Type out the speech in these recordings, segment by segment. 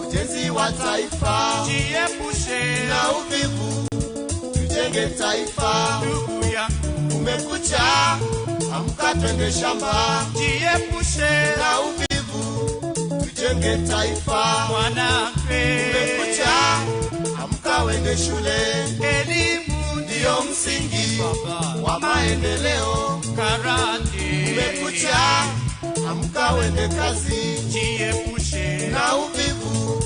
ujenzi wa taifa. Jiepushe Na uvivu, tujenge taifa. ndugu yangu, Kumekucha, amka twende shamba. jiepushe Na uvivu, tujenge taifa. mwanangu, Kumekucha, amka wende shule. elimu Ndiyo msingi Baba. wa maendeleo. karate. Kumekucha, amka wende kazi. Jiepushe Na uvivu,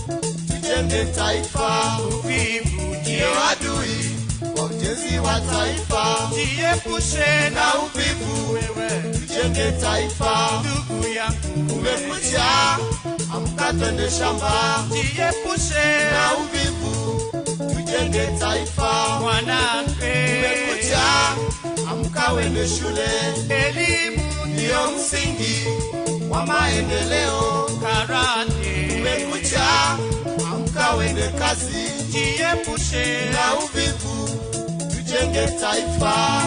tujenge taifa. uvivu, Ndiyo adui wa ujenzi wa taifa. jiepushe Na na uvivu, wewe tujenge taifa. ndugu yangu, Kumekucha, amka twende shamba. jiepushe Na uvivu, tujenge taifa. mwanangu, Kumekucha, amka wende shule. elimu Ndiyo msingi wa maendeleo. karate. Kumekucha, amka wende kazi. Jiepushe Na uvivu, tujenge taifa.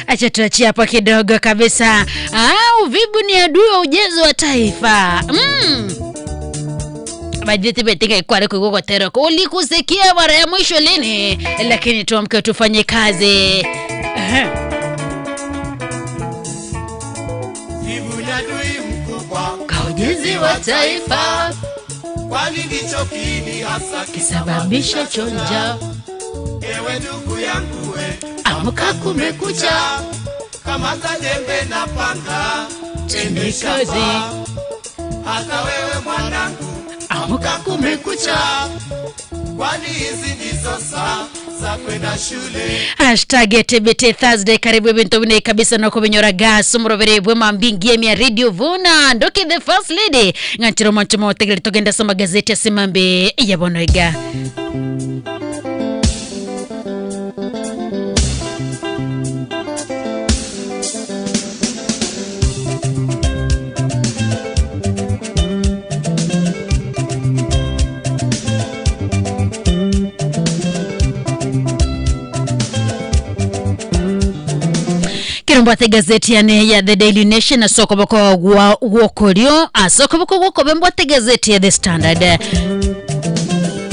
Acha tuachie hapo kidogo kabisa. Ah, uvivu ni adui wa ujenzi wa taifa. Bajeti betika ikwale kugogoteroko ulikusikia mara ya mwisho lini? Lakini tuamke tufanye kazi. Ehe. Vivu ni adui mkubwa Kwa ujenzi wa taifa kwani ndicho kiini hasa kisababisha chonja. Ewe ndugu yangu we, Amka kumekucha, kamata jembe na panga, Twende twende kazi. shamba. Hata wewe mwanangu, Amka kumekucha. kwani hizi ndizo saa za kwenda shule. Hashtag ya TBT Thursday. Karibu bintu bine kabisa no kubinyora gas umurobere bwema mbingi ya Radio Vuna ndoki the first lady ng'anchiro manchimo tegere togenda soma gazeti ya simambe yabonoiga. Kirumbwate gazeti yane ya The Daily Nation asokoboko gwa gwokorio asokoboko gwokobembwate gazeti ya The Standard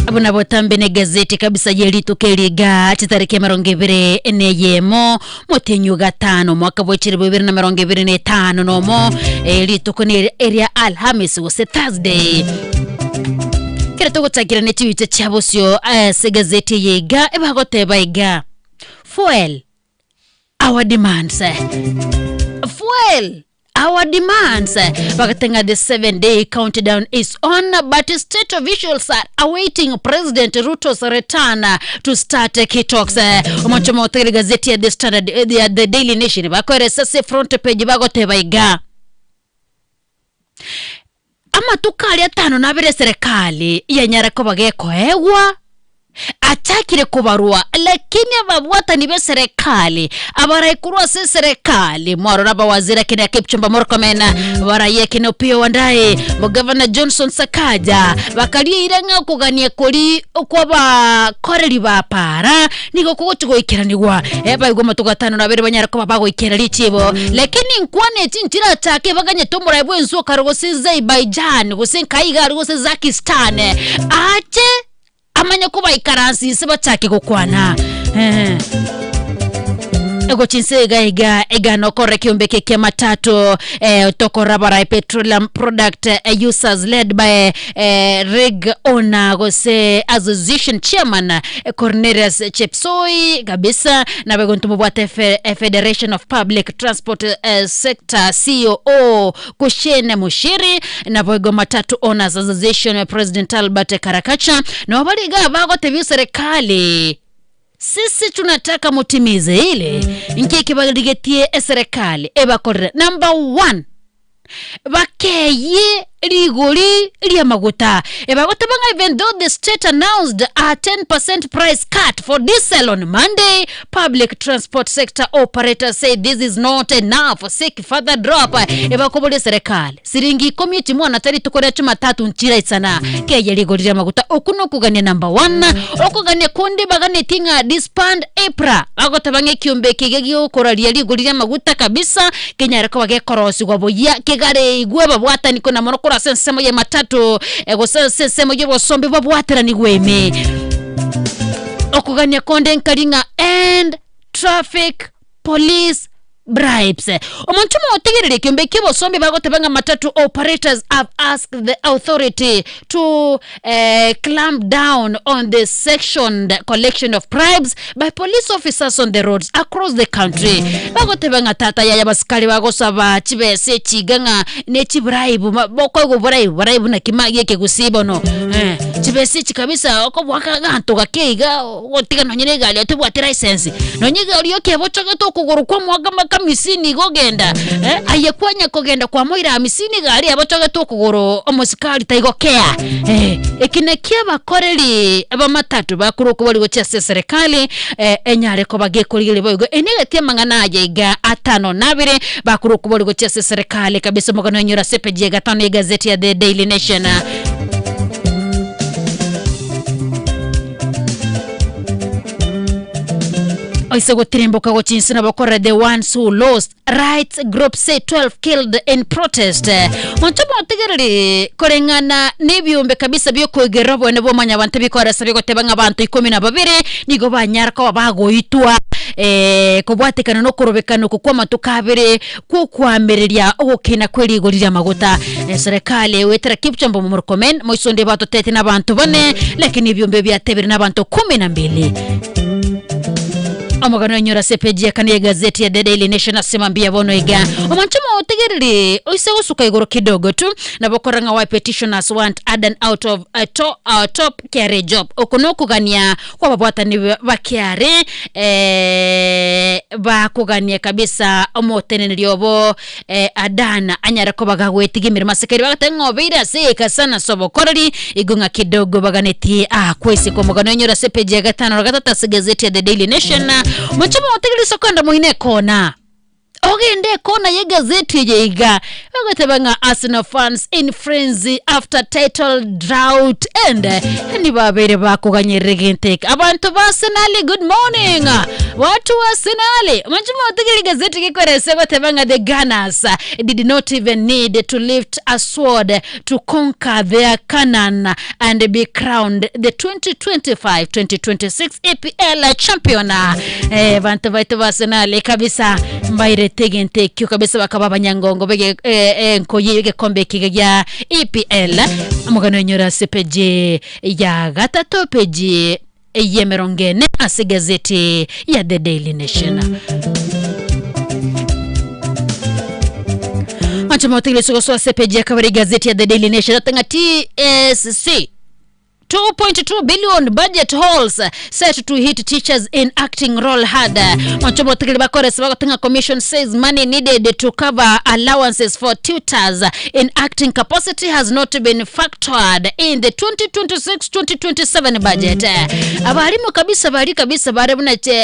abona botambe ne gazeti kabisa yelituka eliga chitariki 21 mutenyu gatano mwaka bwa 2025 nomo elituko ni eria Alhamis gose Thursday kira tugutakira ne chiwiche chia bosio ase gazeti yeiga ebagoteba iga fuel our demands fuel our demands bakatenga the 7 day countdown is on but state officials are awaiting President Ruto's return to start key talks. Omonchomo otegere gazeti ya The Standard, the Daily Nation bakoeresa se front page bagoteba iga amatuko aria tano nabere serikali yanyara koba gekoegwa. Achakire kobarwa, lakini ababwatani b'eserekari, abarai korwa ase eserekari, mwarora abawaziri akina Kipchumba Murkomen, barai akina Opiyo Wandayi, Mugavana Johnson Sakaja, bakaria eira ng'a okogania koria kw'abakoreri ba para nigo kogochia goikeranigwa. Eh, baigwe amatuko atano na abere banyare koba bagoikera richibo. Lakini nkwana echi nchirachake baganyete omorai bw'ense okare gose Azerbaijan, gose nkai iga aria gose Zakistan, ache Amanye kobaikaransa inse bachake gokwana. Eh. Egochi inse iga iga iga nokora ekiombe eke kia matatu eh, tokora barai petroleum product eh, users led by eh, rig owner gose association chairman eh, Cornelius Chepsoi kabisa nabe gonto mobwate fe, eh, Federation of Public Transport eh, Sector COO Kushene Mushiri, naboigo Matatu Owners Association President Albert Karakacha nabo bare iga bagotebia eserekari sisi tunataka mutimize ile inki eke barigetie eserekari ebakorere number one bakeyie rigori ri'amaguta. Ebagoteba ng'a even though the state announced a 10% price cut for diesel on Monday, public transport sector operators say this is not enough, seek further drop. Ebakoboria serikali siringi ikomi echimwana rituko ria Jumatatu nchiraisana keye rigori ri'amaguta. Oku nokogania number one. Okogania konde baganetie ng'a disband EPRA bagoteba ng'a ekiombe eke iga gigokoraria rigori ri'amaguta kabisa kenyare koba gekorosigwa buya, kegareigwe babwatani kona mono korwa ase ensemo y'ematato, eh, gose ase ensemo y'obosombe babwateranigwe ime. Okogania konde nkari ng'a end traffic police bribes. Omonto omotegereri ekiombe ki'obosombe bagoteba ng'a matatu operators have asked the authority to eh, clamp down on the sectioned collection of bribes by police officers on the roads across the country. Bagoteba ng'a tata yaya abasikari bagosaba chibesa echiga ng'a ne chibribe ma- bokoegwa obribe bribe naki ma giekegusii bono eh, chibesa echi kabisa okobwaka aganto gake iga ogotiga nonye na egari otebwati license nonye egari okebochogete okogoro kwamoaka mpaka amisini iga ogenda eh, aye kwanya kogenda kwamoira amisini egari ebochogete okogoro omosikari taigokea eh, eki nakio abakoreri b'amatatu bakorokwa bari gochia ase eserekari eh, enyare koba gekorigereria boigo eye negati amang'ana aya iga atano na abere bakorokwa bari gochia ase eserekari kabisa omogano oinyore ase epeji ya gatano ya egazeti ya The Daily Nation. Oise gotirimboka gochia inse nabo okorora the ones who lost rights group say 12 killed in protest. Monto motegereri koreng'ana nebiombe kabisa biokoigerera oboene bw'omonyabanto bikoresa bigoteba ng'a abanto ikomi na babere nigo banyara koba bagoitwa eh, kobwatekana nokorobekana oko kw'amatuko abere kw'okoamereria ogokina kwe rigori ri'amaguta. Eserekari egoetera Kipchumba Murkomen moisonde batotete n'abanto bane, lakini ebiombe biatebire n'abanto kumi na mbili. Omogano oinyore ase epeji ya kane y'egazeti ya The Daily Nation ase mambia bono iga. Omonto omotegereri oise gosuka igoro kidogo tu nabo okora ng'a why petitioners want Adan out of a to, a top KRA job. Oko nokogania kw'ababwatani ba KRA eh, bakogania kabisa omoteneneri obo eh, Adan anyare koba gagwetiga emeremo ase keri bagateba ng'a obeire ase egeka sana ase obokoreri igo ng'a kidogo baganetie akweseka omogano oinyore ase epeji ya gatano na gatato ase egazeti ya The Daily Nation moche motegereri ase okogenda moine ekona ogende ekona y'egazeti eye iga ogoteba ng'a Arsenal fans in frenzy after title drought end ni babeire bakoganyerera egento eke abanto ba Arsenal good morning watu wa Arsenal moche motegereri egazeti gekoresa egoteba ng'a the Gunners did not even need to lift a sword to conquer their Canaan and be crowned the 2025-2026 EPL champion. Eh, banto baito ba Arsenal kabisa mbairete egento ekio kabisa bakaba abanyangongo bege eh, eh, nkoyi egekombe eke gia EPL omogano enyora ase peji ya gatato peji y'emerongo ene ase egazeti ya The Daily Nation. Manche motegeresi gosoa ase epeji ya kabere egazeti ya The Daily Nation oteng'a TSC. 2.2 billion budget holes set to hit teachers in acting role hard. Mwancho motigiri bakoresa bagotenga commission says money needed to cover allowances for tutors in acting capacity has not been factored in the 2026-2027 budget. Abarimu kabisa bari kabisa bare buna che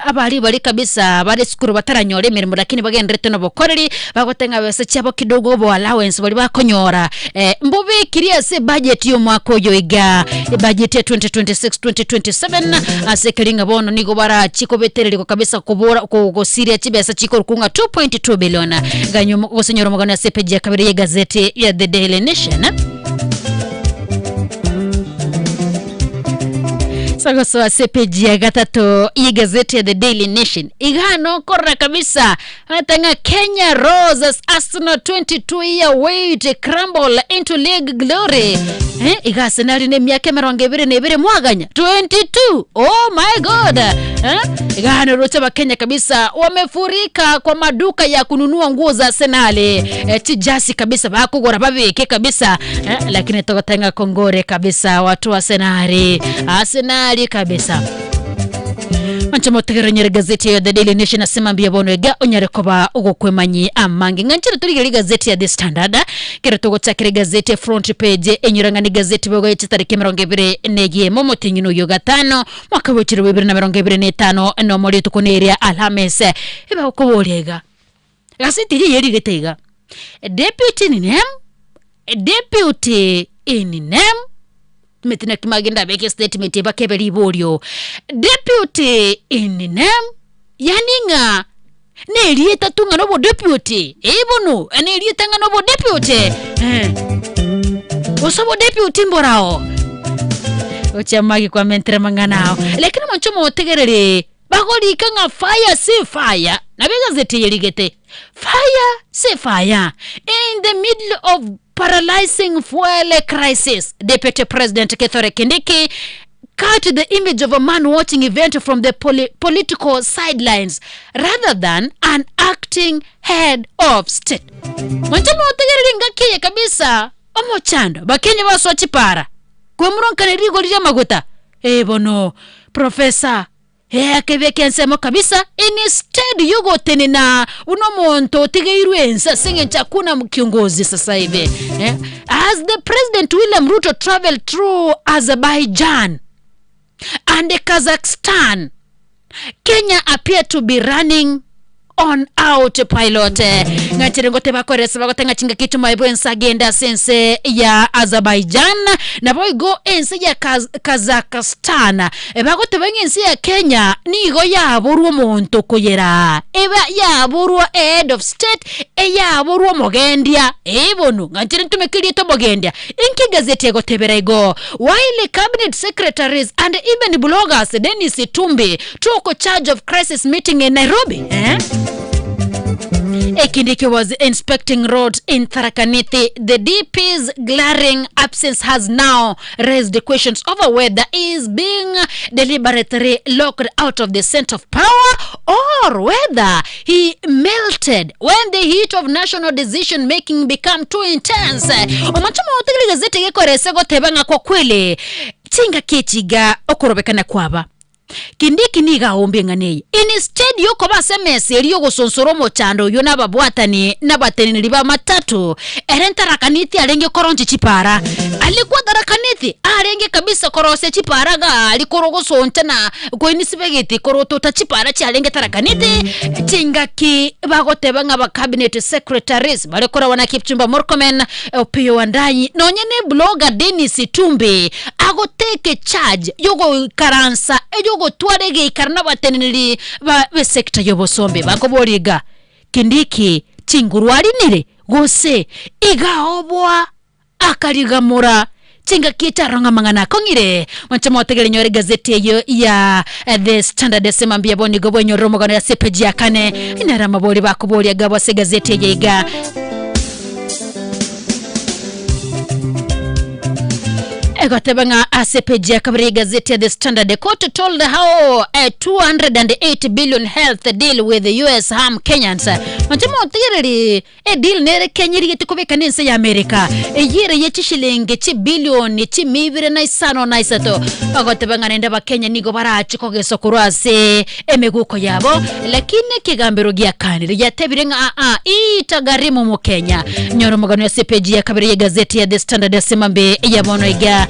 abari bari kabisa bare sukuru bataranyora emirimo lakini bagenderete nobokoreri bagotenga besa chiabo kidogo bo allowance bari bakonyora mbubikirie ase budget y'omwaka oyo iga budget ya 2026-2027 ase keringa bono nigo barachikobetererigwa kabisa kobora kogosiria chibesa chikorukunga 2.2 billion ganyo gosenyora omogano ase peji ya kabere ya gazeti ya The Daily Nation. Sagoso ase peji ya gatatu y'igazeti ya The Daily Nation igano korra kabisa atanga Kenya rose as Arsenal 22 year wait crumble into league glory. Iga Arsenal ne miaka 22 mwaganya 22, oh my god. Igano rocha wa Kenya kabisa wamefurika kwa maduka ya kununua nguo za Arsenal, chijasi kabisa bakugora babike kabisa, lakini togotenga kongore kabisa watu wa Arsenal, Arsenal kabisa. Manchomotegeronyere gazeti ya The Daily Nation asema mbia bono ega onyare koba ogokwemanyi amange ng'anchire turigeri gazeti ya The Standard kero tugochakire gazeti ya front page enyorang'ani gazeti bogoeche tariki 21 momotinyi oyo gatano mwaka wechire 2025 no rituko neria Alhamis ebagokoboria iga gazeti ria yerigete iga deputy in name, deputy in name metina kimagenda beke statement bakebe liborio deputy in name, yani ng'a nerieta tu ng'a nobo deputy ibono nerieta ng'a nobo deputy osobo deputy mborao ochamagi kwa mentere mang'anao lakini moncho motegerere bagorika ng'a fire si fire nabe gazeti yerigete fire si fire in the middle of paralyzing fuel crisis. Deputy President Kithure Kindiki cut the image of a man watching event from the political sidelines rather than an acting head of state. Mwanchama otegerere ngakiye kabisa omochando bakenya basoa chipara kwemuronkane rigo rire maguta ebono professor akebeka ensemo kabisa instead yugotenena uno muntu otigeirwe ense sing'encho hakuna kiongozi sasa hivi. As the President William Ruto traveled through Azerbaijan and Kazakhstan, Kenya appeared to be running on autopilot. Ng'achere ngote bakoresa bagotenga chinga kitu maibo ensagenda sense ya Azerbaijan nabo igo ense ya Kazakhstan bagoteba ng'ense ya Kenya nigo yaborwa omonto koyera eba yaborwa head of state eyaborwa omogendia ebono ng'achere ntumekerie omogendia inki gazeti egotebera igo while cabinet secretaries and even bloggers Dennis Itumbi took charge of crisis meeting in Nairobi. Kindiki was inspecting roads in Tharaka Nithi. The DP's glaring absence has now raised questions over whether he is being deliberately locked out of the center of power or whether he melted when the heat of national decision making became too intense. Omachoma otigiri gazeti gekorese goteba ng'a kwa kweli chinga kechiga okorobekana kwaba Kindiki niga ombe ng'aneye instead yokoba ase eri ogosonsora omochando oyo n'ababwatani n'abateneneri ba matatu ere ntarakaniti arenge koronchi chipara alikuwa tarakaniti arenge kabisa korose chipara ga alikoro gosoncha na koinisibegeti korotota chipara chiarenge tarakaniti chingaki bagoteba ng'a ba cabinet secretaries barekora wana Kipchumba Murkomen, Opiyo Wandayi nonye ne blogger Dennis Itumbi agoteke charge yogoikaransa eyogotwara egeikara n'abateneneri ba besekta y'obosombe bakoboriga Kindiki chinguru arinire gose igaobwa akarigamura chingaki charonga mang'ana akong'ire mwanchama otegere nyore gazeti eyo ya The Standard esema mbia bonigo bwenyorera omogano ya sepeji ya kane inara mabori bakoboria gabo ase gazeti eye iga. Egoteba ng'a ase page ya kabere y'egazeti ya The Standard, the court told how a 208 billion health deal with the US harm Kenyans. Manche motegereri e deal nere Kenya erigete kobeka nense ya America eyere ye chishilingi chibilioni chimia ibere na isano na isato. Bagoteba ng'a naende abakenya nigo barache kogeswa korwa ase emeguko yabo, lakini ekegambero giakanire giatebire ng'a aa itagharimu mokenya. Nyora omogano ase epeji ya kabere y'egazeti ya The Standard ase mambe ya bono iga.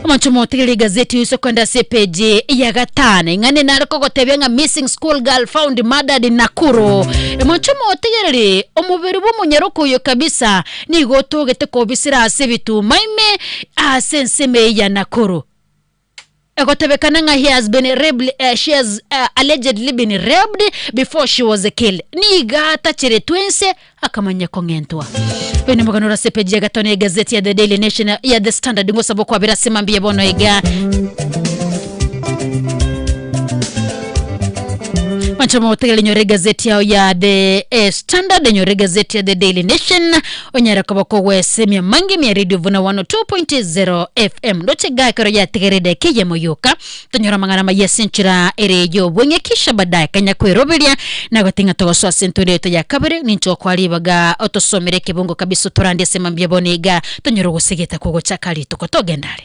Omonto motegerere egazeti oise kwenda ase epeji ya gatano ing'ane nare kogotebia ng'a missing school girl found murdered in Nakuru. Omonto motegerere omobere bw'omonyaroka oyo kabisa nigo otogete kobisera ase ebituma ime ase ensemo eye ya Nakuru. Egotebekana ng'a he has been raped, she has allegedly been raped before she was killed. Nigo atacheretwe ense akamanya kong'entwa. Oyo nomogano ore ase epeji ya gatano y'egazeti ya The Daily Nation ya The Standard ngosaba okwabera ase mambia bono iga. Manche motegere nyore egazeti yao ya The Standard, nyore egazeti ya The Daily Nation, onyare koba kogwesemia mange mia Radio Vuna 102.0 FM. Ndoche gakero yategerede ekeyemo yoka, tonyora amang'ana amaya ase enchera ere y'obweng'e kisha baadaye kanya kweroberia na goting'a togosoa ase entoro yaito ya kabere ninche okoa ribaga otosomere ekebungo kabisa otorandie ase mambia bono iga tonyore ogosegeta kogochaka rituko togenda are.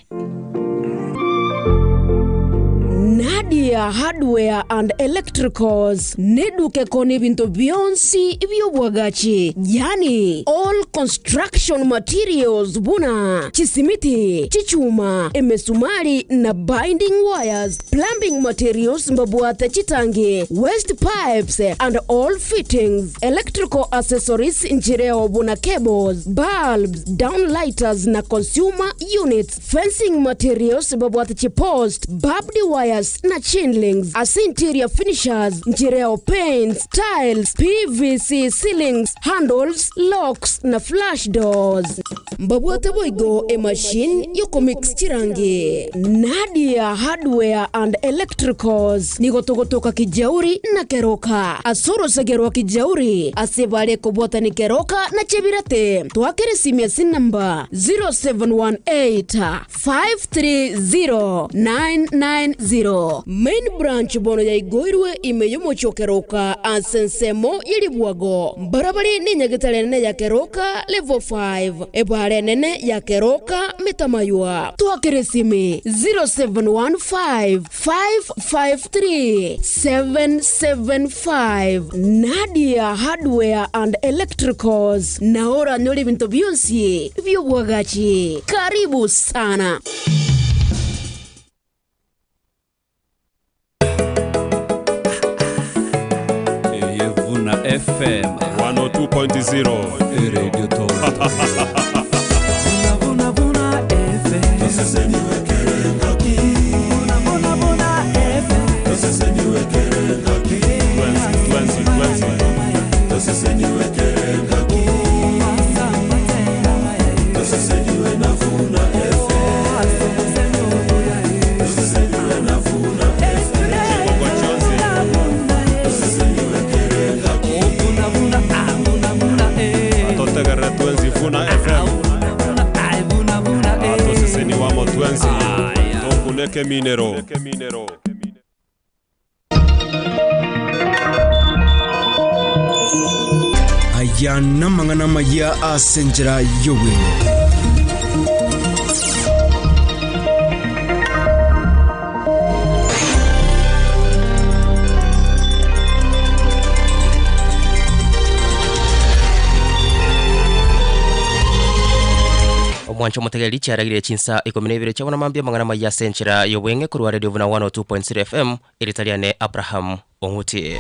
Nadia Hardware and Electricals neduka ekoonia ebinto bionsi bi'obwagachi, yaani all construction materials buna chisimiti, chichuma, emesumari na binding wires, plumbing materials mbabwate chitangi, waste pipes and all fittings, electrical accessories nchireo buna cables, bulbs, downlighters na consumer units, fencing materials mbabwate chipost, barbed wires na chain links, ase interior finishers nchireo paints, tiles, PVC ceilings, handles, locks na flush doors. Mbabwate boigo emachine yokomix chirangi. Nadia Hardware and Electricals nigo togotoka Kijauri na Keroka ase orosege rwa Kijauri ase bare kobwatani Keroka na Chebirate. Twakere esimi ase enamba 0718 530 990. Main branch bono yaigoirwe ime y'omochie o Keroka ase ensemo ye ribwago. Mbarabare nenyagetari enene ya Keroka level 5, ebara enene ya Keroka Metamaywa. Twakere esimi 0715 553 775. Nadia Hardware and Electricals nao oranyore ebinto bionsi bi'obwagachi. Karibu sana. Eye Vuna FM 102.0 Radio Toronto. Vuna, Vuna, Vuna FM. Vuna, Vuna, Vuna FM. Twenty, twenty, twenty. Chigogo chionsi. Vuna, Vuna, ah, Vuna, Vuna, eh. Atotegerere twenzi Vuna FM. Vuna, ah, Vuna, Vuna, eh. Atoseseni wamo twenzi. Tokuneke minero. Aya namang'ana amaya ase enchera y'obweng'e. Omwancho omotegereri chiaragire chinsa ikomi na ibere chiabona mambia amang'ana amaya ase enchera y'obweng'e korwa Radio Vuna 102.0 FM erita riane Abraham Ong'uti.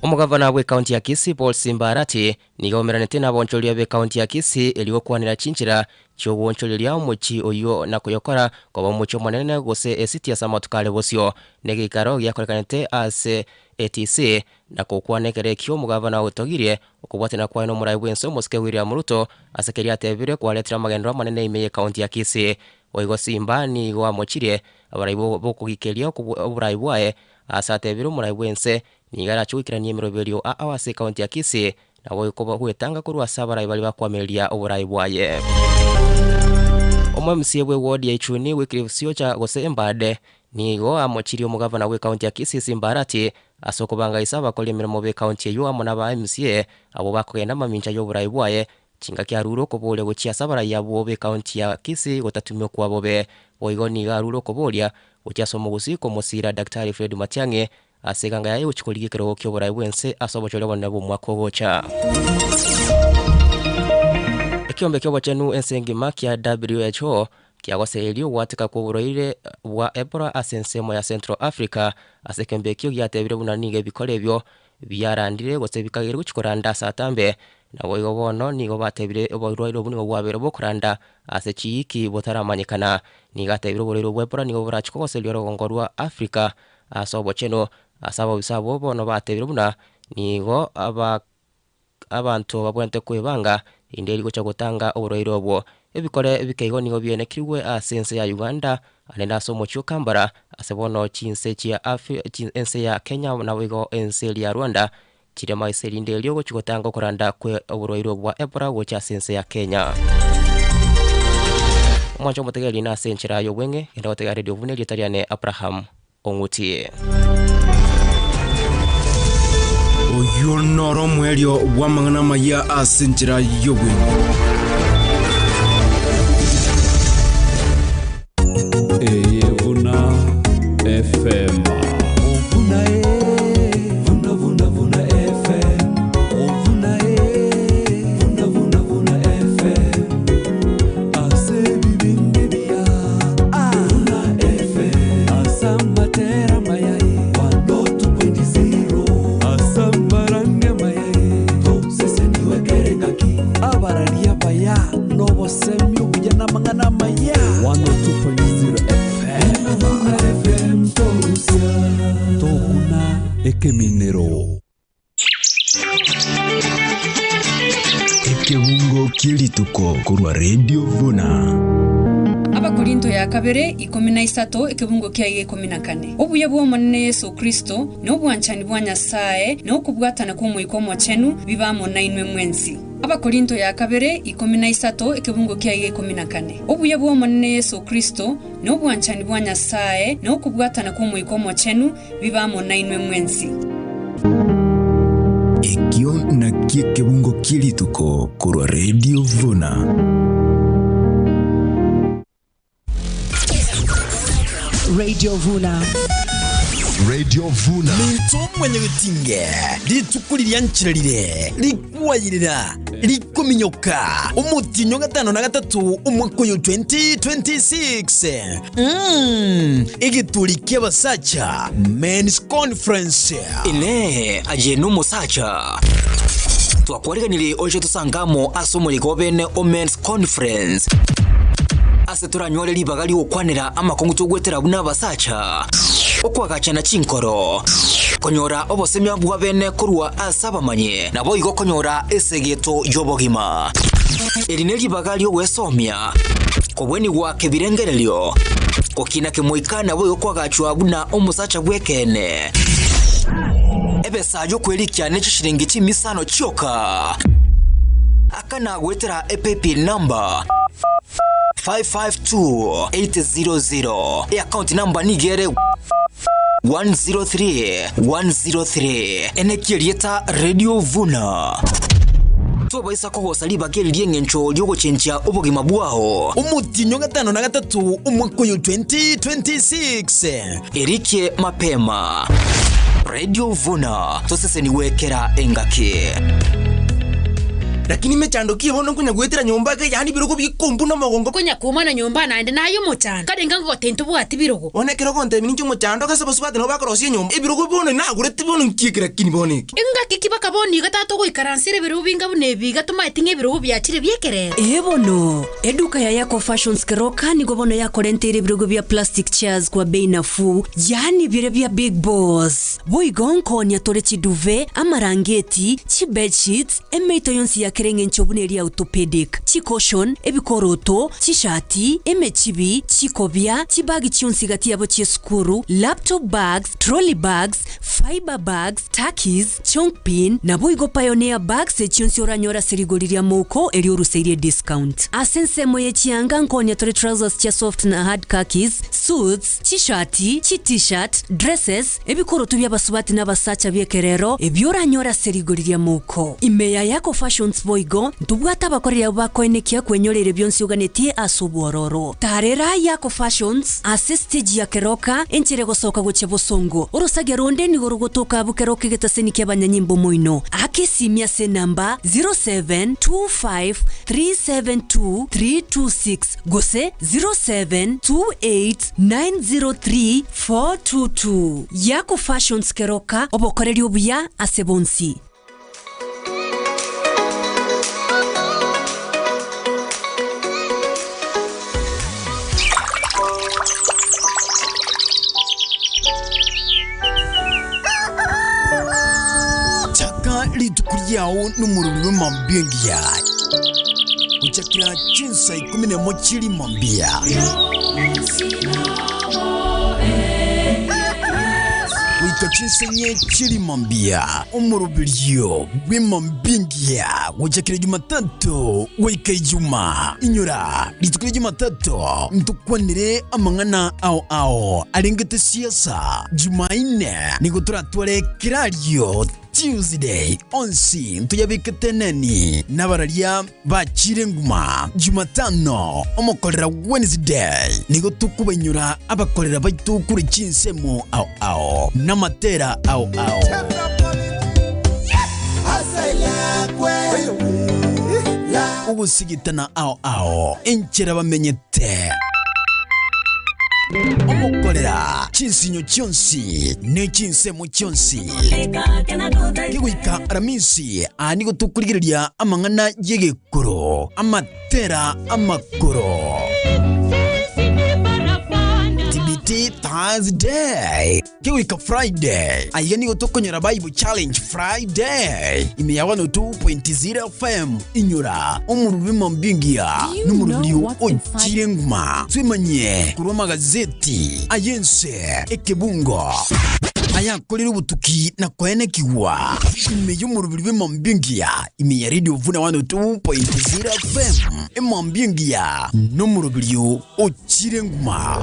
Omogambi Omogavana bw'ekaunti ya Kisii Paul Simba Arati nigo aumeranete nabaonchoreria b'ekaunti ya Kisii erio gokwanera chinchera chi'ogwonchoreria omochie oyio na koyokora koba omochie omonene gose esiti ase amatuko are bosio. Negeikaro giakorekanete ase ATC na gokwana ekero ekio omogavana otogirie okobwatana kwaye nomorai bw'ense omosike William Ruto ase keria atebire kwaretire amagenderero amanene ime y'ekaunti ya Kisii. Boigo Simba nigo amochirie abarai bokogikeria oborai bwaye ase atebire omorai bw'ense Nigo arache goikerania emeroberio ao ase ekaunti ya Kisii, na goika gwetanga korwa ase abarai baria bakwamereria oborai bwaye. Omo-MCA bw'eward ya Ichuni Wycliffe Siocha gose Embade nigo amochirie omogavana bw'ekaunti ya Kisii Simba Arati ase okobanga ise abakori emeremo b'ekaunti eyio amo naba MCA abwo bakogenda amamincha y'oborai bwaye chingaki arure okoboria gochia ase abarai abwo b'ekaunti ya Kisii gotatumekwa bobe. Boigo nigo arure okoboria gochia ase omogusii komosira Daktari Fred Matiang'i Ase eganga yaye gochia korigia ekerogo ki'oboraai bw'ense ase obochori obonene bw'omwaka ogocha. Ekiombe ki'obochenu ense engima kia WHO kiagosereria ogwateka kw'oborwaire bwa Ebola ase ensemo ya Central Africa. Ase ekiombe ekio giatebire buna nigo ebikora ebio biarandire gose bikageire gochia koranda ase atambe. Naboigo bono nigo batebire oborwaire obwo nigo bwabeire bokoranda ase chiiki botaramanyekana. Nigo atebire oborwaire obwo bwa Ebola nigo borache kogoseria orogongo rwa Africa Ase obochenu ase ababisa abwo bono batebire buna nigo aba abanto babwenerete kwebanga rinde rigocha gotanga oborwaire obwo. Ebikore bikeigo nigo bienekirigwe ase ense ya Uganda naende ase omochie o Kampala ase bono chinse chia Afri ense ya Kenya naboigo ense eria ya Rwanda chire maiso erinde erio gochia gotanga okoranda kwe oborwaire obwo bwa Ebola gocha ase ense ya Kenya. Omwancho omotegereri nase enchera y'obweng'e, genda gotegera Radio buna erieta riane Abraham Ong'uti. Oyio noro omoerio bw'amang'ana amaya ase enchera y'obweng'e. Eye buna FM. Buna e, buna buna buna FM. Buna e, buna buna buna FM. Ase ebibindi bia Buna FM. Ase amatera amaya e, 102.0. Ase amarandia amaya e, toseseniwe kere ngaki. Abararia abaya nobosemi obuya namang'ana amaya. 102.0 FM. Buna FM torusia tokuna ekeminero. Ekebungo kie rituko korwa Radio Vuna. Abakorinto ya kabere 13 ekebungo kia ikomi na kane. Obuya bw'Omonene Yeso Kristo, na obwanchani bwa Nyasae, na okobwatana kw'Omoika Omochenu bibe amo nainwe mwensi. Abakorinto ya kabere 13 ekebungo kia 14. Obuya bw'Omonene Yeso Kristo, na obwanchani bwa Nyasae, na okobwatana kw'Omoika Omochenu bibe amo nainwe mwensi. Ekio nakio ekebungo kie rituko korwa Radio Vuna. Radio Vuna. Radio Vuna. Minto mwanyagetinge rituko riria nchirarire rikwayirira rikominyoka omotinyo gatano na gatatu omwaka oyo 2026 mm, egeturi ki'abasacha men's conference Inee, aye nomosacha? Twakwariganirie oche tosange amo ase omoriko obene o Men's Conference, ase toranyore ribaga ri'ogokwanera amakong'u togwetera buna abasacha, okoagachana chinkoro, konyora obosemia bwa bene korwa ase abamanyi, naboigo konyora esegeto y'obogima. Eri neribaga ri'ogwesomia, kobwenigwa kebirengererio, gokina kemoika naboigo koagachwa buna omosacha bw'ekeene. Ebesa y'okwerikia ne chishilingi chimisano chioka. Akana goetera epaybill number 552800. Eaccount number nigo ere 103103. Enekia erieta Radio Vuna. Tobaisa kogosa ribaga eri ri'engencho ri'ogochenchia obogima bwao. Omotienyi o gatano na gatato omwaka oyo 2026. Erikie mapema. Radio Vuna, tosesenigwe kera engaki. Lakini mechando ki bono nkonya goetera nyomba iga yaani ebirogo bikombuna omogongo. Konya koumana nyomba naende naye omochando. Kare inga ngogotebi ntobwati birogo. Bono ekero ogontebia ninche omochando ase abasubati nabo bakorosia enyomba ebirogo bono nagorete bono nki eke lakini bono eke. Engaki ki baka bono iga tata ogoikaransera ebirogo binga buna ebi iga tomaeti ng'a ebirogo biachire bi'ekerero? Ee bono, eduka ya Yako Fashions Keroka nigo bono yakorenteire ebirogo bia plastic chairs kwa bei nafuu, yaani biria bia big boss. Boigo nkoonia tore chiduve, amarangeti, chibedsheets, emeito yonsi ya kera eng'encho buna eria orthopedic, chicushion, ebikoroto, chishati, emechibi, chikobia, chibagi chionsi gati yabo chi'esukuru, laptop bags, trolley bags, fibre bags, Takis, Chongpin, naboigo Pioneer Bags echionsi oranyore ase rigori ria mouko erio oruseirie discount. Ase ensemo ye chianga nkonya tore trousers chia soft na hard khakis, suits, chishati, chi t-shirt, dresses, ebikoroto bi'abasubati na abasacha bi'ekerero ebio oranyore ase rigori ria mouko. Ime ya Yako Fashions boigo ntobwate abakoreri abwo bakoenekia kwenyoreire bionsi oganetie ase obwororo. Tarera Yako Fashions ase stage ya Keroka enchera egosoka gochia bosongo. Orosagia ronde nigo rogotoka abwo Keroka egetaseni ki'abanyanyimbo moino. Aka esimi ase enamba 0725372326 gose 0728903422. Yako Fashions Keroka, obokoreri obuya ase bonsi. Chaka rituko riao nomorori bw'emambia engiya, gochakera chinsa ikomi nemo chi'rimambia. Goika chinsa inye chi'rimambia, omoroberio bw'emambia engiya gochakera Jumatatu goika Ijuma. Inyora, rituko ria Jumatatu ntokwanere amang'ana ao ao arengete siasa. Jumaine nigo toratware kerario Tuesday onsi ntoyabekete neni nabararia bachire nguma. Jumatano omokorera Wednesday nigo tokobainyora abakorera baito kure chinsemo ao ao namatera ao ao. Ogosigitana ao ao enchera bamenyete. Omokorera chinsinyo chionsi ne chinsemo chionsi. Kegoika Aramisi, aa nigo tokorigereria amang'ana y'egekoro, amatera amakoro. TBT Thursday. Kegoika Friday, aiga nigo tokonyora Bible Challenge Friday ime ya 102.0 FM. Inyora omorubimo mambingia nomorubrio ochire nguma twemanyie korwa amagazeti ayense ekebungo ayakorire obotuki na koenekigwa ime y'omorubiri bw'emambingia ime ya Radio Vuna 102.0 FM emambingia nomorobirio ochire nguma.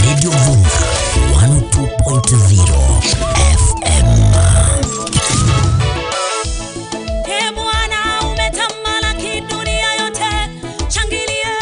Radio Vuna 102.0 FM. Ee Bwana umetamalaki dunia yote, shangilie.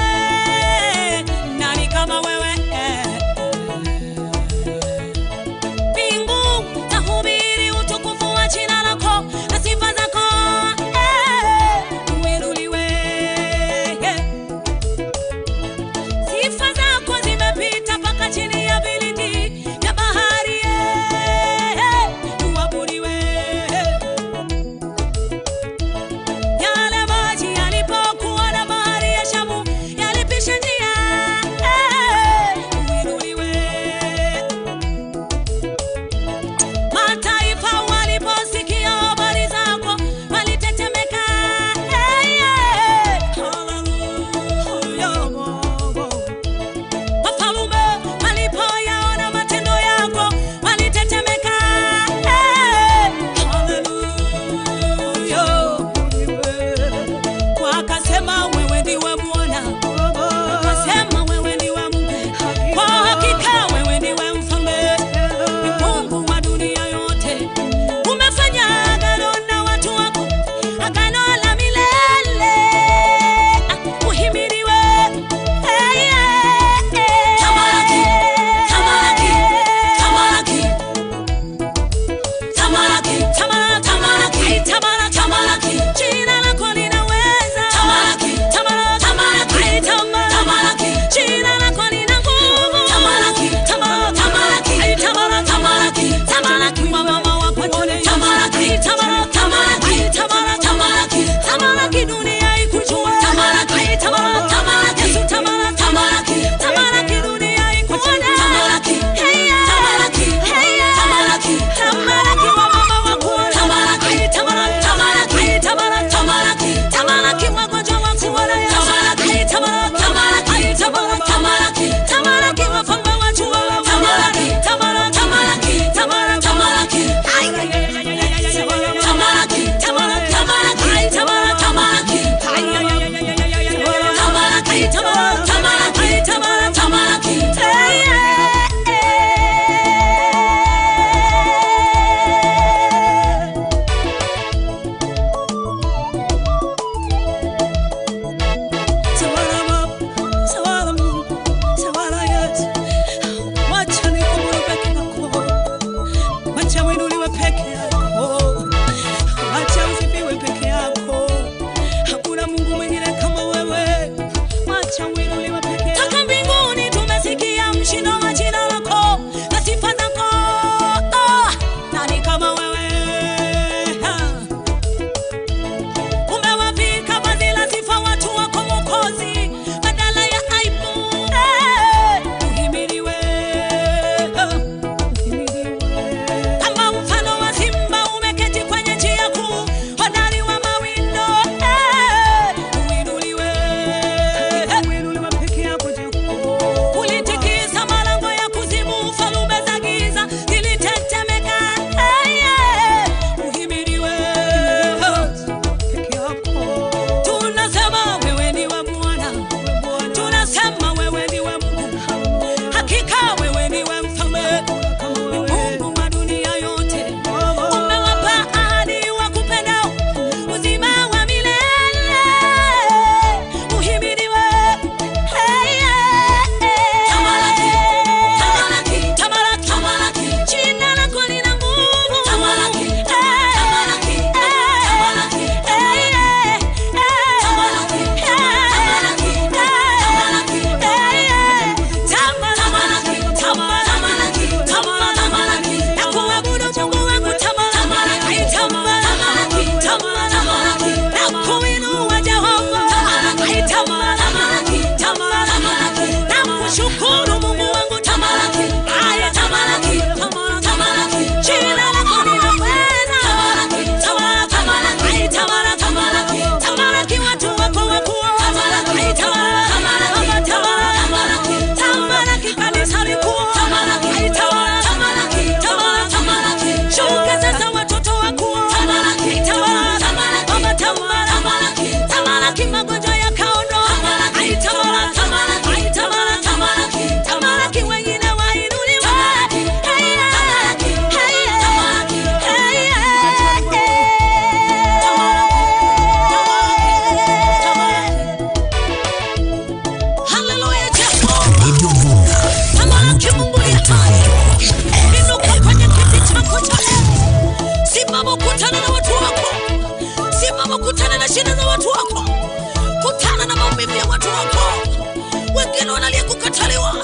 Wengine wanalia kukataliwa.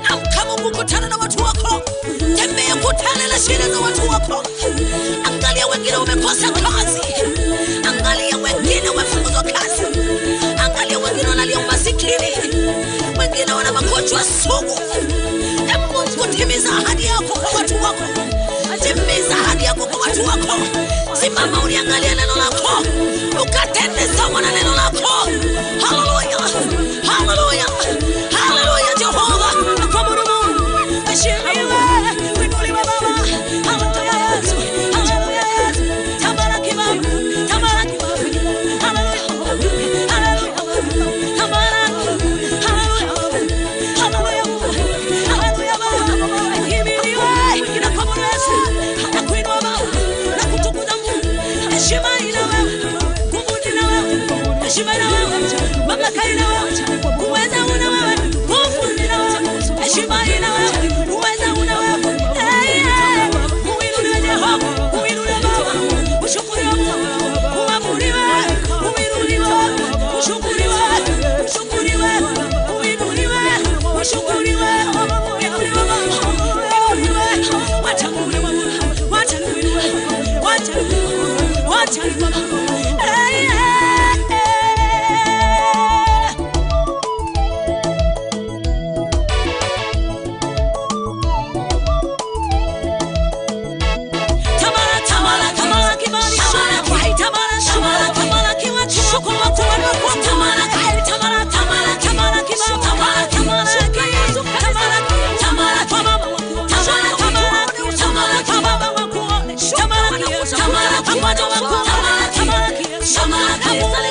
Amka Mungu, kutana na watu wako, tembea, kutana na shida za watu wako. Angalia wengine wamekosa kazi, angalia wengine wamefukuzwa kazi, angalia wengine wanalia umasikini, wengine wana magonjwa sugu. E Mungu, timiza ahadi yako kwa watu wako, timiza ahadi yako kwa watu wako. Simama uliangalia neno lako, ukatende sawa na neno lako. Haleluya, haleluya, haleluya, Jehova nakuabudu Mungu, heshimiwe, uinuliwe Baba. Haleluya Yesu, haleluya Yesu, tabaraki Baba, tabaraki Baba, haleluya, haleluya, tabaraki, haleluya, haleluya, haleluya Baba, uhimidiwe, nakuabudu Yesu, nakuinua Baba, nakutukuza Mungu, heshima ina wewe, nguvu ina wewe, heshima ina wewe, mamlaka ina wewe, uweza una wewe, nguvu ina wewe, heshima ina wewe, uweza una wewe. Hey, hey. Uinuliwe Jehova, uinuliwe Baba, ushukuriwe Mungu, uabudiwe, uinuliwe, ushukuriwe, ushukuriwe, uinuliwe, ushukuriwe, uinuliwe Baba, uinuliwe. Wacha kuinuliwe Mungu, wacha kuinuliwe, wacha kuinuliwe, wacha kuinuliwe. Hey, hey, hey. Tamara, Tamara, Tamara, kibali, Tamara, kai, Tamara, Tamara, Tamara, kiwa, shukuru, watu, Tamara, kai, Tamara, Tamara, Tamara, kibali, Tamara, Tamara, ki- Tamara, Tamara, kwa mama wako, Tamara, Tamara, Tamara, kwa baba wako, Tamara, ki- Tamara, kwa mwana wako, Tamara, Tamara, ki- Tamara, kwa Mungu wako,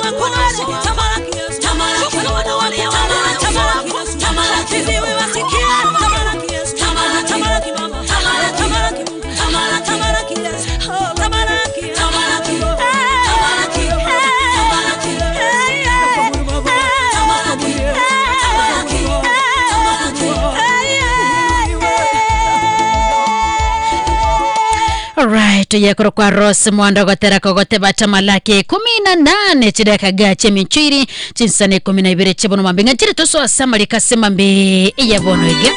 Tamara, ki- Tamara, kwa wana wale, Tamara, Tamara, Tamara, kiziwi wasikie, Tamara, ki- Tamara, Tamara, ki- Tamara, Tamara, ki- Tamara, Tamara, ki- oh, Tamara, ki- Tamara, ki- Tamara, ki- Tamara, ki- Tamara, ki- Tamara, ki- Tamara, ki- Alright, yekoro kwa Rose Mwando gotera kogote batamalaki 18 chideka gache minchiri chinsane 12 chibono mambe ngachiri toso asamali kasema mbe iyabono iga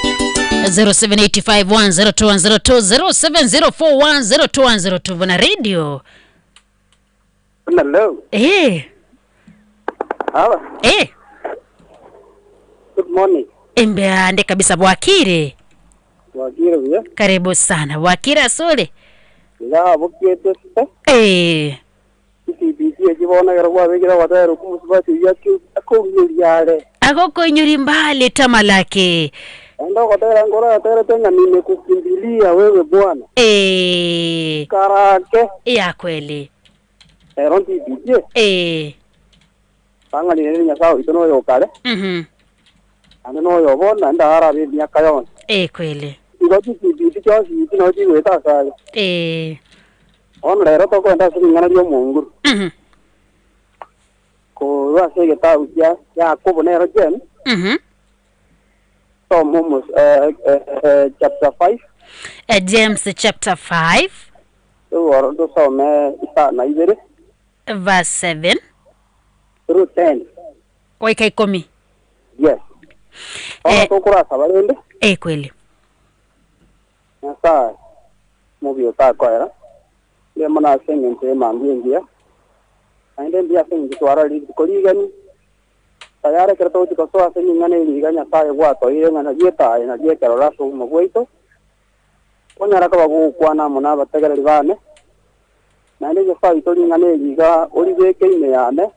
0785102102 0704102102 vona radio. Hello. Eh, Hawa. eh, Good morning. embe kabisa bwakire. Wakire buya. Karibu sana bwakire asole. Nga bukiete sita. Eh, TBC ekibonagera gwabekera gwatera kumusubati yaki akongiriare. agokoinyuri mbali tamalaki. Enda gotera ngora yatera tenga nimekukimbilia wewe Bwana. Eh, Karake. ya kweli. Ero TBC. Eh, Tangani nene nyasaye ito no yokare. Ande no yobona nda arabe miaka yonse. Eh, kweli. Igo TBC kyonsi iti no chigweta asale. Eh, Ono rero tokwenda ase ring'ana ria omonguru. Korwa ase egetabu kia Yakobo nero James. Soma omos chapter 5 James chapter 5 tugoro tusome isana ibere verse 7 through 10. goika ikumi. Yes. Ono tukurasaba rinde Eh, kweli. Nyasaye mubi otakoera ndemo nase eng'encho emambi engiya naende mbuya ase eng'encho twarorire rituko rigani tayari ekero togochia kosoa ase ring'ana eriga Nyasaye gwatoire ng'a nario etaye nario ekerora ase obogima bwaito onyara koba gogokwana amo na abategereri bane naende Nyasaye oito ring'ana eriga oribeke ime yane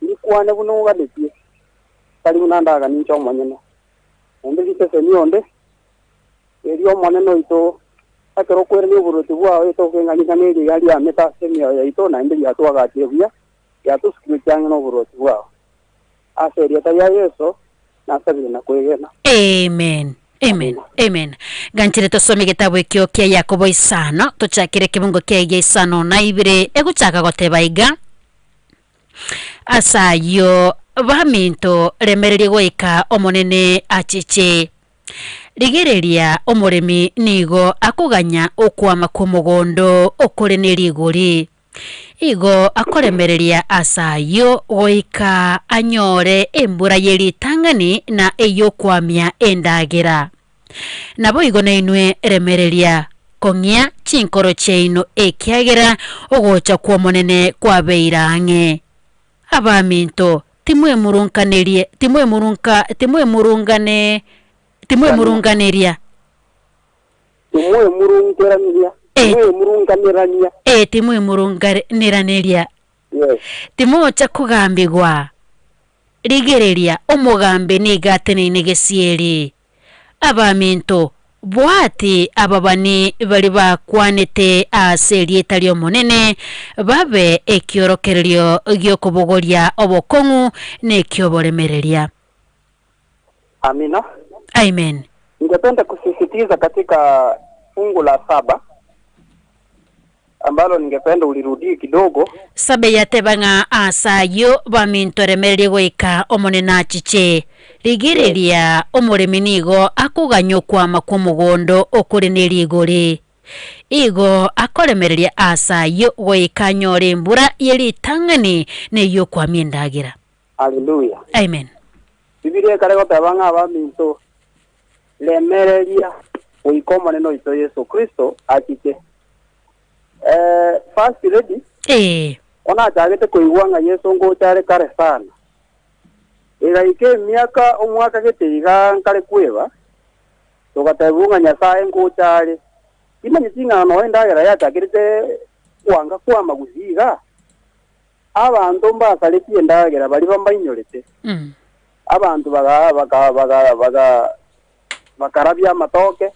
ndikwane buna oganetie tari buna ndagani inche omonyene naende riseseni onde eri omonene oito ekero okwerania oboroti bwao etokeng'anikana eriga riamete ase emioyo yaito naende riatwagatie buya riatosukirie kiang'e na oboroti bwao ase erieta ria Yeso nasabire na kwegena. Amen. Amen. Amen. Ganchire tusome gitabu ekio kia Yakobo isano tuchakire kibungo kia iga isano na ibere eguchaka goteba iga asayo baminto remererie goika omonene achiche rigereria omoremi nigo akoganya okwama kw'omogondo okore ne rigori. Igo akoremereria ase ayio goika anyore embura ye ritang'ani na ey'okwamia endagera. Naboigo nainwe remereria kong'ia chinkoro chiaino, ekiagera ogocha kw'Omonene kwabeire ang'e. Abaminto, timwemurunkanerie, timwemurunka, timwemurungane, timwemurunganeria. Timwemurunkerania, timwemurunganerania. Ee, timwemurunganeraneria. Yes. Timocha kogambigwa. Rigereria, omogambi nigo ateneine gesieri. Abaminto, bwati ababani baria bakwanete ase erieta ri'Omonene, babe ekiorokererio gi'okobogoria obokong'u na eki'oboremereria. Amina. Amen. Ningependa kusisitiza katika fungu la saba ambalo ningependa ulirudie kidogo. Sabe yateba ng'a ase ayio baminto remererie goika Omonene achiche. Rigereria, omoremi nigo akoganya okwama kw'omogondo okore ne rigori. Igo akoremereria ase ayio goika anyore embura ye ritang'ani na ey'okwamia endagera. Haleluya. Amen. Bibilia ekare goteba ng'a abaminto, remereria goika Omonene oito Yeso Kristo achiche. Eh, first lady, Ee. onachagete koigwa ng'a Yeso ngocha are kare sana. Egaika emiaka omwaka gete iga nkare kweba, togatebigwa ng'a Nyasae ngocha are. Timanyeti ng'a nonya endagera yachakerete kwanga kwama gusii iga. Abanto mbasaretie endagera baria bamainyorete. Abanto baga, baga, baga, baga, bakarabia amatoke,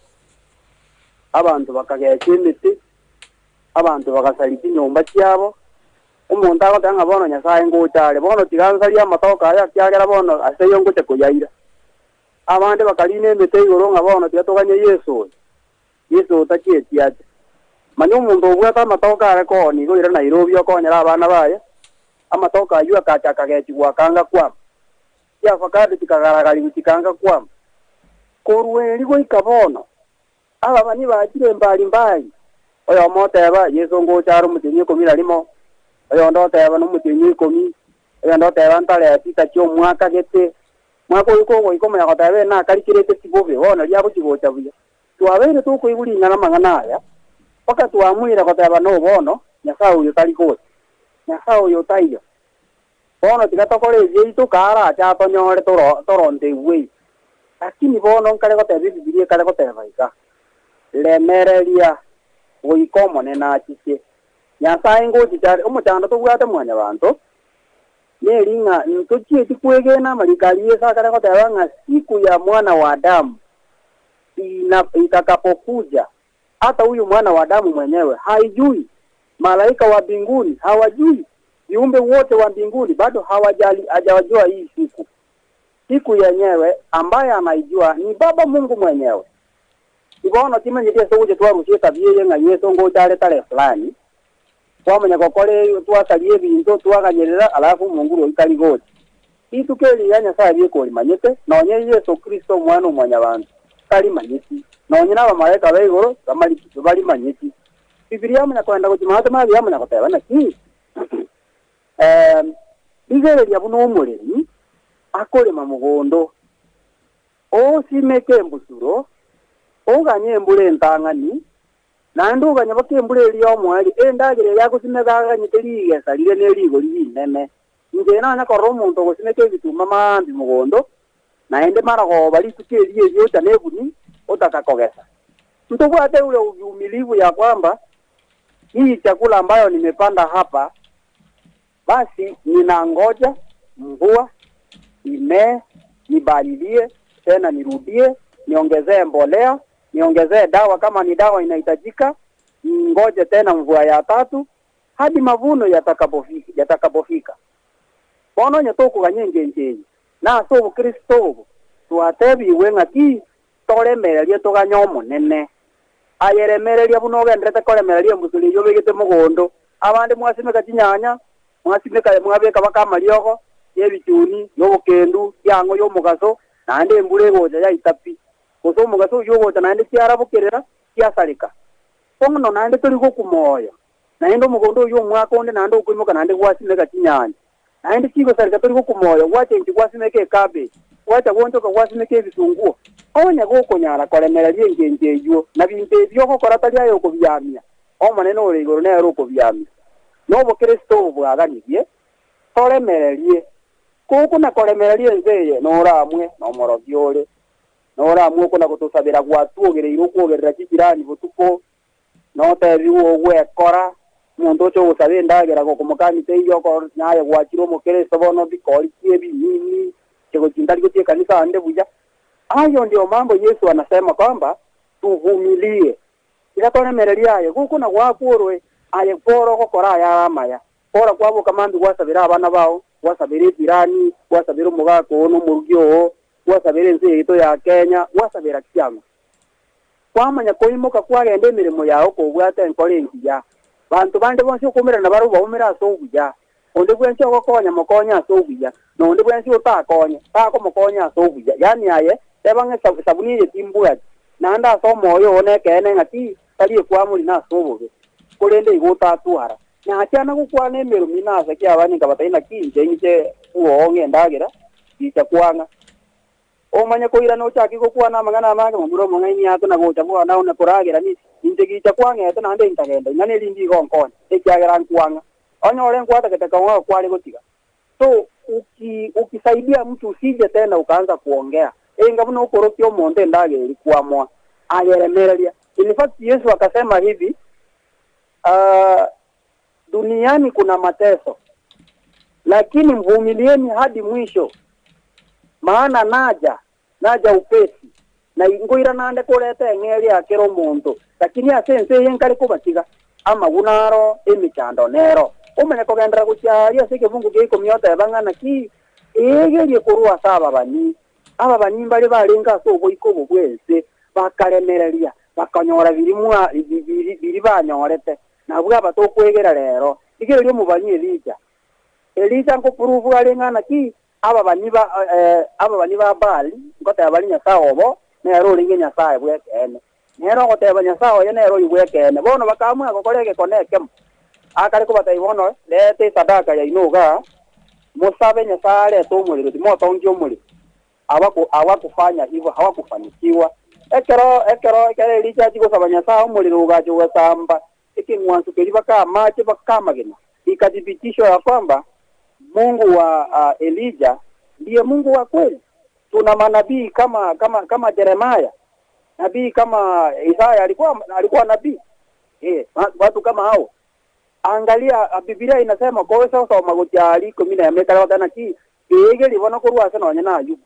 abanto bakagecha emete, abanto bagasaria chinyomba chiabo. Omonto agoteba ng'a bono Nyasae ngocha are, bono tiga nsarie amatoke aya ekiagera bono ase ayio ngocha koyaira. Abande bakarina emete igoro ng'a bono tiga toganye Yeso oyo. Yeso otachieti ache. Manya omonto obwate amatoke are koonia igo ira Nairobi okonyera abana baye, amatoke ayio akacha akagechigwa akanga kwama. Chiafakado chikagaragariwa chikanga kwama. Korwa erio goika bono, ababani bachire mbari mbari, oyomo oteba, Yeso ngocha are omotienyi ikomi na rimo, oyonde oteba nomotienyi ikomi, oyonde oteba ntare sita chi'omwaka gete. Mwaka oyio kogoika omanya goteba ere nakarikerete tibobe, bono riagochia gocha buya. Twabeire tokoigwa ring'ana amang'ana aya, mpaka twamoira goteba no bono, Nyasae oyo tari gocha, Nyasae oyo taiyo. Bono tiga tokore ebiaito karache atonyore toro toronte igwe. Lakini bono nkare goteba Ebibilia ekare goteba iga, Remereria goika Omonene achiche. Nyasae ngochicha are, omochando tobwate mwanyabanto, neri ng'a ntochieti kwegena amariko aria Yeso akare goteba ng'a siku ya mwana wa Adamu ina itakapokuja, hata huyu mwana wa Adamu mwenyewe haijui, malaika wa mbinguni hawajui, viumbe wote wa mbinguni bado hawajali hajawajua hii siku. Siku yenyewe ambaye anaijua ni Baba Mungu mwenyewe. Ibono timenyete ase ogocha twarusia etabia eye ng'a Yeso ngocha are tarehe fulani, twamanya gokora eyo twasaria ebinto twaganyerera alafu omonguru oyio tari gocha. Rituko eri riria Nyasae rieka orimanyete, nonye Yeso Kristo Omwana o Mwanyabanto tarimanyeti, nonye nabamalaika ba igoro tibarimanyeti. Bibilia yamanya koenda gochia maate mabi yamanya goteba naki? Rigereria buna omoremi akorema mogondo, osimeke embusuro, oganye embura entang'ani, Naende oganya baka embura eria y'omoerio, endagera eria agosimeka aganyete rigesa rire ne rigori rinene. Inche nanya korora omonto ogosimeka ebituma maambia mogondo, naende marogoba rituko erio erio ocha nebuni, otaka kogesa. Ntobwate ule uvumilivu ya kwamba hii chakula ambayo nimepanda hapa, basi ninangoja mvua imee, nipalilie tena nirudie, niongezee mbolea, niongezee dawa kama ni dawa inahitajika, ngoje tena mvua ya tatu hadi mavuno yatakapofika yatakapofika. Bono onye tokoganya engencho eye, na ase obokristo obo twatebigwe ng'a ki toremererie toganye Omonene. Aye remereria buna ogenderete koremereria embusuro eyio obegete mogondo. Abande mwasimeka chinyanya, mwasimeka mwabeka baka amariogo y'ebichuni, y'obokendu, y'ang'o y'omogaso, naende embura egocha yaita pi. Gose omogaso oyio ogocha naende chiarabokerera, chiasareka. Bono naende tori gokwa moyo. Naende omogondo oyio omwaka onde naende okoimoka naende gwasimeka chinyanya. Naende chigosareka tori gokumoyo, gwachenchia gwasimeka ecabbage, gwacha gwonchoka gwasimeka ebitunguo. Onye gokonyara koremereria engencho eyio, na binto ebi ogokora tari aye okobiamia, Omonene ore igoro nere okobiamia. Na obokeresito obo bwaganirie, toremererie. Gokona-koremereria ense eye noramwe nomorogi ore, noramwe okona-gotosabera gwatwogereire okwogerera chichirani botuko, Notebigwe ogwekora, omonto oche ogosaba endagera gokomokania teiyo okoro naye gwachire omokeresto bono bikori ki ebinini, inche gochia ntari gochia ekanisa ande buya. Hayo ndio mambo Yesu anasema kwamba tuvumilie. Tiga toremererie aye, gokona goakwa oroe, aye kore ogokora ayare amaya. Kora kwaboka mambia gwasabera abana bao, gwasabera ejirani, gwasabera omogaka oo na omorugi oo, gwasabera ense yaito ya Kenya, gwasabera kiang'o. Kwamanya koimoka kwagenda emeremo yao kobwata enkoro engiya. Banto bande bonsi okoumerana nabarabwo baumere ase obuya. Onde bwensi ogokonya mokonye ase obuya, na onde bwensi otakonye, takomokonya ase obuya. Yaani aye, teba ng'a esabuni eye timbwati, naende ase omoyo oo nekeene ng'a ti tari ekwamori na ase obobe, korende igo otatwara. Nachana gokwana emeremo ime ase kiabani nkabatebia, Naki inche inche bwoo ng'endagera, gicha kwang'a. Omanye koirana ochake gokwana amang'ana amange, momura omong'aini ato na gocha bwana one koragera, ninche gicha kwang'ete naende inkagenda, ing'ana erinde igo nkonye, ekiagera nkwang'a. Onyore nkwatagete kong'ao kware gotiga. So uki ukisaidia mtu usije tena ukaanza kuongea enga buna okorokia omonto endagera eria kwamoa ayeremereria. In fact Yesu akasema hivi, ah, duniani kuna mateso lakini mvumilieni hadi mwisho maana naja naja upesi na ingoira nande koreta eng'eria ya kera omonto lakini ase ense eye nkare kobatiga amaguna aro emechando nero omanye kogenderera gochia aaria ase ekebungo kia ikomi oteba ng'a naki eegerie korwa ase ababani ababani mbare barenge ase oboiko obo bw'ense bakaremereria bakanyora biria biria banyorete Nabwo aba tokwegera rero. Rigereria omobani Elija. Elija nkopuruvu are ng'a naki ababani ba ababani ba Baali ngoteba bare Nyasae obo nere orenge Nyasae bw'ekeene. Nere ogoteba Nyasae oye nere oyo bw'ekeene. Bono bakaamua gokora egekone ekemo. Akare kobatebia bono, Reta esadaka yaino igaa, mosabe Nyasae arete omorero, timotongia omorero. Hawakufanya hivyo, hawakufanikiwa. Ekero, ekero, ekero Elija achia gosaba Nyasae, omorero ogacha ogasamba ekeng'wanso keria baka amache baka amagena, ikathibitishwa ya kwamba Mungu wa uh, Elija ndiye Mungu wa kweli. Tuna manabii kama kama kama Jeremiah, nabii kama Isaya alikuwa alikuwa nabii eh, watu kama hao. Angalia, Biblia inasema koisa gosoma gochia aria ikomi na emo ekare goteba naki Eegeri bono korwa ase nonya na Ayubu.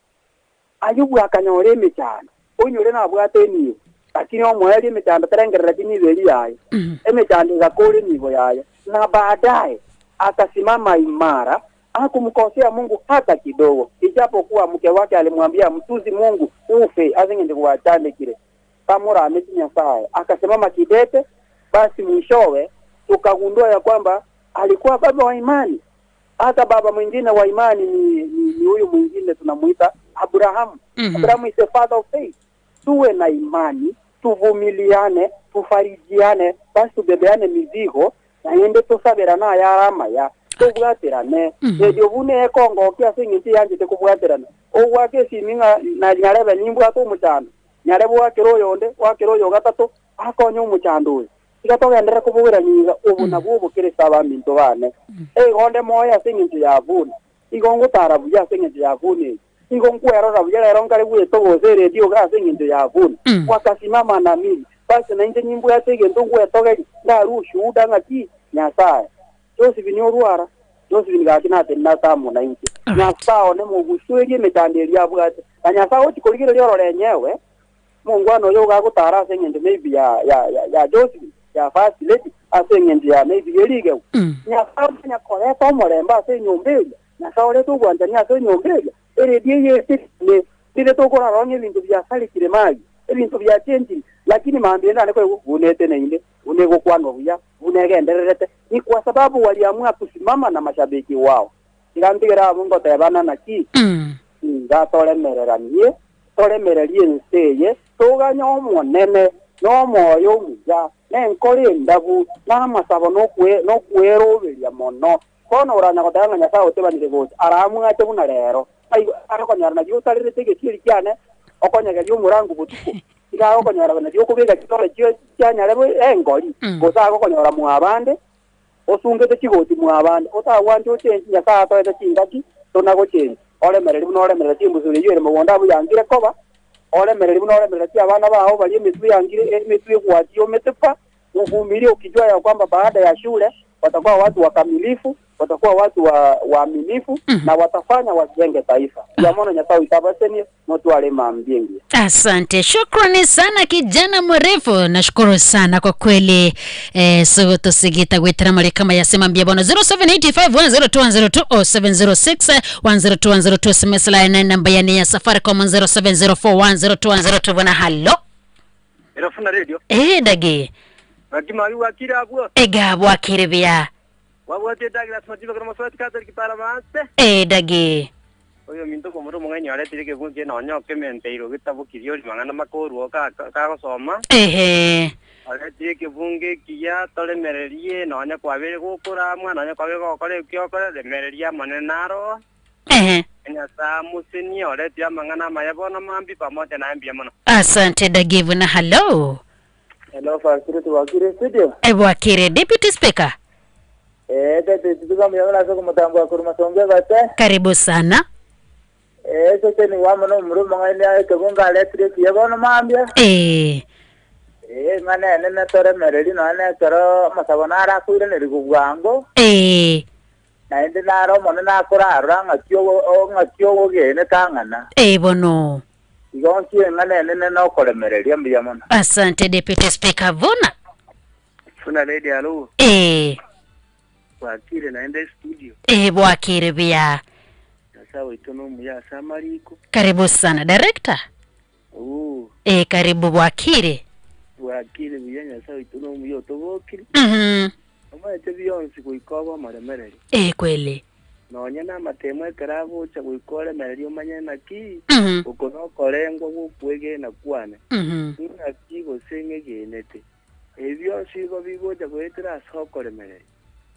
Ayubu akanyora emechando, oinyore nabwate enibo, lakini omoerio emechando terengerereti nibo eria yaye. Emechando egakora enibo yaye, na baadaye akasimama imara, hakumkosea Mungu hata kidogo, ijapokuwa mke wake alimwambia mtusi Mungu ufe, ase eng'encho gwachandekire tamorameti Nyasaye. Akasimama kidete, basi mwishowe tukagundua ya kwamba alikuwa baba wa imani. Hata baba mwingine wa imani ni, ni, ni huyu mwingine tunamuita Abrahamu. Abrahamu is the father of faith. Tuwe na imani, tuvumiliane, tufarijiane, basi tubebeane mizigo naende tosaberane ayare amaya, tobwaterane. Erio buna ekongokia ase eng'encho eyanchete kobwaterana. Ogoaka esimi ng'a na nyarebe nimbwate omochando, nyarebe oakere oyonde, oakere oyo gatato, akonye omochando oyo. Tiga togenderere kobogerania iga, obo nabwo obokeresto abaminto bane. Igo onde moyo ase engencho ya Abuna, igo ngotara buya ase engencho ya Abuna eye, igo nkwerora buya rero nkare gwetogosa eredio iga ase engencho ya Abuna. Wakasimama na mimi, basi nainche nimbwate egento ngwetogeria, ndarue ushuhuda ng'a ki? Nyasae. Josephine orwara, Josephine gaki natenene ase amo nainche. Nyasae one mogusuerie emechando eria abwate, na Nyasae ochia korigereria orore enyewe, Omongwana oyo iga agotara ase engencho maybe ya ya ya ya Josephine, ya first lady, ase engencho ya maybe ye rigegu. Nyasae omanya koreta omorembe ase enyomba eria, Nyasae orete obwanchani ase enyomba eria, eredio eye eterine, rire tokorara onye ebinto biasarekire maye, ebinto biachenchire, lakini mambia ende nare koigwa buna eteneine, buna egokwanwa buya, buna egendererete, ni kwa sababu waliamua kusimama na mashabiki wao. Tiga ntigere abwo ngotebana naki, inga toremereranie, toremererie ense eye, toganye Omonene. Nomoyo omuya, nenkoro endabu, na amasabo na okweroberia mono. Bono oranya goteba ng'a Nyasae otebanire gocha, aramwache buna rero. Ng'ai are konyora nario otarerete egesieri kiane, okonyegeria omorango botuko? Iga agokonyora nario okobeka chitore chia nyarebe engori, gose agokonyora mwabande, osungete chigoti mwabande, otagwancha ochenchi Nyasae atoete chingaki, tona-gochenchi. Oremererie buna oremerera chimbusuro eyio ere mogondo abwo yangire koba, oremererie buna oremerera chi'abana bao baria emetwe yangire emetwe egwachi yomete pa, uvumilie ukijua ya kwamba baada ya shule watakuwa watu wakamilifu, watakuwa watu wa waaminifu na watafanya wajenge taifa. Mbuya mono Nyasae oito abasenie motware emambia engiya. Asante, shukrani sana kijana mrefu, nashukuru sana kwa kweli. Eh, sogotosigita gwetera mari kama yasema mbia bono 0785102102 o 706 102 SMS line namba yani ya Safaricom 0704102102 bwana halo. Erafuna radio. Eh, dagi. Bakima yu wakira abwo. Ega bwakire bia. Wabwate Douglas Matiba kama swati Catholic Parliament. Eh, dagi. Oyo minto komoro mung'aini aretire kebunge nonyo kementeiro getabukirio rimang'ana makorwo ka kagosoma. Ehe. Aretire kebunge kiya toremererie nonya kwabere gokora mwana nonya kwabere gokora ekiokora remereria monene naro. Ehe. Nyasaye musenie oretire amang'ana amaya bono mambi pamoja naye mbuya mono. Asante Dagivu na halo. Hello, Facility Wakire Studio. Eh, bwakire Deputy Speaker. Eh, tete tuka muyabona soko mutambo wa kuruma songe bate. Karibu sana. Eh, sese ni wamo no muruma ngani aye kebunga aletire kiye bono mambia. Eh. Eh, ngane nene tore mereri no ane toro masabo nara kuire neri gubwango. Eh. Naende naro mono nakorarora ng'aki ng'aki ogogene tang'ana. Eh, bono. Igo nkie ng'ane nene nokoremereria mbuya mono. Asante Deputy Speaker Vuna. Funa radio alo. Eh. Wakire naende studio. Eh, bwakire bia. Nyasaye oito nomuya ase amariko. Karibu sana director. Oo. Eh, karibu bwakire. Bwakire buya Nyasaye oito nomuya otobokire. Mhm. Omanyete bionsi goika obe omoremereri. Eh, kweli. Nonya na amatemo ekero agocha goika oremereria omanye naki Mhm. oko nokorengwa gokwegena kwane. Mhm. Ng'aki gose ng'egenete. Ebi bionsi igo bigocha goetera ase okoremereria.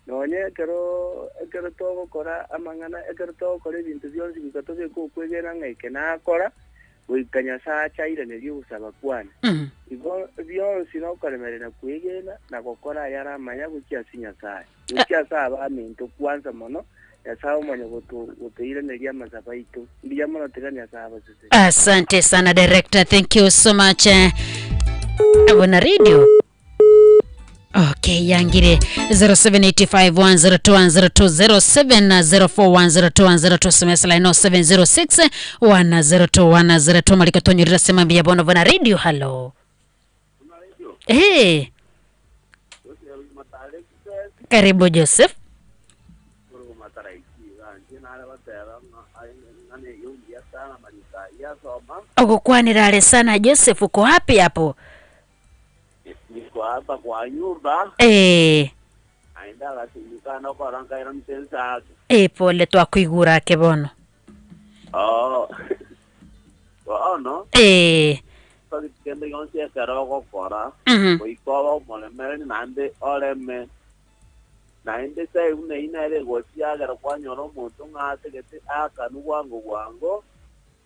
Nonya ekero ekero togokora amang'ana ekero togokora ebinto bionsi goika tobeke okwegena ng'a eke nakora goika Nyasaye achairanerie ogosaba kwane. Mhm. Igo bionsi nokoremereria na kwegena na gokora ayare amaya gochia ase Nyasaye. Gochia ase abaminto kwanza mono Nyasaye omanye gotoiraneria amasabo aito. Mbuya mono tiga Nyasaye abasesenie. Asante sana director, thank you so much. Abona radio. Okay, yangire 0785102102 0704102102 SMS line 0706 102 maliko tonyurira sema mbia bono bona radio hello. Hey. Karibu Joseph. Ogokwanira ale sana Joseph, uko wapi hapo? Niko hapa kwa nyumba. Eh, Aenda gasimikana okora nkaira mtensake. eh pole twakuigura ake bono. Oh. Bono Eh, kende yonsi ekero ogokora Mhm. goika obe omoremereri naende oreme naende sai buna eyio nere egochiagera kwanyora omonto ng'a ategete akanu bwango bwango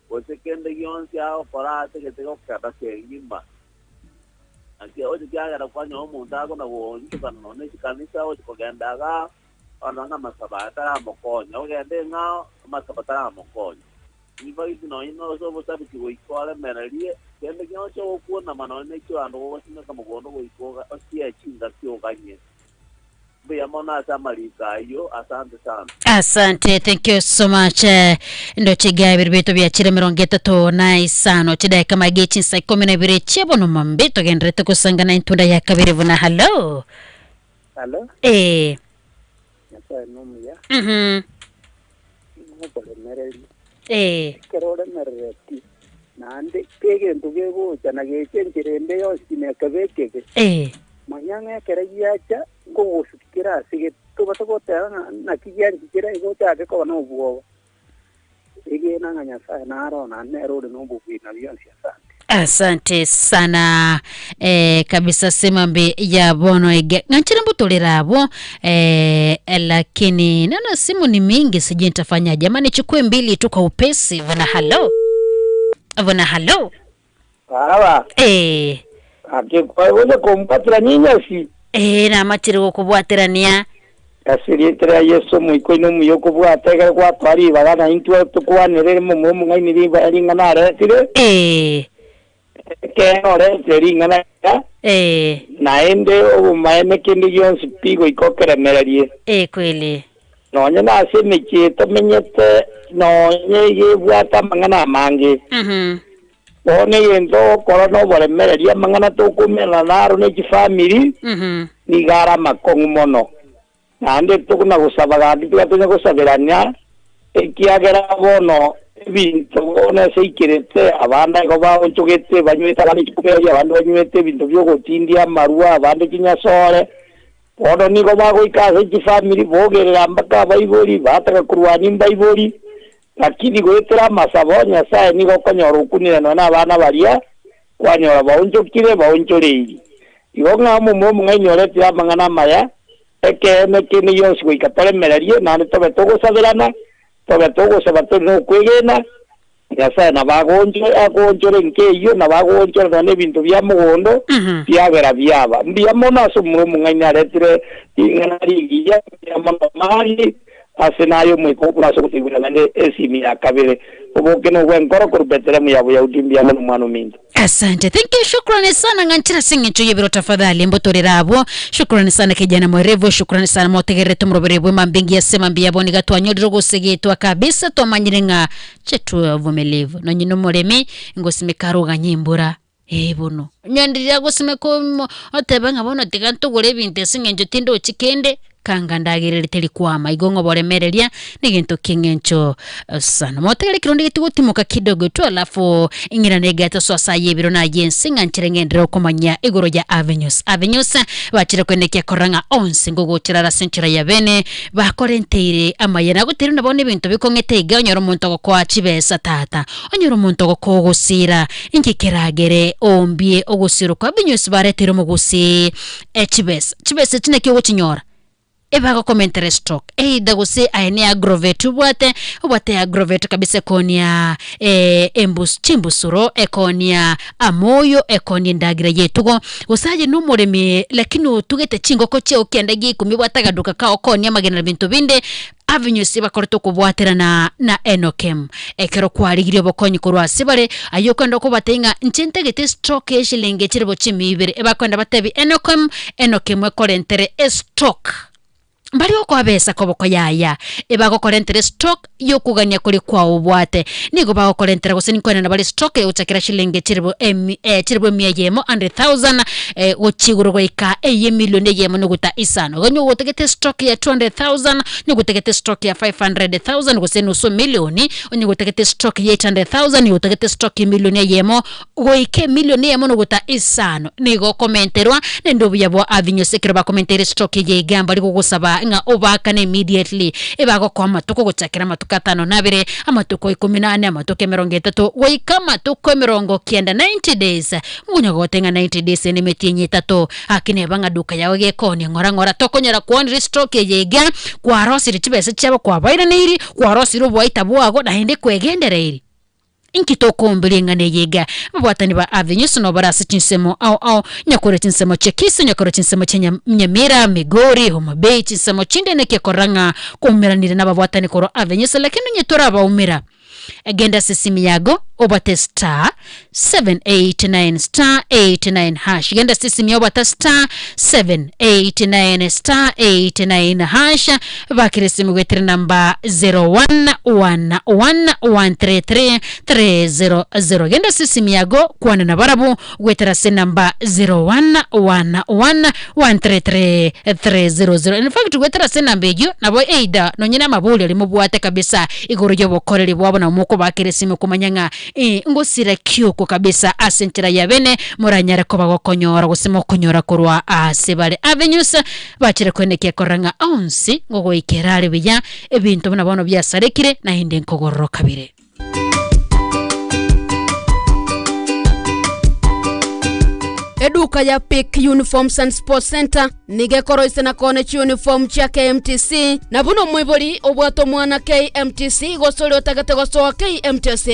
gose kende gionsi agokora ategete gokenda kengima naki oche kiagera kwanyora omonto akona goonchokana nonye chikanisa oche kogenda iga ona ng'a amasabo aya taramokonya ogende ng'ao amasabo taramokonya in fact nonye nose obosabiki goika oremererie kende gionsi ogokwonama nonye na ekiwando gogosimeka mogondo goika osie chingaki oganye mbuya mono ase amariko aywo asante sana. Asante, thank you so much. Ndo chiga ibiri bitu byachire 35 chidakika mage chinsa 12 chebono mambe togenderete kusangana intunda ya kabiri vuna hello. Hello. Eh. Nyasaye nomuya. Mhm. Nokoremereria. Eh. Ekero oremerereti naende kegento gegocha na geche enchera ende yonsi nekebe ekebe. Eh. Manya ng'a ekero giacha nkogosukera ase getobasa goteba ng'a naki gianchikera igo ochake koba na obwoba. Egena ng'a Nyasaye naro naende nere ore na obobui na bionsi asante. Asante sana eh, kabisa semambe ya bono ege ng'anchira mbutolera abo eh, lakini naona simu ni mingi, sijui nitafanyaje. Jamani, chukue mbili tu kwa upesi. Vona halo, vona halo Baba eh, akikwagoza kumpatira nyinyasi eh, namatire gukubwatirania asirietera Yesu mwikoino omuya okobwata ekero gwatwara ribaga na intwe tukwanere momwe omong'aini riba ring'ana aretire ekero oretire ring'ana riria naende obomaene kende gionsi pi goika okeremererie eh, kweli nonye nase emechie tomenyete nonye iga amang'ana amange bono egento ogokora na oboremereria amang'ana tokomerana naro na echifamiri niga are amakong'u mono naende tokona gosaba gaki tiga tonya gosaberania ekiagera bono ebinto bono ase ikerete abande igo baonchogete banywete abande chikoberia abande banywete ebinto bia ogotindia amarwa abande chinyasore bono nigo bagoika ase chifamiri bogerera mpaka abaibori bataka korwania mbaibori lakini goetera amasabo nyasaye nigo okonyora okunire nonya na abana baria kwanyora baonchokire baonchoreiri igo ng'a omomo omong'aini oretire amang'ana amaya ekeene kende gionsi goika toremererie naende tobe togosaberana tobe togosaba tori na okwegena nyasaye nabo agonchore nke eywo nabo agonchore nonya na ebinto bia mogondo biagera biaba mbuya mono ase omoro omong'aini aretire ring'ana rigiya mbuya mono mari ase naye omoika okure ase ogotebiwa naende esimi ya kabere oboke na obwenkoro korwa Bethlehemu ya Boyahudi mbuya mono omwana ominto. Asante, thank you, shukrani sana ng'anchera ase eng'encho y'ebiro tafadhali mbotorere abwo. Shukrani sana kijana mwerevu, shukrani sana motegererete omorobere bw'emambia engiya ase emambia yabo niga twanyorire ogosegetwa kabisa twamanyire ng'a chetu uvumilivu nonye na omoremi ngosimeka aroganye embura eh bono. Onye ndiria gosimeka omo otebe ng'a bono tiga ntogore ebinto ase eng'encho tindochi kende. Kanga ndagerere teri kwama igo ng'a oboremereria negento ki'eng'encho sana. Motegere ekerondo ege tigotimoka kidogo tu alafu ing'irane egete soa ase aye ebiro na aye ense ng'a nchere ng'enderere okomanya igoro ya avenues. Avenues bachire koenekia korora ng'a onsi ngogochera are ase enchera ya bene bakorenteire amaya. Nagotebirie buna bono ebinto bikong'ete iga onyore omonto ogokoa chibesa tata, onyore omonto ogokoa ogosira, inki keragere oombie ogosirwa kwa avenues bareteire omogusii echibesa. Chibesa echi naki ogochinyora? Ebagokomentera estroke either gose aye ne agrovet obwate, obwate agrovet kabisa ekoonia embus chimbusuro, ekoonia amoyo, ekoonia endagera ya etugo, gose aye na omoremi lakini otugete chingoko chiao kianda gia ikomi obwate agaduka kao okoonia amagena na binto binde, Avenues ebakorete okobwaterana na Enokem. Ekero kwarigirie obokonyi korwa ase bare, ayio okoenda okobatebia ng'a inche ntagete estock ye eshilingi chilifu chimia ibere. Ebakoenda batebi Enokem, Enokem ekorentere estock. Mbari gokoa besa koboko yaya, ebagokorentera estock yokogania koria kwao obwate. Nigo bagokorentera gose ninkoenana bare estock egochakera shilingi chilifu emi chilifu emia eyemo, 100,000, gochia igoro goika eye emilion eyemo noguta isano. Igo onye ogotagete estock ya 200,000, Onye gotagete stock ya 500,000 gose enusu milioni, onye gotagete stock ya 800,000, onye gotagete stock ya emilioni eyemo, goika emilioni eyemo nogota isano, nigo okomenterwa naende obuya bwa Avenues ekero bakomenteire stock eye iga mbari gogosaba ng'a obaakane immediately, ebagokoa amatuko gochakera amatuko atano na abere, amatuko ikomi na ane, amatuko emerongo etato, goika amatuko emerongo kianda, 90 days. Ngonya goteba ng'a 90 days ene emetienyi etato, Gaki neba ng'a duka yao gekoonia ng'ora ng'ora, tokonyora kwoonire estroke eye iga, kwarosirie chibesa chiabo kwabairaneiri, kwarosirie oboaita bwago naende kwegendereiri. Inki tokoomberia eng'ana eye iga? Ababwatani ba Avenues nobare ase chinsemo ao ao, nyakore chinsemo chia Kisii, nyakore chinsemo chia Nya Nyamira, Migori, Homa Bay, chinsemo chinde naki ekorora ng'a kwaumeranire nababwatani korwa Avenues, lakini onye torabaumera, Genda ase esimu yago obwate star 789 star 89 hash. Genda ase esimu yago obwate star 789 star 89 hash. Bakire esimu gwetire namba 0111133300. Genda ase esimu yago kwana na barabwo gwetera ase namba 0111133300. In fact gwetera ase enamba eyio nabo either nonye na amabori aria mobwate kabisa igoro y'obokoreri bwabo nabo mokobakera esime komanya ng'a eh ngosira ki oko kabisa ase enchera ya bene moranyare koba gokonyora gose mokonyora korwa ase bare. Avenues bachire koenekia korora ng'a onsi ngogoikera are buya ebinto buna bono biasarekire naende nkogororoka bire. Eduka ya Pick Uniforms and Sports Center nigo ekoroisia na koonia chiuniform chia KMTC, na buna omoibori obwate omwana KMTC gose oria otagete gosoa KMTC.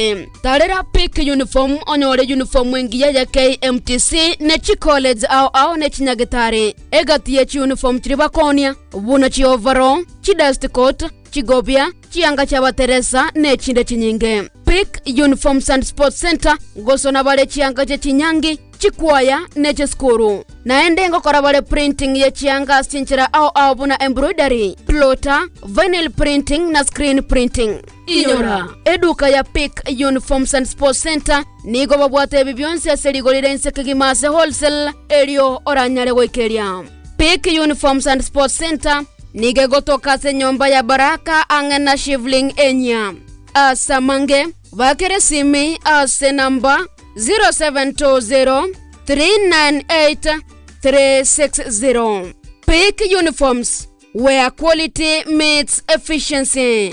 Tarera Pick Uniform onyore uniform engiya ya KMTC ne chicollege ao ao ne chinyagitari. Egati ye chiuniform chiria bakoonia buna chioverall, chidust coat, chigobia, chianga chi'abateresa na echinde chinyinge. Pick Uniforms and Sports Center ngosona bare chianga chie chinyangi, chikwaya, ne chisukuru. Naende ngokora bare printing ye chianga ase chinchera ao ao buna embroidery, plotter, vinyl printing na screen printing. Inyora, eduka ya Pick Uniforms and Sports Center nigo babwate ebi bionsi ase rigori rire inse kegima ase wholesale erio oranyare goikeria. Pick Uniforms and Sports Center nigo egotoka ase enyomba ya Baraka ang'e na Shivling enyia. Ase amange, bakere esimi ase enamba 0720 398 360. Pick Uniforms, where quality meets efficiency.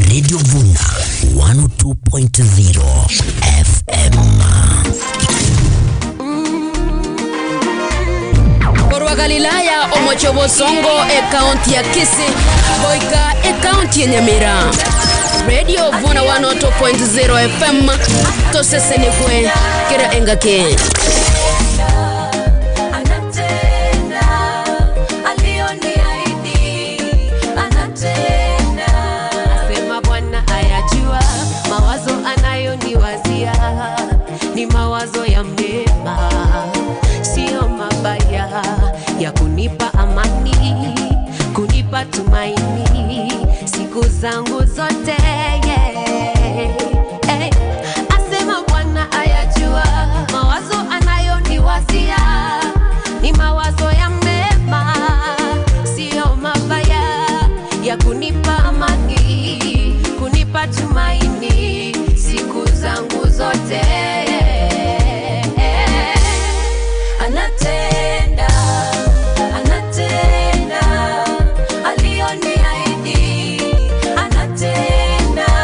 Radio Vuna 102.0 FM. Korwa Galilaya omochie obosongo ekaunti ya Kisii goika ekaunti ya Nyamira. Radio Vuna 102.0 FM tosesenigwe kera engaki. Anatenda aliyoniahidi, anatenda. Asema Bwana ayajua mawazo anayoniwazia ni mawazo ya mema, siyo mabaya, ya kunipa amani, kunipa tumaini siku zangu zote yeah. Hey. Asema Bwana ayajua mawazo anayoniwazia ni mawazo ya mema, siyo mabaya, ya kunipa amani, kunipa tumaini siku zangu zote. Anatenda, anatenda aliyoniahidi, anatenda.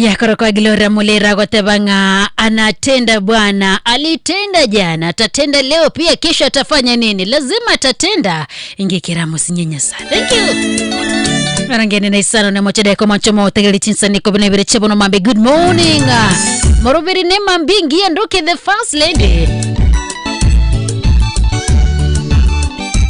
Yakoro kwa Gloria Mulira goteba ng'a anatenda Bwana, alitenda jana, atatenda leo pia, kesho atafanya nini? Lazima atatenda. Ingekera musinyenya sana. Thank you. Arangene na isano na mochede ko machomo tegeli chinsani ko bine bire chebono mambe. Good morning. Morobiri ne mambingi nduke the first lady.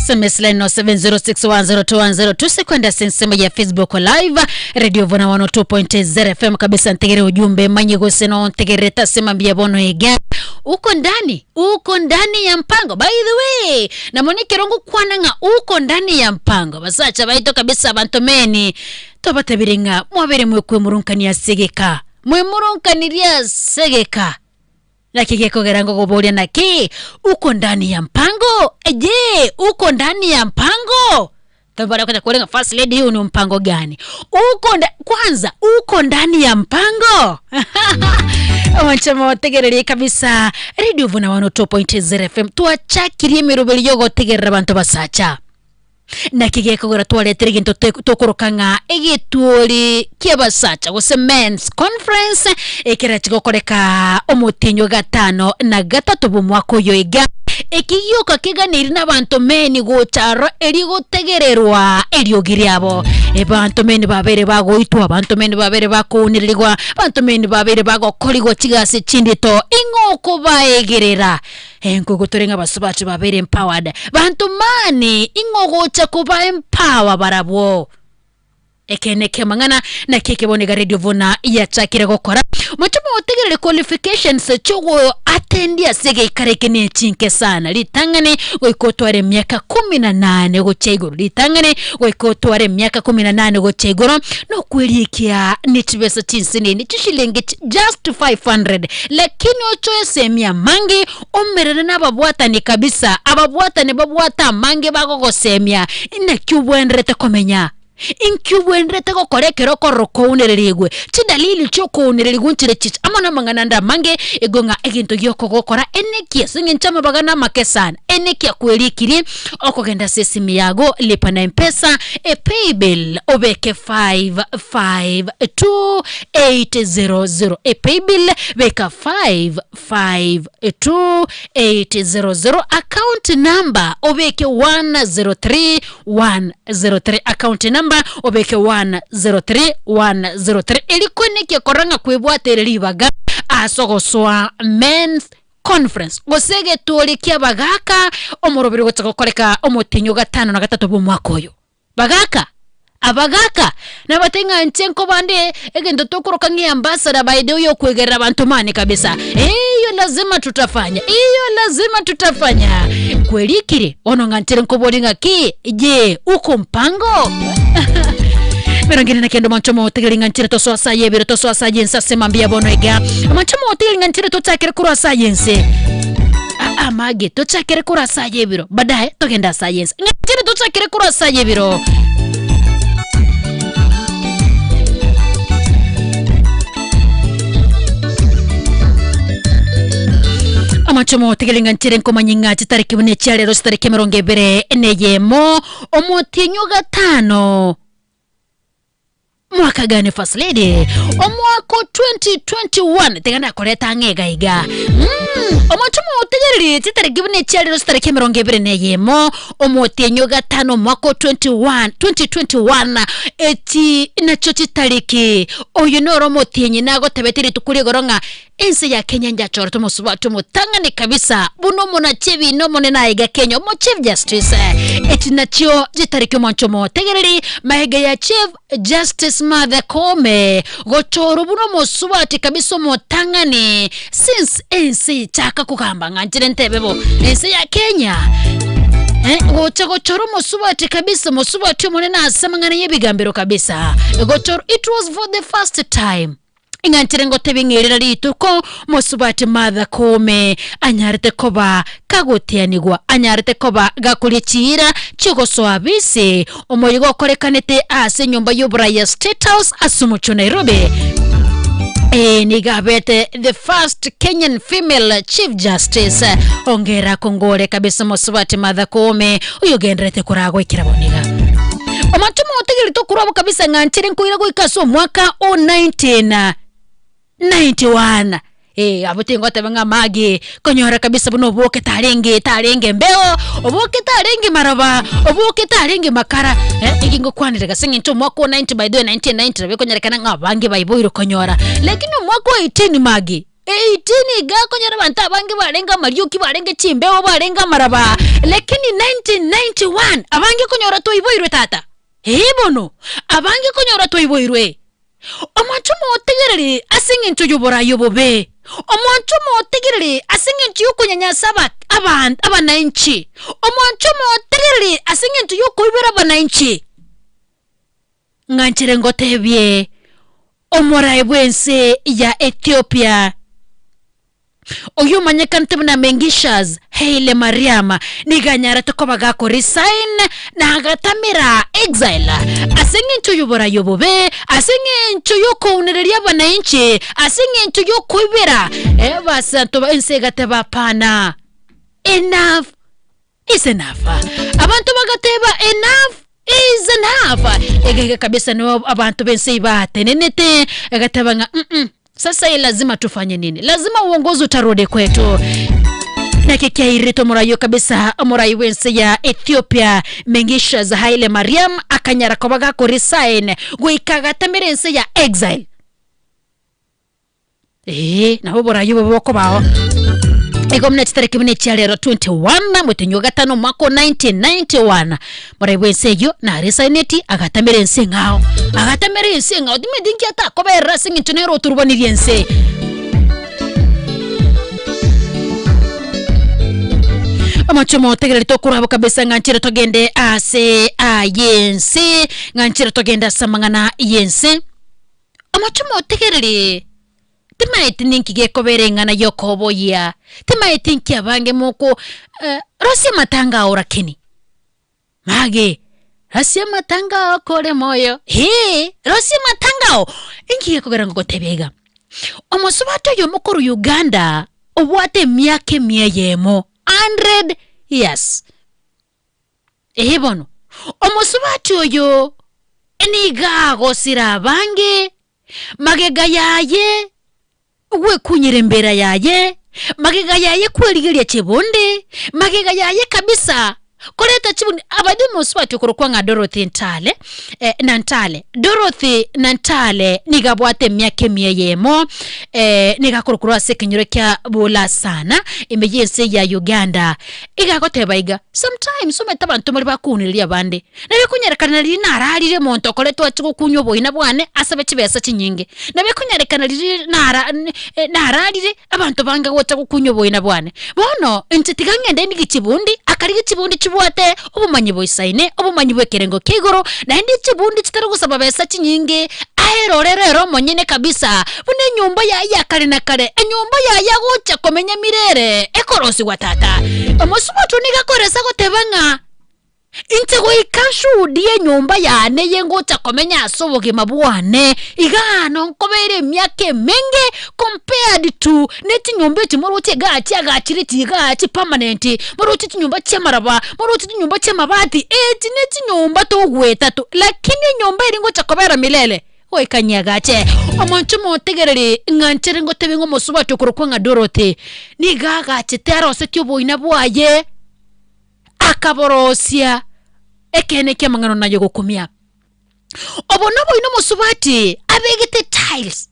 SMS line no 706102102 sekwenda sensemo ya Facebook live Radio Vona 102.0 FM kabisa ntegere ujumbe manyi gose no ntegere tasema mbia bono ega uko ndani uko ndani ya mpango by the way namone kirongo kwana ng'a uko ndani ya mpango basacha baito kabisa bantomeni tobatabire ng'a mwabere mwekwe murunkania segeka mwemurunkaniria segeka nakigekogera ngogoboria naki uko ndani ya mpango je uko ndani ya mpango Tabara kwenda kulenga first lady huu ni mpango gani uko nda, kwanza uko ndani ya mpango wanchama wategererie kabisa radio vuna 102.0 fm twachakirie mirubiri yogotegerera bantu basacha nakigekogera twaretire gintu tukoroka ng'a egituori kia basacha gose men's conference ekera chigokoreka omotinyo gatano na gatatu bumwaka oyo iga ekigioka kiganiri na bantu meni gocharo erigotegererwa eriogi riabo ebantu meni babere bagoitwa bantu meni babere bakounirigwa bantu meni babere bagokorigwa chigasi chindito ing'oko baegerera enkugu turi ng'abasu bacu babere empowered bantu mani ing'ogocha kuba empower barabwo ekene kemang'ana naki ekebonega radio vuna yachakire gokora mochomo otegerere qualifications chogo atendi ase geikara eke ne chinke sana ritang'ane goika otware miaka kumi na nane gochia igoro ritang'ane goika otware miaka kumi na nane gochia igoro nokwerikia ni chibesa chinsinini chishilingi just 500 lakini ochoe semia mangi omerere na ababwatani kabisa ababwatani babwata amange bagogosemia naki obwenderete komenya inkiubwenderete gokora ekero okorora kounererigwe chidalili chiokonererigwe nchire chicha amo na amang'ana nda amange ego ng'a egento giokogokora enekia ase eng'encho amabaga na amake sana enekia kwerikirie okogenda ase esimi yago lipa na mpesa epaybill obeke 552800 epaybill beka 552800 account number obeke 103103 account number obeke 103103 erikwenekia koranga kwibwatere ribaga asogoswa men's conference gose egetwori kia bagaka omorobiri gocha gokoreka omotinyo gatano na gatatu bwa omwaka oyo bagaka abagaka nabatenga nche nkobande egento tokoroka ng'i ambassador by the way okwegerera bantu mani kabisa hiyo lazima tutafanya hiyo lazima tutafanya kwelikire ono ng'anchere nkobori ng'aki je uko mpango mirongo ine na kenda manchomo otegerenga nchire tosoa saye ebere tosoa saye ense ase mambia bono iga manchomo otegerenga nchire tochakere korwa saye ense amage tochakere korwa saye ebiro baadaye togenda saye ense ng'anchire tochakere korwa saye ebiro amachomo otegerenga nchere nkomanying'a chitariki bune chiarero chitariki emirongo ebere neyemo omotinyo gatano mwaka gani first lady omwaka 2021 tegana koreta ng'ega iga omochomo otegereri chitariki bune chiarero chitariki emirongo ebere neyemo omotinyo gatano mwaka 21 2021 eti nacho chitariki oyo noro omotinyi nagotebete rituko rigoro ng'a ense ya kenya njachora tomosuba tomotang'ane kabisa buno omonachebi nomonene aiga kenya omo chief justice eti nachio chitariki omonchomo otegereri maega ya chief justice Martha Koome gochoro buno mosubati kabisa omotang'ani since ense chaka kugamba ng'anchire ntebebo ense ya kenya gocha gochoro mosubati kabisa mosubati omonene ase amang'ana y'ebigambiro kabisa gochoro it was for the first time ing'anchire ngotebing'erera rituko mosubati Martha Koome anyarete koba kagotianigwa anyarete koba gakoria chiira chigosoa bisi omoyo gokorekanete ase enyomba y'oburaya State House ase omochie Nairobi nigabete the first Kenyan female chief justice ongera kongore kabisa mosubati Martha Koome oyo genderete koragwekera boniga omanto motegerete okorwabo kabisa ng'anchire nkoira goika ase omwaka o 19 91 Eh, abwo tingoteba ng'a magi konyora kabisa buna oboke tarenge tarenge mbeo oboke tarenge maroba oboke tarenge makara eh, eki ngokwanera gase ng'encho omwaka o 90 by the way 1990 nabo ekonyarekana ng'a abange baiboirwe konyora lakini omwaka o 18 magi 18 iga konyora abanto abange barenge amarioki barenge chimbeo barenge amaraba lakini 1991 abange konyora twaiboirwe tata Ee bono, abange konyora twaiboirwe. Omwancho omotegerere ase engencho y'oborai obobe, omwancho omotegerere ase engencho y'okonyanyasa aba aban abanainchi, omwancho omotegerere ase engencho y'okoibera abanainchi. Ng'anchere ngotebie, omorai bw'ense ya Ethiopia, Oyio omanyekanete buna Mengishas Haile Mariam nigo anyarete koba gakoresign na agatamera exile ase eng'encho y'oborai obobe, ase eng'encho y'okounereria abanainchi, ase eng'encho y'okoibera eh, basanto ba ense egateba hapana, enough is enough. Abanto bagateba enough is enough. Egege kabisa nigo abanto b'ense batenenete egateba ng'a mm sasa hii lazima tufanye nini? Lazima uongozi utarudi kwetu. Naki kiairete omorai kabisa omorai bw'ense ya Ethiopia Mengisha Haile Mariam akanyara koba gakoresign goika agatamera ense ya exile. Ee, nabo oborayi obo bokobao igo muna chitariki buna echia rero 21 motenyi o gatano omwaka o 1991 morai bwa ense eyio naresaineti agatamera ense eng'ao agatamera ense eng'ao timanyeti nki atakoberera ase eng'encho nere otorobanirie ense Omochie omotegereri tokorwa kabisa ng'a nchire togende ase aye ense ng'a nchire togende ase amang'ana y'ense. Omochie omotegereri, timaeti ninki gekobera eng'ana y'okoboyia, timaeti nki abange moko eh, rosia amatanga ao rakini. Mage, rosia amatanga ao kore moyo, hee, rosia amatanga ao. Inki gekogera ngogotebia iga? Omosubati oyomo korwa Uganda, obwate emiaka emia eyemo, 100 years. Ee bono, omosubati oyo nigo agosira abange, magega yaye gwekunyera embera yaye, magega yaye kwerigeria chibonde, magega yaye kabisa koreta chibonde. Abande omosubati okorokwa ng'a Dorothy Ntale, eh, Nantale, Dorothy Nantale nigo abwate emiaka emia eyemo, eh, nigo akorokwa ase ekenyoro kia Bulasana, ime y'ense ya Uganda. Iga agoteba iga, Sometimes omanyete abanto mbare bakounereria abande, nabo ekonyarekana riria nararire omonto okoretwe ache gokunywa oboina bwane asabe chibesa chinyinge, nabo ekonyarekana riria nara nararire abanto bange gocha gokunywa oboina bwane. Bono inche tiga ng'ende ndigie chibundi, akarigia chibundi chibwate obomanyi boisaine, obomanyi bwa ekerengo kia igoro, naende chibundi chitari gosaba besa chinyinge, aerorere ere omonyene kabisa, buna enyomba yaye ya kare na kare, enyomba yaye agocha komenya mirere, ekorosigwa tata. Omosubati one nigo akoresa goteba ng'a, Inche goika nshuhudie enyomba yane eye ngocha komenya ase obogima bwane, igaa nonkobeire emiaka emenge compared to ne chinyomba echi moroche igaa chiagachire chigaa chipermanent, moroche chinyomba chiamaraba, moroche chinyomba chiamabati, echi ne chinyomba togweta to, lakini enyomba eria ngocha kobera milele. Goika nyeagache omonto omotegereri, ng'a nchere ngotebie ng'a omosubati okorokwa ng'a Dorothy nigo agachete arosetie oboina bwaye, akaborosia ekeene ki'amang'ana naye gokumia. Obo noboina omosubati abegete tiles,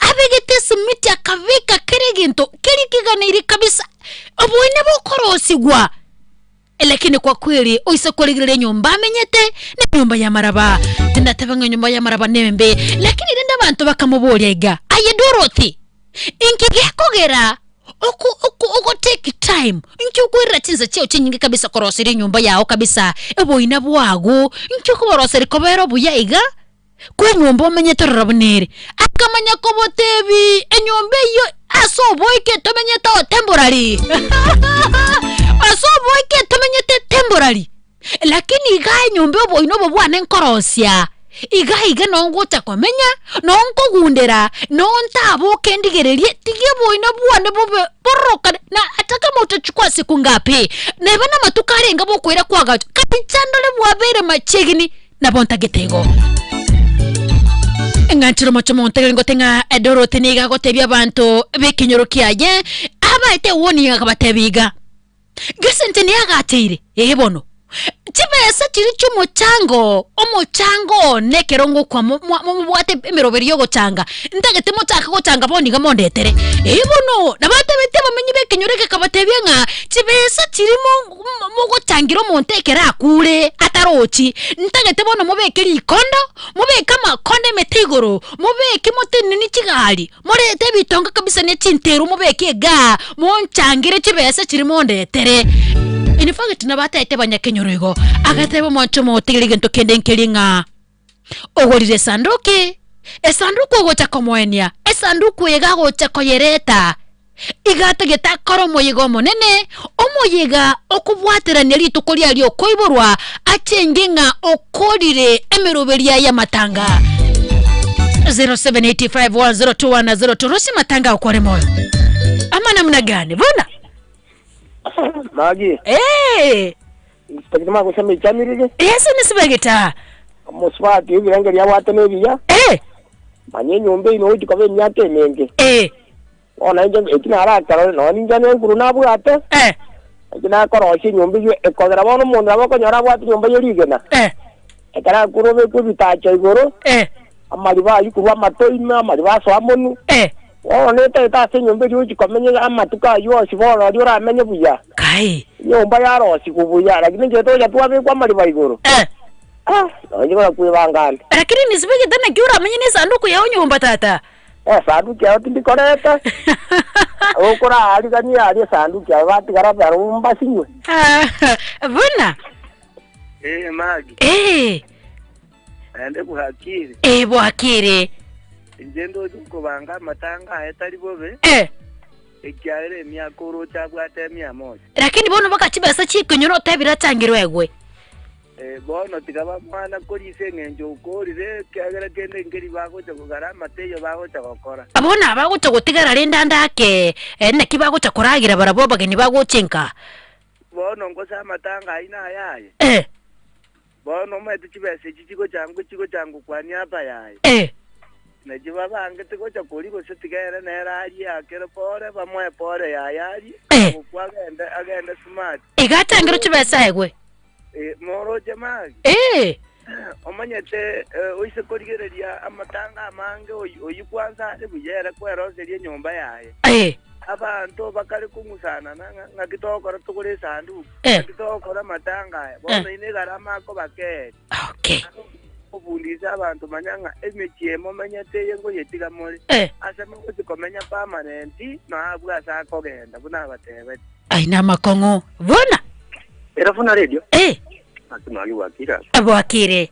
abegete esimiti akabeka kera egento keria keganeire kabisa, oboina bokorosigwa. Lakini kwa kweli oise korigereria enyomba amenyete, nenyomba y'amaraba. Tindateba ng'a enyomba y'amaraba nembe, lakini rende abanto bakamoboria iga, Aye Dorothy, inki gekogera oko oko ogo take time, inki okoirera chinsa chiao chinyinge kabisa koroseria enyomba yao kabisa oboina bwago, inki okoboroseria kobera obuya iga? Kw'enyomba omenyete rora buna ere. Akamanya kobotebi enyomba eyio ase oboike tomenyete oo temporary. Ase oboike tomenyete temporary. Lakini iga enyomba oboina obo bwane nkorosia, iga iga noo ngocha komenya, noo nkogundera, noo ntaboke ndigererie, tiga oboina bwane bobe bororokane na ata kama utachukua siku ngapi, neba namatuko arenge bokoira kwagachwa, karicha ndore bwabeire machegini. Nabo ntagete igo. Eng'anchero moche montegere ngote ng'a Dorothy nigo agotebia abanto b'ekenyoro kiaye, abaete warning akabatebia iga, Gese inche niagacheire, ee bono, chibesa chiria chi'omochango, omochango one ekero ngokwa mo- mwa- mobwate emeroberi y'ogochanga, ntagete mochake gochanga bono iga mondetere. Ee bono, nabatebetie abamenyi b'ekenyoro eke akabatebia ng'a chibesa chiria mo- mo- mogochangira omonto ekero akure atarochi, ntagete bono mobeke rikondo, Mobeke amakondo emete igoro, mobeke motenenie chigari, morete ebitonga kabisa ne chinteru mobeke igaa, monchangere chibesa chiria mondetere. In fact nabatete abanyakenyoro igo, agateba omwancho omotigere egento kende nkeri ng'a ogorire esanduki, esanduku ogocha komoenia, esanduku eye iga agocha koyereta. Iga atagete akore omoyega omonene, omoyega okobwaterania rituko riaye ri'okoiborwa, achenge ng'a okorire emeroberio yaye y'amatanga. 0785102102 Rosie matanga okore moyo ama namna gani bona Magi. Eh. Inspector magosema echamirire. Yesu nisibegeta. Omosubati ebirenge riabwate nebiya. Eh. Manya enyomba eye nogochia koba emiaka emenge. Eh. Bono inche eki narakarore, nonya ninche nenkuru nabwate, eki nakorosia enyomba eyio, ekogera bono omonto nabo okonyora abwate enyomba ye rigena, ekero akure obekwe ebitacho igoro, amariba ayio korwa amato ime, amariba asoa monwe, bono netagete ase enyomba eria ogochia komenya amatuko ayio onsi bono aria oramenye buya. Enyomba yarosigwe buya, lakini inche togocha twabekwa amariba igoro, nonya inche korakwebanga ande. Lakini nisibegete naki oramenye ne esanduku yao nyomba tata. Esanduki yao tindikoreta, okoraariganie aria esanduki yao batigara barabwo mbasinywe. Buna. Eh, Magi. Eh. Naende bwakire. Eh, bwakire. Inche ndoche okobanga amatanga aye tari bobe. Eh. Ekiagera emiaka oroche abwate emia moja. Lakini bono baka chibesa chi'ekenyoro otebire achangirwe egwe. Bono tiga bamwana korisia engencho okorire, ekiagera kende nkeri bagocha kogara amateiyo bagocha gokora. Bono abagocha gotigara rende ande ake, naki bagocha koragira barabwo abageni bagocha inka? Bono ngose amatanga ayio nayaye? Bono omanyete chibesa echi chigochangwa chigochangwa kwa niaba yaye. Nachio babangete gocha koria gose tiga ere nere arie akere pore, bamoe pore yaye arie, agokwa agende agende smart. Iga achangerwe chibesa aegwe. Moroche magi? Ee. Omanyete oise korigereria amatanga amange oyio kwansa are buya ere kweroseria enyomba yaye. Abanto bakare kong'usanana ng'a ng'aki togokora togore esanduku, ng'aki togokora amatanga aya. Bono inwe egarama akobakeeria. Kobundisa abanto manya ng'a emechie eye momenyete eye ngoyetiga more, ase mogochia komenya permanent, na abwo ase akogenda, buna abatebetie. Ai namakong'u buna. Era buna radio. Eh. Ase magi bwakire. Bwakire.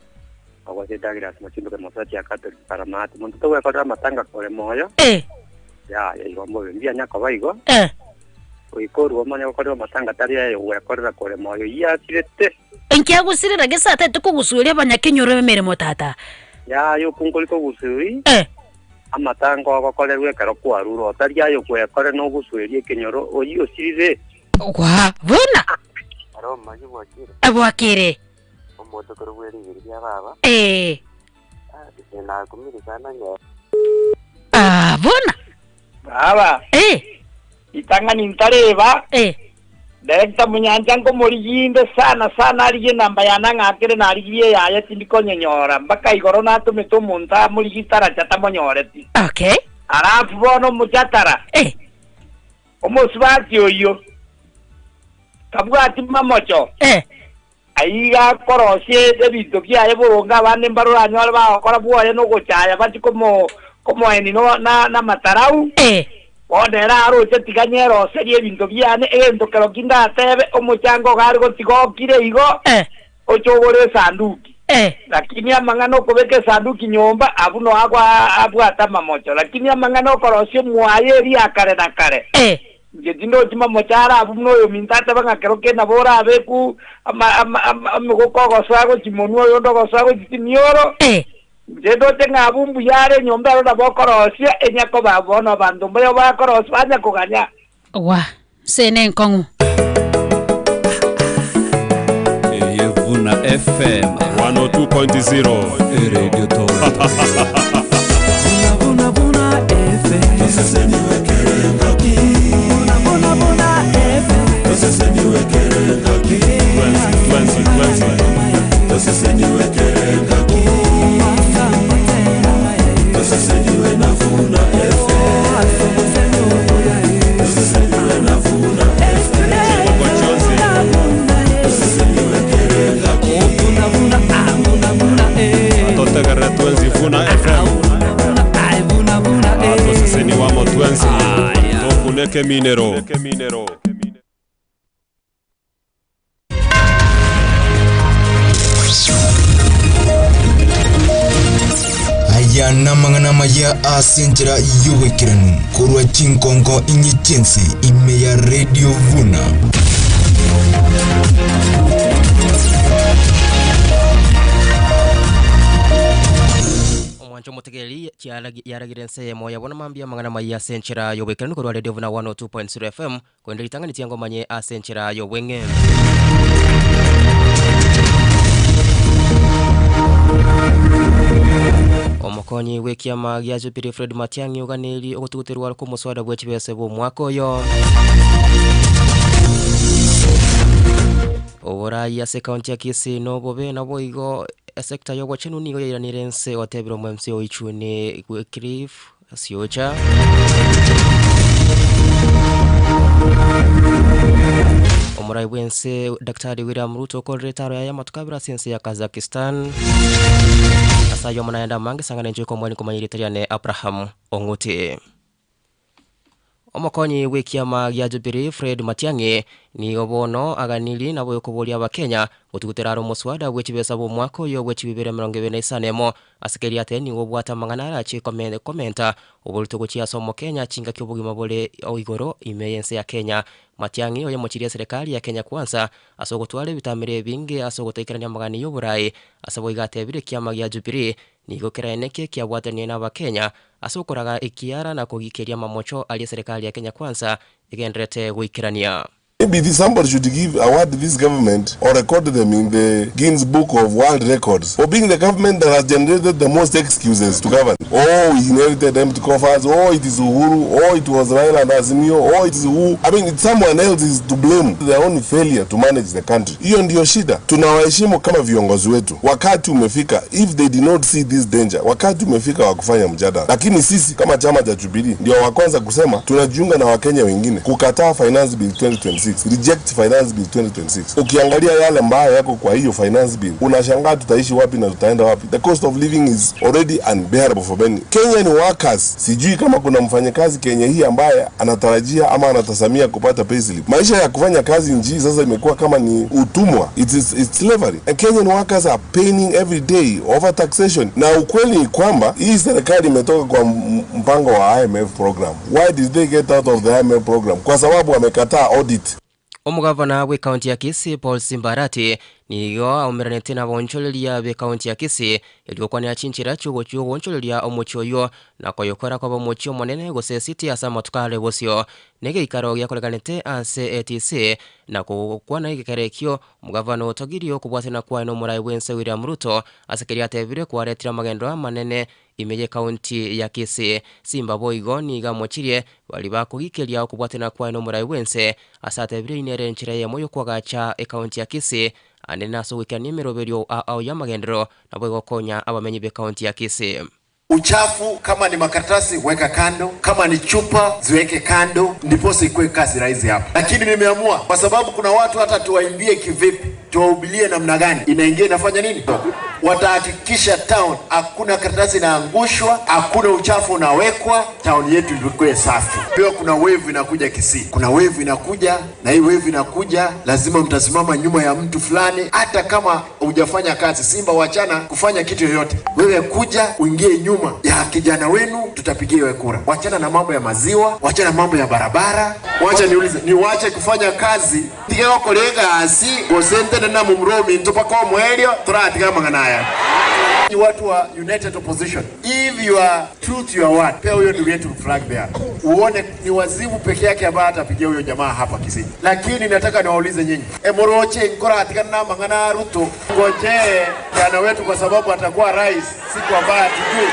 Ogose Douglas Mochimbe mosoti ya Catholic Paramati. Monto togwekorera amatanga kore moyo. Eh. Ya ya igo mbobe mbianya koba igo. Eh. Goika orue omanye gokorera amatanga tari aye ogwekorera kore moyo yasirete. Enkiagusirera gese atete kogusueria abanyakenyoro emeremo tata. Yaya okwo nkori kogusui. Eh. Amatanga ogokorerwa ekero kwarure otari aye ogwekore nogosueria ekenyoro oyio osirire. Gwa buna. Aro omanye bwakire. Bwakire. Omotokoro bwe rigeri ria baba. Eh. Ah, nakumiri sana nyo. Ah, buna. Baba. Eh. Ritang'ani ntareba. Eh. Director Munyancha nkomoriginde sana sana arigie enamba yane ang'akere narigirie eyaye tindi konyenyora mpaka igoro natomete omonto amorigie taracha tamonyoreti. Okay. Alafu bono omochatara. Eh. Omosubati oyio tabwati mamocho. Eh. Aiga akorosia ebinto biaye boronge abande mbaroranyore bagokora bwoye nogochaya bachie komo komoeni no na namatarau. Eh. Bono ere aroche tiga nyeroserie ebinto biane, egento kerokio ndatebe, omochango iga are gotiga okire igo, oche ogore esanduki. Lakini amang'ana okobeka esanduki nyomba, abwo noo agwa abwate amamocho. Lakini amang'ana okorosia omwaye eria ya kare na kare, inche tindochi mamocho are abwo buna oyominto atebe ng'a kero kende nabo orabekwu ama ama ama emegoko ogosoa gochia monwe oyonde ogosoa gochia chimioro. Inche ndoche ng'a abwo mbuya are enyomba ero nabo okorosia, enya koba bono abanto mbuya bakorosia banya koganya. Gwa, nse nenkong'u. Eye Vuna FM 102.0 Radio Toronto. Ekeminero. Aya namang'ana amaya ase enchera y'oboikeranu korwa chinkonko inye chi'ense ime ya Radio Vuna. Omwancho omotegereri yaragire ense eyemo yabo na mambia amang'ana amaya ase enchera y'oboikeranu korwa Radio Vuna 102.0 FM korende ritang'ani tiango omanye ase enchera y'obweng'e. Omokonyi bw'ekiama gia Jubilee Fred Matiang'i oganeiri ogotuguterwa kw'omoswada bwe chibese bw'omwaka oyo. Oborai ase ekaunti ya Kisii nobobe naboigo esector y'obochenu nigo yairanire ense otebire omo-MC o Ichuni Wycliffe Siocha. Omorai bw'ense Daktari William Ruto okorire etaro yaye amatuko abere ase ense ya Kazakhstan. Ase ayio amo nayande amange sang'ana inche okomwani komanya erieta riane Abraham Ong'uti. Omokonyi bw'ekiama gia Jubilee Fred Matiang'i nigo bono aganirie nabo okoboria Abakenya gotugutera are omoswada bwe chibesa bw'omwaka oyo bwe chibibere emerongo ebere na isano emo ase keria ate nigo obwate amang'ana arache komenta oborito gochia ase Omokenya chingaki obogima bore igoro ime y'ense ya Kenya. Matiang'i oyemochirie eserekari ya Kenya Kwanza ase ogotwara ebitamero ebinge ase ogotaikerania amagani y'oborai ase boigo atebire ekiama gia Jubilee Nigo keraeneke kiabwatanire n'Abakenya ase okoraga ekiara na kogikeria amamocho aria eserekari ya Kenya Kwanza egendererete goikerania. Maybe somebody should give award this government or record them in the Guinness Book of World Records for being the government that has generated the most excuses to govern. Oh, we inherited empty coffers. Oh, it is Uhuru. Oh, it was Raila and Azimio. Oh, it is who. I mean, it's someone else is to blame their own failure to manage the country. Hiyo ndiyo shida. Tunawaheshimu kama viongozi wetu. Wakati umefika, if they did not see this danger, wakati umefika wa kufanya mjadala. Lakini sisi kama chama cha Jubilee ndio wa kwanza kusema tunajiunga na Wakenya wengine kukataa Finance Bill 2026, reject Finance Bill 2026. Ukiangalia yale ambayo yako kwa hiyo Finance Bill, unashangaa tutaishi wapi na tutaenda wapi. The cost of living is already unbearable for many Kenyan workers. Sijui kama kuna mfanyakazi Kenya hii ambaye anatarajia ama anatazamia kupata payslip. Maisha ya kufanya kazi nchi sasa imekuwa kama ni utumwa. It is, it's slavery. And Kenyan workers are paying every day over taxation. Na ukweli ni kwamba hii serikali imetoka kwa mpango wa IMF program. Why did they get out of the IMF program? Kwa sababu wamekataa audit. Omogavana bw'ekaunti ya Kisii Paul Simba Arati nigo aumeranete nabaonchoreria b'ekaunti ya Kisii erio gokwanera chinchera chi'ogochia ogoonchoreria omochie oyio na koyokora koba omochie omonene gose esiti ase amatuko are bosio. Negeikaro giakorekanete ase ATC na gokwana egekero ekio omogavana otogirie okobwatana kwaye na omorai bw'ense William Ruto ase keria atebire kwaretire amagenderero amanene ime y'ekaunti ya Kisii. Simba boigo nigo amochirie baria bakogikeria okobwatana kwaye na omorai bw'ense ase atebire inere enchera eyemo y'okoagacha ekaunti ya Kisii ande nase ogoikerania emeroberio ao y'amagenderero naboigo gokonya abamenyi b'ekaunti ya Kisii. Uchafu kama ni makaratasi weka kando, kama ni chupa ziweke kando, ndiposa ikuwe kazi rahisi hapa. Lakini nimeamua kwa sababu kuna watu hata tuwaimbie kivipi, tuwahubirie namna gani, inaingia inafanya nini, watahakikisha town hakuna karatasi inaangushwa, hakuna uchafu unawekwa, town yetu ikuwe safi. Pia kuna wave inakuja Kisii, kuna wave inakuja, na hii wave inakuja, lazima mtasimama nyuma ya mtu fulani, hata kama hujafanya kazi. Simba wachana kufanya kitu yoyote, wewe kuja uingie nyuma ya kijana wenu, tutapigia wewe kura. Wachana na mambo ya maziwa, wachana na mambo ya barabara. Wacha niulize, niwache kufanya kazi tigagokorega asi gosentene na mumromi ntupaka omwelio turatiga mang'ana aya. Ni watu wa United Opposition, if you are true to your word, pea huyo ndugu yetu flag bearer, uone ni wazimu peke yake ambaye atapigia huyo jamaa hapa Kisii. Lakini nataka niwaulize nyinyi, emoroche nkora na mang'ana Ruto, ngojee kijana wetu kwa sababu atakuwa rais siku ambayo hatujui.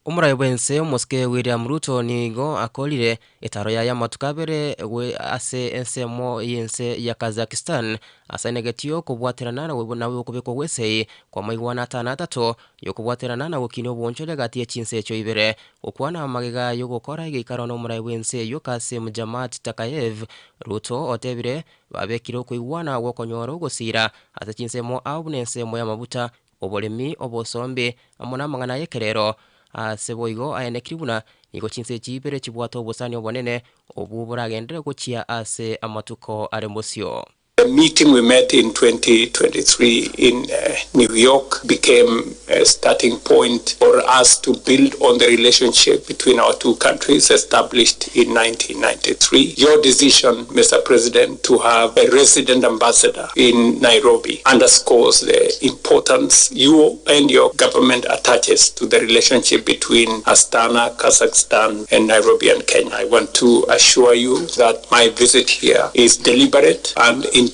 Omorai bw'ense omosike William Ruto nigo akorire etaro yaye amatuko abere gwe ase ensemo y'ense ya Kazakhstan ase enegetio okobwaterana nawe okobekwa gwesei kwa maigwana atano atato yokobwaterana na gokinia obonchore gati ya chinse echo ibere gokwana amagega yogokora egeikaro na omorai bw'ense eywo Kassim Jamaat Takayev Ruto otebire babekire okoigwana gwokonyora ogosira ase chinsemo ao buna ensemo y'amabuta oboremi obosombe amo na amang'ana y'ekerero. Ase boigo aenekiri buna nigo chinse echi ibere chibwate obosani obonene obwo boragenderere gochia ase amatuko are mosio. The meeting we met in 2023 in uh, New York became a starting point for us to build on the relationship between our two countries established in 1993. Your decision, Mr. President, to have a resident ambassador in Nairobi underscores the importance you and your government attaches to the relationship between Astana, Kazakhstan, and Nairobi and Kenya. I want to assure you that my visit here is deliberate and intentional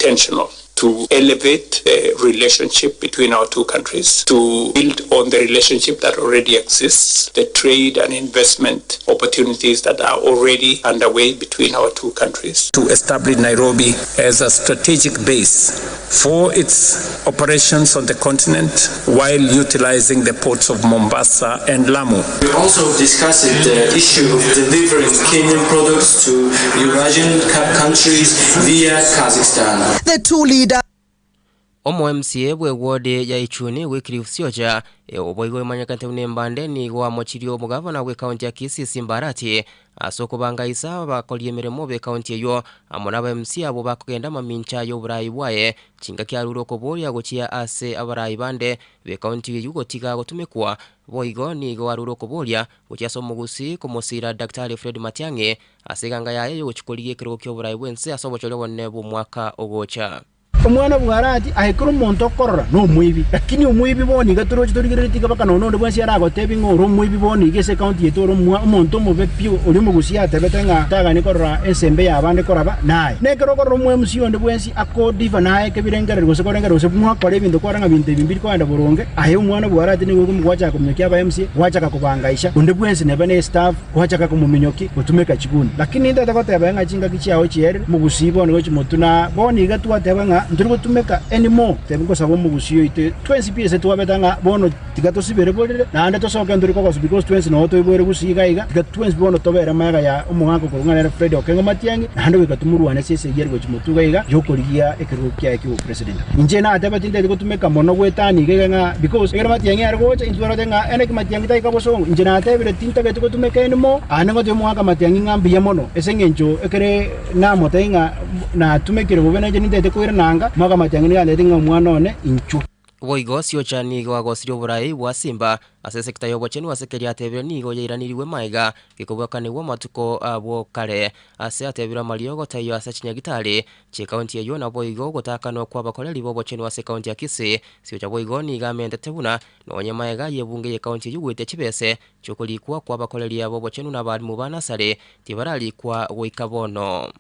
to elevate the relationship between our two countries, to build on the relationship that already exists, the trade and investment opportunities that are already underway between our two countries. To establish Nairobi as a strategic base for its operations on the continent while utilizing the ports of Mombasa and Lamu. We also discussed the issue of delivering Kenyan products to Eurasian countries via Kazakhstan. The two leaders Omo MCA bwe ward ya Ichuni Wycliffe Siocha oboigo oimanyekante buna embande nigo amochirie omogavana bwe county ya Kisii Simba Arati ase okobangaisa abakori emeremo be county eyio amo na aba MCA abwo bakogenda mamincha y'oborai bwaye chingaki arure okoboria gochia ase abarai bande be county eyio gotiga gotumekwa boigo nigo arure okoboria gochia ase omogusii komosira Daktari Fred Matiang'i ase eganga yaye yogochia korigia ekerogo ki'oborai bwense ase obochori obonene bw'omwaka ogocha. Omwana bw'Arati aye kera omonto okorora nomoibi, lakini omoibi bono iga toroche torigereretie iga baka nonya onde bwensi aragotebie ng'a ore omoibi bono iga ase ekaunti yaito ore omonto omobe pi oria omogusia atebete ng'a taganie korora ensembe y'abande koraba naye. Nekero okorora omo-MC onde bwensi akodiva naye ekebirengererio gose korengereria gose mwakora ebinto kwarora ng'a binto ebi mbiri kogenda boronge, aye omwana bw'Arati nigo gwachaka kominyokia aba-MC, gwachaka kobangaisha onde bwensi neba ne staff, Gwachaka komominyokia gotumeka chiguni. Lakini nintete goteba ng'a chingaki chiao chierire, omogusii bono gochia motwe na bono iga twateba ng'a ntori gotumeka anymore. Tebi nkosaba omogusii oito twensi pi ase twabete ng'a bono tiga tosibere borere naende tosoke ntori kogosu because twensi noo toiboire gusii iga iga tiga twensi bono tobere magega ya omogaka okorwa ng'a nere Fred Okengo Matiang'i naende goika tomorwane ase esegi ere gochia motwe iga iga yokorigia ekerogo kiaye kiobopresident. Inche nateba tinteti gotumeka mono goetania iga iga ng'a because ekero Matiang'i are gocha intwe twarorete ng'a ene ki Matiang'i taika bosongo. Inche natebire tintageti gotumeka anymore, aande ngotebia omogaka Matiang'i ng'a mbuya mono ase eng'encho ekere namotebia ng'a natumekire bobe nainche nintagete koirana anga, omogaka Matiang'i nigo antebeti ng'a omwana one inchuo. Boigo Siocha nigo agosirie oborai bwa Simba ase esekta y'obochenu ase keria atebire nigo yairanirigwe magega gekobwakanigwa amatuko abwo kare ase atebire amariogo taiyo ase chinyagitari chi'ekaunti eyio naboigo ogotakanwa kw'abakoreri b'obochenu ase ekaunti ya Kisii. Siocha boigo nigo amentete buna nonye magega y'ebunge y'ekaunti eyio goetia chibese chi'okorikwa kw'abakoreria b'obochenu na abalimu ba nasari tibararikwa goika bono.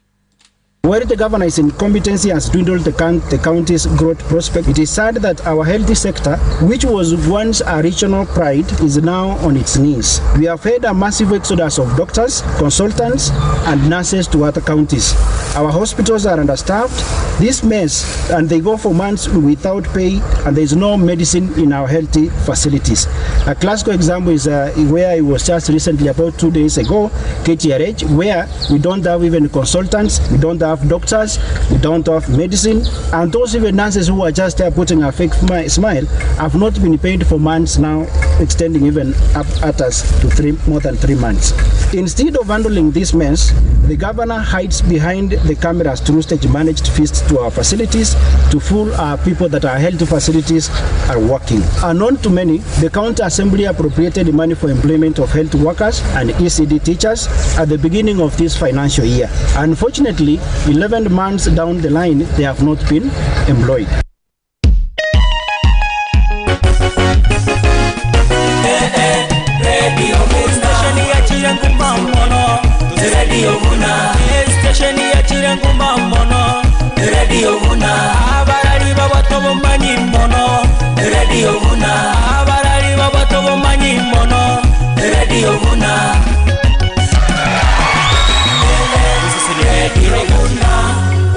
While the governor's incompetency has dwindled the, the county's growth prospect, it is sad that our healthy sector, which was once a regional pride, is now on its knees. We have had a massive exodus of doctors, consultants, and nurses to other counties. Our hospitals are understaffed. This mess, and they go for months without pay, and there is no medicine in our healthy facilities. A classical example is uh, where I was just recently, about 2 days ago, KTRH, where we don't have even consultants, we don't have doctors, we don't have medicine, and those even nurses who are just there putting a fake smile have not been paid for months now, extending even up at us to more than 3 months. Instead of handling this mess, the governor hides behind the cameras through stage managed feasts to our facilities to fool our people that our health facilities are working. Unknown to many, the county assembly appropriated money for employment of health workers and ECD teachers at the beginning of this financial year. Unfortunately, 11 months down the line, they have not been employed.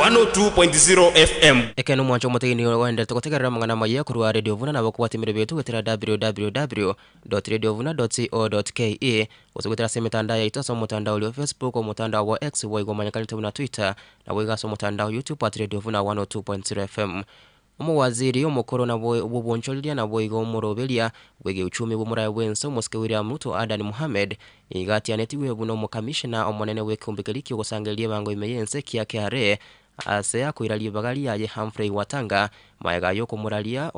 102.0 FM. Ekeene omwancho omotegeni ogenderete gotegerera amang'ana amaya korwa Radio Vuna nabo okobwatia emeremo yaito goetera www.radiovuna.co.ke gose goetera ase emetandao yaito ase omotandao oria o Facebook, omotandao bwa X boigo omanyekanete buna Twitter, naboigo ase omotandao YouTube at Radio Vuna 102.0 FM. Omowaziri omokoro na bw'obonchoreria naboigo omoroberia bw'egeuchumi bw'omoraia bw'ense omosike William Ruto Adan Mohamed nigo atianetigwe buna omokamishna omonene bw'ekeombe keria ki'ogosangereria ebango ime y'ense kia KRA ase akoira ribaga riaye Humphrey Watanga magega y'okomoraria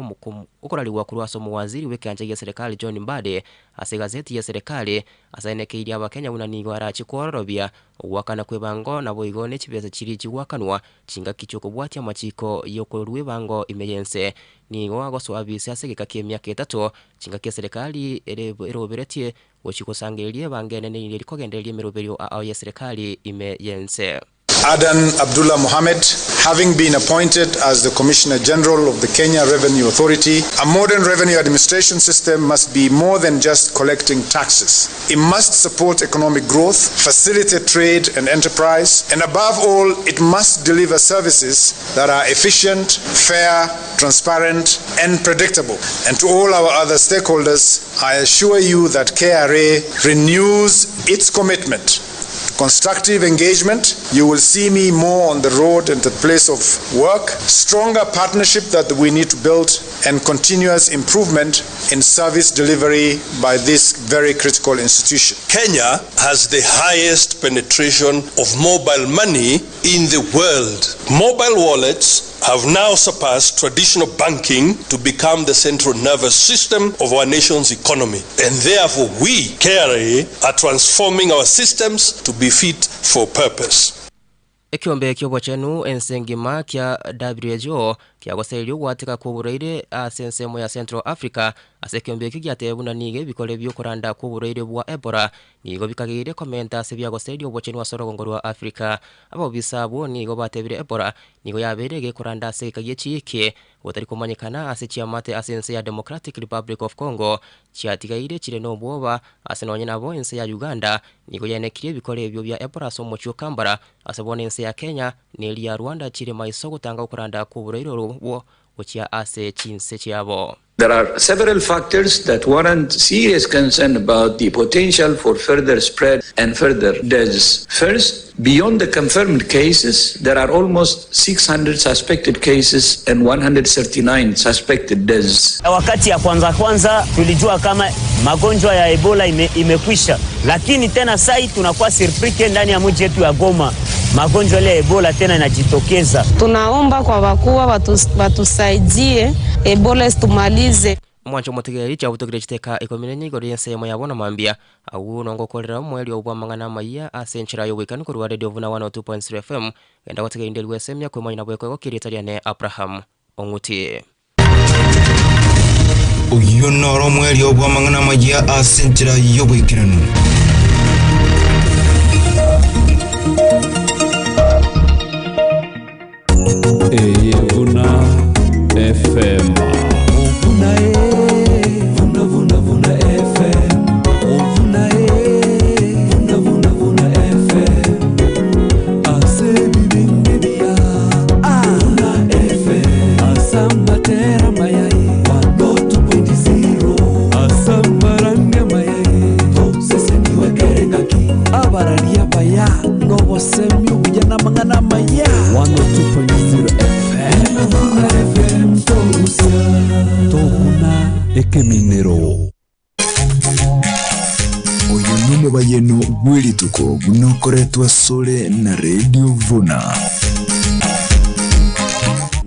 okorarigwa korwa ase omowaziri bw'ekeancha gi'eserekari John Mbadi ase egazeti y'eserekari asaenekeirie abakenya buna nigo arachie kwororobia ogoakana kw'ebango naboigo nechibesa chiria chigoakanwa Chingaki chi'okobwatia amachiko y'okorua ebango ime y'ense nigo agosoa abise ase egeka ki'emiaka etato, chingaki eserekari ere eroberetie gochia gosangereria ebango enene eria rikogendereria emeroberio ao y'eserekari ime y'ense. Adan Abdullah Mohamed, having been appointed as the Commissioner General of the Kenya Revenue Authority, a modern revenue administration system must be more than just collecting taxes. It must support economic growth, facilitate trade and enterprise, and above all, it must deliver services that are efficient, fair, transparent, and predictable. And to all our other stakeholders, I assure you that KRA renews its commitment to constructive engagement. You will see me more on the road and the place of work, stronger partnership that we need to build, and continuous improvement in service delivery by this very critical institution. Kenya has the highest penetration of mobile money in the world. Mobile wallets have now surpassed traditional banking to become the central nervous system of our nation's economy. And therefore, we, KRA, are transforming our systems to be fit for purpose. Ekeombe ki'obochenu ense engima kia WHO kiagosereria ogwateka kw'oborwaire ase ensemo ya Central Africa. Ase ekeombe ekio giatebire buna nigo ebikore bi'okoranda kw'oborwaire bwa Ebola nigo bikageire komenta ase biagosereria obochenu ase orogongo rwa Africa. Abobisa abwo nigo batebire Ebola nigo yabeire egekoranda ase egeka gie chiiki gotari komanyekana ase chiamate ase ense ya Democratic Republic of Congo chiatigaire chire nobwoba ase nonye nabo ense ya Uganda nigo yaenekirie ebikore ebio bia Ebola ase omochie o Kampala Ase bono ense ya Kenya na eria ya Rwanda chire maiso gotanga okoranda kw'oborwaire obwo gochia ase chinse chiabo. There are several factors that warrant serious concern about the potential for further spread and further deaths. First, beyond the confirmed cases, there are almost 600 suspected cases and 139 suspected deaths. Wakati ya kwanza kwanza tulijua kama magonjwa ya Ebola ime, imekwisha, lakini tena sai tunakuwa surpris ndani ya mji yetu ya Goma magonjwa ile ya Ebola tena inajitokeza. Tunaomba kwa wakuu watusaidie Ebola isitumalize. Omwancho omotegereri chiabutokire chiteka ikomi na inye igoro y'ensemo ya bono mambia, agwo nongokorera omoerio bw'amang'ana amayia ase enchera y'oboikanu korwa Radio Vuna 102.3 FM, genda gotegereri inde rw'esemia kwemanya na bwekwa egokia erieta riane Abraham Ong'uti. Oyio noro omwerio bw'amang'ana amayia ase enchera y'oboikeranu. Eye buna FM. Vuna e, vuna vuna vuna FM. Vuna e, vuna vuna vuna FM. Ase bibindi bia. Vuna FM. Asamatera mayai. 102.0. Asamaranga mayai. Tosese niwe kerengaki. Abararia baya. Nobosemi obuya namang'ana amaya. 102.0 FM. Vuna FM torusia. Tobuna ekeminero. Oyo nomobayeno bw'erituko buna okoretwa asore na Radio Vuna.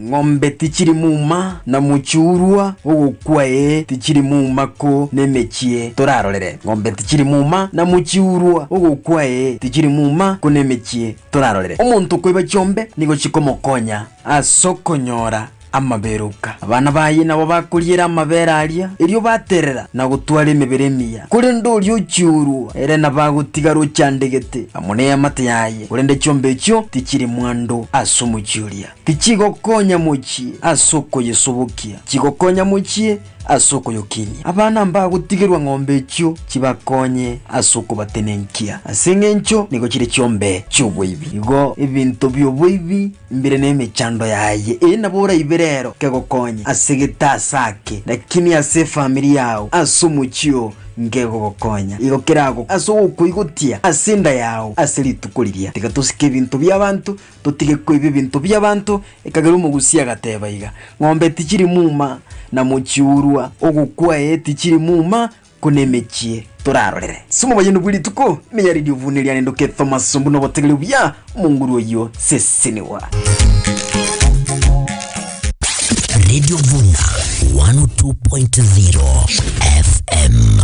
Ng'ombe tichiri muma, na mochiurwa ogokwa ee, tichiri muma ko nemechie torarorere. Ng'ombe tichiri muma, na mochiurwa ogokwa ee, tichiri muma ko nemechie torarorere. Omonto okoiba chiombe nigo chikomokonya ase okonyora amaberoka. Abana baye nabo bakoriera amabere aria, erio baterera na gotwara emebere emiya. Korende oria ochiurwa, ere nabo agotigara ochandegete amo neamate yaye, korende chiombe echio tichiri mwando ase omochie oria. Tichigokonya mochie ase okoyesobokia, chigokonya mochie ase okoyokinia. Abana mbagotigerwa ng'ombe echio chibakonye ase okobatenenkia, ase engencho nigo chire chiombe chi'oboibi. Igo ebinto bi'oboibi mbire nemechando yaye. Ee nabo oraibe rero kegokonye ase gete ase ake, lakini ase efamiri yao, ase omochie oo, Nkegogokonya igo kerago ase ogokoigotia ase enda yao ase rituko riria. Tiga tosike ebinto bi'abanto, totige koiba ebinto bi'abanto, ekagera omogusia agateba iga, Ng'ombe tichiri muma, na mochiurwa, ogokwa ee tichiri muma, ko nemechie torarorere. Ase omobayeno bwe rituko, ime ya Radio Vuna eria Nendoke Thomas Ombu nobotegeri obuya, omonguru oyio sesenigwa. Radio Vuna 102.0 FM.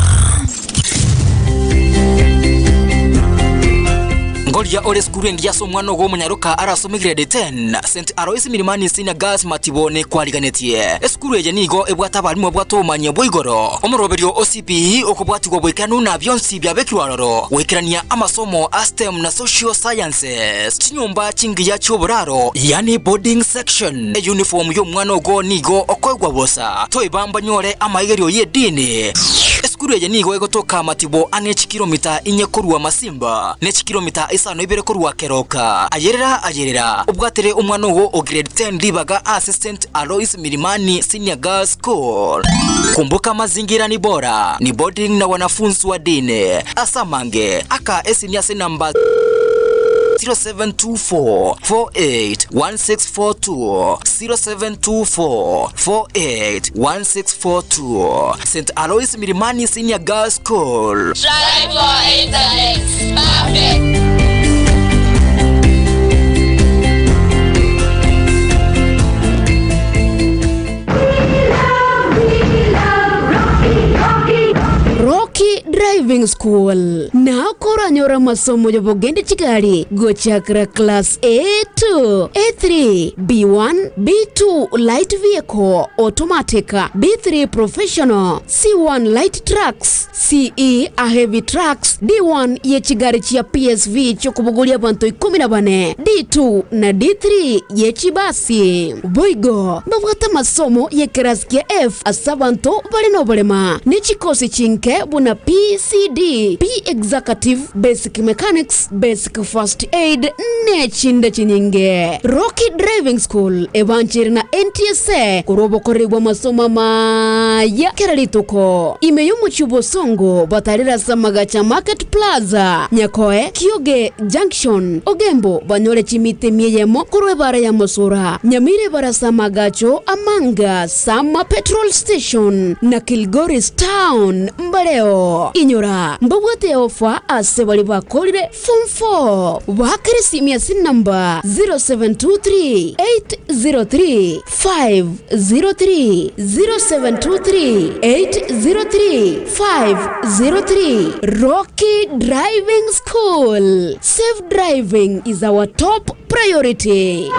Ngoria ore esukuru engiya ase omwana ogo omonyaroka arasome grade 10, St Alois Milimani Senior Girls Matibo nekwariganetie. Esukuru eye nigo ebwate abalimu babwate obomanyi bwa igoro, omoroberio o CBE okobwatigwa boikeranu na bionsi biabekirwe aroro goikerania amasomo a STEM na Social Sciences, chinyomba chingiya chi'oboraro yaani boarding section. Eyuniform y'omwana ogo nigo okoegwa bosa, toiba mbanyore amaigerio y'edini. Esukuru eye nigo egotoka Matibo ang'e chikilomita inye korwa Masimba, ne chikilomita isano ibere korwa Keroka. Ayerera ayerera, obwatere omwana ogo o grade 10 ribaga ase St Alois Milimani Senior Girls School. Kumbuka mazingira ni bora, ni boarding na wanafunzi wa dini. Ase amange, aka esimi ase enamba 0724 48 1642, 0724 48 1642. St Alois Milimani Senior Girls School. Strive for excellence. Perfect. Rocky Driving School nakoranyora amasomo y'obogende chigari gochakera class A2, A3, B1, B2 light vehicle automatic, B3 professional, C1 light trucks, CE a heavy trucks, D1 ye chigari chia PSV chiokobogoria abanto ikomi na bane, D2 na D3 ye chibasi. Boigo mbabwate amasomo y'ekerasi kia F ase abanto bare noborema, ne chikosi chinke buna PCD, P-Executive, Basic Mechanics, Basic First Aid nechinde chinyinge. Rocky Driving School ebanchire na NTSA korwa obokoreri bw'amasomo amaya kera rituko. Ime y'omochie o Bosongo batarire ase amagacho a Market Plaza, Nyakoe, Kioge Junction, Ogembo banyore chimita emia eyemo korwa ebara ya Mosura, Nyamira ebara ase amagacho a Manga, Sama Petrol Station na Kilgoris Town mbareo. Inyora mbabwate ofa ase baria bakorire Form 4. Baakere esimi ase enamba 0723 803 503, 0723 803 503. Rocky Driving School, safe driving is our top priority.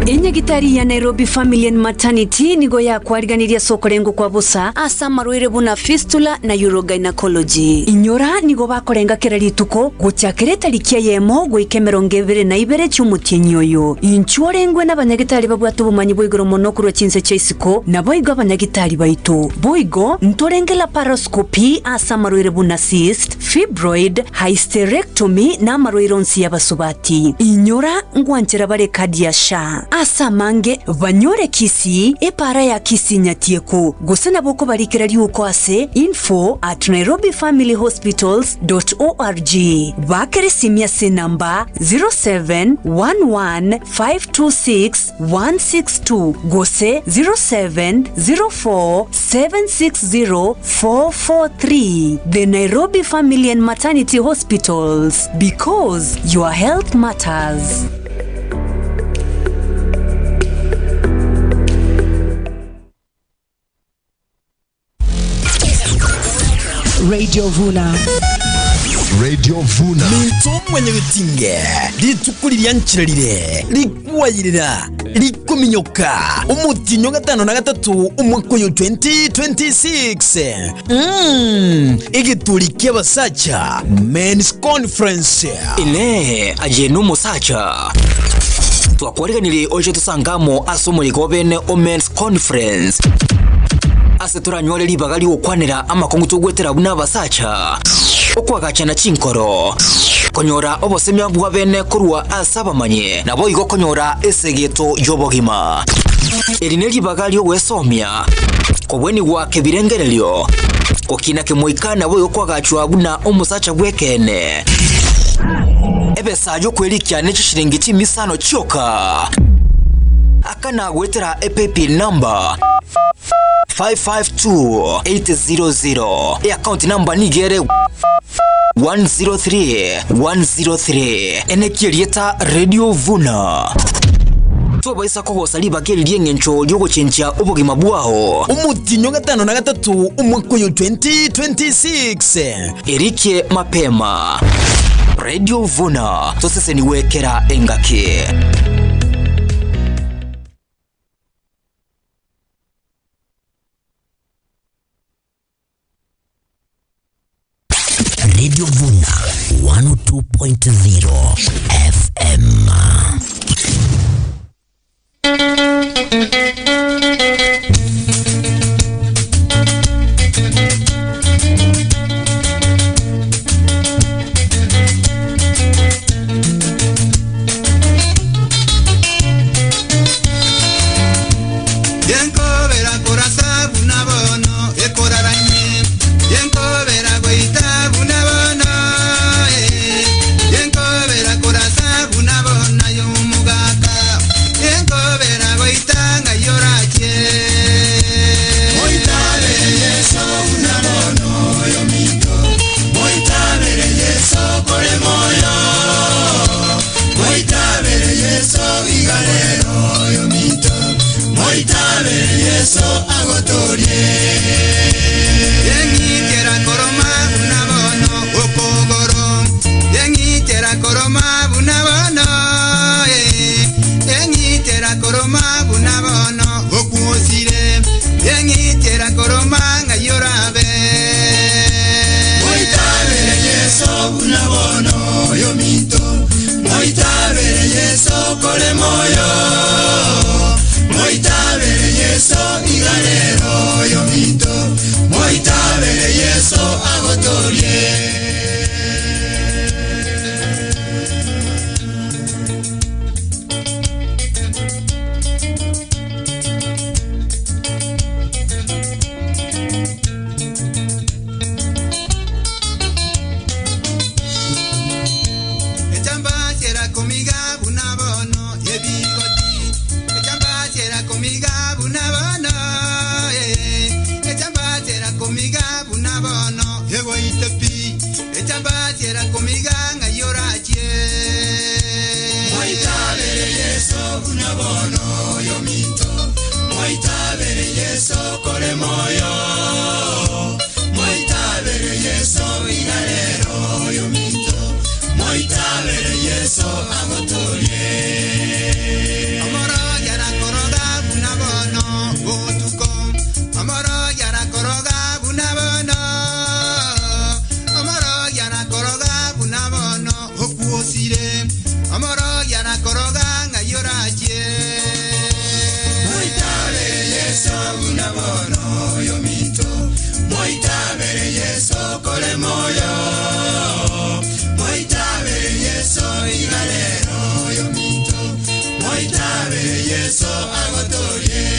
Enyagitari ya Nairobi Family and Maternity nigo yakwariganirie ase okorengwa kwa bosa ase amarwaire buna fistula na urogynecology. Inyora nigo bakorenga kera rituko gochakera etariki eyemo goika emerongo ebere na ibere chi'omotienyi oyo. Inchuo orengwe nabanyagitari babwate obomanyi bwa igoro mono korwa chinse chia isiko, naboigo abanyagitari baito. Boigo ntorenge laparoscopy ase amarwaire buna cyst, fibroid, hysterectomy na amarwaire onsi y'abasubati. Inyora ngwanchera bare ekadi ya SHA. Ase amange banyore Kisii, epaara ya Kisii Nyatieko, gose nabo okobarikera riuko ase info at nairobifamilyhospitals dot org. Baakere esimi ase enamba 0711 526 162 gose 0704 760 443. The Nairobi Family and Maternity Hospitals, because your health matters. Radio Vuna. Radio Vuna. Minto mwenye getinge rituko riria nchire rire rikwayirira rikominyoka omotinyo gatano na gatatu omwaka oyo 2026 mm, egeturi ki'abasacha men's conference Inee, aye nomosacha? Twakwariganirie oche tosangamo ase omoyega o bene o Men's Conference. Ase toranyore ribaga ri'ogokwanera amakong'u togwetera buna abasacha, okoagachana chinkoro, konyora obosemia bwa bene korwa ase abamanyi, naboigo konyora esegeto y'obogima. Eri neribaga ri'ogwesomia, kobwenigwa kebirengererio, gokina kemoika naboigo koagachwa buna omosacha bw'ekeene. Ebesa y'okwerikia ne chishilingi chimisano chioka. Akana goetera epaybill number 552800. Eaccount number nigo ere 103103. Enekia erieta Radio Vuna. Tobaisa kogosa ribaga eri ri'engencho ri'ogochenchia obogima bwao. Omotienyi o gatano na gatato omwaka oyo 2026. Erikie mapema. Radio Vuna, tosesenigwe kera engaki. Radio Vuna 102.0 FM. Yenkobera korasa buna bono ekoraranye Yenkobera goita buna bono eh. Yenkobera korasa buna bona yomugaka Yenkobera goita ngayorache Moitabere Yeso buna bono yomito Moitabere Yeso kore moyo Moitabere Yeso igarero yomito Moitabere Yeso agotorie Yeng'itera koroma buna bono okogoro Yeng'itera koroma buna bono eh. Yeng'itera koroma buna bono okwosire Yeng'itera koroma ng'ayorabe Moitabere Yeso buna bono yominto Moitabere Yeso kore moyo Moitabere Yeso igarero yominto Moitabere Yeso agotorie Echamba chera komiga buna bono ebigoti Echamba chera komiga buna bono eh. Echamba chera komiga buna bono egoite pi Echamba chera komiga ng'ayorache Moitabere Yeso buna bono yominto Moitabere Yeso kore moyo Moitabere Yeso igarero yominto Moitabere Yeso agotorie Amoro yara koroga buna bono botuko Amoro yara koroga buna bono Amoro yara koroga buna bono okwosire Amoro yara koroga ng'ayorache Moitabere Yeso buna bono yominto Moitabere Yeso kore moyo Moitabere Yeso igarero yominto Moitabere Yeso agotorie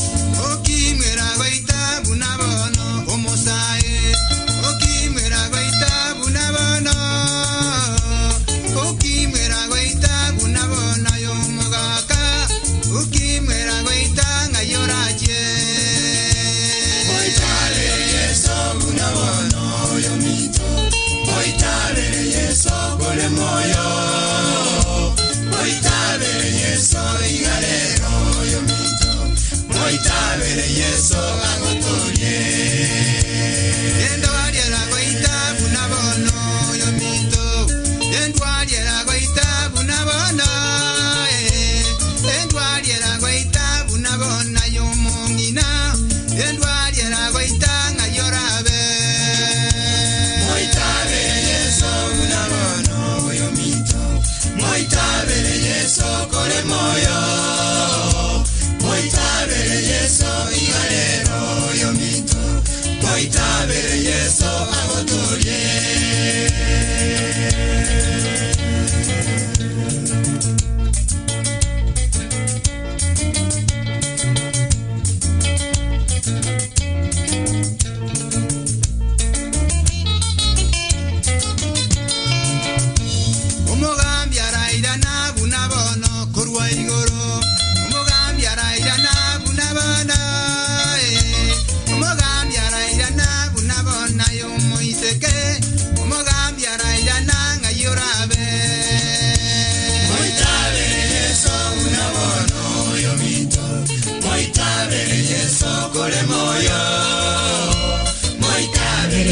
Okimwera goita buna bono omosae Okimwera goita buna bono Okimwera goita buna bono yomogaka Okimwera goita ng'ayorache Moitabere Yeso buna bono yomito Moitabere Yeso kore moyo Moitabere Yeso igarero yomito Moitabere Yeso agotorie Endwariera goita buna bono yomito Endwariera goita buna bono eh. Endwariera goita buna bona yo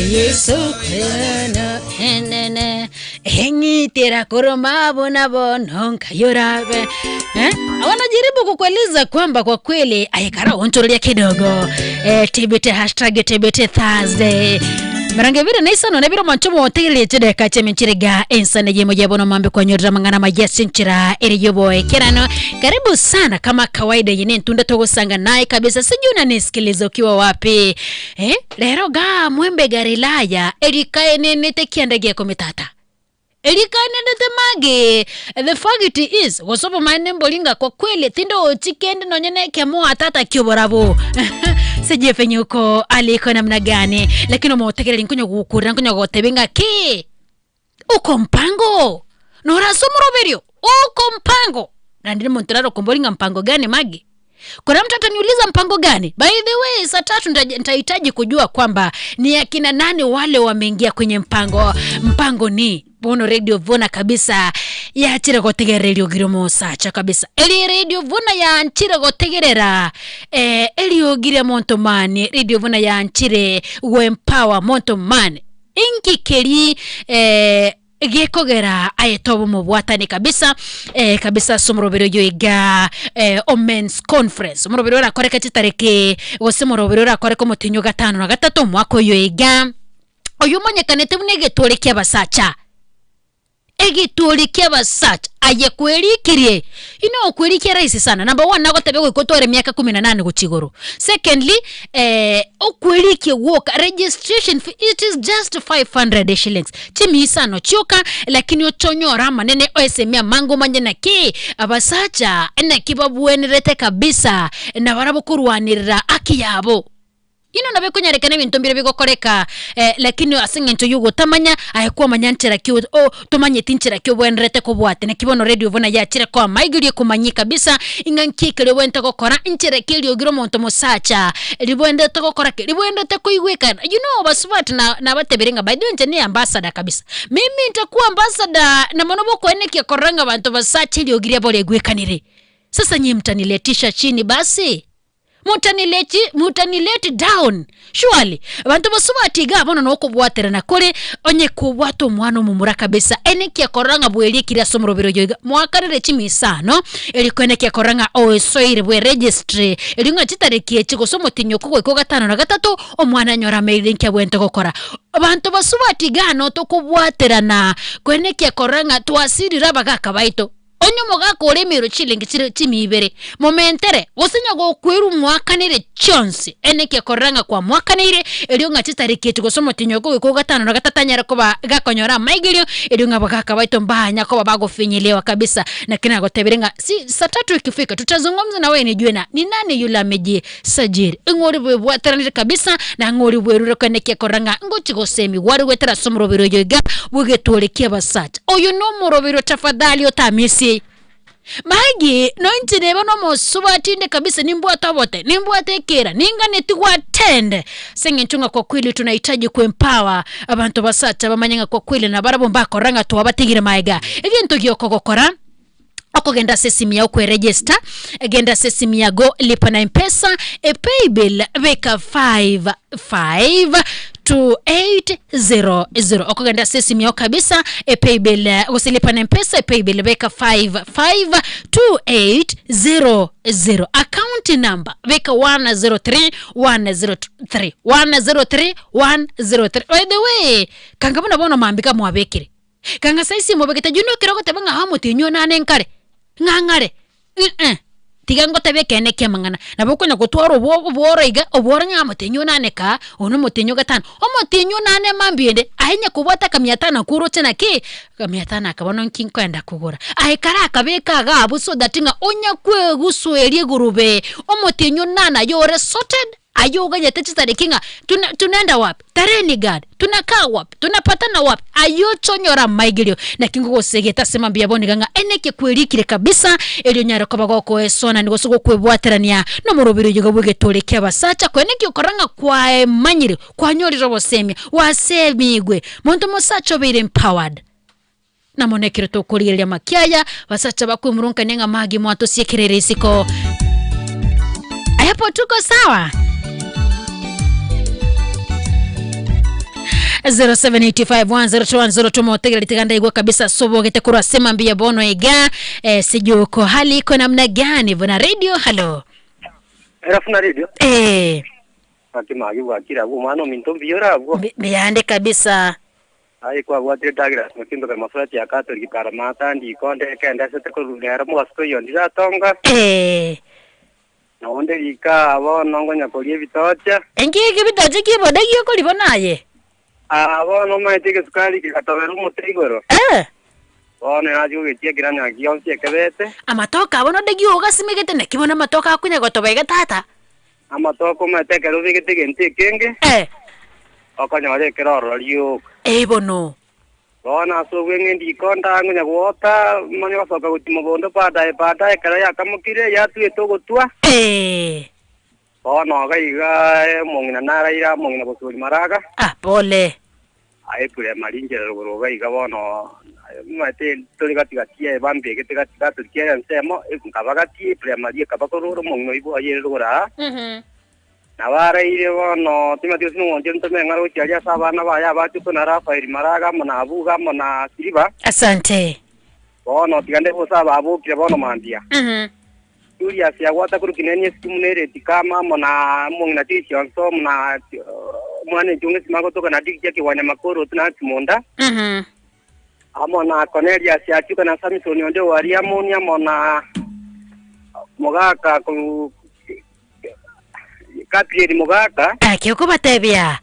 Yesu kwena enene eng'itira kuruma buna bono nkayorabe eh? Wanajaribu kukueleza kwamba kwa kweli aikara onchoreria kidogo eh, TBT hashtag TBT Thursday mirongo ibiri na isano na biro mancho motegererie chideka cheminchiriga ensane yemo yabono mambe kwanyorera mang'ana majesi nchira eri yoboe kerano karibu sana kama kawaida yene ntunda togosanga naye kabisa sijui unanisikiliza ukiwa wapi eh? lero ga mwembe garilaya erikaenenete kianda giekomitata erikaenenete mage the fact is gosobo maene mbolinga kwa kweli tindo ochikende nonyene kemoa tata kioborabo sijui venye uko aliko namna gani lakini umotegereri nkunyo gukurira nkunyo gotebenga ki uko mpango norasomoroberio uko mpango na ndiri muntu rarokomboringa mpango gani magi kuna mtu ataniuliza mpango gani by the way saa tatu nitahitaji kujua kwamba ni akina nani wale wameingia kwenye mpango mpango ni bono radio vuna kabisa yachire gotegerera ogire mosacha kabisa eri radio vuna yanchire gotegerera eh, eri ogire monto mani radio vuna yanchire gwempower monto mani inkikeri eh, gekogera ayetobo mobwatani kabisa eh, kabisa somorobero yoiga eh, omens conference omorobero orakoreka chitariki gose omorobero orakoreka omotinyo gatano na gatato omwaka oyo iga oyo omanyekanete buna egetore kia abasacha egituri kia abasacha aye kwerikirie ino okwerikia rahisi sana number one nagotebia goika otware miaka kumi na nane gochia igoro secondly eh, okwerikie gwoka registration fee it is just 500 shillings chimisano chioka lakini ochonyora amanene oesemia mango manye naki abasacha naki babwenerete kabisa na barabwo korwanirira aki yabo ino nabo ekonyarekana ebinto mbire bigokoreka eh, lakini ase eng'encho yogotamanya aye kwamanya nchera ki o tomanyeti nchera ki obwenerete kobwate naki bono radio bona yachire koa maigerie komanyia kabisa ing'a nki ekero obwenerete gokora nchera ki eriogire omonto mosacha ribwenerete gokora ki ribwenerete koigwekana you know basubati na nabatebire ng'a by the way inche ni ambassador kabisa mimi ntakuwa ambassador na mono bokoenekia korora ng'a abanto basacha eriogi riabo riaigwekanire sasa nyie mtaniletisha chini basi mutanileti mutanileti down surely bantu basubati iga bono nokobwaterana kore onye kobwata omwana omomura kabisa enekia korora ng'a bweriekire ase omorobero oyo iga mwakarere chimisano eri koenekia korora ng'a oesoire bwe registry eri ng'a chitariki echi gose omotinyi oko goika ogatano na gatato omwana anyore amerire nki abwenerete gokora abanto basubati iga notokobwaterana koenekia korora ng'a twasirire abagaka baito Onye omogaka ore emero chilingi chire chimia ibere, momentere, gose onye gokwerwa mwakanere chionsi, enekia korora ng'a kwamwakaneire, erio ng'a chitariki echi gose omotienyi ogo goika ogatano na gatato anyare koba gakonyora amaigerio, erio ng'a abagaka baito mbanya koba bagofinyiliwa kabisa. Naki nagotebire ng'a si saa tatu ikifika tutazungumza na wewe nijue na ni nani yule amejisajili. Ng'o oria bwebwateranire kabisa, na ng'o oria bwerure koenekia korora ng'a ngochi gosemigwa are goetera ase omorobero oyo iga bw'egetwori ki'abasacha. Oyo nomorobero tafadhali otamisie. Magi, noinche neba nomosubati inde kabisa nimbwate obote, nimbwate ekera, ninganeti gwatende. Ase eng'encho ng'a kwa kweli tunahitaji kuempower abanto basacha bamanye ng'a kwa kweli nabarabwo mbakorora ng'a twabatigire maega. Egento giokogokora okogenda ase esimu yao kweregister, genda ase esimu yago lipa na mpesa, epaybill beka 5 5 2800 okogenda ase esimu yao kabisa epaybill eh, gose lipa na mpesa epaybill beka 5 5 2800 account number beka 103 103 103 103 by the way kanga buna bono mambika mwabekire Kang'a saisi mobegete juu nokero ogoteba ng'a omotienyi one ane nkare, ng'a ng'are, eh, tiga ngotebie ekeene ki'amang'ana. Nabo okonya gotwara obwo obworo iga, obworo ng'a omotienyi one ane kaa, oyo nomotienyi o gatano. Omotienyi one ane mambia ende, aye onye kobwate akamia tano akwo oroche naki, akamia tano aka bono nki nkoenda kogora. Aye kare akabeka iga abwo so that ng'a onya kwegusueria egurube, omotienyi one ane aye ore sorted. Aye oganyete chitariki ng'a tuna tunaenda wapi? Tarehe gani? Tunakaa wapi? Tunapatana wapi? Aye oche onyore amaigerio. Naki ngogosegeta ase mambia bono iga ng'a eneke kwerikire kabisa, erio onyare koba gokoesonani gose gokwebwaterania nomoroberi oyo iga bw'egetore ki'abasacha, koeneki okora ng'a kwaemanyire, kwanyorire obosemia, gwasemigwe. Monto mosacha obeire empowered. Na mono ekero tokorigereria amakiaya, abasacha bakwemurungania ng'a magi mwatosiekereire isiko. Hapo tuko sawa? 0785102102 motegera litiganda igwa kabisa sobogete kurwa sema mbia bono iga eh, sijuko hali iko namna gani vuna radio halo Erafuna radio eh akimagi bwakira bwo mwana ominto mbiyora bwo biyande kabisa ai kwa gwatire Douglas mukindo ka mafurati ya Catholic paramata ndi konde kenda sete ko rero mugasko yo ndiratonga eh naonde lika abo nongo nyakorie bitocha engiki bitoche kiboda giokoribo naye abo no maite gesukari gikatobera omote igoro eh bono nachi gogetia kiranya gionsi ekebete amatoka abono de giogasimegete nakibona amatoka akunya gotobega tata amatoko maite ekero obegete egento ekenge eh okonyora ekero ororo rioka eh bono bono ase obweng'e ndikonda ngonya gwota manya gosoka gochi mogondo baadaye baadaye ekero yakamokire yatwete ogotwa eh bono iga iga omong'ina naraire omong'ina bosori maraga ah pole aepure marinjera rogoro iga iga bono maete tori gatigati ya ebambegete gatigati kia ensemo nkaba gati epure ekaba korora omong'ina oibo ayere rogoro aa mhm nabaraire bono timati gose nong'onche ntome ng'ara gochiaria ase abana baye abachuko na Rafael Maraga amo na Abuga amo na Siriba asante bono tiga nde bose ababokire bono mambia mhm Julius yagwata kuru kinene esikimu nereti kama amo na omong'ina tisionso amo na omwana enchunga esima gotoka na digitia kiwanya makoro tina kimunda mhm amo na Cornelius yachuka na Samson onde waria moni amo na mogaka ku Gabriel Mugaka akiokubatebia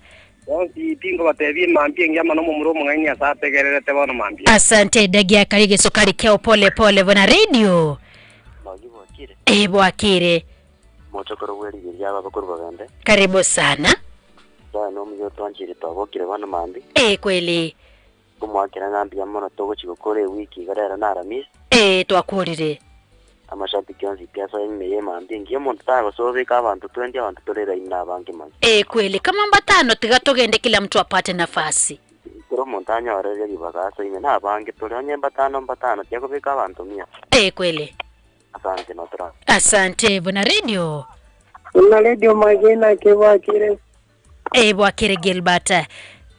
bonsi pingo batebie mambia ngiama no mumuro omong'aini ase ategererete bono mambia asante dagia karige sukari keo pole pole vona radio eh bwakire mochokoro bwerigeria aba bakuru bagende karibu sana dae nomuyo twanchire twabokire bono mambi eh kweli kumwakira ng'ambia mono togochi gokora ewiki iga rero na aramisi eh twakurire amashabiki onsi pi asoe emeye mambi ngiya omonto tagosobeka abanto twendi abanto toreraine na abange mani eh kweli kama mbatano tiga tugende kila mtu apate nafasi kero omonto anyoreire ribaga asoime na abange tore onye mbatano mbatano tiagobeka abanto mia eh kweli asante notora asante vona radio Una radio magena ke bwakire eh bwakire Gilbert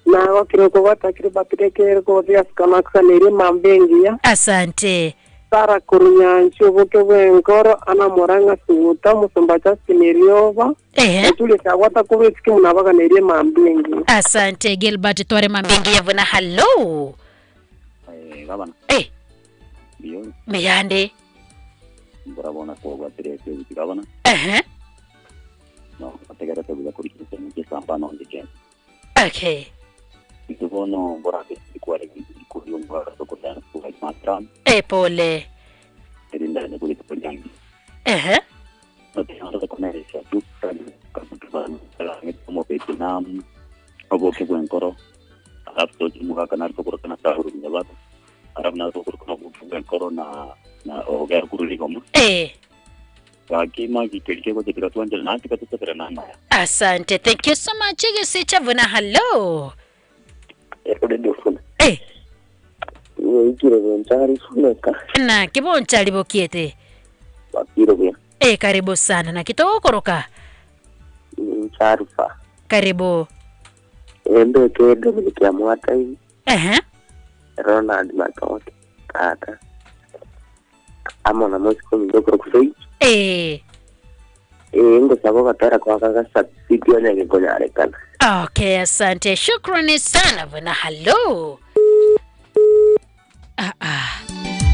nagokire kugwatakire batire kere kugothia sikanakusanĩirie mambengia asante Sara kurunyanchi oboke bwenkoro ana moranga suguta musumba Justin Rioba ehe Julius agwata kubetiki munabaganĩirie mambengia asante Gilbert tware mambingi vona hallo gabana eh biyo meyande mburabona kogwatire kwibiti gabana ehe no ategerete buga kurikirite mukisamba no ndike okay itubono mburake ikware ikuri mbara tokotana kuga matra eh pole erinda ne kuri tukulyangi ehe no te ando de comer esa tu como Vietnam oboke bwenkoro alafu tochimuga kana tokurukana tahuru nyabata alafu na tokurukana oboke bwenkoro na na ogera kururigoma eh gakima gikirike gochikira twanjera nanti katutepera namaya asante thank you so much gisicha vona hallo radio funa eh ikire bonchari funeka na kibonchali bokiete bakire buya eh karibu sana na kitogokoroka ncharufa karibu embe ke Dominic ya Mwatai ehe Ronald Matoke tata amo na mosiko mindokoro kusoi eh eh ngosaba gatara kwa kaka subsidy onye konyarekana okay asante shukrani sana vona hallo ah, ah.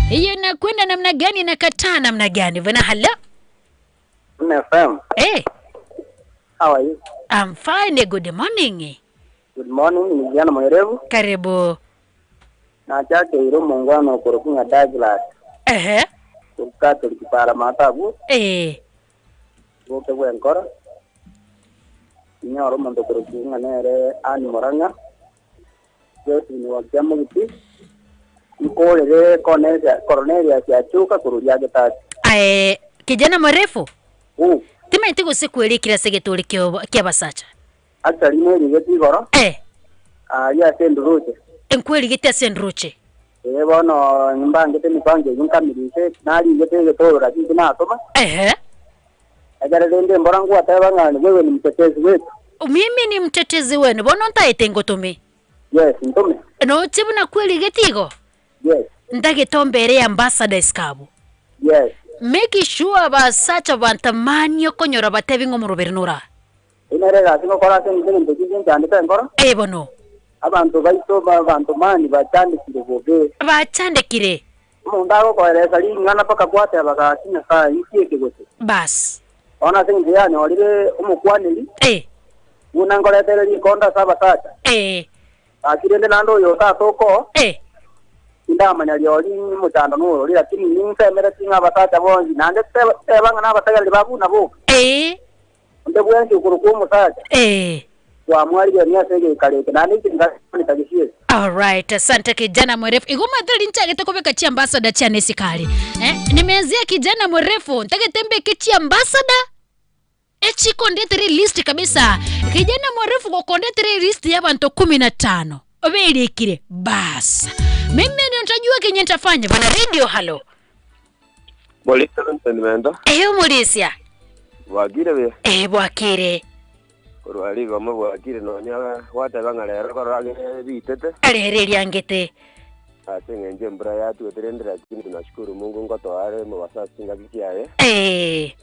hiyo inakwenda namna gani inakataa namna gani vona hallo FM. eh How are you? I'm fine good morning Good morning, ni Jana Mwerevu. karibu Na chake iro mungwano kurukunga Douglas. ehe Catholic para matabu eh boke bwenkoro. Inyoro mondo kurukunga nere ani moranga. Josephine wa Kiamugiti. Nkorere Cornelia Cornelia siachuka kururia gitati. eh kijana mwerefu Uh, timaite gose kwirikira se gituri kia basacha actually nerigete igoro. Eh. Ah, ya senduruche. enkwirigite ase nduche Eh bono nimbangete mipango yinkamirise narigete gitoro lakini natoma. ehe Ekero rende mbora ngwateba ng'ani wewe ni mtetezi wetu. mimi ni mtetezi wenu bono ntaete ngotome Yes, ntome. Noche buna kwerigete igo? Yes. Ntagete ombere ambassador isiko abwo. Yes. Make sure abasacha bantamani okonyora batebi ng'a omoroberi nora. Eyio nere egasi ngokora ase eng'encho egento ekio ginchandete enkoro. Ee bono. Abanto baito b'abanto mani bachandekire bobe. Bachandekire. Omonto agokoeresa ring'ana mpaka gwateba gaki Nyasae inki eke gose? Bas. Bono ase engencho yanyorire omokwaneri, Ee. buna nkoretere rikondo ase abasacha. Ee. Gaki rende naende oyo tata okoo, Ee. tindamanya riori omochando norori, lakini ninsemeretie ng'a abasacha bonsi, naende teba teba ng'a nabategereri ba buna boka. Ee. Onde bwensi okorokwa omosacha, Ee. twamwarigania ase egeikaro eke, naende inche nkamoneta gesieri. Alright, asante kijana mwerefu. Igo omanyete riria nchagete kobeka chiambassador chiane esikari. Eh, nimeanzia kijana mwerefu, ntagete mbeke chiambassador echikondetere list kabisa. Kijana mwerefu gokondetere list ya abanto kumi na tano oberikire bas. Mimi ndio nitajua kenye nitafanya. Bana radio halo. Molisia Vincent Mento, Ehe omorisia. bwakire buya? Ehe bwakire. Korwa rigoma bwakire nonya gwateba ng'a rero korora gere bitete. Rero eriangete. Ase eng'encho embura yatwete rende lakini tunashukuru Mungu ngotoa are omobaso ase chingaki chiaye. Ee.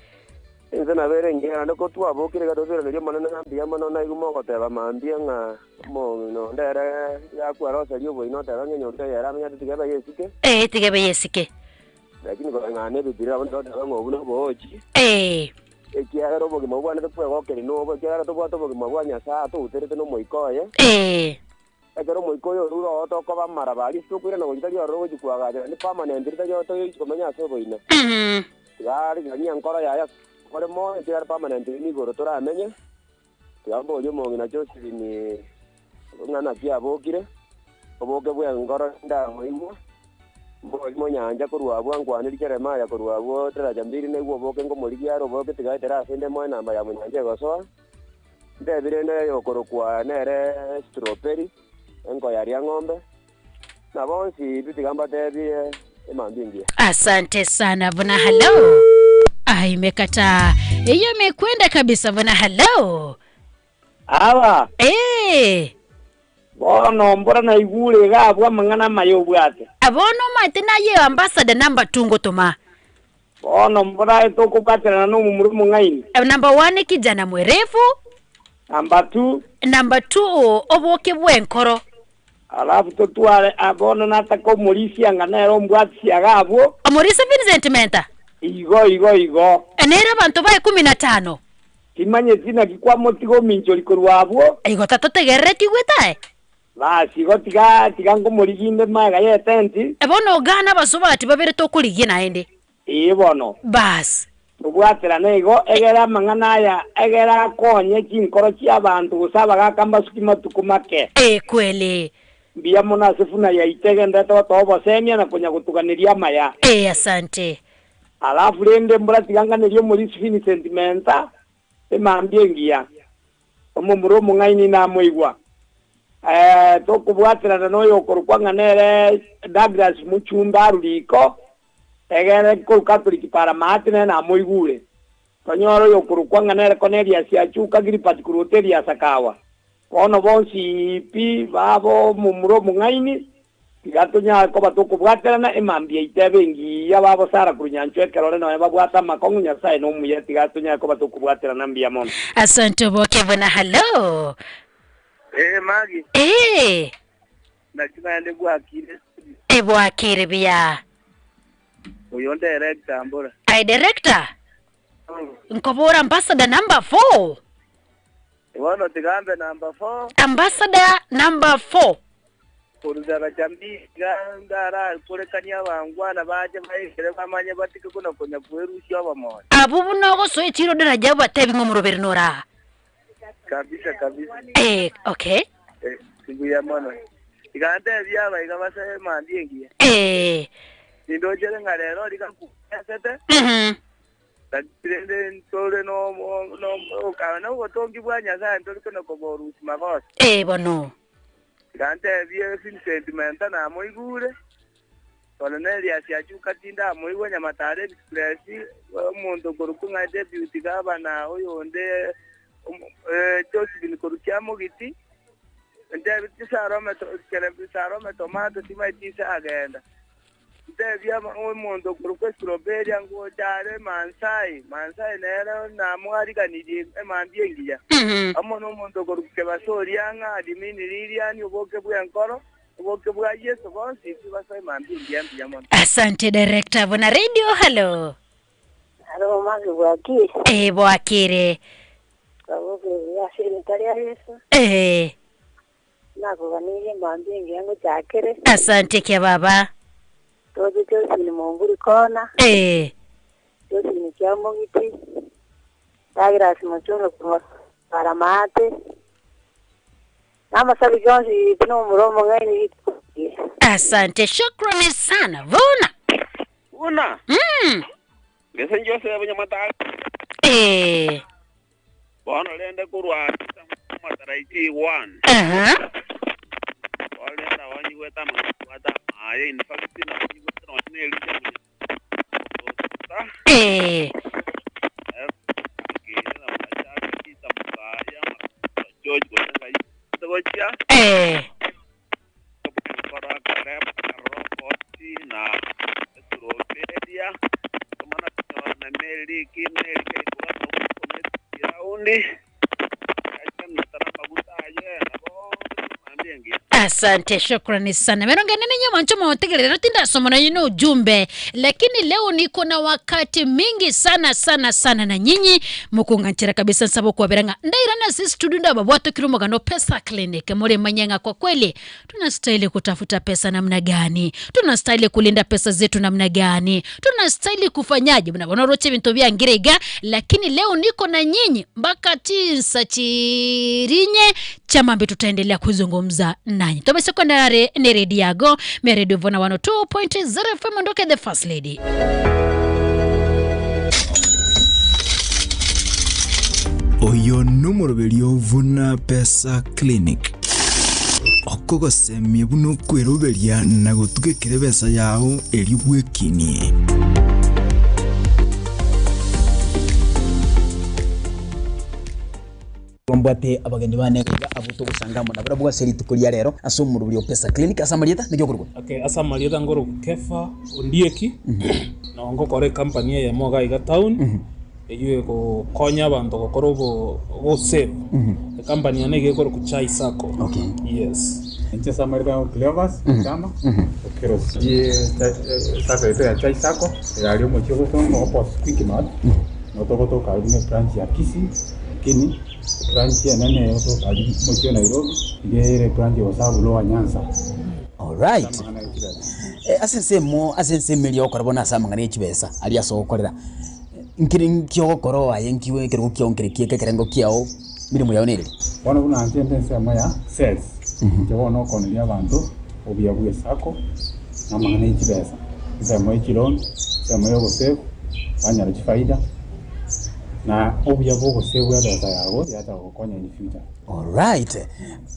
Inse nabo ere engiya naende ko twabokire iga totoiraneria Omonene ng'a mbuya mono naigwe mogoteba mambia ng'a omong'ina onde ere yakwaroseria oboina oteba ng'a enyomba eye ere amenyete tiga ebe yesike. Ee tiga ebe yesike. Lakini koreng'ana n'Ebibilia nabo togoteba ng'a obwo noboochi. Ee. Ekiagera obogima bobwanete kwegokeria nobo, ekiagera tobwate obogima bwa Nyasae atouterete n'Omoika oye. Ee. Ekero Omoika oyo orure oo tokoba amaraba aria ase tokoirana gochia tari ororo gochia koagachera, naende permanent tari ororo togochia komenya ase oboina. Tiga ariganie enkoro yaye ase ore moyo, ekiagera permanent nigo igoro toramenye. Tiga mborie omong'ina Josephine ng'a naki abokire, oboke bw'enkoro ndamoigwa, mborie monyancha korwa abwo ankwanerie Jeremiah korwa abwo daraja mbili naigwe oboke nkomorigia are oboke tiga aetere ase nde moe enamba ya monyancha egosoa. Ntebi rende oyokorokwa nere Strawberry, enkoyaria ng'ombe, na bonsi pi tiga mbatebie emambia engiya. Asante sana buna hello. Ah, imekataa. Hiyo imekwenda kabisa buna hello. Aba. Eh. Bono mbora naigure iga abwo amang'ana amaya obwate. Bono omanyete naye ambassador number two ngotoma. Bono mbora tokobwaterana nomomura omong'aini. Number one kijana mwerefu. Number two. Number two oboke bw'enkoro. Alafu totware ah, bono nataka omorisia ng'a nere ombwatisia iga abwo. Omorisia Vincent Menta. Igo igo igo. Nere abanto ba ikomi na tano. Timanyeti naki kwamotiga ominchori korwa abwo. Igo tatotegereretigwe tae. Basi igo tiga tiga nkomorigia inde magega y'etenti. Bono ogana abasubati babere tokorigia naende. Ee bono. Basi. Tobwaterane igo, egere amang'ana aya egere akonye chinkoro chi'abanto gose abagaaka mbasuki matuko make. Ee kweli. Mbuya mono ase funa yaito egenderete gotoa obosemia na konya gotuganeria amaya. Ee asante. Alafu rende mbora tiga nganerie omorisi Vincent Menta emambia engiya. Omomura omong'aini namoigwa. Eh, tokobwaterana noyokorokwa ng'a nere Douglas Muchumbe arure riko, egere korwa Catholic Paramaati nere namoigure. Tonyore oyokorokwa ng'a nere Cornelius Achuka Gilbert korwa hoteli ya Sakawa. Bono bonsi pi babo omomura omong'aini, tiga tonyare koba tokobwaterana, emambia yaito ebe engiya, babo Sara korwa Nyanchwa ekerore nonya babwate amakong'u, Nyasae nomuya, tiga tonyare koba tokobwaterana mbuya mono. Asante oboke buna hallo. Ee Maggie. Ee. Naki naende bwakire studio. E bwakire buya. Oyo director mbora. Aye director. Nkobora ambassador number four. Bono tiga mbe number four. Ambassador number four. Korwa Jamii iga ndarakorekanie abangwana bache baikere bamanye batike buna konya kwerusia obomoyo. Abwo buna ogosoa echiro daraja obatebi ng'a omoroberi nora. Kabisa kabisa. Eh, okay. Eh, mbuya mono. Iga ntebie aba iga basabe mambia engiya. Eh. Nindochere ng'a rero riga nkuesete. Lakini rende ntore no no no nobotongi bwa Nyasaye ntori kona koborusia magoso. Eh, bono. Iga ntebie Vincent Menta namoigure, Cornelius Achuka tindamoigwa, Nyamataro Express, omonto okorokwa ng'a Deputy Governor oyonde Josephine korwa Kiamogiti, Ntebi Sarome Sarome tomato timaeti ise agenda. Ntebi omonto okorokwa Estroberia ngocha are Mansai, Mansai nere namwariganirie emambia engiya. Amo nomonto okorokwa Kebasoria ng'a admin Lilian oboke bw'enkoro, oboke bwa Yeso bonsi pi basoe emambia engiya mbuya mono. Asante director Vuna Radio. Hello. Haro magi bwakire. Eh, bwakire. Twabokire buya ase erieta ria Yeso. Eh, Nakoganirie mambia engiya ngochakere. asante kia baba. Toche Josephine Momburi kona. Eh, Josephine Kiamogiti. Douglas Muchunga korwa Paramate. Namasabi yonsi nomura omong'aini rituko rigiya. asante shukrani sana Vuna. Vuna. Ngese Joseph Nyamatari. Eh, Bono rende korwa mataraiti 1. aha. Orenda wanyigweta amagwata aye in fact na wanyigweta no ne elija. Eh, George gotenga gochia eh. kora kare roboti na Estroberia mana na Mary ki Mary ke kura no raundi acha na taramba gutaye na bo mambiengi. Asante, shukrani sana. Meronge nene nyama nchoma wategerera tinda somo na yino ujumbe, lakini leo niko na wakati mingi sana sana sana na nyinyi mukunganchira kabisa nsabo kuwaberanga ndairana sisi studio ndaba bwato kirumagano pesa clinic muri manyanga. Kwa kweli tunastahili kutafuta pesa namna gani? Tunastahili kulinda pesa zetu namna gani? Tunastahili kufanyaje? Mnabona roche bintu byangirega, lakini leo niko na nyinyi mpaka tinsa chirinye chamambi tutaendelea kuzungumza nanyi tome sekondari ni redio yago me redio vona 102.0 FM ndoke the first lady. Oyo nomoroberio Vuna Pesa Clinic okogosemia buna okweroberia na gotugekera ebesa yao eri bwekinie. Mbwate abageni bane iga abo togosanga amo nabo bwase rituko ria rero ase omorobori o Pesa Clinic ase amarieta niki okorokwa. Okay, ase amarieta ngoroku Kefa Ondieki, nabo ngokora ecompany eyemo iga iga town, eywo egokonya abanto gokora obo obosave. Ecompany yane iga ekoroku Chai Sacco. Okay. Yes. Inche ase amarieta ngoroku Cleophas Chama, okerosie sacco yaito ya Chai Sacco, egari omochie ogosonga opposite Quickmart, nigo togotoka aria buna ebranch ya Kisii, lakini ebranch enene egotoka aria omochie o Nairobi, iga ere ebranch egosabu Lower Nyanza. Alright. Ase ensemo ase ensemo eria ogokora bono ase amang'ana ya chibesa aria ase ogokorera nkere nki ogokora oaye nki ekerogo kiao nkere kieke ekerengo kiao mirimo yao nereri? Bono buna inche nde ensemo ya sales, inche bono okoneria abanto obuya bwa esacco na amang'ana ya chibesa, ensemo ya chiloan, ensemo ya ogosave, banyora chifaida na obuya bwa ogosave ebesa yago yachaka gokonya in future. Alright.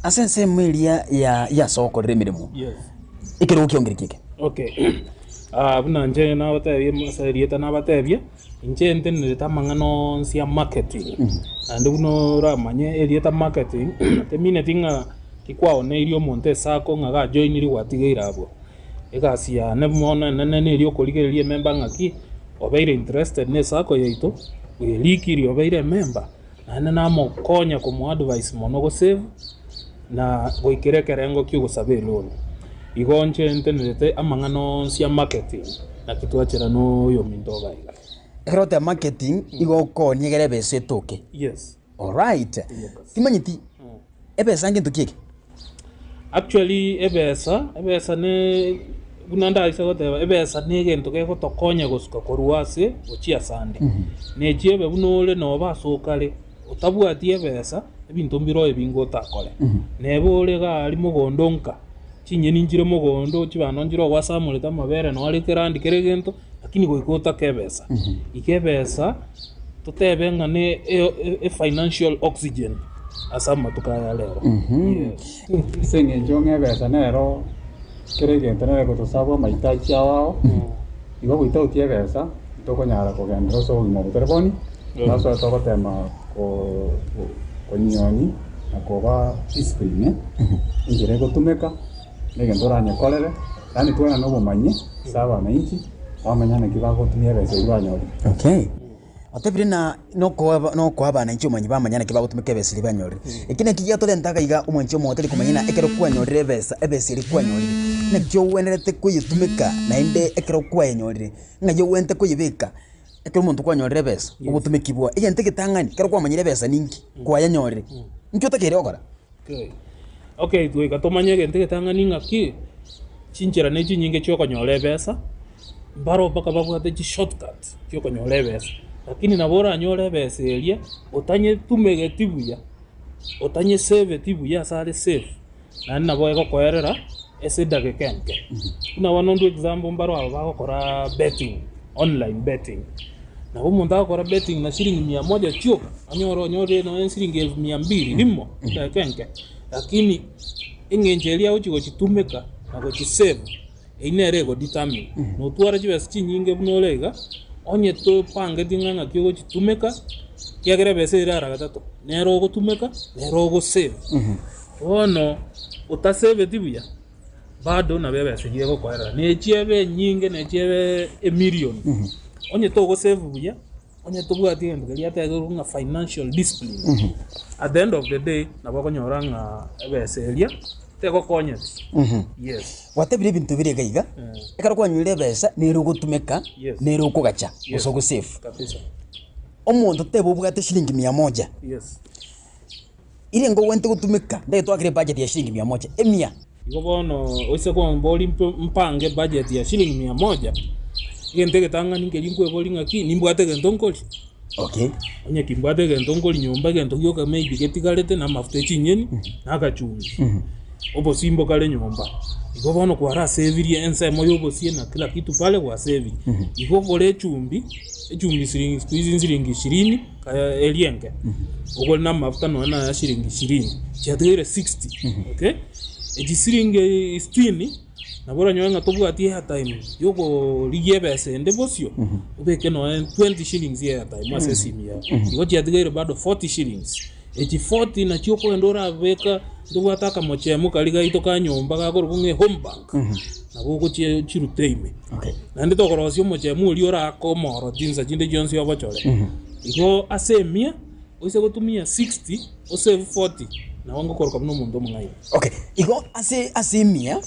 Ase ensemo eria ya ya ase ogokorera emeremo Yes. ekerogo kiao nkere kieke. Okay. Ah, buna inche nabatebie ase erieta nabatebie, inche ntenerete amang'ana onsi ya marketing. Naende buna oramanye erieta marketing, temineti ng'a tikwaoneirie omonto esacco ng'a gajoiniri gwatigeire abwo. Egasi yane mono enene neri okorigereria emember ng'aki, obeire interested na esacco yaito, bwerikiri obeire emember, naende namokonya komoadvise mono gosave, na goikera ekerengo kia ogosaba eloan. Igo inche ntenerete amang'ana onsi ya marketing, naki twachera na oyo ominto iga iga. Ekero ogoteba marketing igo okonia egere ebesa etoke. Yes. Alright. Timanyeti ebesa ngento ki eke? Actually ebesa, ebesa ne buna ndaise goteba ebesa na egento kegotokonya gosuka korwa ase gochia asande. Na echiebe buna ore noba ase okare, otabwati ebesa, ebinto mbire ebinge otakore. Neba ore iga aria mogondo nka, chinyeni nchire mogondo, chibando nchire ogwasamorete amabere nore ekerandi kere egento, lakini goika otake ebesa. Iga ebesa, totebe ng'a ne e financial oxygen ase amatuko aya rero. Yes. Ase eng'encho ng'a ebesa nero kera egento nere egotosaba amahitaji ao ao, igo without ebesa ntokonyara kogenderera ase obogima obo tore boni, nasoe togotema ko konyioni. na koba discipline, enchera egotumeka, na egento oranyekorere, yaani toenane obomanyi ase abananchi, bamanye naki bagotumia ebesa eria banyorire. Okay. Otebire na nokoa nokoa abananchi obomanyi bamanya naki bagotumeka ebesa eria banyorire. Eki naki giatorenta iga iga omwanchi omogote tari komanya ng'a ekero kwanyorire ebesa, ebesa eria kwanyorire, naki ogwenerete koyetumeka naende ekero kwayenyorire, ng'ai ogwenerete koyebeka. Ekero omonto kwanyorire ebesa, ogotumekigwa, egento egetang'ani, ekero kwamanyire ebesa ninki, kwayenyorire, inki otakeire gokora? Okay. Okay, goika tomanye egento egetang'ani ng'aki, chinchera ne chinyinge chiokonyora ebesa, mbaro mpaka babwate chishortcut chiokonyora ebesa, lakini nabo oranyore ebesa eria, otanyetumegeti buya, otanyesaveti buya ase are safe, naende nabo egokoerera ase edageka enke. Buna bono ndwe example mbaro aba bagokora betting, online betting, nabo omonto agokora betting na shilingi mia moja chioka, onyore onyorire nonye shilingi elfu mia mbili rimo edageka enke, lakini eng'encho eria agochi gochitumeka na gochisave, eyio nere egodetermine. Notware chibesa chinyinge buna ore iga, onye topangeti ng'a ng'aki ogochitumeka, ekiagera ebesa ere ara gatato, nere ogotumeka, nere ogosave. Bono otaseveti buya, bado nabo ebesa eyio egokoerera, na echio ebe enyinge na echio ebe emilion. Onye togosave buya, onye tobwati egento keria ategerwe ng'a financial discipline, at the end of the day nabo okonyora ng'a ebesa eria tegokonyeti. Yes. Gwatebire ebinto bire iga iga, ekero kwanyorire ebesa nere ogotumeka, Yes. nere okogacha, Yes. gose ogosave. Kabisa. Omonto tebe obwate shilingi mia moja, Yes. Ere nkogwente gotumeka, ndagete twakere ebudget ya shilingi mia moja, emia. Igo bono oise komboria mpange ebudget ya shilingi mia moja, egento egetang'ani nkeria nkweboria ng'aki nimbwate egento nkoria? Okay. Onye kimbwate egento nkoria nyomba egento gioka maybe getigarete na amafuta e chinyeni na agachumbi, obosie mbokare nyomba. Igo bono kwarasevirie ensemo ya obosie na kila kitu pale gwasevirie. Igo ogore echumbi, echumbi siringi siku hizi nsiringi ishirini. Eria enke, ogore na amafuta nonya na aya shilingi ishirini, chiatigaire 60, okay? Echi siringi sitini, nabo oranyore ng'a tobwati airtime ya okorigia ebesa ende bosio, obeke nonya 20 shillings ya airtime ase esimi yago, igo chiatigaire bado 40 shillings. Echi 40 nachio okogenda orabeka, ntobwate akamochemo karia gaito ka nyomba gakorokwa ng'a ehome bank, nabo ogochia ochirute ime. Naende tokorosia omochemo oria orake omoro chinsa chinde chionsi obochore. Igo ase emia, oise gotumia 60, osave 40, nabo ngokoroka buna omonto omong'aini. Okay, igo ase ase emia,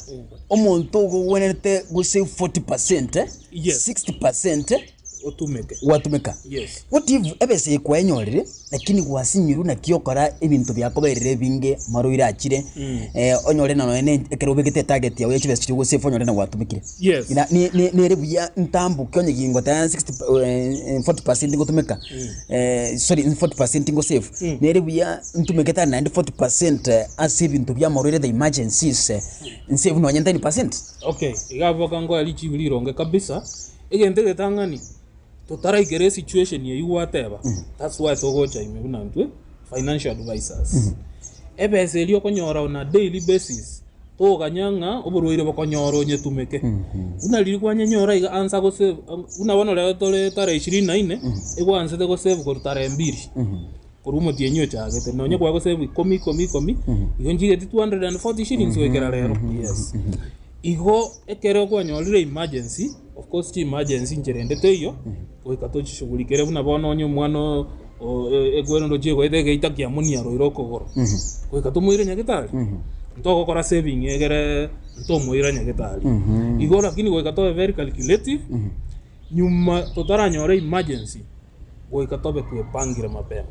omonto ogwenerete gosave 40%, Yes. 60%, Otumeke. gwatumeka. Yes. What if ebesa eye kwaenyorire, lakini gwasinyirwe naki okora ebinto biakoberire ebinge, amarwaire achire, onyore na nonya ne ekero obegete etarget yago ya chibesa chiria ogosave onyore na gwatumekire. Yes. Na ne- ne- nere buya ntamboke onye gingoteba 60 40% ngotumeka, sorry 40% ngosave, nere buya ntumeke tari naende 40% ase ebinto bia amarwaire the emergencies, nsave nonye 10%. Okay, iga abwo bakangoa richibu rironge kabisa, Egento egetang'ani, totaraikera esituation eyio gwateba, that's why togocha ime buna intwe financial advisors. Ebesa eria okonyora on a daily basis, toganya ng'a oborwaire bokonyora onyetumeke. Buna riria kwanyenyora iga ansa gosave, buna bono rero tore tarehe ishirini na nne, egwansete gosave korwa tarehe mbiri, korwa omotienyi ochagete, nonye kwagosave ikomi ikomi ikomi, igo nchigeti 240 shillings goikera rero, yes. Igo ekero kwanyorire emergency, of course chi emergency inchera ende teiyo, goika tochishughulikere buna bono onye omwana o- ekwerende ochie goeta egeita kia moni aroire okogoro, goika tomoire nyagetari, ntogokora saving egere ntomoira nyagetari. Igo lakini goika tobe very calculative, nyuma totaranyora emergency, goika tobe twepangire mapema.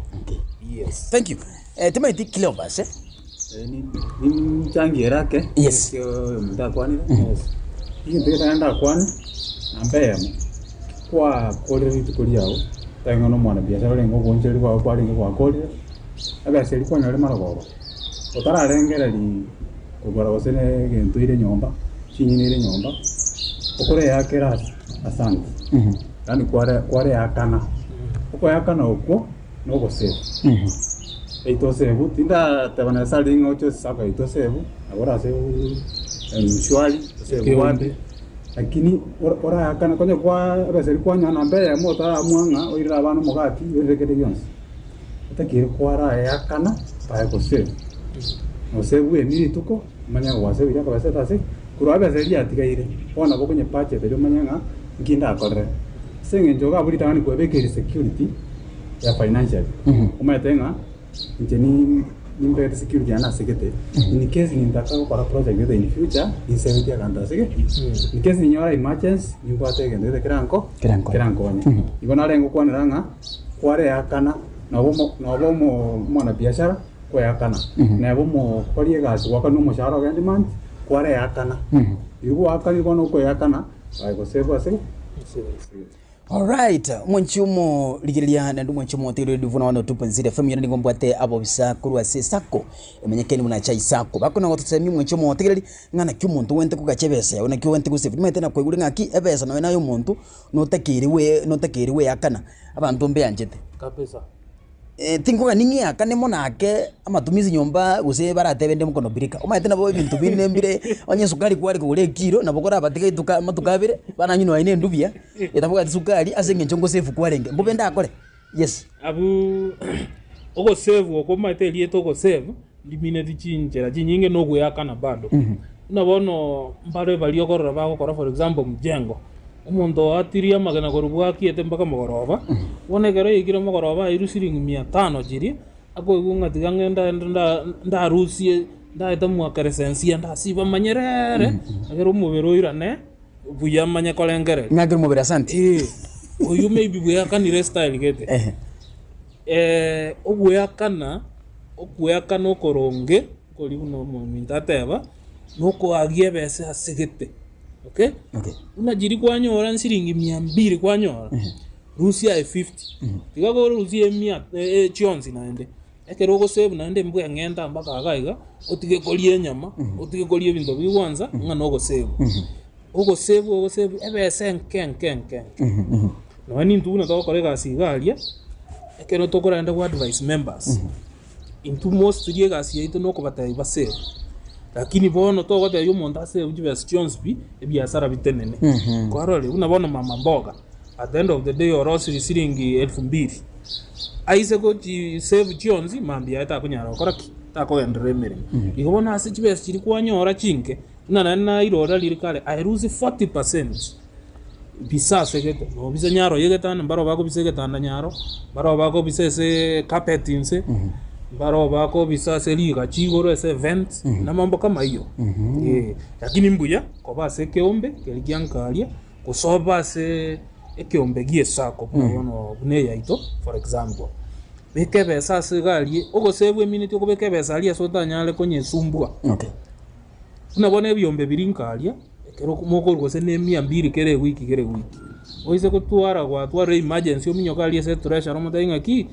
Yes. Thank you. Eh, timaeti Cleophas, eh? Ninchangie ake Yes. omonto akwanire egento getang'ani ndakwane namba eyemo kwakorire rituko riago tari ng'a nomwanabiashara orenge ogoonchoreria kwago kwarenge gwakorire ebesa eria kwanyorire marogoba otararengereria kogora gose na egento ere nyomba chinyeni ere nyomba okoreakera ase asante yaani kware kwareakana okoeakana okwo. nogosegu. Yaito osebu, tindateba necessarily ng'a oche osaka yaito osebu, nabo orasebu M-shwari, osebu wapi, lakini ora- oraakane konya kwa ebesa eria kwanyora namba eyemo otaramua ng'a oirere abana omogati, oirere kende gionsi, otakeire kwaraeakana by gosave. Gose bwemi rituko, omanye ng'a gwasebire akabesa ase, korwa ebesa eria yatigaire, bono nabo okonye budget eria omanye ng'a nki ndakorere. Ase eng'encho iga abwo ritang'ani kwabekeire security ya financially, omanyete ng'a inche ni nimbegete security yane ase gete, in case nintaka gokora project gete in future, ninsebetie aganto ase gete, in case ninyora emergency, nimbwate egento gete keranko kerankonye. Igo narenge gokwanera ng'a kwareakana nabo omo nabo omo omwanabiashara kweakana, neba omokori egasi goakanwa omoshahara ogendi month, kwareakana. Riria gwaakanirie bono okoeakana, aye gosave ase Alright, omonchi omorigereria naende omonchi omotegereri Radio Vuna 102.0 FM yone nigo mbwate abobisa korwa ase Sacco emenyekeni buna Chai Sacco bakona gotosemia omonchi omotegereri ng'a naki omonto ogwenerete kogacha ebesa yago naki ogwenerete gosave nimanyete nakoigure ng'aki ebesa nonya naye omonto notakeire we notakeire gweakana abanto mbeanchete. Kabisa. Tinkogania ng'iakane mono ake amatumizi nyomba gose baratebe nde mokono birika. Omanyete nabo ebinto binde mbire onye esukari kware kogora ekiro nabo korabatige rituko amatuko abere bananywe nonya na endubia etabwati sukari ase eng'encho ngosefu kwarenge. Mbobe ndakore? Yes. Abwo ogosevu okwo omanyete erieta ogosevu rimineti chinchera chinyinge na ogoeakana bado. Buna bono mbare baria okorora bagokora for example mjengo. Omonto oatirie amagena korwa bwakiete mpaka mogoroba, bono ekero yaikire mogoroba airwe siringi mia tano chiria, akoigwa ng'a tiga ng'ende aende nda ndarusie ndaete mwakeresensia ndasiba manyerere, ekero omobere oirane buya manye korengereria. Ng'akere omobere asante. Eh, oyio maybe bweakanire estyle gete. Ogweakana, okweakana okoronge, nkori buna omominto ateba, nokoagia ebesa ase gete. Okay? Buna chiria kwanyora nsiringi mia mbili kwanyora, rusia aye 50, tiga korusia emia chionsi naende, ekero ogosave naende mbweng'enta mpaka iga iga, otige koria enyama, otige koria ebinto bigwansa, ng'a nogosave. Ogosave ogosave ebesa enke enke enke enke. Nonya nintwe buna togokora egasi iga aria, ekero tokorenda go advise members, Intwe mostly egasi yaito nokobatebia basave, lakini bono togotebia omonto asave chibesa chionsi pi, ebiasara bitenene. Kwarorire buna bono mama mboga, at the end of the day orosirie siringi elfu mbili, aise gochi save chionsi mambia yaye takonyara gokora ki? Takogenderera emeremo. Igo bono ase chibesa chiria kwanyora chinke, buna naende nairora riria kare, I lose 40%. Bisa ase gete, nobisa nyaro y'egetanda, mbarabwo bakobisa egetanda nyaro, mbarabwo bakobisa ase carpet inse, mbarabwo bakobisa ase rigachi igoro ase event, na amambo kama ayio. Eh, lakini mbuya koba ase ekeombe keria kia nkaria, gose obe ase ekeombe gia esacco buna bono buna eyaito for example. Beka ebesa ase iga aria, ogosebwa emineti okobeka ebesa aria ase otanyare konyesumbua. Buna bono ebiombe biria nkaria. Ekero mokorwa gose ne mia mbiri kera ewiki kera ewiki, oise gotwara gwatwarire emergency ominyoke aria ase etreasury omotebie ng'aki,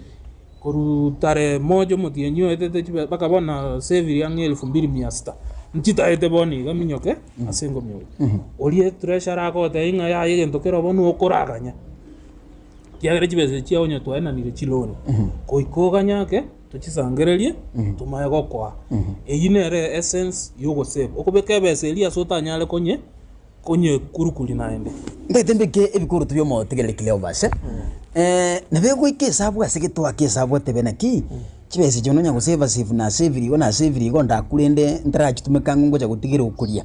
korwa tarehe moja omotienyi oetete chibe mpaka bono nasavire ang'e elfu mbili mia sita, nchitaete bono iga minyoke ase ngominyoka. Oria etreasury agotebia ng'a yaya egento kere bono okoraganya, ekiagera chibesa echi chiago onye twaenanire chiloni, goika oganye ake. Tochisangererie, tomanye gokoa. Eyio nere essence y'ogosave. Okobeka ebesa eria ase otanyare konye konyekurukuria naende. Ntagete mbeke ebikoroto bi'omotegereri Cleophas, nabo egoika esabu ase getoa esabu otebe naki, chibesa echi nonya gosave save nasavire igo nasavire igo ndakure inde ntarachitumeka ang'e ngocha gotigera okoria.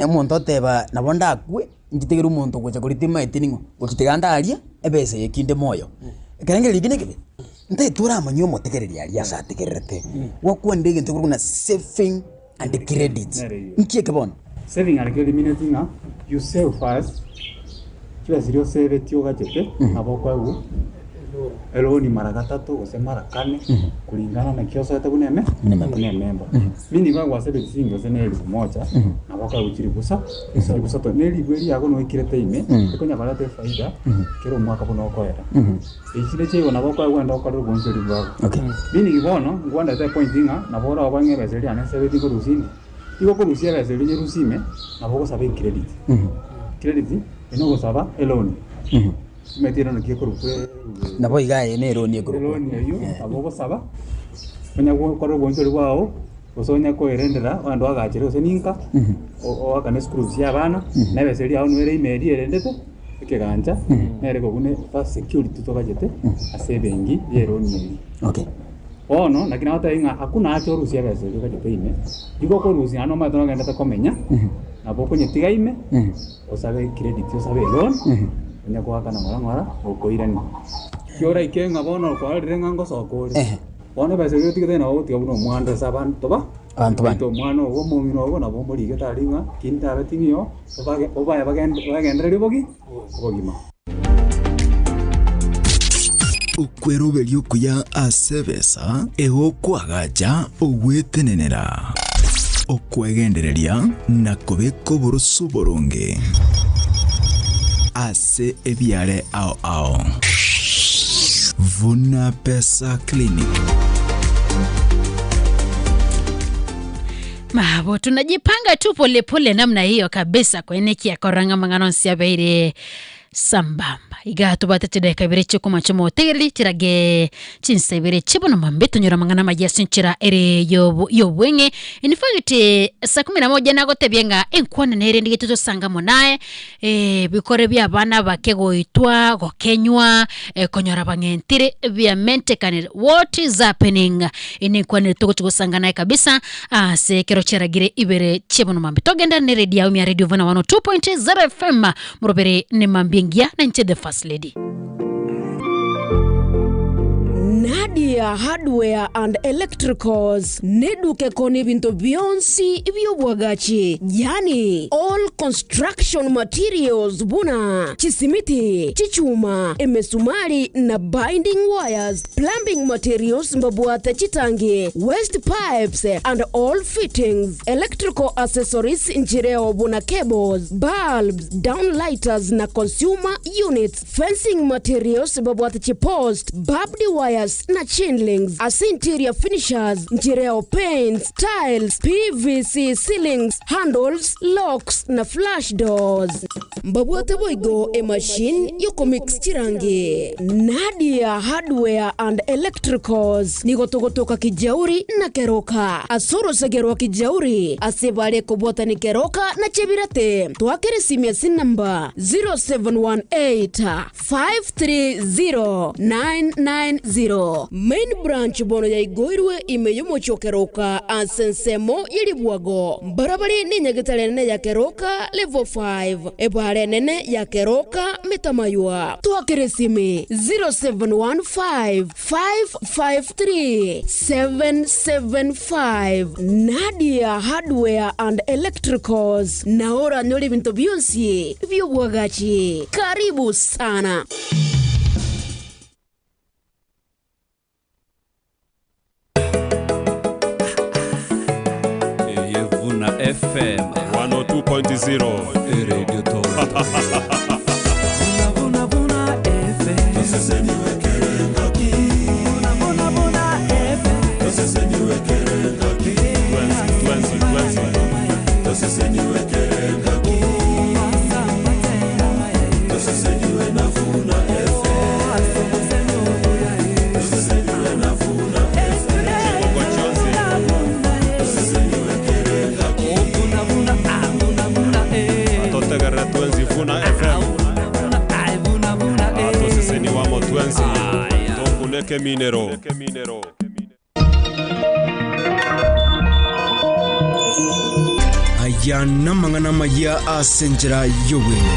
Omonto oteba nabo ndakwe, nchitigere omonto ogocha koria timaeti ning'o, gochitiga ndaria ebesa eye kinde moyo. Ekerengererio eki nekebe? Ntagete oramanye omotegereri aria ase ategererete, gwakwanire egento ekorokwa buna saving and credit. Nki eke bono? Saving and credit meaneth ng'a you save first, chibesa chiria osebetie ogachete nabo okoegwa eloni mara gatato gose mara kane kulingana naki osoete buna eme buna ememba. Meaning iga gwasebeti chiringi gose na elifu moja nabo okoegwa chilifu sa chilifu sato na elifu eria yago noikirete ime ekonya koreta efaida kera omwaka buna okoera. Echinde chiaigwa nabo okoegwa naende okorere obonchori bwabo. Meaning bono nkwandete epoint ng'a nabo oroba ng'a ebesa eria yane nsebeti nkorusia inde, igo okorusia ebesa eria onyerusie ime nabo ogosaba ecredit. Credit eye nogosaba eloan, omanyete eloan ki ekorokwa Nabo iga aye ne eloan ekorokwa. Eloan eyio nabo ogosaba onya gokora obonchori bwao gose onya koerendera ogende oagachere gose ninka oakane eschool fees ya abana na ebesa eria yao nere ime eria erendete. Ekegancha nere kobuna first security togachete ase ebenki y'eroni eyio. Okay. Bono, naki nagotebia ng'a hakuna haja orusie ebesa eria ogachete ime, igo okorusia naende omanyete nogendete komenya, nabo okonyetiga ime, osabe ecredit osabe eloan, onye goakana ng'ora ng'ora, okoirania. Ki oraike ng'a bono kwarorire ng'a ngosoka ore, bono ebesa eria otigete nabo ogotiga buna omwando ase abanto ba, Abanto bane. Oito omwana obo omong'ina obo nabo omorigete aria ng'a ki ntabe ting'iyo, obage obae bagende bagendererie obogi obogima. Okweroberia okuya ase ebesa egokwagacha ogwetenenera, okwegendereria na kobeka oboroso oboronge ase ebiare ao ao. Vuna Pesa Clinic. Mabo tunajipanga tu polepole namna hiyo kabisa kwenekia koranga mang'ana onsi abeire sambamba iga tobate chidaeka ibere chiokomacha omotegereri chirage chinsa ibere chibono mambe tonyora amang'ana amaya ase enchera ere yobo- yobweng'e in fact saa kumi na moja nagotebia ng'a enkwana nere ndigete tosanga amo naye Ebikore bi'abana abake goitwa, gokenywa, konyora bang'entire, biamentekanire. What is happening? Eye nenkwanire togochi gosanga naye kabisa ase ekero chiaragire ibere chi'ebono mambia. Togenderere ne radio yao mia Radio Vuna 102.0 FM morobere ne mambia engiya na inche the first lady. Nadia Hardware and Electricals neduka ekoonia ebinto bionsi bi'obwagachi, yaani all construction materials buna chisimiti, chichuma, emesumari na binding wires, plumbing materials mbabwate chitangi, waste pipes and all fittings, electrical accessories nchireo buna cables, bulbs, downlighters na consumer units. Fencing materials babwate chipost, barbed wires na chain links. Ase interior finishers nchireo paints, tiles, PVC ceilings, handles, locks na flush doors. Mbabwate boigo emachine yokomix chirangi. Nadia Hardware and Electricals nigo togotoka Kijauri na Keroka. Ase orosege rwa Kijauri ase bare kobwatani Keroka na Chebirate. Twakere esimi ase enamba 0718530990. Main branch bono yaigoirwe ime y'omochie o Keroka ase ensemo ye ribwago. Mbarabare nenyagetari enene ya Keroka level 5, ebara enene ya Keroka Metamaywa. Twakere esimi 0715 553 775 Nadia Hardware and Electricals nao oranyore ebinto bionsi bi'obwagachi. Karibu sana. Eye Vuna FM 102.0 Radio Toronto. Atotegerera twenzi Vuna FM atoseseni wamo twenzi tokuneke minero. Aya namang'ana amaya ase enchera y'obweng'e.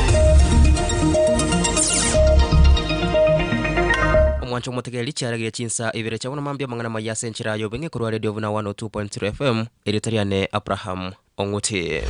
Omwancho omotegereri chiaragire chinsa ibere chia bono mambia amang'ana amaya ase enchera y'obweng'e korwa Radio Buna 102.0 FM, erieta riane Abraham Ong'uti.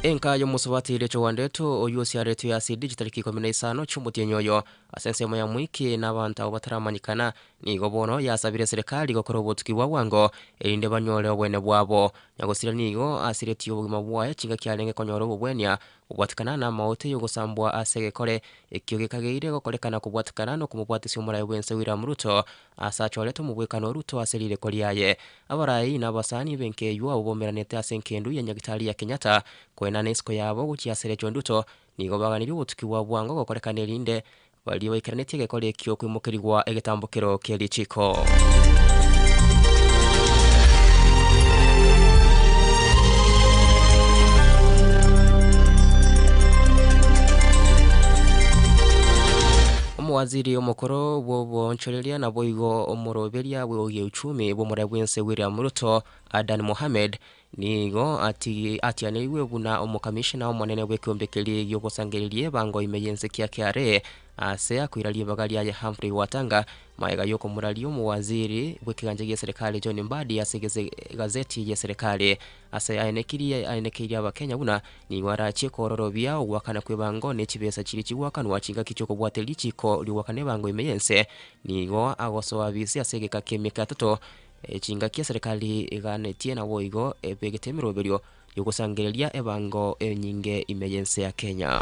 Enka y'omosubati Rachel Wandeto oyio osiaretwe ase chitariki ikomi na isano chi'omotienyi oyo ase ensemo ya Mwiki na abanto abwo bataramanyekana nigo bono yasabire eserekari gokora obotuki bwa bwango erinde banyore obwene bwabo. Nyagosira nigo asiretie obogima bwaye chingaki arenge konyora obobwenia Kobwatikana namaote y'ogosambwa ase egekore, ekio gekageire gokorekana kobwatikana nokomobwatisia omorai bw'ense William Ruto, ase achorete omobwekano o Ruto ase rireko riaye. Abarai na abasani b'enka eyio abwo baumeranete ase engendu ya Nyagitari ya Kenyatta koenana isiko yabo gochia ase Rachel Nduto, nigo baganirie obotuki bwa bwango gokorekana erinde baria baikeranetie egekore ekio koimokerigwa egetambokero kie richiko. Omowaziri omokoro bw'oboonchoreria naboigo omoroberia bw'egiuchumi bw'omorai bw'ense William Ruto, Adan Mohamed, nigo atianeirwe buna omokamishna omonene bw'ekeombe keria gi'ogosangereria ebango ime y'ense kia KRA ase akoira ribaga riaye Humphrey Watanga Magega y'okomoraria omowaziri bw'ekegancha gi'eserekari John Mbadi ase egazeti y'eserekari ase aenekirie aenekeirie abakenya buna nigo arachie koororobia ogoakana kw'ebango ne chibesa chiria chigoakanwa chingaki chi'okobwatia richiko ri'ogoakana ebango ime y'ense nigo agosoa bisi ase egeka ki'emiaka etato chingaki eserekari eganetie naboigo ebegete emeroberio y'ogosangereria ebango enyinge ime y'ense ya Kenya.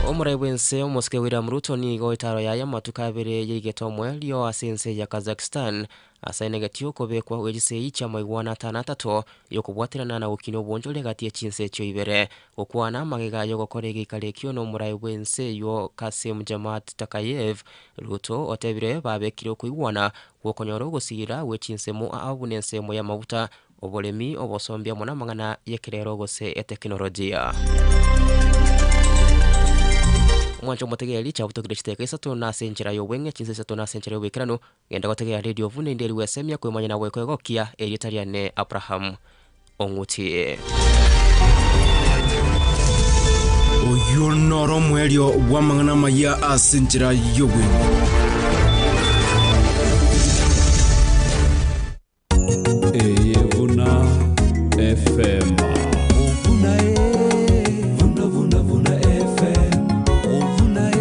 Omorai bw'ense omosike William Ruto nigo etaro yaye amatuko abere yaigete omoerio ase ense ya Kazakhstan ase aenegetie okobekwa gwe chisegi chi'amaigwana atano atato y'okobwaterana na gokina obonchori egati ye chinse echio ibere. Gokwana amagega y'ogokora egeikaro ekio nomorai bw'ense eyio Kassym-Jomart Tokayev, Ruto otebire babekire okoigwana gw'okonyora ogosira gwe chinsemo aa buna ensemo y'amaguta, oboremi, obosombi amo namang'ana y'ekerero gose etekinolojia. Omwancho omotegereri chiabutokire chidakika isato na ase enchera y'obweng'e chinsa isato na ase enchera y'oboikeranu, genda gotegerera radio buna inde eriwe esemia kwemanya na gwekoegokia erieta riane Abraham Ong'uti. Oyio noro omoerio bw'amang'ana amayia ase enchera y'obweng'e. Eye buna FM. Buna e, buna buna buna FM. Buna e,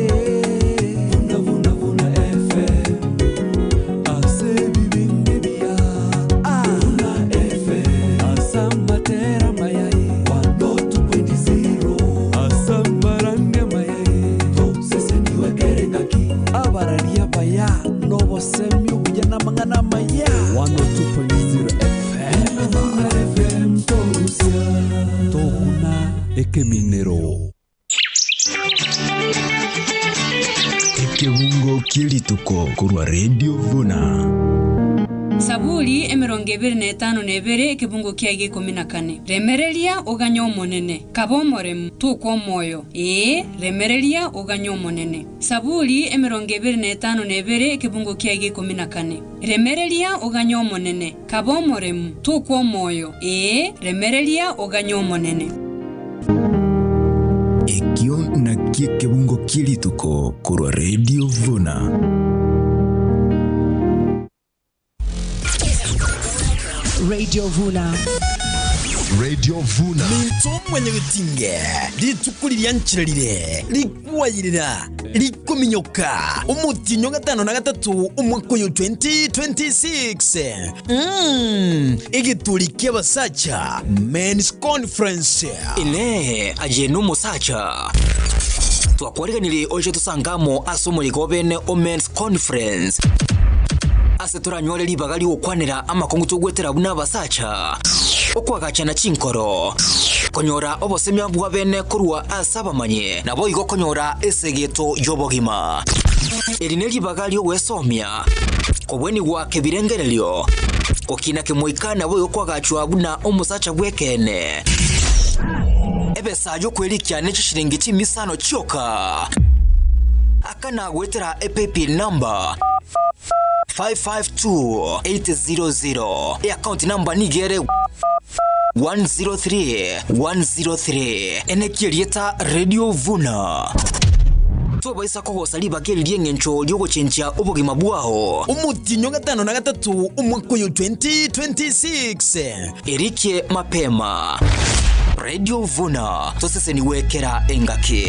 buna buna buna FM. Ase ebibindi bia Buna FM. Ase amatera amaya e, 102.0. Ase amarandia amaya e, toseseniwe kere engaki. Abarari abaya nobosemi obuya namang'ana amaya. 102.0 FM. Buna FM torusia. Tokuna ekeminero. Ekebungo kie rituko korwa Radio Buna. Saburi emerongo ebere na etano na ebere, ekebungo kia ikomi na kane. Remereria oganye Omonene, kabe omoremu, tokwa omoyo, ee, remereria oganye Omonene. Saburi emerongo ebere na etano na ebere, ekebungo kia ikomi na kane. Remereria oganye Omonene, kabe omoremu, tokwa omoyo, ee, remereria oganye Omonene. Ekio nakio ekebungo kie rituko korwa Radio Vuna. Radio Vuna. Radio Vuna. Minto mwanyagetinge rituko riria nchera rire rikwayirera rikominyoka omotienyi o gatano na gatato omwaka oyo 2026 mm, egeturi ki'abasacha Men's Conference. Inee, aye nomosacha? Twakwariganirie oche tosange amo ase omoyega o bene o Men's Conference, ase toranyore ribaga ri'ogokwanera amakong'u togwetera buna abasacha, okoagachana chinkoro, konyora obosemia bwa bene korwa ase abamanyi, naboigo konyora esegeto y'obogima. Eri neribaga ri'ogwesomia, kobwenigwa kebirengererio, gokina kemoika naboigo koagachwa buna omosacha bw'ekeene. Ebesa y'okwerikia ne chishilingi chimisano chioka. Akana goetera epaybill number 552800. Eaccount number nigo ere 103103. Enekia erieta Radio Vuna. Tobaisa kogosa ribaga eri ri'engencho ri'ogochenchia obogima bwao. Omotienyi o gatano na gatato omwaka oyo 2026. Erikie mapema. Radio Vuna, tosesenigwe kera engaki.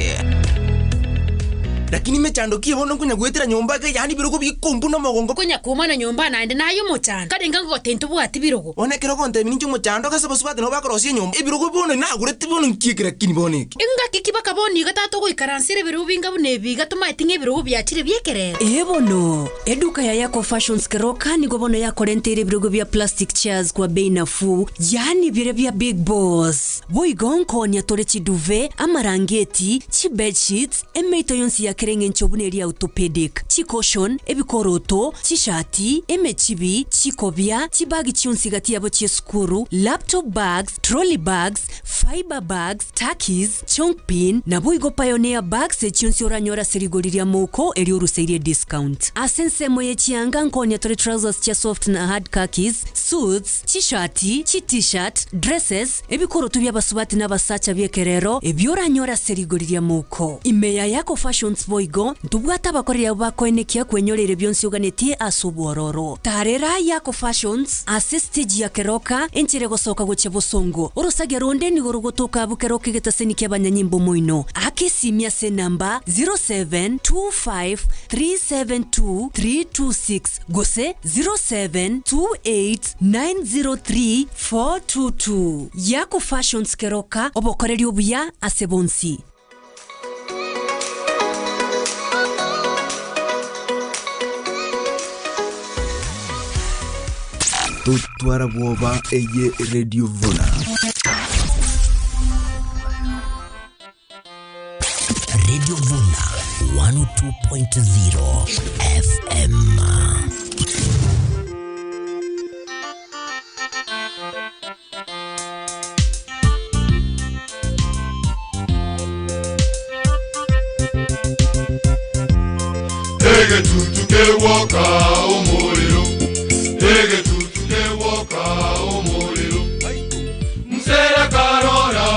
Lakini mechando ki bono nkonya goetera nyomba iga yaani ebirogo bikombuna omogongo. Konya komana nyomba naende naye omochando. Kare inga ngogotebi ntobwati birogo. Bono ekero ogontebia ninche omochando gose abasubati nabo bakorosia enyomba ebirogo bono nagorete bono nki eke lakini bono eke. Engaki ki baka bono iga tata ogoikaransera ebirogo binga buna ebi iga tomaeti ng'a ebirogo biachire bi'ekerero? Ee bono, eduka ya Yako Fashions Keroka nigo bono yakorenteire ebirogo bia plastic chairs kwa bei nafuu, yaani biria bia big boss. Boigo nkoonia tore chiduve, amarangeti, chibedsheets, emeito yonsi ya. kera eng'encho buna eria orthopedic, chicushion, ebikoroto, chishati, emechibi, chikobia, chibagi chionsi gati yabo chi'esukuru, laptop bags, trolley bags, fibre bags, takis, chongpin, naboigo pioneer bags echionsi oranyore ase rigori ria mouko erio oruseirie discount. Ase ensemo ye chianga nkonya tore trousers chia soft na hard khakis, suits, chishati, chi t-shirt, dresses, ebikoroto bi'abasubati na abasacha bi'ekerero ebio oranyore ase rigori ria mouko. Ime ya Yako Fashions boigo, ntobwate abakoreri abwo bakoenekia kwenyoreire bionsi oganetie ase obwororo. Tarera Yako Fashions ase stage ya Keroka, enchera egosoka gochia bosongo. Orosagia ronde nigo rogotoka abwo Keroka egetaseni ki'abanyanyimbo moino. Aka esimi ase enamba 0725372326 gose 0728903422. Yako Fashions Keroka, obokoreri obuya ase bonsi. Totwara bwoba eye Radio Vuna. Radio Vuna 102.0 FM. Egetutu kewoka omorero Egetutu kewoka omorero Msera karora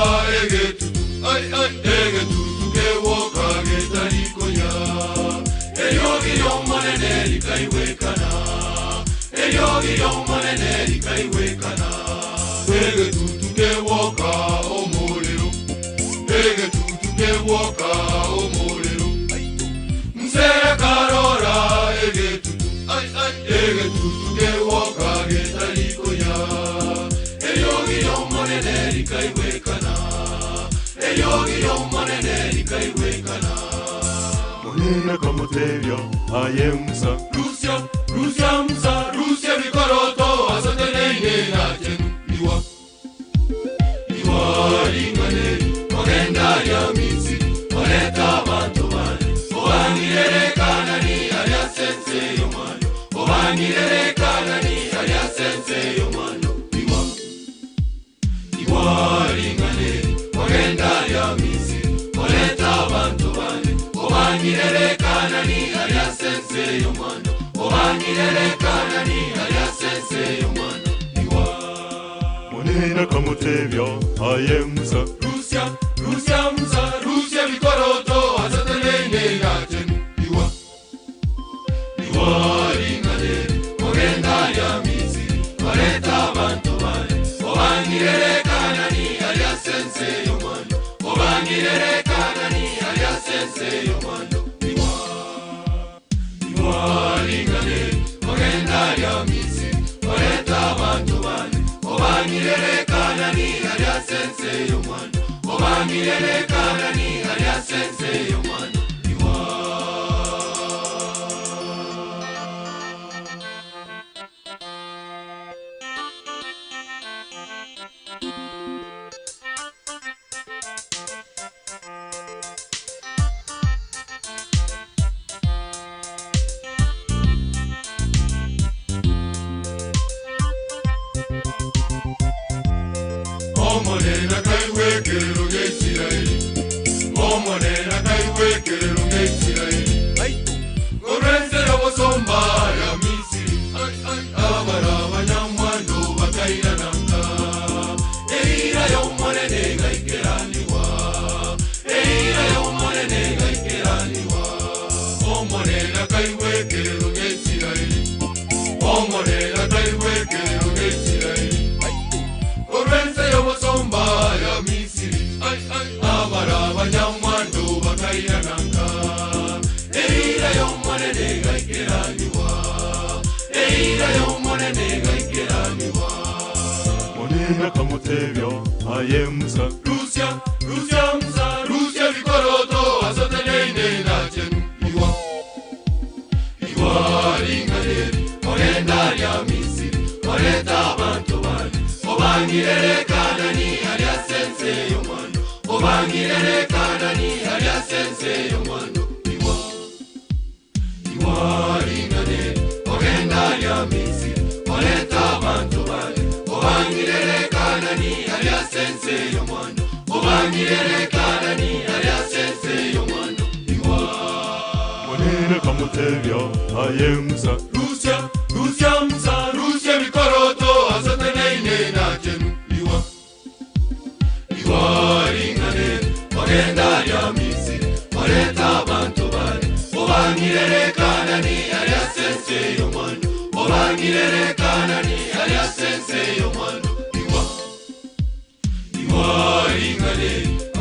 egetutu ai ai egetutu kewoka getarikonya Eriogi riomonene rikaiwekana Eriogi riomonene rikaiwekana Egetutu kewoka omorero Egetutu kewoka omorero Msera karora egetutu ai ai egetutu kewoka getarikonya Eriogi riomonene rikaiwekana Eriogi riomonene rikaiwekana Monene kamutebia aye Musa Rusia Rusia Musa Rusia bikoroto asoteneine na chenu iwa Iwa ringane ogenda ya Misiri oreta abantu bane Obangirerekana ni aria sense yomano Obangirerekana ni aria sense yomano Iwa Iwa ringane ogenda ya Misiri oreta abantu bane Obangirerekana ni aria sense yomano Obangirerekana ni aria sense yomano Monene kamutebia aye Musa Rusia Rusia Musa Rusia bikoroto asoteneine na chenu iwa Iwa ringane ogenda ya Misiri oreta abantu bane Obangirerekana ni aria sense yomano Obangirerekana ni aria sense yomano Iwa Iwa ringane ogenda ya Misiri oreta abantu bane Obangirerekana ni aria sense yomano Obangirerekana ni aria sense yomano Omonena kaiwekerero ge Isiraeli Omonena kaiwekerero ge Isiraeli Gorenzera bosomba ya Misiri Abara abanyamwando bakairananga Eira y'omonene gaikeraniwa Eira y'omonene gaikeraniwa Omonena kaiwekerero ge Isiraeli Omonena kaiwekerero ge Isiraeli Orwense yobosomba ya Misiri Abara abanyamwando bakairananga Eira y'omonene gaikeraniwa Eira y'omonene gaikeraniwa Monene kamutebia aye Musa Rusia Rusia Musa Rusia bikoroto asoteneine na chenu iwa Iwa ringaneri ogenda lya Misiri oreta abantu bane Obangirerekana ni aria sense yomano Obangirerekana ni aria sense yomano Iwa Obangirerekanani aliasense yomwando iwa Monene kamutebya aye Musa Rusia, Rusia Musa, Rusia bikoroto azoteneine na chenu iwa Iwa ringane, ogenda lya Misiri, oreta abantu bane Obangirerekanani aliasense yomwando Obangirerekanani aliasense yomwando iwa Iwa ringane,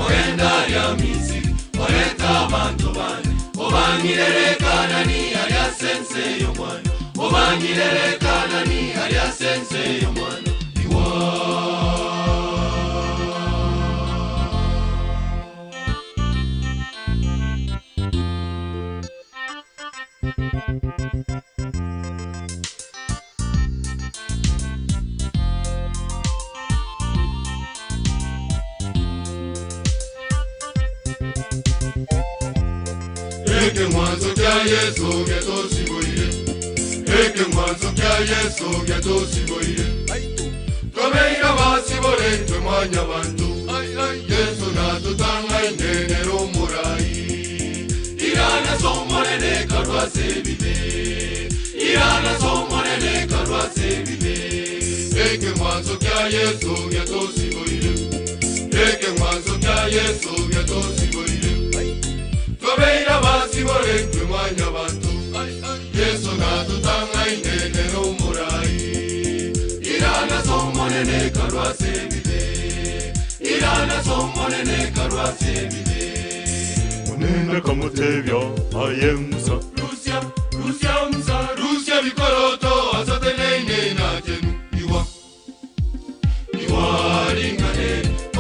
ogenda lya Misiri, oreta abantu bane Obangirerekanani aliasense yomwando Obangirerekanani aliasense yomwando iwa Eke mwanzo kya Yesu gyatosiboire Eke mwanzo kya Yesu gyatosiboire Tobeira basibore twe mwanya bantu Yesu natutanga inenero omurayi Irana somonene karwase bibe Irana somonene karwase bibe Eke mwanzo kya Yesu gyatosiboire Eke mwanzo kya Yesu gyatosiboire Tobeira basibore twe mwanya bantu Yesu natutanga inenero omurayi Irana somonene karwase bibe Irana somonene karwase bibe Monene kamutebya aye Musa Rusia, Rusia Musa, Rusia bikoroto azoteneine na chenu iwa Iwa ringane,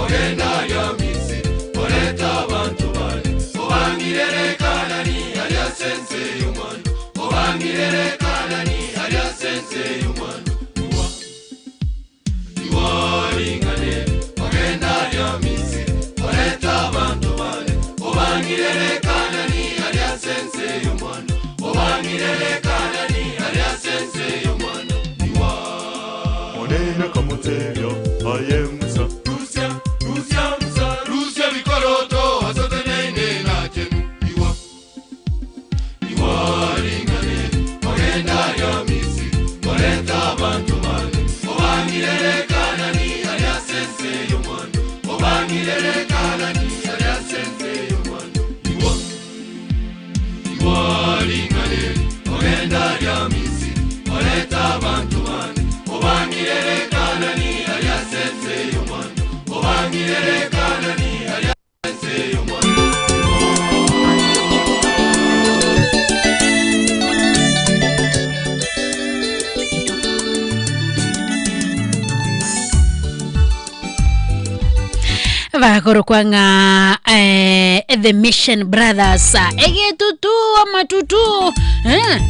ogenda lya Misiri, oreta abantu bane Obangirerekanani aliasense yomwando Obangirerekanani aliasense yomwando iwa Iwa ringane, ogenda lya Misiri, oreta abantu bane Obangirerekanani aliasense yomwando Obangirerekanani aliasense yomwando iwa Monene kamutebya aye Musa Rusia, Rusia Musa, Rusia bikoroto azoteneine na chenu iwa Iwa ringane, ogenda lya Misiri, oreta abantu bane Obangirerekanani aliasense yomwando Obangirerekanani aliasense yomwando iwa Iwa ringane, ogenda lya Misiri, oreta abantu bane Obangirerekanani aliasense yomwando Obangirerekanani aliasense yomwando vakorokwa ng'a the Mission Brothers egetutu amatutu eh?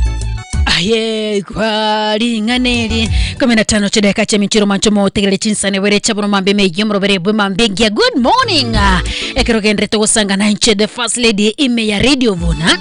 Aye kwaring'aneri 15 chideka cha michiro mancho motegerere chinsane bwere chabuno mambe meyo murobere bwe mambe ngia good morning ekero genderete gosanga nanche the first lady ime ya Radio Vuna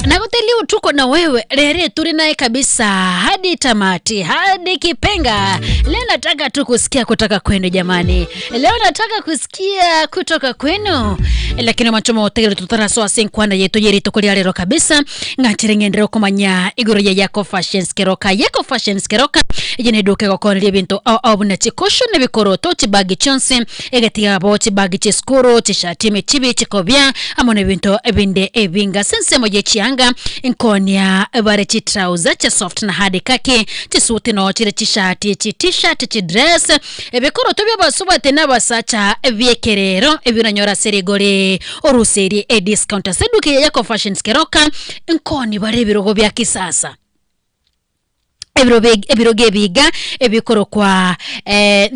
Nakuteliu tuko na wewe rere turi naye kabisa hadi tamati hadi kipenga. Leo nataka tu kusikia kutoka kwenu jamani, leo nataka kusikia kutoka kwenu lakini machomo otegere tutarasoa senkwana yetu yerito kulia rero kabisa ng'achere ng'endere okomanya igoro ya Yako Fashions Keroka. Yako Fashions Keroka eye neduka egokoneria ebinto ao ao buna chikosho na ebikoroto chibagi chionsi egetiga chibagi chiskuru chishati emechibi chikobia amo na ebinto ebinde ebinga sensemo ye chianga nkonia bare chitrauza cha soft na hard kake chisuti no chire chishati chi t-shirt chidress ebikoroto byabasubate n'abasacha ebyekerero ebiranyora serigore oruseri e discount seduke ya Yako Fashions Keroka nkoni bare ebirogo bya kisasa ebirogo ebiga ebikorokwa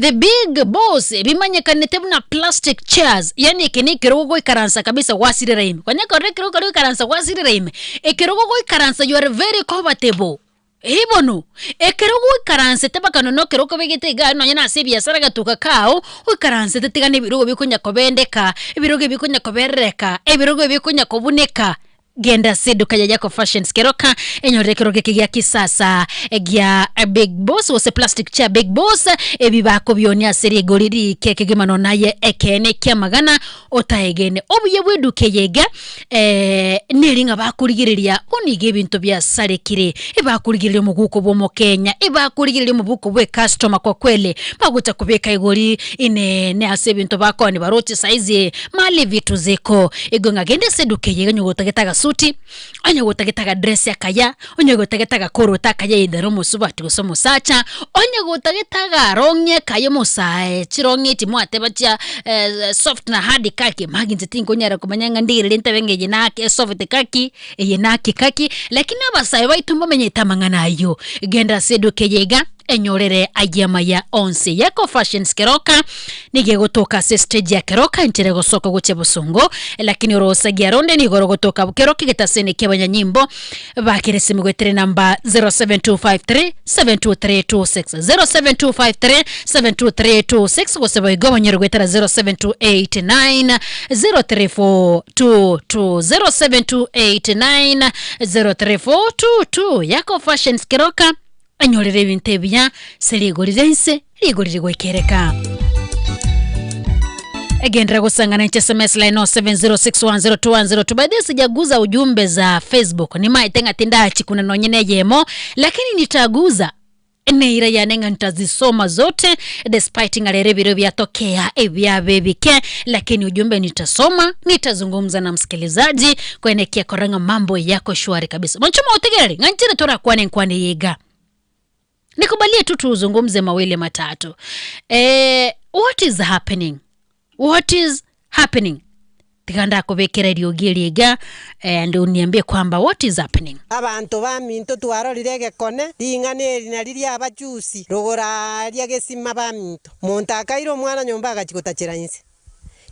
the big boss bimanyekanete buna plastic chairs yani eki ni ekirogo goikaransa kabisa gwasirera ime kwanya korora ekirogo kari goikaransa gwasirera ime ekirogo goikaransa you are very comfortable ibono ekirogo oikaransete mpaka nono ekirogo kobegete iga nonya na ase ebiasara gatuka kao oikaransete tiga na ebirogo bikonya kobendeka ebirogo ebikonya koberereka ebirogo ebikonya kobuneka. Genda ase eduka ya Yako Fashions Keroka enyorere ekerogo eke gia kisasa gia Big Boss gose plastic chair Big Boss ebi bakobionia ase rigori rike kegima nonya naye ekeene kiamagana otaegene. Obuya bwa eduka eye iga eh, neri ng'a bakorigereria bono iga ebinto biasarekire, ebakorigereria omoguko bwa omokenya, ebakorigereria omobuko bwa ecustomer kwa kweli, bagocha kobeka igori inene ase ebinto bakooni baroche saizi mali vitu ziko. Igo ng'a genda ase eduka eye onye gotagete agasuti, onye gotagete agadress akaya, onye gotagete agakoroto akaya either omosubati gose omosacha, onye gotagete agarong'i akaya omosae chirong'i echi mwateba chia soft na hard kaki, magi inche tinkonyara komanya ng'a ndigereri ntabe ng'a eye nake soft kaki, eye naki kaki, lakini abasae baito mbamenyete amang'ana aywo. Genda ase eduka eye iga. Enyorere ayio amaya onsi. Yeko Fashions Keroka nigo egotoka ase stage ya Keroka enchera egosoka gochia Bosongo, lakini orosagia ronde nigo rogotoka Keroka egetaseni ki'abanyanyimbo bakire esimi goetera enamba 07253 72326 07253 72326 gose boigo banyore goetera 07289 03422 07289 03422 Yako Fashions Keroka Anyorere ebinto ebiya ase rigori ria inse, rigori rigoikereka. Egenderera gosangana inche SMS line 0706102102. By the way, sijaguza ujumbe za Facebook nimaete ng'a tindachikuna nonye na eyemo lakini nitaguza neira yane ng'a nitazisoma zote despite ng'a rero ebiro biatokea ebiabe ebike lakini ujumbe nitasoma nitazungumza na msikilizaji kwenekia kora ng'a mambo yako shwari kabisa mwanchoma otegereri ng'a nchere torakwane nkwane yiga nikubalie tu tuzungumze mawili matatu eh, what is happening what is happening tiga ndakubikira eriogi eri iga and uniambie kwamba what is happening Abanto baminto twarorire egekone, ring'ana eri nari riabachusi, rogoro aaria gesima baminto. Monto akaira omwana nyomba agachia gotachera inse.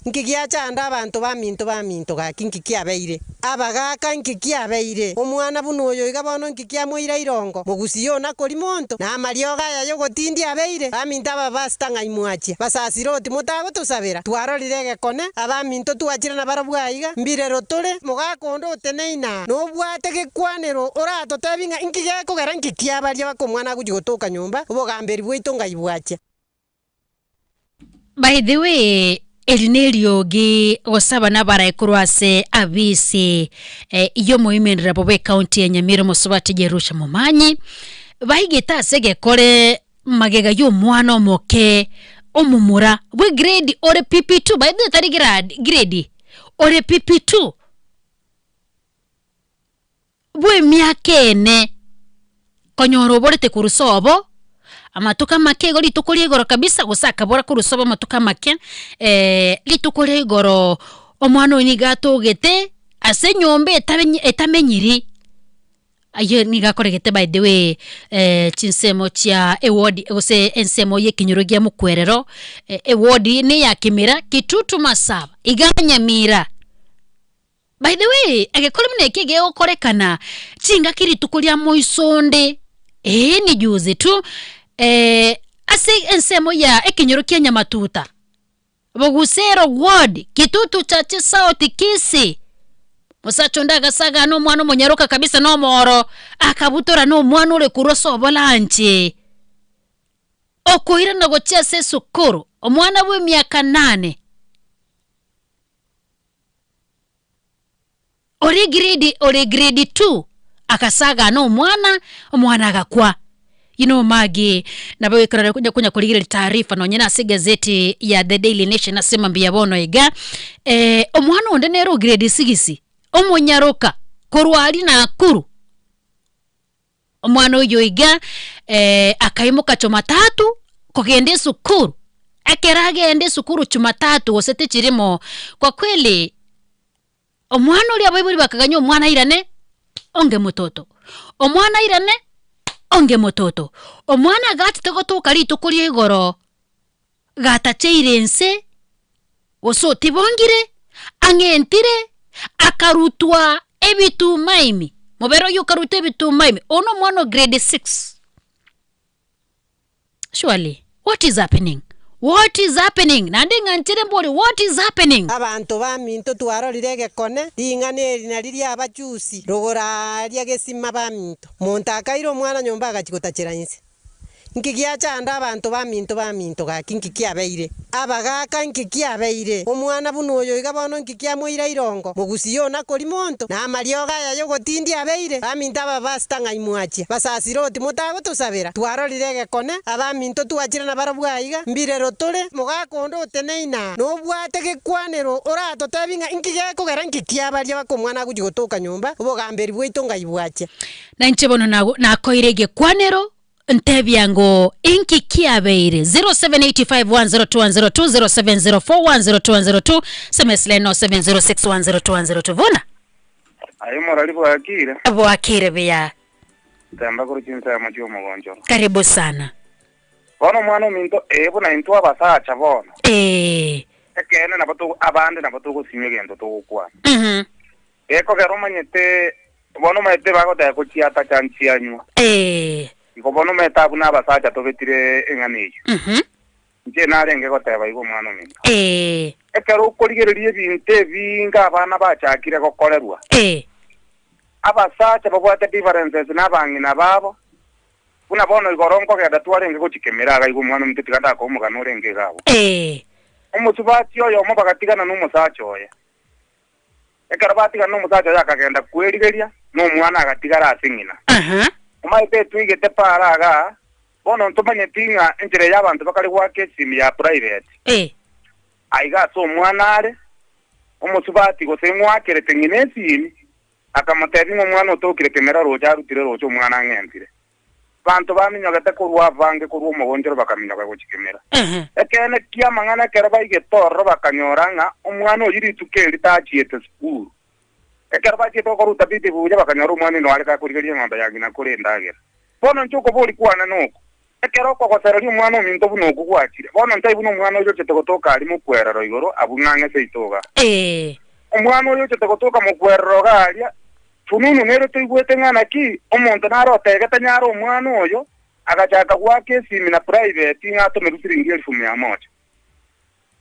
Nki giachanda abanto baminto baminto gaki nki kiabeire? Abagaaka nki kiabeire? Omwana buna oyo iga bono nki kiamoira irongo? Mogusie ona kori monto, na amariogo aya y'ogotindia abeire. Baminto aba pastor ng'ai mwachia? Basasiroti motagotosabera? Twarorire egekone, abaminto twachire nabarabwo aiga, mbirero tore, mogaka onde oteneine aa, nobwate gekwanero oratotebi ng'a inki gekogera nki kiabaria baka omwana agochia gotoka nyomba, obogamberi bwaito ngai bwachia. By the way, eri neriogi gose abana abarae korwa ase abisi eh, y'omoimenera bobe ekaunti ya Nyamira omosubati Jerusha Momanyi baigete ase egekore magega y'omwana omoke omomura bwe grade ore PP2 by the way tari grade grade ore PP2 bw'emiaka ene, konyora oborete korwa sobo, amatuko amake igo rituko ria igoro kabisa, gose akabora korwa sobo amatuko amake, rituko ria igoro omwana oyo nigo atogete ase enyomba etabenyi etamenyiri, ayio nigo akoregete by the way chinsemo chia eward gose ensemo ya ekenyoro gia mokwerero, eward eye ya kimira, kitutu masaba, iga nyamira. By the way, egekori buna eke gegokorekana chingaki rituko ria moisonde, ee ni juzi tu, eh, ase ensemo ya ekenyoro kia Nyamatuta, Bogusero ward, Kitutu Chache South, Kisii, mosacha onde agasaga na omwana omonyaroka kabisa na omoro, akabutora na omwana ore korwa ase obolanche, okoirana gochia ase esukuru, omwana bwa emiaka nane. Ore grade ore grade two akasagana omwana, omwana agakwa. You know Maggie, nabo ekerore konya konya korigereria taarifa nonye na ase egazeti ya The Daily Nation ase mambia bono iga, eh, omwana onde nere o grade six, omonyaroka korwa aria Nakuru, Omwana oyio iga akaimoka Jumatatu kogenda esukuru, ekero agenda esukuru Jumatatu gose tichirimo, kwa kweli omwana oria abaibori bakagania omwana airane onge mototo, omwana airane onge mototo. Omwana agachete gotoka rituko ria igoro gatacheire inse, gose otibongire, ang'entire, akarutwa ebituma ime, mobere oyio okarutwa ebituma ime, oyo nomwana o grade six. Surely, what is happening? What is happening? Naende ng'anchere mbori what is happening? Abanto baminto twarorire egekone, ring'ana eri nari riabachusi, rogoro aaria gesima baminto. Monto akaira omwana nyomba agachia gotachera inse. Nki giachanda abanto baminto baminto gaki nki kiabeire? Abagaaka nki kiabeire? Omwana buna oyo iga bono nki kiamoira irongo? Mogusie ona kori monto, na amariogo aya y'ogotindia abeire. Baminto aba pastor ng'ai mwachia? Basasiroti motagotosabera? Twarorire egekone, abaminto twachire nabarabwo aiga, mbirero tore, mogaka onde oteneine aa, nobwate gekwanero oratotebi ng'a inki gekogera nki kiabaria baka omwana agochia gotoka nyomba, obogamberi bwaito ng'ai bwachia? Na inche bono nakoire egekwanero, Ntebia ng'o inki kiabeire? 0785102102, 0704102102, sms line 0706102102. Buna Aye morari bwakire, bwakire buya. Ntemba korwa chinsemo chi'omogonchoro. Karibu sana. Bono omwana ominto, ee buna intwe abasacha bono, Ee. ekeene nabo togo abande nabo togosinywa egento togokwana. Mhm. Gekogera omanyete, bono omanyete bagoteba kochiatacha nchianywa. Ee. Igo bono omanyete abwo nabasacha tobetire eng'ana eyio. Mhm. Inche narenge goteba igo omwana ominto. Ee. Ekero okorigereria ebinto ebinge abana bachakire gokorerwa. Ee. Abasacha babwate differences nabang'ina babo, buna bono igoro nkogenda twarenge gochikemera iga igo omwana ominto tiga ndakoe omogano orenge iga abwo. Ee. Omosubati oyomo bagatigana nomosacha oye. Ekero batigana nomosacha oye akagenda kwerigeria, na omwana agatigara ase ng'ina. Omanyete etwigete para igaa, bono ntomanyeti ng'a enchera eye abanto bakare goaka esimi ya private. Aiga ase omwana are, omosubati gose ng'oakerete ng'ina esimi, akamotebia ng'a omwana otokire kemera roche arutire roche omwana ang'entire. Abanto baminyogete korwa abange korwa omogonchoro bakaminyoka gochia kemera. Ekeene ki'amang'ana ekero baigete ororo bakanyora ng'a omwana oyio rituko eri tachiete sukuru. Ekero bachiete gokora utafiti buya bakanyora omwana oino are gakorigereria eng'ombe ya ng'ina kore endagera. Bono inche okoboria kwane noko, ekero okogosereria omwana ominto buna okwo gwachire, bono ntai buna omwana oyio ochete gotoka aria mokwerero igoro abwo ng'ang'e seito igaa. Omwana oyio ochete gotoka mokwerero iga aria, Fununu nere toigwete ng'a naki omonto nare otegete nyare omwana oyo, agachaka goaka esimi na private ng'a atomerwe siringi elfu mia moja.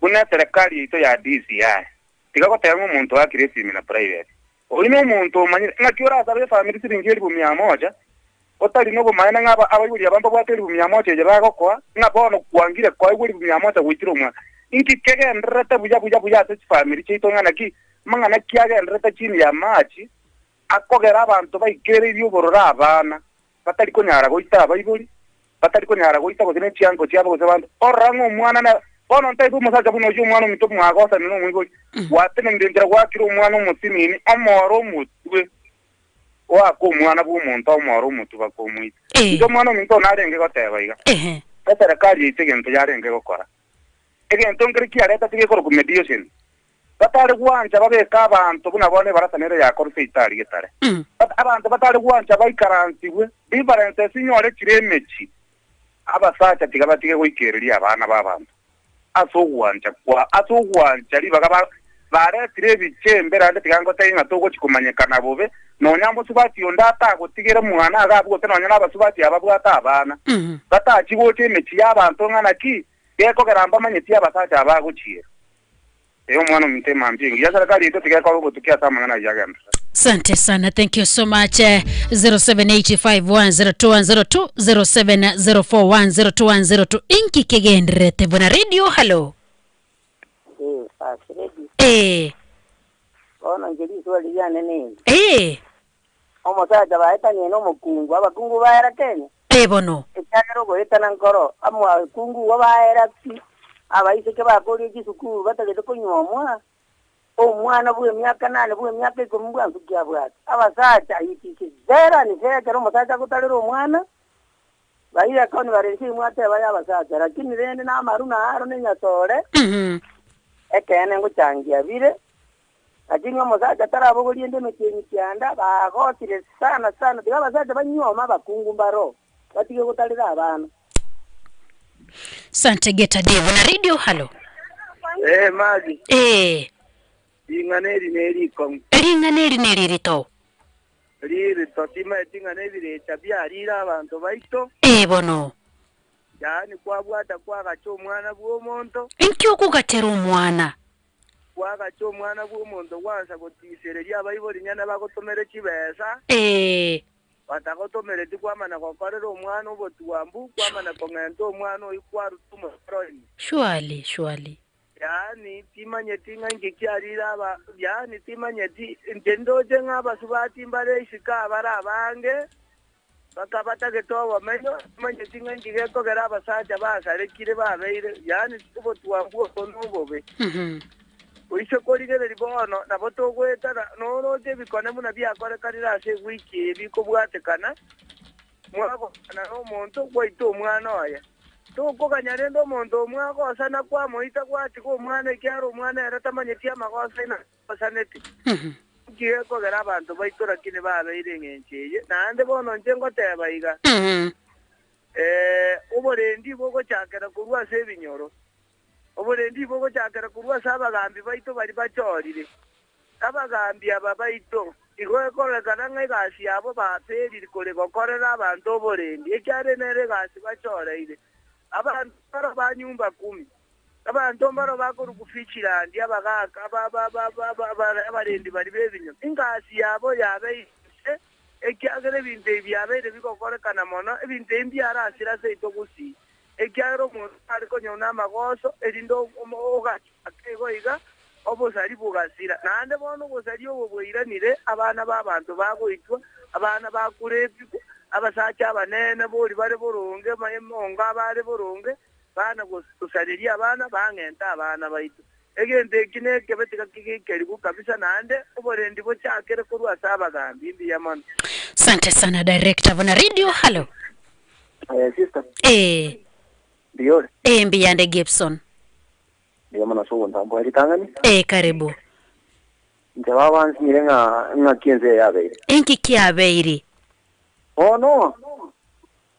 Buna eserekari yaito ya DCI. Tiga goteba ng'a omonto oakire esimi na private. Oyio nomonto omanyire ng'aki orasabe efamiri siringi elfu mia moja, otari nobomaene ng'a abaibori aba mbabwate elfu mia moja eye bagokoa, ng'a bono kwangire koegwa elfu mia moja goitire omwana. Inki kegendererete buya buya buya ase chifamiri chiaito ng'a naki Amang'ana ki agendererete chini y'amachi akogera abanto baikereirie obororo abana, batari konyara goita abaibori, batari konyara goita gose ne chiango chiabo gose abanto? Orora ng'a omwana na bono ntaigwe omosacha buna oyio omwana ominto mwagosanire nomoibori, gwatenenire enchera gwakire omwana omosinini, omooro omotwe, oake omwana bw'omonto omooro omotwe bakomoita. Inche omwana ominto narenge goteba iga, eserekari yaito egento yarenge gokora, egento nkere kiareta tigekorokwa mediation, Batare gwancha babeke abanto buna bono ebarasa nere yakorwa seitari getare. Abanto batare gwancha baikaransigwe, differences inyore chire emechie. Abasacha tiga batige goikereria abana b'abanto ase ogwancha kwa ase ogwancha ribaga ba baretire ebichembe naende tiga ngotebie ng'a togochi komanyekana bobe nonya mosubati onde atagotigere mwana iga abwo gose nonya nabasubati aba babwate abana batachi gocha emechie y'abanto ng'a naki gekogera mbamanyeti abasacha aba agochiera. Ee, omwana ominto emambia engiya, serikali yaito tiga ekore obotuki ase amang'ana ayio agenderere. Asante sana, thank you so much. 0785102102 0704102102 inki kegendererete buna radio hello. Eh, First Lady. Bono inche risuba riane neri. Omosacha baetanie nomokungu, abakungu baera Kenya. Ee bono. Ekiagera ogoetana nkoro, abakungu igo baera pi, abaiseke bakoria chisukuru batagete konyuomwa, omwana bw'emiaka nane bw'emiaka ikomi bwansukia abwate. Abasacha it is very unfair ekero omosacha agotarera omwana, baire conference eywo mwateba ya abasacha, lakini rende namaru naro na enyasore, ekeene ngochangia bire. Lakini omosacha tarabogoria ende emetienyi kianda, bagosire sana sana, tiga abasacha banyuome abakungu mbaro, batige gotarera abana. Sante Geta Dave na radio halo. Eh, Magi. Ring'ana eri nerikong'u. Ring'ana eri neririto. Ririto, timaeti ng'a nebirecha biarire abanto baito. Ee bono. Yaani kwabwata kwagacha omwana bw'omonto. Inki okogachera omwana? Kwagacha omwana bw'omonto gwansa gotisereria abaibori nyene bagotomere chibesa. Ee. Batagotomereti kwamana gokorera omwana obotuambu, kwamana kong'enta omwana oyio kwaruta omosaro ime. Surely, surely. Yaani timanyeti ng'a inki kiarire aba, yaani timanyeti, inche ndoche ng'a abasubati mbare isiko abare abange, Baka batagete obomenyo, timanyeti ng'a inki gekogera abasacha basarekire babeire, yaani obotwambu obo nobobe. Oise korigereria bono, nabo togoetana noroche ebikone buna biakorekanire ase ewiki eye bikobwatekana, mwagosana nomonto gwaita omwana oye. Tokoganya rende omonto omwagosana kwamoita gwatiga omwana ekiagera omwana ere tamanyeti amagoso aino Osanete. Inki gekogera abanto baito rakini babeire engencho eye? Naende bono inche ngoteba iga, Ee, oborendi bogochakera korwa ase ebinyoro, oborendi bogochakera korwa ase abagambi baito baria bachorire. Abagambi aba baito, igo ekororekana ng'a egasi yabo baferiri kore gokorera abanto oborendi, ekiagera nere egasi bachoreire. Abanto baroo ba nyumba kumi, Abanto mbaro bakorokwa Fichilandi, abagaaka abarendi baria b'ebinyoro. Engasi yabo yabeire inse, ekiagera ebinto ebi biabeire bigokorekana mono, ebinto ebi mbiarasire ase aito gusii, ekiagera omonto tari konyora namagoso, erinde ogachaka igo iga, obosari bogasira. Naende bono obosari obo bwairanire, abana b'abanto bagoitwa, abana bakurepigwa, abasacha abanene bori bare boronge, emonga abare boronge, Bana gosareria abana, bang'ente abana baito. Egento eki nekebe tiga kegikerigwe kabisa naende oborendi bochakere korwa ase abagambi. Mbuya mono. Sante sana director buna radio hallo. Eh, sister. Eh. Mbuya ore? Eh, mbuya nde Gibson. Mbuya mono ase ogontambua ritang'ani. Eh, karibu. Inche baba nsinyire ng'a ng'aki ense eye yabeire. Enki kiabeire? Bono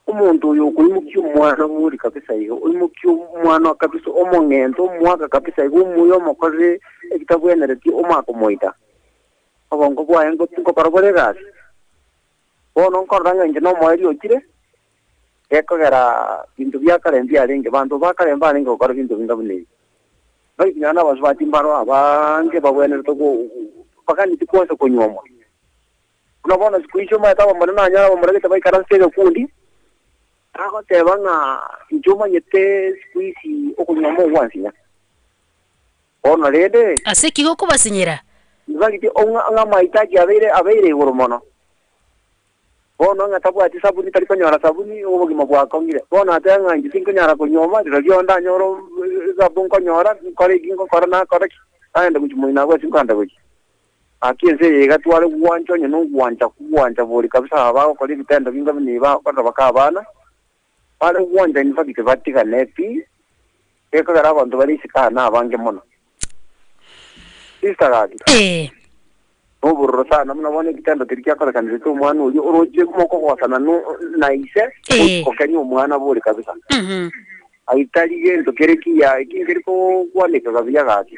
Omonto oyo okoimokia omwana bori kabisa iga, oimokie omwana kabisa omong'ento omoaka kabisa iga omuya omokorere ebitabwenereti omake komoita. Obongo bwaye nkokora bore egasi. Bono nkorora ng'a inche nomoerio ochire, gekogera binto bia kare mbiarenge, banto ba kare mbarenge gokora binto binga buna ebi. Baitu nonya nabasubati mbaro abange babwenerete go baganeti kwansa konyuomwa. Buna bono siku ichi omanyete abamura nanyore abamura gete baikaransete egekundi, bagoteba ng'a inche omanyete siku ici okonywa mogwansinya. Bono rende. Ase ki gokobasinyera? Nibarigie ng'a ng'a amahitaji abeire abeire igoro mono. Bono ng'a tabwati sabuni tari konyora sabuni obogima bwakong'ire. Bono ateba ng'a inche tinkonyara konyuoma rirorio ndanyore esabu nkonyora nkore eki ngokora nakore ki, nagende gochia moino abwo ase nkoenda gochia. Gaki ense eye igatware gwancha onye nogwancha kogwancha bori kabisa aba bagokora ebitendo binga buna ebi bagokorera baka abana, bare gwancha in fact batigane pi, gekogera abanto bare isiko aa nabange mono. Sister gaki. Ee. Nobororo sana buna bono egitendo keria kiakorekanirete omwana oria oroche mokogosana no na ise, Ee. gokenya omwana bori kabisa. Mhm. Aitari gento kere kiya, eki nkeri kogwaneka buya gaki.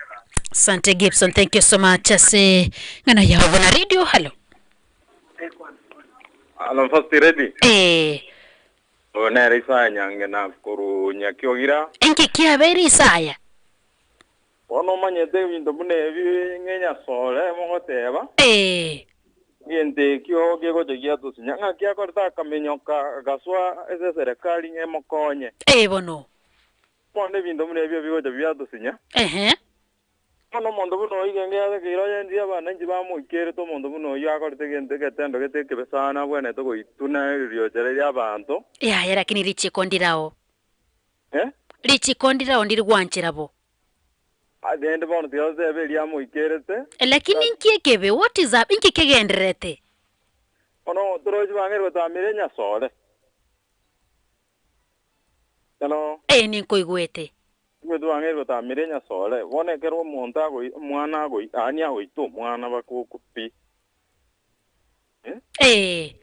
Asante Gibson, thank you so much ase ng'ana yao buna radio. Hello. Hello, First Lady. Eh, Oyo nere Isaya Nyang'ina korwa Nyakiogira. enki kiabeire Isaya? Bono omanyete ebinto buna ebi ng'enyasore mogoteba. Eh. Egento ekio kegocha giatosinya ng'aki akorete akamenyoka agasoa ase eserekari ng'emokonye. Eh, bono. Bono ebinto buna ebio bigocha biatosinya. Ehe. Bono omonto buna oyio genge yatekeire onye ndiri abananchi bamoikerete omonto buna oyio akorete egento egetendo gete ekebe sana abwenerete goituna eriochera ri'abanto. Yaya lakini richiko ndirao. Eh? Richiko ndirao ndiri gwanchera bo. Rende bono tiga totebe eria amoikerete. Lakini inki ekebe? What is up? Inki kegendererete? Bono torochi bang'aire gotamera enyasore. Hello? Ee, ninkoigwete. Intwe twang'aire gotamera enyasore. Bono ekero omonto agoi omwana agoi yaani agoita omwana bakoku pi. Eh? Ee.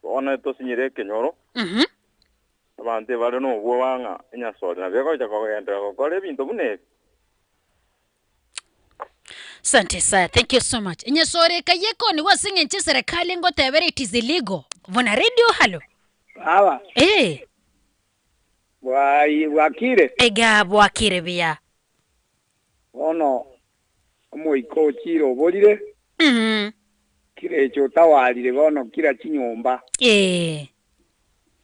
Bono tosinyire ekenyoro. Abanto ebare nobwoba ng'a enyasore nabo egocha kogenderera gokora ebinto buna ebi. Asante Isaya, thank you so much. Enyasore ekayia ekonigwa ase eng'encho eserekari ngotebere it is illegal. Buna radio halo. Baba. Eh. Bwai bwakire? Ega bwakire buya. Bono omoika ochire oborire, Mhm. kira echo otawarire bono kira chinyomba. Eh.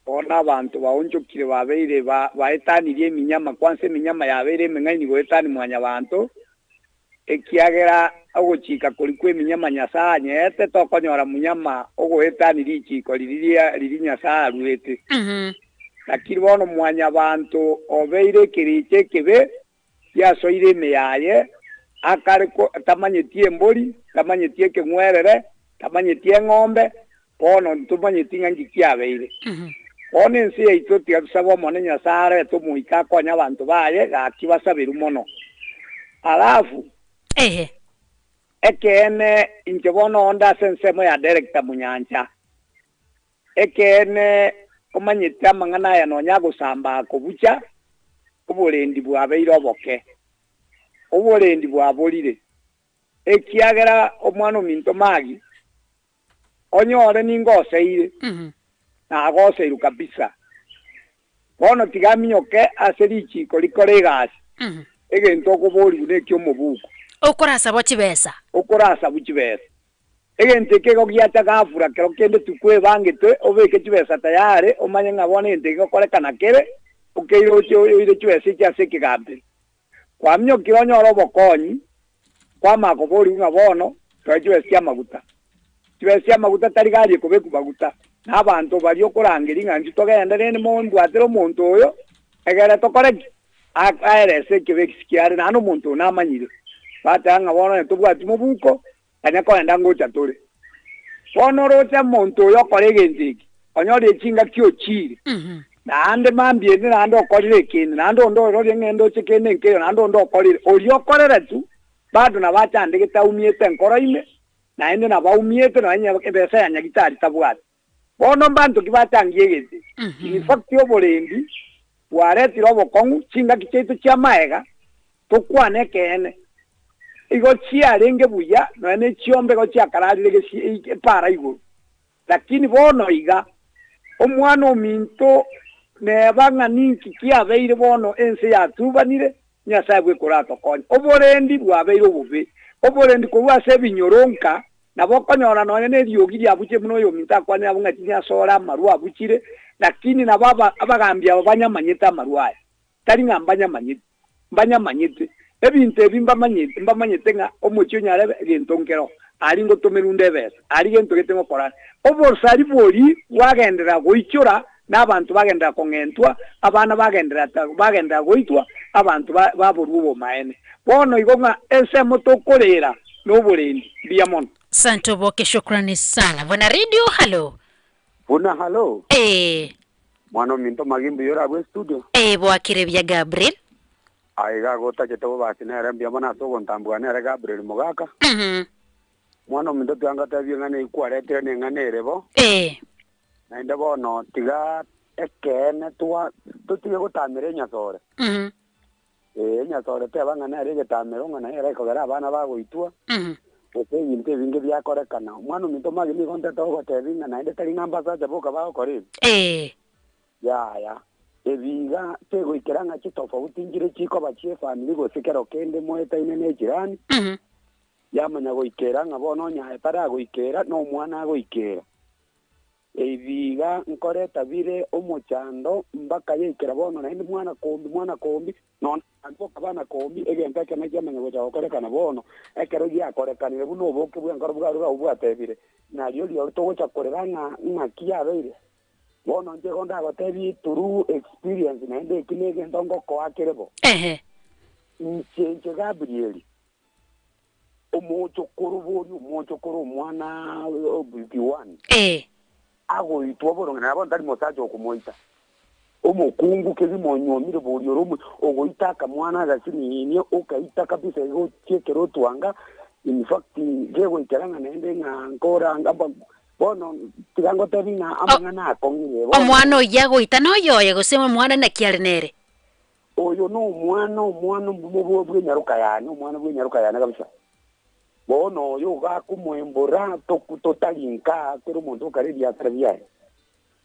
Bono abanto baonchokire babeire ba baetanirie eminyama kwansa eminyama yabeire emeng'aini goetani mwanyabanto, ekiagera ogochika koria kw'eminyama Nyasae anyeete tokonyora monyama ogoetani richiko riria riria Nyasae aruete. Mhm. Lakini bono mwanyabanto obeire ekerecha ekebe giasoire ime yaye, akare ko tamanyeti embori, tamanyeti ekeng'werere, tamanyeti eng'ombe, bono ntomanyeti ng'a nki kiabeire. Bono ense yaito tiga tosabe Omonene Nyasae arete Omoika akonye abanto baye, gaki basaberwe mono. Alafu, Ehe. ekeene inche bono onde ase ensemo ya Director Munyancha, Ekeene, omanyete amang'ana aya nonya agosamba akobucha, oborendi bwabeire oboke, oborendi bwaborire, ekiagera omwana ominto Magi onyore ningoseire, nagoseirwe kabisa. Bono tiga aminyoke ase richiiko rikore egasi, egento okoborigwa neki'omobuko. Okorasabwa chibesa. Okorasabwa chibesa. Egento eke igo giacha gafura kero kende tikwebangete obeke chibesa tayari omanye ng'a bono egento eke gekorekana kere, okeire oche oire chibesa echi ase ekegambero. Kwaminyokire onyore obokonyi, kwamanya koborigwa ng'a bono toe chibesa chi'amaguta. Chibesa chi'amaguta tari gari ekobekwa maguta, na abanto baria okorangeria ng'a intwe togende rende mombwatere omonto oyo, egere tokore ki? Aerese ekebekisi kiare naende omonto oyo namanyire. Bateba ng'a bono onye tobwati mobuko, Tanya kogenda ngocha tore. Bono oroche omonto oyo okora egento eke, onyorire chingaki ochiire, naende mambia ende naende okorire ekende, naende onde ororie ng'a ndoche kende nkeiyo, naende onde okorire. Oria okoreretwe bado nabo achandegete aumiete enkoro ime, naende nabo aumiete nonya ebesa ya nyagitari tabwati. Bono mbanto ki bachangie egento eke? In fact oborendi bwaretire obokong'u chingaki chiaito chi'amaega, tokwane ekeene, igo chiarenge buya nonya ne chiombe igo chiakararire gesi epara igoro. Lakini bono iga, omwana ominto neba ng'a ninki kiabeire bono ense yatubanire, Nyasae bweka oratokonye. Oborendi bwabeire obobe, oborendi korwa ase ebinyoro nka Nabo okonyora nonya neriogi riabuchire buna oyominto akwanire abwo ng'a chinyasore amarwa abuchire, lakini nabo aba abagambi aba banyamanyete amarwa aya. Tari ng'a mbanyamanyeti, mbanyamanyete. Ebinto ebi mbamanyete, mbamanyete ng'a omochie onyarebe egento nkero, aria ngotomerwa onde ebesa, aria gento gete ngokora. Obosari boria bwagenderera goichora, na abanto bagenderera kong'entwa, abana bagenderera bagenderera goitwa, abanto ba baborwa obomaene. Bono igo ng'a ensemo tokoreera noborendi. Mbuya mono. Santo Boke shukrani sana. Buna radio halo. Buna halo. Eh. Mwana ominto Maggie mbuya ore abwo estudio. Eh bwakire buya Gabriel. Aye iga gotachete bobasi nere mbuya mono ase ogontambua nere Gabriel mogaka. Mwana ominto tiga ngotebie eng'ana eyio kwaretire neng'ana ere bo. Eh. Naende bono tiga ekeene twa totige gotamera enyasore. Ee, enyasore teba ng'a nere egetamero ng'a naye erekogera abana bagoitwa, gose ebinto ebinge biakorekana. Omwana ominto Maggie nigo ntete gogotebi ng'a naende tari ng'a mbasacha boka bagokora ebi. Yaya, ebi iga tegoikera ng'a chitofauti nchire chikoba chi'efamiri gose kero kende moetaine ne echirani, yamanya goikera ng'a bono onye aye taragoikera, nomwana agoikera. Ebi iga nkoreta bire omochando mpaka yaikera bono, naende mwana kombi, mwana kombi, nonya boka bana kombi, egento ekio nakiamanya gocha gokorekana bono, ekero giakorekanire buna oboke bw'enkoro bwarure agwo bwatebire, nario rirorio togocha korera ng'a ng'aki yabeire. Bono inche igo ndagotebie through experience, naende eki negento ngokoa kere bo. Ehe. Inche inche Gabrieli, Omochokoro boria omochokoro omwana o Yohana agoitwa boronge, na bono tari mosacha okomoita. Omokungu kegima onyuomire boria ore ogoita akamwana agasiniinie okaita kabisa igo ochiekere otwanga, in fact kegoikera ng'a naende ng'a nkoranga bono tiga ngotebi ng'a amang'ana akong'ire bono. Omwana oyio agoita noyoye gose omwana naki are nere? Oyo nomwana, omwana bw'enyaroka yane, omwana bw'enyaroka yane kabisa. Bono oyo ogakomoembora totari nka kera omonto okare ebiasara biaye.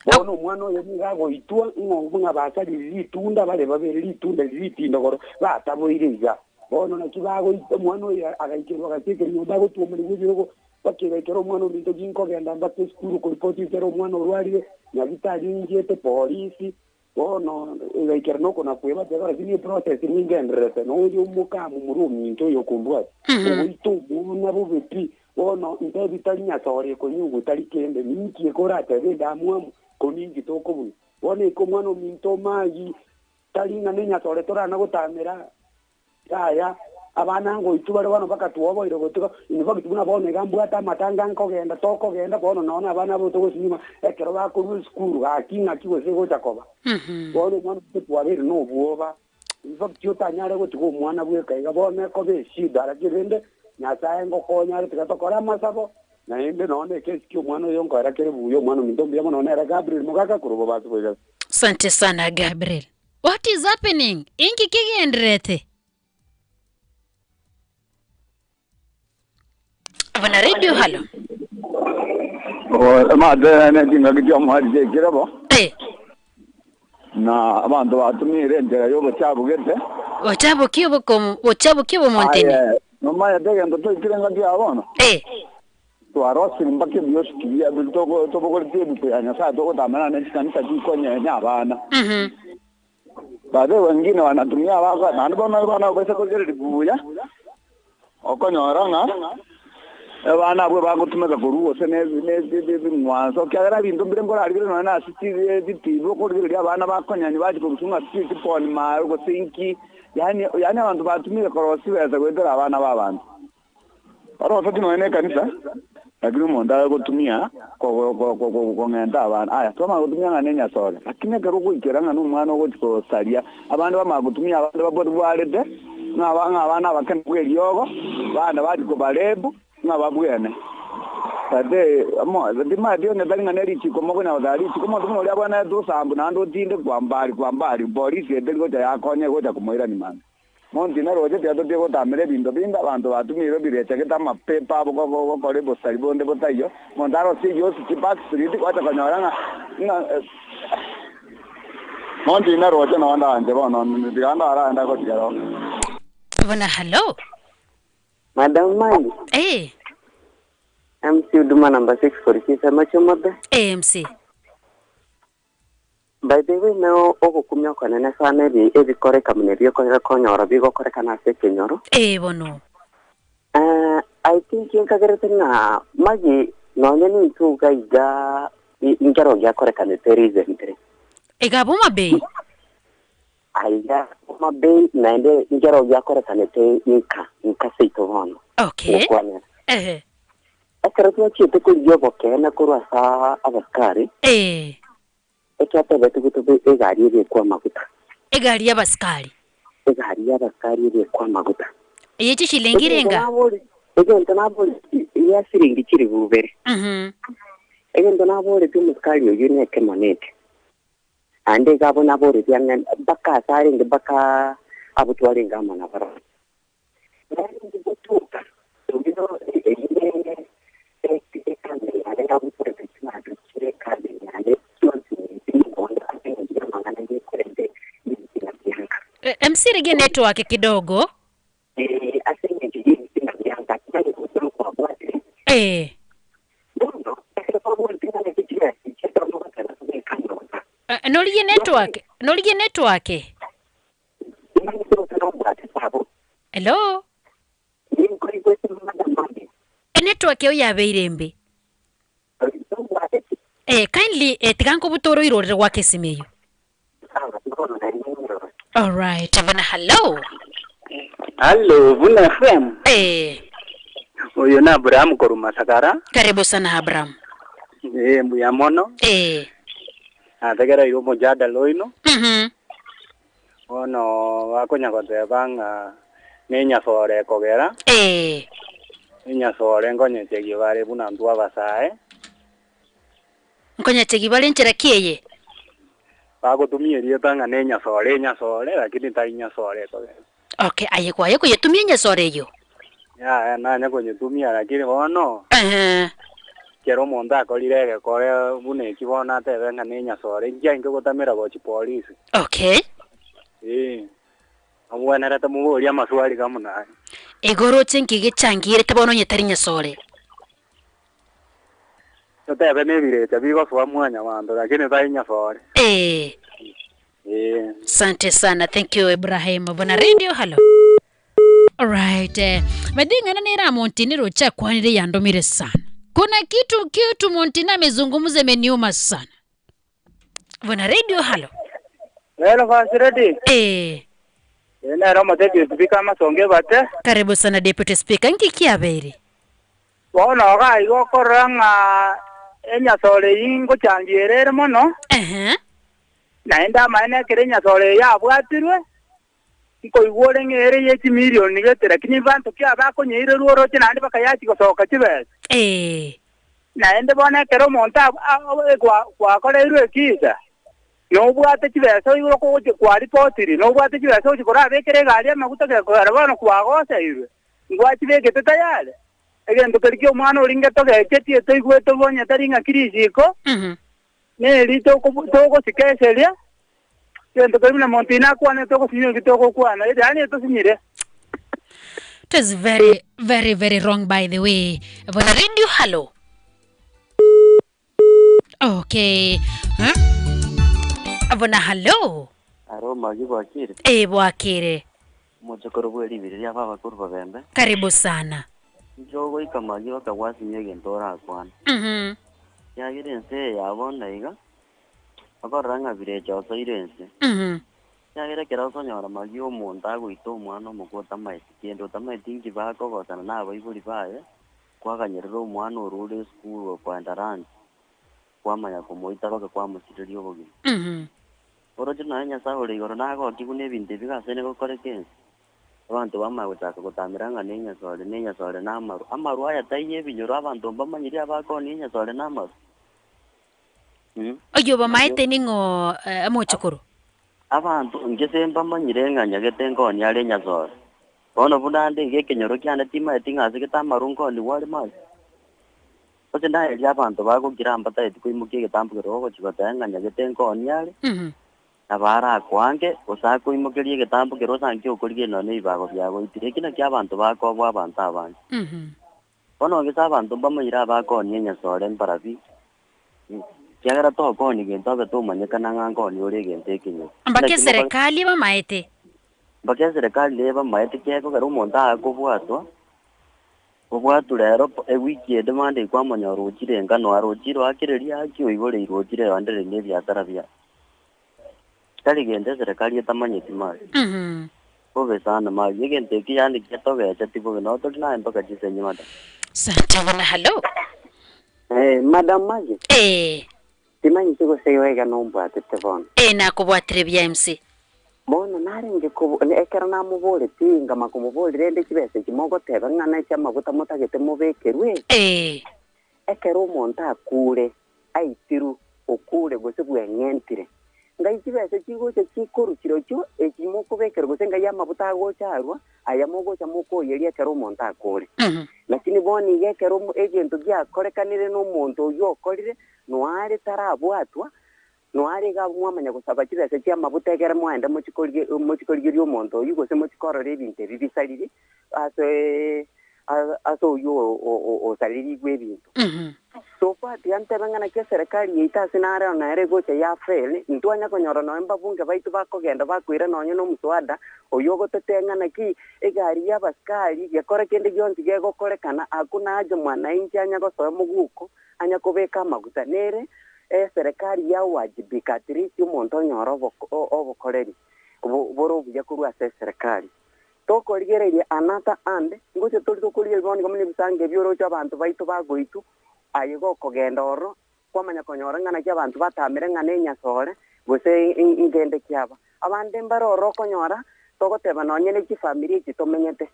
Bono omwana oyo nigo agoitwa ng'o ng'a basarire ritunda bare babere ritunda riria ritindogoro bataboire iga. Bono naki bagoita omwana oyo agaikerwa agachia nyomba agotwomerigwa ebirogo mpaka egaikera omwana ominto ginkogenda mpaka esukuru koripoti ekero omwana orwarire nyagitari nchiete polisi bono egaikera nokona kweba teba lakini eprocess ningendererete noyo omokamu omorwa ominto oyo okombwati ogoita omwana bobe pi bono ntebi tari nyasore ekonyugwa tari kende ninki ekoratebe endamwamu ko ninki tokobuna bono eke omwana ominto omagi tari ng'a nenyasore torana gotamera yaya abana ngoitwa bare bono mpaka twoboire gotiga in fact buna bono iga mbwate amatanga nkogenda tokogenda bono nonya abana abo togosinyuma ekero bakorwa esukuru gaki ng'aki gose gocha koba bono omwana ominto twabeire na obwoba in fact otanyare gotiga omwana bweka iga bono ekoba eshida lakini rende Nyasaye ngokonya are tiga tokore amasabo naende nonya ekesi kia omwana oyo nkoera kere buya omwana ominto mbuya mono nere Gabriel mogaka korwa bobasi boigase. Asante sana Gabriel. What is happening? Inki kigendererete? Buna radio halo. Amate chingaki chi'omoerio chiaikire bo, na abanto batumire enchera y'obochabugete. Ochabokie obokomu, ochabokie obomontene. Aye, nomanyete egento toikire engaki ya bono? Twarosire mpaka ebiosiki bia tobogoretie ebuku ya Nyasae togotamana ne chikanisa chikonyenya abana. Baadhi wengine wanatumia wako naende bono abana baise korigereria buya, okonyora ng'a abana abwo bagotumeka korwa gose ne ebing'wanso, ekiagera ebinto mbire nkorarigereria nonya na ase chitibi okorigereria abana bakonyanywa bachia koruswa ng'a sijui chiponi maaro gose inki, yaani yaani abanto batumire korosia chibesa goetera abana ba abanto. Oroseti nonya na ekanisa, lakini omonto agotumia kong'enta abana. Aya, twamanya gotumia ng'a nenyasore, lakini ekero ogoikera ng'a nomwana ogochia kosaria, abande bamanya gotumia abande babwarete, ng'a ng'a abana abake nabwo eriogo, bande bachia kobarebu, ng'a babwene. But timanyeti onye tari ng'a nerichiko mokonya gotara richiko, omonto buna oria abwenerete osambu naende otindekwa mbari kwa mbari, polisi eteri gocha yakonya egocha komoirania mambia. Monto naroche tiga totige gotamera ebinto binde abanto batumirwe birechegete amapepa abo gokora ebosari bonde botaiyo. Monto arosie egiosi chi back street gwacha konyora ng'a ng'a Monto naroche nonye ndanche bono tiga ndaraenda gotigera oo. Buna hallo. Madam Mani, Eh, MC Huduma number 6 for Macho Mabe. eh MC. By the way nao ogokumia okonene sana ebi ebikoreka buna ebi okonyora bigokorekana ase ekenyoro. Ee bono. Eh, I think nkagerete ng'a magi nonye nintwe iga iga nkero giakorekanete recently. Iga abwo Homabay? Aiga Homabay naende nkero giakorekanete nka nka seito bono. Okay. Gokwanera. Ehe. Ekero twachiete korigia obokeene korwa ase abasikari. Ee. Etwatebetigwe tobe egari ebekwe amaguta. Egari y'abasikari. Egari y'abasikari ebekwe amaguta. Eye chishilingi irenga? Egento naboretie ya siringi chilifu ibere. Egento naboretie omosikari oyio nekemo neke. Naende iga abwo naboretie ang'e mpaka ase arenge mpaka abwo twarenge amo nabarabwo. Narenge gotuka oyio eyio ne ekambi yane nabutorete chimato chire ekambi yane chionsi nigo ase engencho y'amang'ana yekorente ebitina bianka. MC rigia network kidogo. Eh, ase engencho y'ebitina bianka tari gotoro kwabwatire. Eh. Bono ekero twabwatire ng'a naki chibesa chiaito togoteba tobeka nyomba. Norigie network, norigie network. Hello? Enetwork eo yabeire embe. Eh, kindly eh, tiga nkobutore oirorere gwaka esimi eyio. Alright, bana hello. Hallo, Vuna FM. Eh, Oyo na Abraham korwa Masakara. karibu sana Abraham. Eh, mbuya mono. Eh. Nategereire omojadala oino. Mhm. Bono bakonya goteba ng'a nenyasore ekogera. Eh. Enyasore nkonyechegia bare buna intwe abasae. Nkonyechegia bare nchera ki eye? Bagotumia erieta ng'a nenyasore enyasore lakini tari nyasore ekogera. Okay, aye kwaye koyetumia enyasore eyio? Yaya nanya konyetumia lakini bono. Ehe. Kero omonto akorire egekore buna eki bono atebe ng'a nenyasore, inki ainke gotamera gochia polisi? Okay. Ee, mobwenerete moborie amaswali iga buna aya. Igo oroche nki gechangierete bono onye tari nyasore? Totebe nebirecha bigosoa mwanyabanto lakini tari nyasore. Ee. Ee. Sante sana, thank you Ibrahim. Buna radio, hello. Alright. Eh, bading'ana nera Montini rocha kwanire yandomire sana. Kuna kitu kitu Montini amezungumza imeniuma sana. Buna radio, hello. Hello, First Lady. Eh. Nero omotebi Speaker amasonga ebate. Karibu sana Deputy Speaker. Nki kiabeire? Bono iga igo okorora ng'a enyasore eyio ngochangia ere ere mono, naende amaene ekero enyasore eye yabwatirwe, nkoigwa ore ng'a ere ye chimilioni gete, lakini banto ki aba akonyeirerwa oroche naende bakayachia gosoka chibesa. Naende bono ekero omonto gwakoreirwe ekisa, nobwate chibesa oigure kogochia kwaripotiri, nobwate chibesa ogochia korabekere egari amaguta gekogera bono kwagoseirwe, ngwachibekete tayari. Egento keria ki'omwana oria ngetogechetie toigwete bonye tari ng'aki risiko, neri togosika eseria, egento keria buna monto ine akwane togosinywa eki togokwana, yaani etosinyire. It is very, very, very wrong by the way. Bona radio, hello. Okay. Huh? Bona hello. Aro magi bwakire. Eh, bwakire. Omochokoro bwe ribiri ria baba korwa Babembe. Karibu sana. Inche ogoika magi bakagwasimia egento orakwane. Ekiagera ense eye ya bono iga, okorora ng'a birecha osoire ense. Ekiagera ekero okonyora magi omonto agoita omwana omoke otamaeti kende, otamaeti inki bakogosana na abaibori baye, kwaganyerera omwana orwo ore esukuru okoenda lunch, kwamanya komoita baka kwamosireria obogima. Oroche nonya Nyasae ore igoro nagokigwe nebinto ebi gase nigokoreka ense. Abanto bamanya gochaka gotamera ng'a nenyasore, nenyasore na amaru. Amaru aya taiyo ebinyoro abanto mbamanyiri abakoonia enyasore na amaru. Mm. Oyio obamaete ning'o eh, omochokoro? Abanto inche se mbamanyire ng'a nyagete nkoonia are enyasore. Bono buna ande iga ekenyoro kiane timaeti ng'a ase gete amaru nkoonigwa are mache. Gose naeria abanto bagokira mbataeti koimokia egetambo keria ogochia goteba ng'a nyagete nkoonia are, nabo arakoange, gose akoimokerie egetambo keria osanke okorigia nonya nebibago biagoitire. Eki nakio abanto bakoboa abanto abange. Bono gese abanto mbamanyire abakoonia enyasore mbarabi, ekiagera tokoonia gento abe tomanyekana ng'a nkoonia ore egento ekenyoro. Mpaka Naki mokore- eserekari ebamaete. Mpaka eserekari neye ebamaete kegokera omonto agakobwatwa, Obwatwe rero ewiki ende Monday kwamonyora ochire engano aro ochire oakereria haki oigoreirwe ochire oendereri ne ebiasara biaye. Tari gento eserekari etamanyeti mari. Bobe sana mari egento eki yaani giatogecha tibobe noo tori naye mpaka chisenyi madam. Sante buna hallo. Eh, Madam Maggie. Eh. Timanyeti gose igo iga nombwatete bono. Eh, nakobwatire buya MC. Bono narenge kobo, ekero namoboretie, ngama komoboria, Rende chibesa echi mogoteba ng'a nechi'amaguta motagete mobekerwe? Ekero omonto akuure, aitirwe, okuure gose bweng'entire, ngai chibesa chigocha chikorwa chirochio echi mokobekerwa gose ngai amaguta agocha arwa, aya mogocha mokoyeria ekero omonto akuure. Lakini bono iga ekero egento giakorekanire nomonto oyio okorire, noare tarabwatwa, Noare iga abwo mwamanya gosaba chibesa chi'amabuta ekere mwaenda mochie korigeria omonto oyio, gose mochie korora ebinto ebi bisariri ase ase oyio osarerigwe ebinto. So far tiga ntebe ng'a naki eserekari yaito ase nare oo nere egocha ya fail, ntwanya konyora nonya mbabunge baito bakogenda bakoira nonya na omswada oyio ogotetea ng'a naki egari y'abasikari gekore kende gionsi gegokorekana hakuna haja mwananchi anya gosoa moguko anya kobeka amaguta nere Eserekari yawajibika at least omonto onyore obokoreri bore obuya korwa ase eserekari. Tokorigereria another hand, ngocha tori tokorigereria bono iga buna ebisango ebi oroche abanto baito bagoitwa, aye gokogenda ororo, kwamanya konyora ng'a naki abanto batamire ng'a nenyasore, gose ngende ki aba. Abande mbare ororo okonyora, togoteba nonye ne chifamiri echi tomenyete.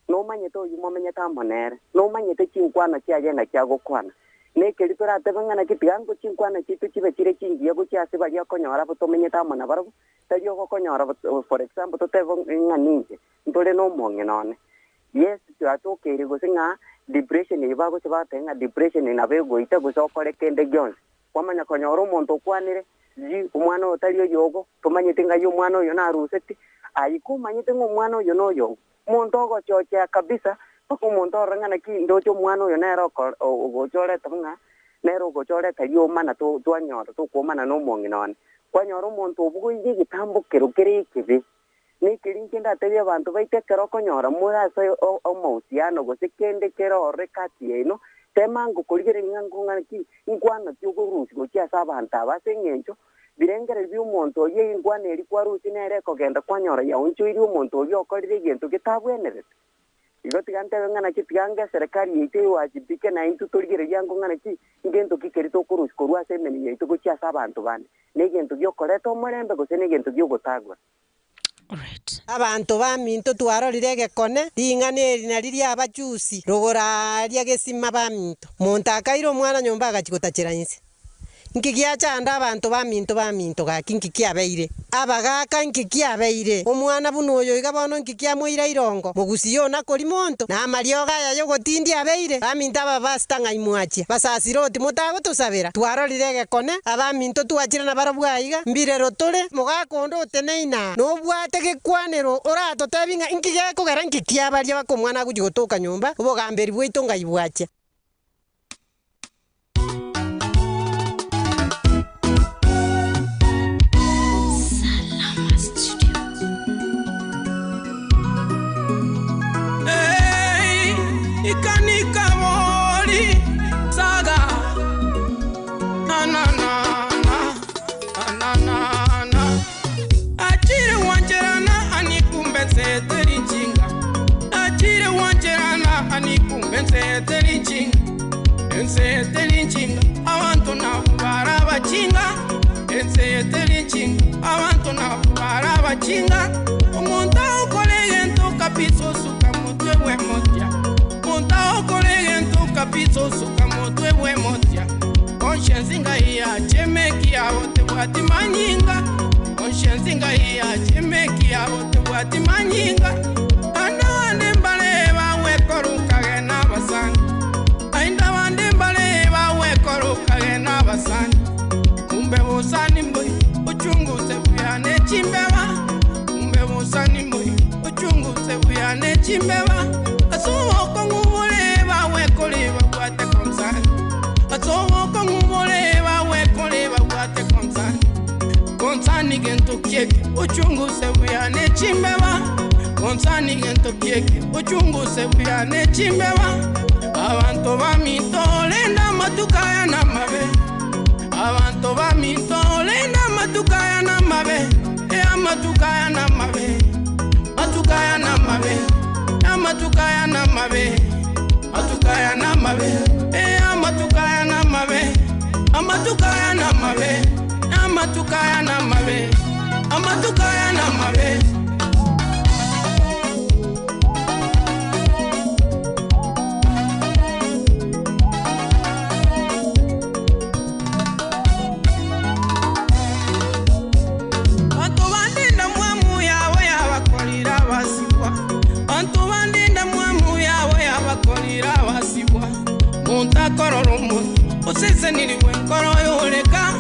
Nomanyete oyio momenyete amo nere, nomanyete chinkwana chiaye naki agokwana. Nekeri toratebe ng'a naki tiga nko chinkwana chiaito chibe chire chingiya gochia ase baria okonyora abwo tomenyete amo nabarabwo, tari ogokonyora for example totebe ng'a ninche ntore nomong'ina one. Yes twatokeire gose ng'a Depression eye bagocha bagoteba ng'a depression nabo egoita gose okore kende gionsi. Kwamanya konyora omonto okwanire, ji omwana oyo tari oyogo, tomanyeti ng'ai omwana oyo naruseti, aye komanyete ng'a omwana oyo noyogo. Omonto ogochochea kabisa, mpaka omonto orore ng'a naki ndoche omwana oyo nere oko ogocha oreta ng'a nere ogocha oreta riomana to twanyora tokwomana na omong'ina one. Kwanyora omonto obogoirie egetambokero kere ekebe. Nekeri inche ndatebie abanto baito ekero okonyora more ase omohusiano gose kende kere ororo egati yaino, tema ango korigereria ng'a nkong'ana ki, inkwana ki okorusia gochia ase abanto aba, ase eng'encho birengererio bi'omonto oyio enkwana eria kwarusia nere ekogenda kwanyora yaonchoirie omonto oria okorire egento getabwenerete. Igo tiga ntebe ng'a naki tiga ange eserekari yaito ewajibike na intwe torigererie ango ng'a naki ngento ki keria tokorusia korwa ase emenwa yaito gochia ase abanto bande, negento gi'okoreta omorembe gose negento gi'ogotagora. Abanto baminto twarorire egekone, ring'ana eri nari riabachusi, rogoro aaria gesima baminto. Monto akaira omwana nyomba agachia gotachera inse. Nki giachanda abanto baminto baminto gaki nki kiabeire? Abagaaka nki kiabeire? Omwana buna oyo iga bono nki kiamoira irongo? Mogusie ona kori monto, na amariogo aya y'ogotindia abeire. Baminto aba basita ng'ai mwachia? Basasiroti motagotosabera? Twarorire egekone, abaminto twachire nabarabwo aiga, mbirero tore, mogaka onde oteneine aa, nobwate gekwanero oratotebi ng'a inki gekogera inki kiabaria baka omwana agochia gotoka nyomba, obogamberi bwaito ngai bwachia. Achire gwancherana anikumbe nse teri nchinga Achire gwancherana anikumbe nse teri nchinga Ense teri nchinga abantu nabo barabachinga Ense teri nchinga abantu nabo barabachinga Omonto agokora egento kabisa osuka motwe bw'emotia Omonto agokora egento kabisa osuka motwe bw'emotia Conscience ngai yachemeki yabo tebwati manyinga Conscience ngai yachemeki yabo tebwati manyinga Ande abande mbare bagwekorukage na abasani Ainde abande mbare bagwekorukage na abasani Kumbe bosani mboi ochunguse buya ne chimbeba Kumbe bosani mboi ochunguse buya ne chimbeba Ase obokong'u bore bagwekore babwate concern Ase obokong'u bore bagwekore babwate concern Concern gento kieke ochunguse buya ne chimbeba Concern gento kieke ochunguse buya ne chimbeba Abanto baminto renda amatuko aya namabe Abanto baminto renda amatuko aya namabe E amatuko aya namabe Matuko aya namabe Amatuko aya namabe Matuko aya namabe E amatuko aya namabe Amatuko aya namabe Amatuko aya namabe Amatuko aya namabe Banto bande ndamwamu yabo yabakorire abasibwa Banto bande ndamwamu yabo yabakorire abasibwa Muntu akorora omonto oseseniriwe enkoro yoreka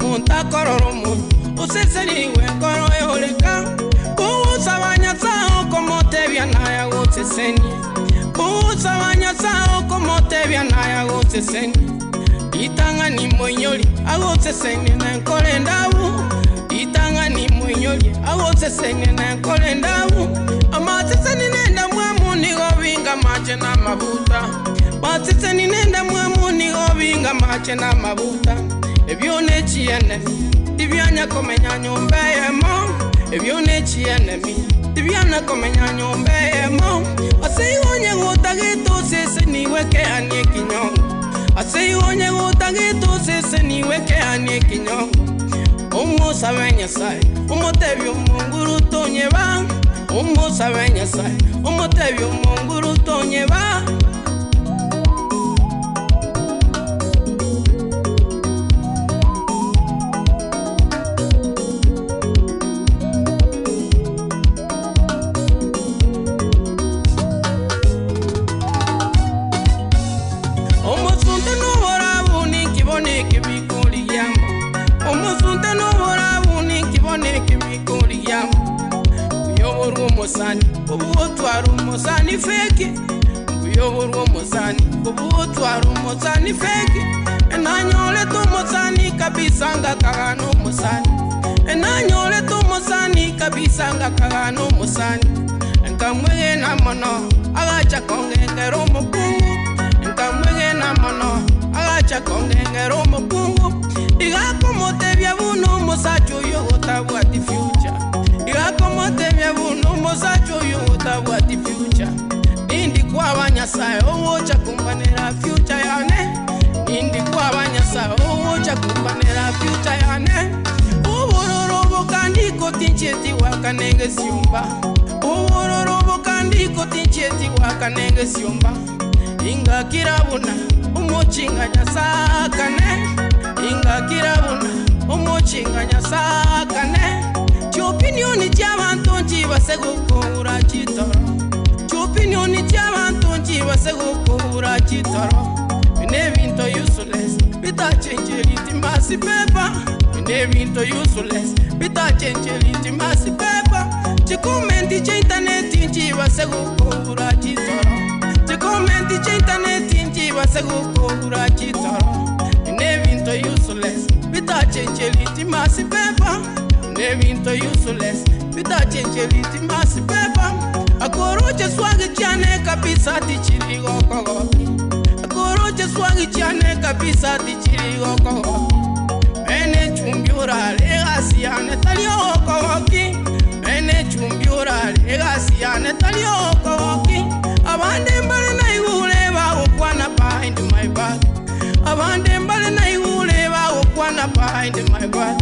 Muntu akorora omonto oseseniriwe enkoro yoreka Kogosaba Nyasaye okomotebia naye agosesenie Kogosaba Nyasaye okomotebia naye agosesenie Itang'ani moinyori agosesenie na enkoro endabu Itang'ani moinyori agosesenie na enkoro endabu Amaseseni nenda mwamu nigo binga amache na amabuta Maseseni nenda mwamu nigo binga amache na amabuta Ebio ne chienemi tibianya komenya nyomba eyemo Ebio ne chienemi tibiana komenya nyomba eyemo Ase igo onye gotagete oseseniwe keanie ekinyongo Ase igo onye gotagete oseseniwe keanie ekinyongo Omosabe Nyasaye omotebi omonguru tonyeba Omosabe Nyasaye omotebi omonguru tonyeba omosani feki Mbuya oborwe omosani kobua otware omosani feki Enanyorete omosani kabisa ngakagana omosani Enanyorete omosani kabisa ngakagana omosani Nkamwegena mono agacha kongengera omokungu Nkamwegena mono agacha kongengera omokungu Igakomotebia buna omosacha oyo otabwati future Igakomotebia buna omosacha oyo otabwati future Nindi kwaba Nyasaye owocha kumbanira future yane Nindi kwaba Nyasaye owocha kumbanira future yane Obororo bokandiko tincheti wakanenge siumba Obororo bokandiko tincheti wakanenge siumba Inga kirabuna omochinga nyasakane Inga kirabuna omochinga nyasakane Chiopinioni chiabantu nchibase gukura chitoro Chiopinioni chiabantu nchibase gukura chitoro Bine binto useless bitachenjeriti masi paper Bine binto useless bitachenjeriti masi paper Chikomenti cha interneti nchibase gukura chitoro Chikomenti cha interneti nchibase gukura chitoro Bine binto useless bitachenjeriti masi paper Bine binto useless bitachenjeriti masi paper Akoroche swagi chane kabisa tichirigokogoki Akoroche swagi chane kabisa tichirigokogoki Mene chumbi orare egasiane tari okogoki Mene chumbi orare egasiane tari okogoki Abande mbare naigure bagokwana behind my back Abande mbare naigure bagokwana behind my back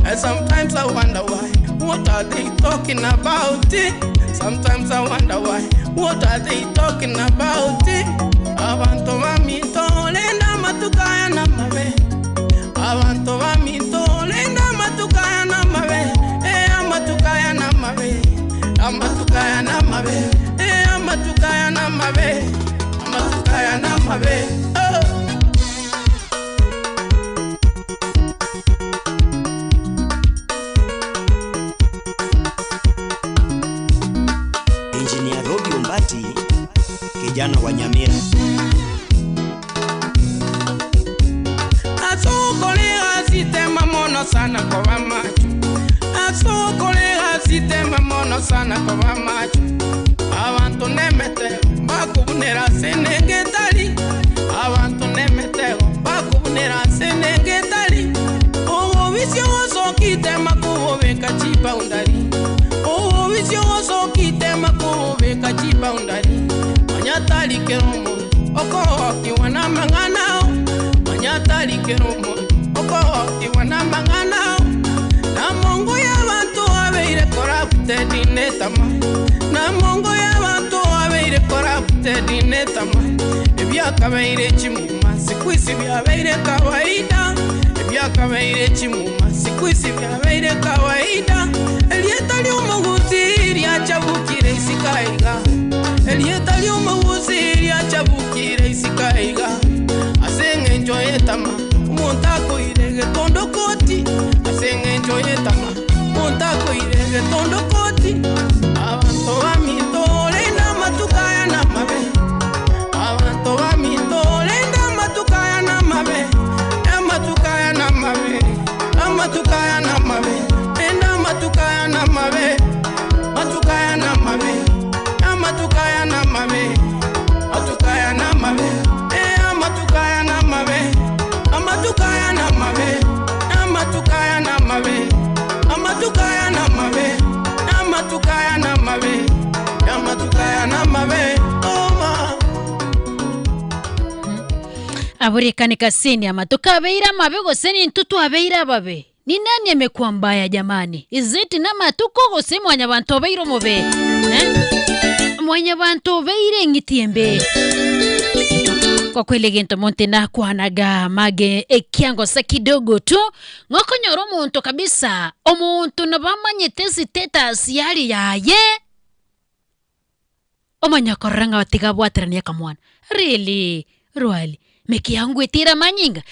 And sometimes I wonder why, what are they talking about it? Sometimes I wonder why, what are they talking about it? Abantu baminto lenda matukaya na mabe Abantu baminto lenda matukaya na mabe Eh amatukaya na mabe Amatukaya na mabe Eh amatukaya na mabe Amatukaya na mabe Oh Engineer Robi Ombati, kijana wa Nyamira. Asukolega sitema mono sana kwa macho Asukolega sitema mono sana kwa macho Abantu nemete bakubunera senengetali Abantu nemetego bakubunera senengetali Obubisyo osokitema kububeka chiboundary Obubisyo osokitema kububeka chiboundary Manyatalikera omuntu okohokiwa n'amang'anao Manyatalikera omuntu okohokiwa n'amang'anao Na mongo y'abantu abeire corrupted netama Na mongo y'abantu abeire corrupted netama Ebyakabeire chimuma sikwisi byabeire kawaida Ebyakabeire chimuma sikwisi byabeire kawaida Elieta ly'omuguzi lyachabukire isikaiga Elieta ly'omuguzi lyachabukire isikaiga Aseng'encho yetama omuntu akoire getondo koti Aseng'encho yetama omuntu akoire getondo koti Abantu baminto lenda matukaya n'amabe Abantu baminto lenda matukaya n'amabe Amatukaya n'amabe Amatukaya n'amabe Enda matukaya n'amabe Matukaya n'amabe Amatukaya n'amabe Matukaya n'amabe Eh amatukaya n'amabe Amatukaya n'amabe Amatukaya n'amabe Amatukaya n'amabe Amatukaya n'amabe Amatukaya n'amabe Oh ma Aburekane kasini amatuka abeire amabe gose nintutu abeire ababe ni nani amekuwa mbaya jamani iziti namatuko gose mwanyabantu obeire omobe eh? Mwanyabantu obeire eng'iti embe kwa kweli ginto monte nakwanaga mage ekiango sa kidogo tu ng'okonyora omonto kabisa omonto nabamanyete status yari yaye omanyakorora ng'a batiga bwaterania kamwana really rwali meki yangu etira manyinga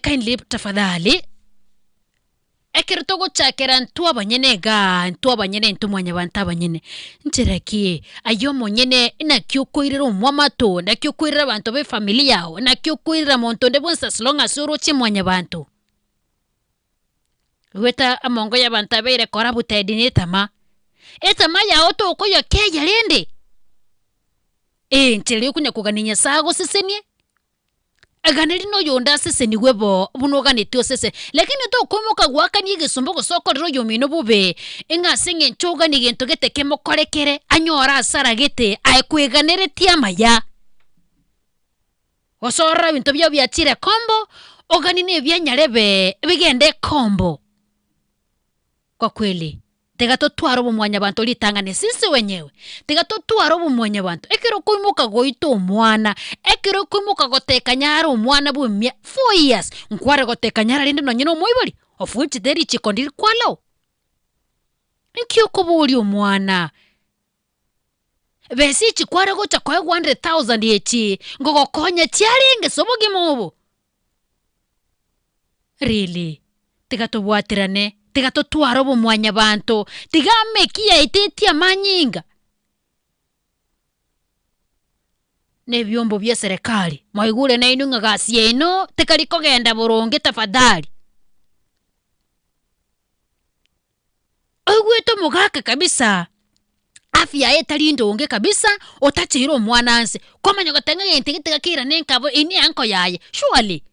kindly tafadhali Ekero togochakera ntwe abanyene igaa, ntwe abanyene intwe mwanyabanto abanyene, nchera ki aye omonyene naki okoirera omwamato, naki okoirera abanto ba efamiri yago, naki okoirera monto onde bwensi as long as oroche mwanyabanto. Goeta amongo y'abanto abeire corrupted na etama, etama yago tokoyokeyia rende, eh nchera okonya kogania Nyasaye agosesenie. Ganeri noyonde asesenigwe bo, buna oganetie osese. Lakini tokoimoka goakania egesomba gose okorere oyomino bobe, ng'a ase eng'encho oganie gento gete kemokorekere, anyore asara gete, aye kweganeretie amaya. Gose orore ebinto biao biachire ekombo, oganie na ebianyarebe bigende ekombo. Kwa kweli, tiga totware obomwanyabanto ritang'ani sisi wenyewe, tiga totware obomwanyabanto. Ekero okoimoka goita omwana, ekero okoimoka goteka nyara omwana bwa emia 4 years, nkware goteka nyara rende nonye na omoibori, of which the richiko ndiri kwalao. Nki okoboria omwana? Besa echi kware gocha koegwa 100,000 echi, ngogokonya chiarenge ase obogima obo? Really, tiga tobwaterane, tiga totware obomwanyabanto, tiga ameki yaito etie amanyinga. Na ebiombo bia eserekari, mwaigure nainwe ng'a gasi yaino tekari kogenda boronge tafadhali. Oigwete omogaka kabisa, afya yaye etari ndonge kabisa, otacheire omwana nse, kwamanya goteba ng'a egento eke tiga keirane nka bo eyio ne eanko yaye, surely?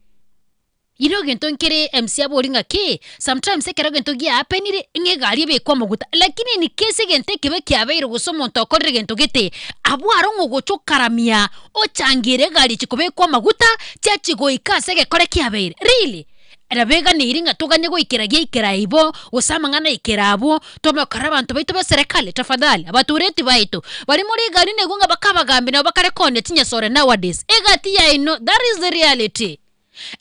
Iro egento nkere MC abori ng'aki, sometimes ekero egento giahapenire, ng'a egari ebekwe amaguta, lakini in case egento ekebe kiabeire gose omonto okorire egento gete, abwo aro ng'a ogocha okaramia, ochangere egari echi kobekwa amaguta, chiachia goika ase egekore kiabeire, really? Nabeganeiri ng'a toganye goikera giaikera ibo, gose amang'ana aikera abwo, tome kora abanto baito b'eserekari, tafadhali, abatureti baito, baria more egari naigwe ng'a bakabagambi nabo bakare koonia chinyasore nowadays, egati yaino, that is the reality.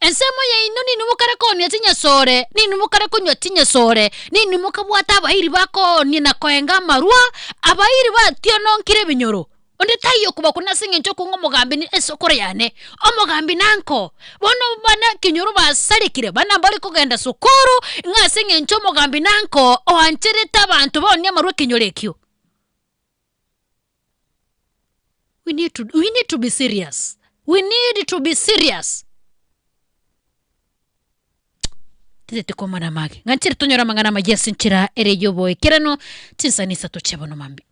Ensemo yaino ninwe mokare koonia chinyasore, ninwe mokare konywa chinyasore, ninwe mokabwate abairi bakoonia na koenga amarwa, abairi bationonkire ebinyoro. Onde taiyo okobakuna ase engencho okong'a omogambi ne esokoro yane, omogambi nanko. Bono bana ekenyoro basarekire, bana mbare kogenda sukuru, ng'a ase engencho omogambi nanko oancherete abanto baonie amarwa ekenyoro ekio. We need to, we need to be serious. We need to be serious. Titeti komana amage. Ng'a nchire tonyore amang'ana amaya ase enchera ere y'oboekeranu, chinsani isato chia bono mambia.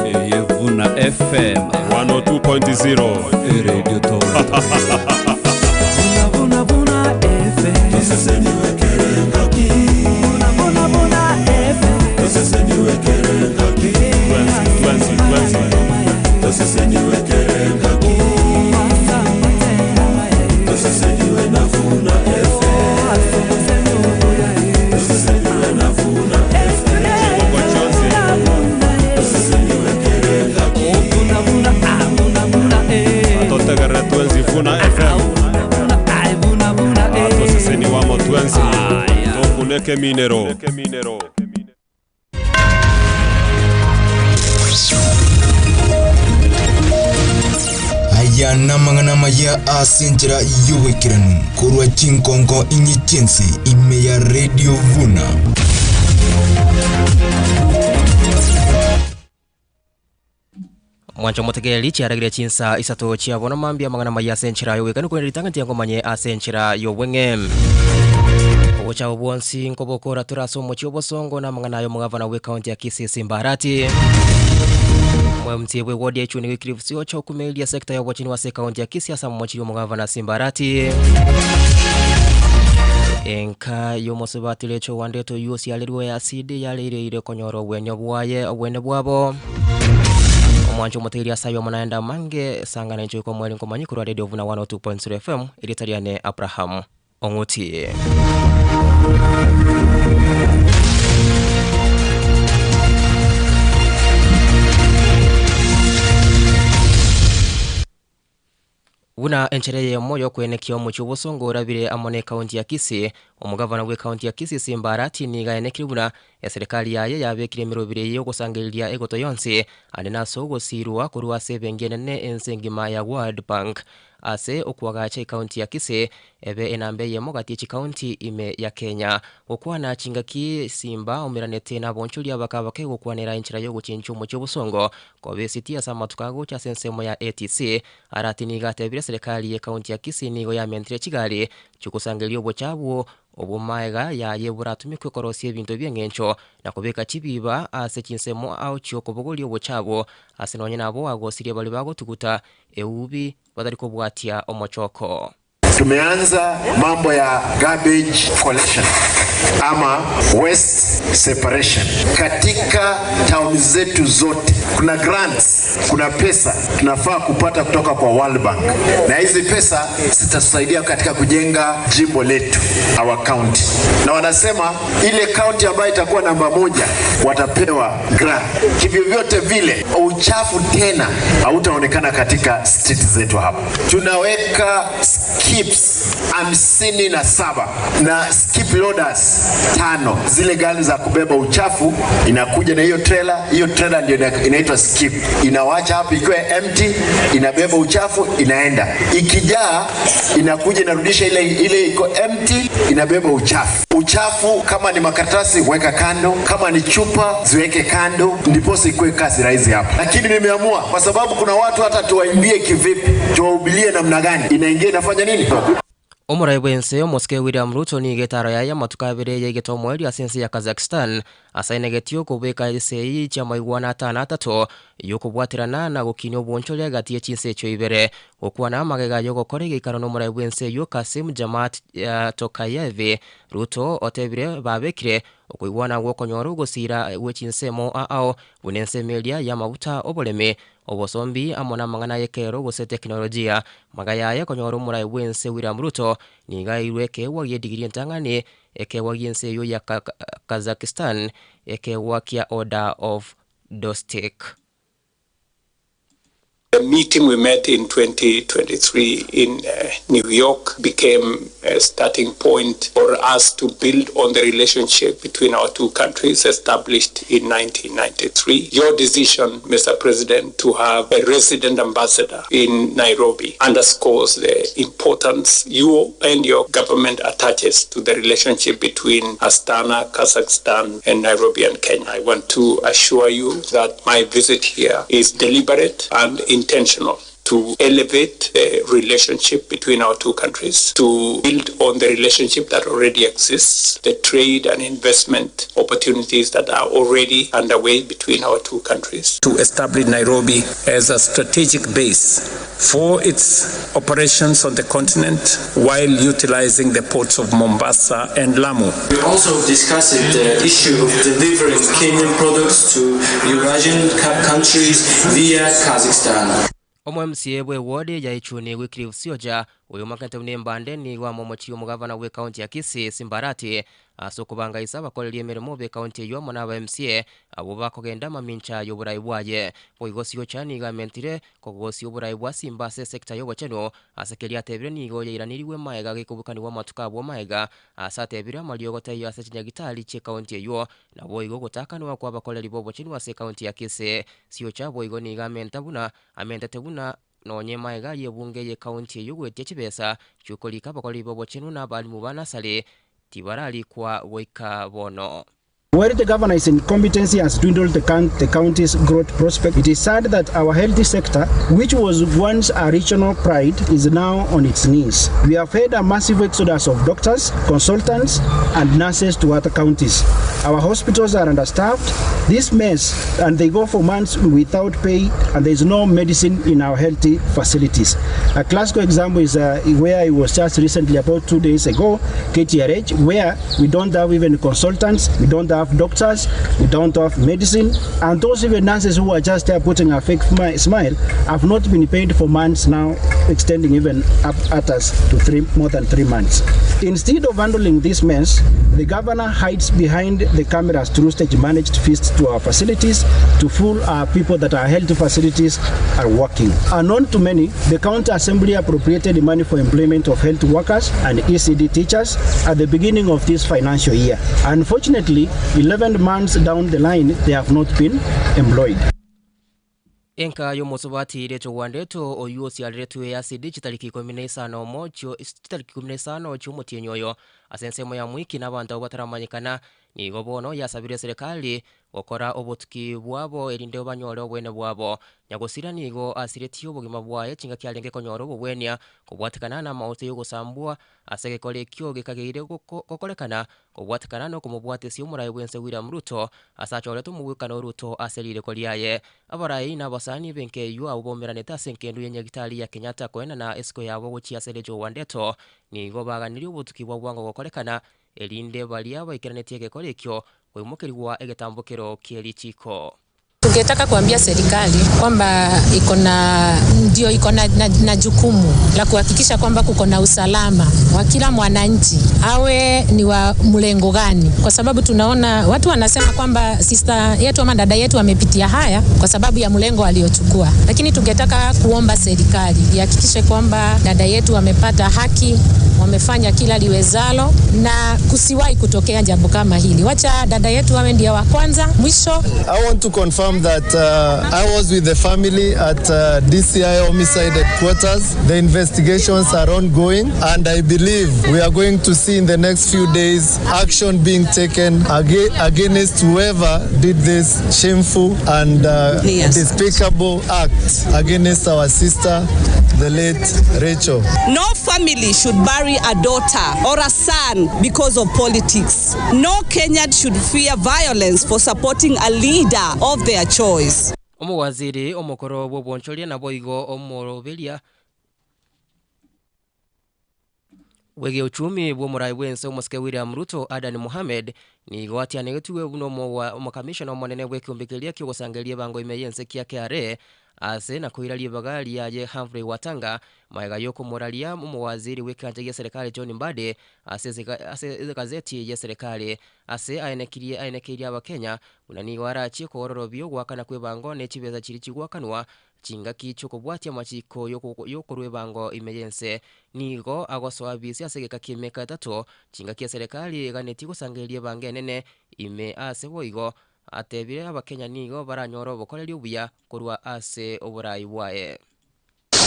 Eyevuna FM 102.0 Radio Toronto. Vuna vuna FM. Vuna vuna FM. Twensi, twensi, twensi. Atotegerere twensi Vuna FM. Atoseseni wamo twensi. Tokuneke minero. Aya namang'ana amaya ase enchera y'oboikeranu korwa chinkonko inye chi'ense ime ya Radio Vuna. Mwancha omotegereri chiaragire chinsa isato chia bono mambia amang'ana amaya ase enchera y'ogwekani korende ritang'ani tiga ngomanye ase enchera y'obweng'e. Ogocha bwonsi nkobokora tore ase omochie obosongo na amang'ana ayo omogavana bw'ekaunti ya Kisii Simba Arati. Omomca bw'ewodi ya Ichuni Wycliffe Siocha okumeria sector ya obochenu ase ekaunti ya Kisii ase amomochirie omogavana Simba Arati. Enka y'omosubati Rachel Wandeto oyio osiarerwe ya acid yareireire konyora obwenyo bwaye obwene bwabo. Omwancho omotegeria ase aye naende amange sangana inche oika omweri nkomanyi korwa Radio Vuna 102.0 FM erieta riane Abraham Ong'uti. Buna enchera eyemo y'okoenekia omochie obosongo orabire amo n'ekaunti ya Kisii, omogavana bw'ekaunti ya Kisii Simba Arati nigo aenekire buna Eserekari yaye yabekire emeroberi eye y'ogosangereria egoto yonsi ande nase ogosiirwa korwa ase ebenki enene ense engima ya World Bank ase okoagacha ekaunti ya Kisii ebe enamba eyemo gati ye chikaunti ime ya Kenya. Gokwana chingaki Simba omeranete nabonchoria abakabake gokwanera enchera yogochenchia omochie obosongo koba esiti ase amatuko agocha ase ensemo ya ATC. Arati nigo atebire serikali ye kaunti ya Kisii nigo yamentire chigari chiogosangereria obochabu obwo maega yaye boratumekwe korosia ebinto bi'engencho na kobeka chibiba ase chinsemo ao chi'okobogoria obochabu ase nonye nabo agosirie baria bagotuguta eubi batari kobwatia omochoko. Tumeanza mambo ya garbage collection ama waste separation katika town zetu zote. Kuna grants, kuna pesa tunafaa kupata kutoka kwa World Bank, na hizi pesa zitatusaidia katika kujenga jimbo letu, our county. Na wanasema ile county ambayo itakuwa namba moja watapewa grant. Kivyovyote vile uchafu tena hautaonekana katika street zetu hapa. Tunaweka skips 57 na skip loaders 5, zile gari za kubeba uchafu inakuja na hiyo trailer. Hiyo trailer ndio inaitwa skip, inawacha hapo ikiwa empty, inabeba uchafu inaenda, ikijaa inakuja inarudisha ile ile iko empty, inabeba uchafu. Uchafu kama ni makaratasi weka kando, kama ni chupa ziweke kando, ndiposa ikuwe kazi rahisi hapa. Lakini nimeamua kwa sababu kuna watu hata tuwaimbie kivipi, tuwahubirie namna gani, inaingia inafanya nini? Omorai bw'ense omosike William Ruto nigo etaro yaye amatuko abere yaigete omoerio ase ense ya Kazakhstan ase ainegetie okobeka esegi chi'amaigwana atano atato y'okobwaterana na gokinia obonchoria egati ye chinse echio ibere. Gokwana amagega y'ogokora egeikaro n'omorai bw'ense eyio Kassym Jomart Tokayev, Ruto otebire babekire okoigwana gw'okonyora ogosira gwe chinsemo ao buna ensemo eria y'amaguta oboremi, obosombi amo namang'ana y'ekerero gose teknolojia. Maga yaye konyora omorai bw'ense William Ruto nigo aeirwe ekeegwa gi'edigiri entang'ani, ekeegwa gi'ense eyio ya Kazakhstan, ekeegwa kia Order of Dostik. The meeting we met in 2023 in New York became a starting point for us to build on the relationship between our two countries established in 1993. Your decision, Mr. President, to have a resident ambassador in Nairobi underscores the importance you and your government attaches to the relationship between Astana, Kazakhstan, and Nairobi and Kenya. I want to assure you that my visit here is deliberate and intentional to elevate the relationship between our two countries, to build on the relationship that already exists, the trade and investment opportunities that are already underway between our two countries. To establish Nairobi as a strategic base for its operations on the continent while utilizing the ports of Mombasa and Lamu. We also discussed the issue of delivering Kenyan products to Eurasian countries via Kazakhstan. Omo MCA bwe ward ya Ichuni Wycliffe Sioja oyo omakente buna embande nigo amomochie omogavana bwe county ya Kisii Simba Arati ase okobangaisa abakoreria emeremo be county eyio amo na aba MCA abwo bakogenda amamincha y'oborai bwaye. Boigo Siocha nigo amentire kogosia oborai bwa Simba ase esector y'obochenu ase keria atebire nigo yairanirigwe maega gekobukanigwa amatuko abwo maega ase atebire amariogo taiyo ase chinyagitari chie county eyio naboigo ogotakanwa kwa abakoreri b'obochenu ase county ya Kisii. Siocha boigo nigo amenta buna amentete buna nonye maega y'ebunge ye county eyio goetia chibesa chi'okorika abakoreri b'obochenu na abalimu ba nursery tibararikwa goika bono. Where the governor's incompetency has dwindled the county's growth prospect, it is sad that our healthy sector, which was once a regional pride, is now on its knees. We have had a massive exodus of doctors, consultants, and nurses to other counties. Our hospitals are understaffed. This mess, and they go for months without pay, and there is no medicine in our healthy facilities. A classical example is where I was just recently, about 2 days ago, KTRH, where we don't have even consultants, we don't have doctors, we don't have medicine, and those even nurses who are just there putting a fake smile have not been paid for months now. extending even up at us to three, more than 3 months. Instead of handling this mess, the governor hides behind the cameras through stage managed feasts to our facilities to fool our people that our health facilities are working. Unknown to many, the county assembly appropriated money for employment of health workers and ECD teachers at the beginning of this financial year. Unfortunately, 11 months down the line, they have not been employed. Enka y'omosubati Rachel Wandeto oywo osiareretwe acid chitariki 15 omo chitariki 15 chi'omotienyi oyo ase ensemo ya Mwiki na abanto abwo bataramanyekana nigo bono yasabire serikali gokora obotuki bwabo erinde banyore obwene bwabo. Nyagosira nigo asiretie obogima bwaye chingaki arenge konyora obobwenia kobwatekana na amaote yogosambwa ase egekora ekio gekageire gokorekana kobwatekana na okomobwatesia omorai bwense William Ruto ase achorete omogwekano Ruto ase rireko riaye. Abarai na abasani benkeyo abo bomeranete ase enkendu ya Nyagetari ya Kenyatta koenana esiko yabo gochia ase Rachel Wandeto nigo baganirie obotuki bwa bwango gokorekana erinde baria baikeranetie egekora ekio koimokerigwa egetambokero kia richiko. Tungetaka kuambia serikali kwamba iko na ndio iko na jukumu la kuhakikisha kwamba kuko na usalama wa kila mwananchi awe ni wa mlengo gani, kwa sababu tunaona watu wanasema kwamba sister yetu ama dada yetu amepitia haya kwa sababu ya mlengo aliochukua, lakini tungetaka kuomba serikali ihakikishe kwamba dada yetu amepata haki, wamefanya kila liwezalo na kusiwahi kutokea jambo kama hili. Wacha dada yetu awe ndio wa kwanza mwisho. I want to confirm that I was with the family at DCI homicide headquarters. The investigations are ongoing, and I believe we are going to see in the next few days action being taken against whoever did this shameful and despicable act against our sister, the late Rachel. No family should bury a daughter or a son because of politics. No Kenyan should fear violence for supporting a leader of their choice. Omowaziri omokoro bw'obwonchoria nabo igo omoroberia bwege uchumi bw'omorai bwense omosike William Ruto Adan Mohamed nigo atianegetwe buna omokamishona omonene bw'ekiombe kiogosangeria ebango ime yense kia KRA ase na koira ribaga riaye Humphrey Watanga maega yokomoraria omowaziri bw'ekianja gia serikali John Mbadi ase egazeti ya serikali ase aenekirie aenekeirie abakenya buna nigo arachie koororobia ogwakana kwa ebango na echibesa chiri chigwakanwa chingaki chiokobwatia amachiko yokorwa ebango ime yense nigo agosoa bisi ase egeka kia emiaka etato chingaki eserikali eganetie gosangereria ebango enene ime ase boigo atebire abakenya nigo baranyora obokoreri obuya korwa ase oborai bwaye.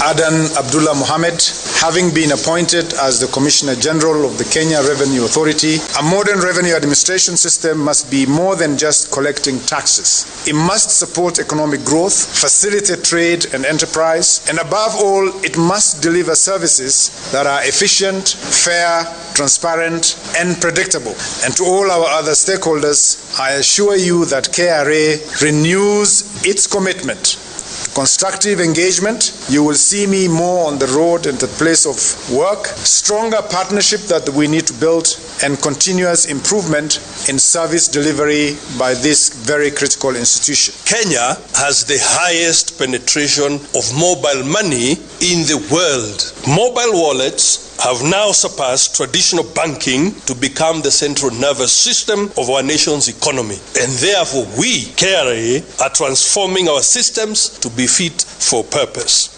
Adan Abdullah Mohammed, having been appointed as the Commissioner General of the Kenya Revenue Authority, a modern revenue administration system must be more than just collecting taxes. It must support economic growth, facilitate trade and enterprise, and above all, it must deliver services that are efficient, fair, transparent, and predictable. And to all our other stakeholders, I assure you that KRA renews its commitment constructive engagement. You will see me more on the road and the place of work, stronger partnership that we need to build, and continuous improvement in service delivery by this very critical institution. Kenya has the highest penetration of mobile money in the world. Mobile wallets have now surpassed traditional banking to become the central nervous system of our nation's economy. And therefore, we, KRA, are transforming our systems to be fit for purpose.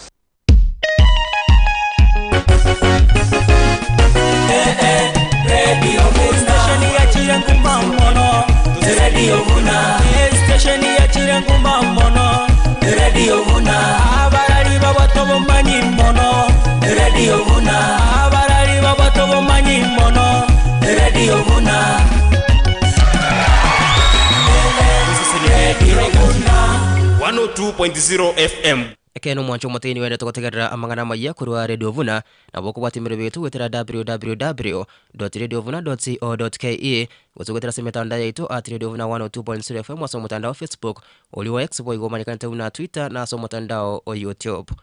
Station ya Chiranguma mono, Radio Vuna. Station ya Chiranguma mono, Radio Vuna. Abarari babato bomanyi mono, Radio Vuna. Abarari babato bomanyi mono, Radio Vuna. Radio Vuna. 102.0 FM. Ekeno mwancho omoteni wende togotegerera amang'ana amaya korwa Radio Vuna nabo okobwatia emerero yetu gwetera www.radiovuna.co.ke gose gwetera ase emetandao yaito at Radio Vuna 102.0 FM ase omotandao Facebook ori wa X boigo omanyekanete buna Twitter na ase omotandao o YouTube.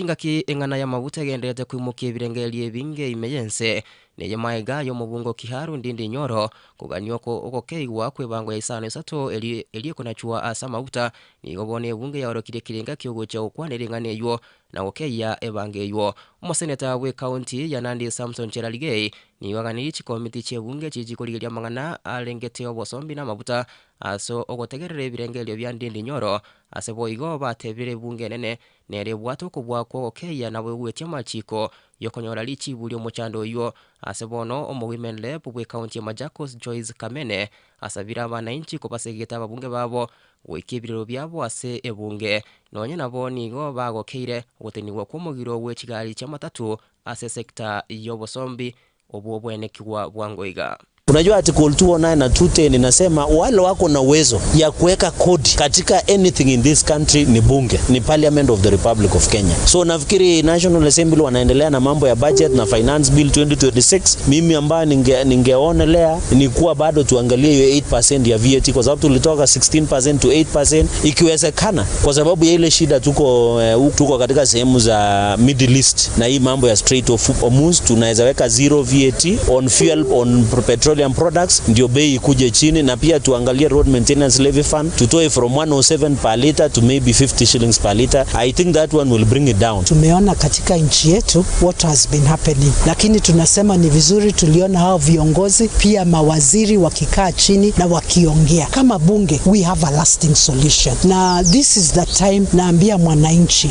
Chingaki eng'ana y'amaguta egendererete koimokia ebirengererio ebinge ime y'ense, neye maega y'omobungo Kiharu Ndindi Nyoro kogania ogokeigwa kw'ebango ya isano isato eria ekonachwa ase amaguta, nigo bono ebunge yaorokirie ekerenga ki'ogochia gokwana ring'ana eywo na gokeyia ebango eywo. Omoseneta bw'ecounty ya Nandi Samson Cherargei nigo aganirie chikomiti chi'ebunge chichi korigeria amang'ana arengete obosombi na amaguta ase ogotegerera ebirengererio bia Ndindi Nyoro ase boigo batebire ebunge enene Nere ebwate okobua kw'ogokeyia na bwegwetie amachiko y'okonyora richibu ri'omochando oyio. Ase bono omowomen rep bw'ecounty ya Machakos Joyce Kamene asabire abanainchi kobasegete ababunge babo goikia ebirero biabo ase ebunge. Nonya nabo nigo bagokeire ogotenigwa kw'omogiro bwe chigari chi'amatatu ase esecta y'obosombi obwo bwenekigwa bwango iga. Unajua Article 209 na 210 inasema wale wako na uwezo ya kuweka kodi katika anything in this country ni bunge, ni Parliament of the Republic of Kenya. So nafikiri National Assembly wanaendelea na mambo ya budget na finance bill 2026. Mimi ambayo ninge, ningeonelea ni kuwa bado tuangalie hiyo 8% ya VAT kwa sababu tulitoka 16% to 8% ikiwezekana, kwa sababu ya ile shida tuko, eh, tuko katika sehemu za Middle East na hii mambo ya Strait of Hormuz, tunaweza weka zero VAT on fuel on petroleum products ndio bei ikuje chini, na pia tuangalie road maintenance levy fund tutoe from 107 per liter to maybe 50 shillings per liter. I think that one will bring it down. Tumeona katika nchi yetu what has been happening, lakini tunasema ni vizuri tuliona hao viongozi pia mawaziri wakikaa chini na wakiongea kama bunge, we have a lasting solution, na this is the time. Naambia mwananchi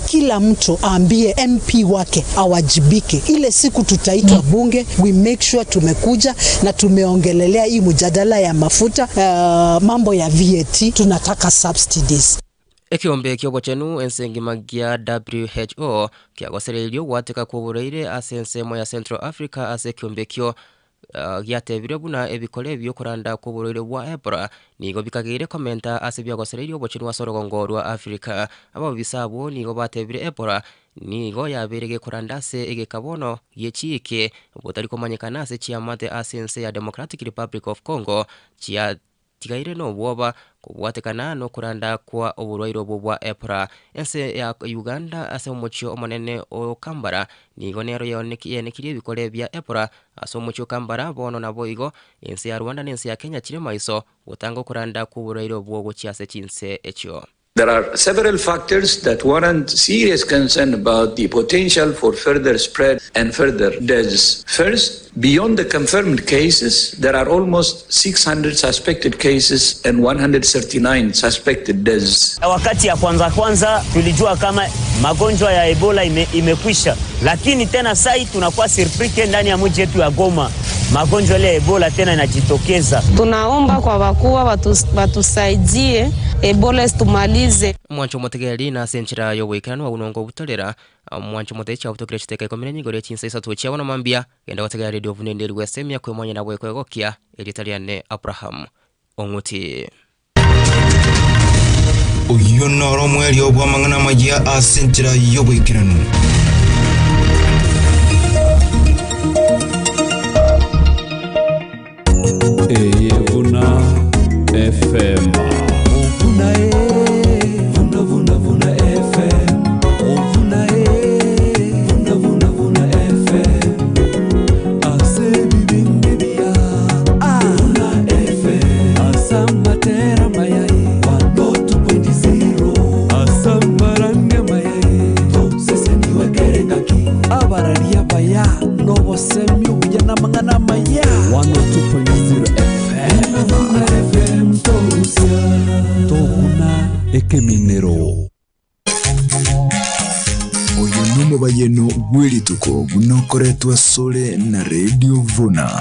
kila mtu aambie MP wake awajibike. Ile siku tutaitwa bunge, we make sure tumekuja na tumeongelelea hii mjadala ya mafuta mambo ya VAT, tunataka subsidies. Ekeombe ki'obochenu ense engima gia WHO kiagosereirie ogwateka kw'oborwaire ase ensemo ya Central Africa ase ekeombe ekio giatebire buna ebikore bi'okoranda kw'oborwaire bwa Ebola nigo bikageire komenta ase biagosereirie obochenu ase orogongo rwa Africa. Ababisa abwo nigo batebire Ebola nigo yabeire gekoranda ase egeka bono gie chiiki botari komanyekana ase chiamate ase ense ya Democratic Republic of Congo chia tigaire nobwoba kobwatekana nokoranda kwa oborwaire obwo bwa Ebola. Ense ya Uganda ase omochie omonene o Kampala nigo nero yenekirie ebikore bia Ebola ase omochie o Kampala bono naboigo ense ya Rwanda na ense ya Kenya chire maiso gotanga okoranda kw'oborwaire obwo gochia ase chinse echio. There are several factors that warrant serious concern about the potential for further spread and further deaths. First, beyond the confirmed cases, there are almost 600 suspected cases and 139 suspected deaths. Wakati ya kwanza kwanza tulijua kama magonjwa ya Ebola imekwisha, lakini tena sai tunakuwa surpris ndani ya mji yetu ya Goma magonjwa ya Ebola tena inajitokeza. Tunaomba kwa wakubwa watusaidie Ebola isitumalize. Mwancho omotegereri na ase enchera y'ogoikeranu abwo obutorera mwancho omotechi chiabutokire chiteka ikomi na enye igoro ye chinsa isato chia bono mambia genda gotegerera radio buna ende erigwe esemia kwemwanya nabo ekoegokia erieta riane Abraham Ong'uti. Oyio noro omwerio bw'amang'ana amayia ase enchera y'oboikeranu. Eye buna FM. Vuna e, vuna vuna vuna FM. Vuna e, vuna vuna vuna FM. Ase bibindi bia. Vuna FM. Asamatera mayai. 102.0. Asamaranga mayai. To seseniwe kerengaki. Abararia baya. Nobosemio buya namang'ana maya. 102.0 FM. Vuna FM torusia. Tokuna ekeminero. Oyo nomobayeno bw'erituko buna okoretwa asore na Radio Vuna.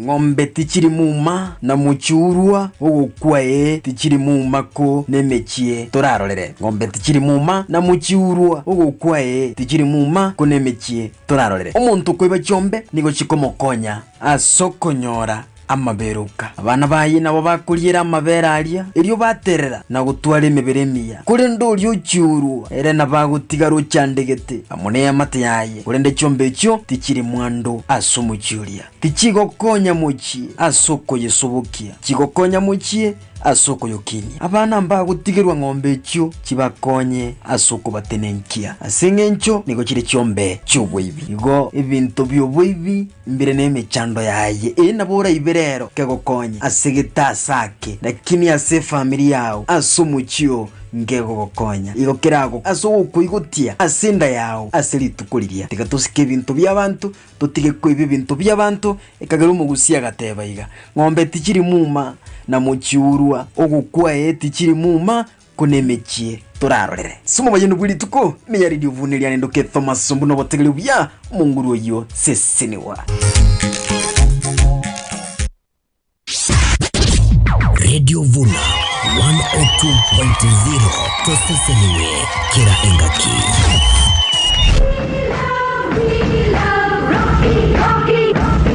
Ng'ombe tichiri muma na mochiurwa ogokwa ee, tichiri muma ko nemechie torarorere. Ng'ombe tichiri muma na mochiurwa ogokwa ee, tichiri muma ko nemechie torarorere. Omonto okoiba chiombe nigo chikomokonya ase okonyora amaberoka. Abana baye nabo bakoriera amabere aria, erio baterera na gotwara emebere emiya. Korende oria ochiurwa, ere nabo agotigara ochandegete amo neamate yaye. Korende chiombe echio tichiri mwando ase omochie oria, tichigokonya mochie ase okoyesobokia, chigokonya mochie ase okoyokinia. Abana mbagotigerwa ng'ombe echio chibakonye ase okobatenenkia, ase engencho nigo chire chiombe chi'oboibi. Igo ebinto bi'oboibi mbire nemechando yaye. Ee nabo oraibe rero kegokonye ase getasa ake, lakini ase efamiri yao, ase omochie oo nkegogokonya. Igo kerago ase ogokoigotia ase enda yao ase rituko riria. Tiga tosike ebinto bi'abanto, totige koiba ebinto bi'abanto, ekagera omogusia agateba iga, Ng'ombe tichiri muma, na mochiurwa, ogokwa ee tichiri muma, ko nemechie torarorere. Ase omobayeno bwe rituko, ime ya Radio Vuna eria Ndoke Thomas Ombu nobotegereri buya, omonguru oyio sesenigwa. Radio Vuna 102.0 toseseniwe kera engaki.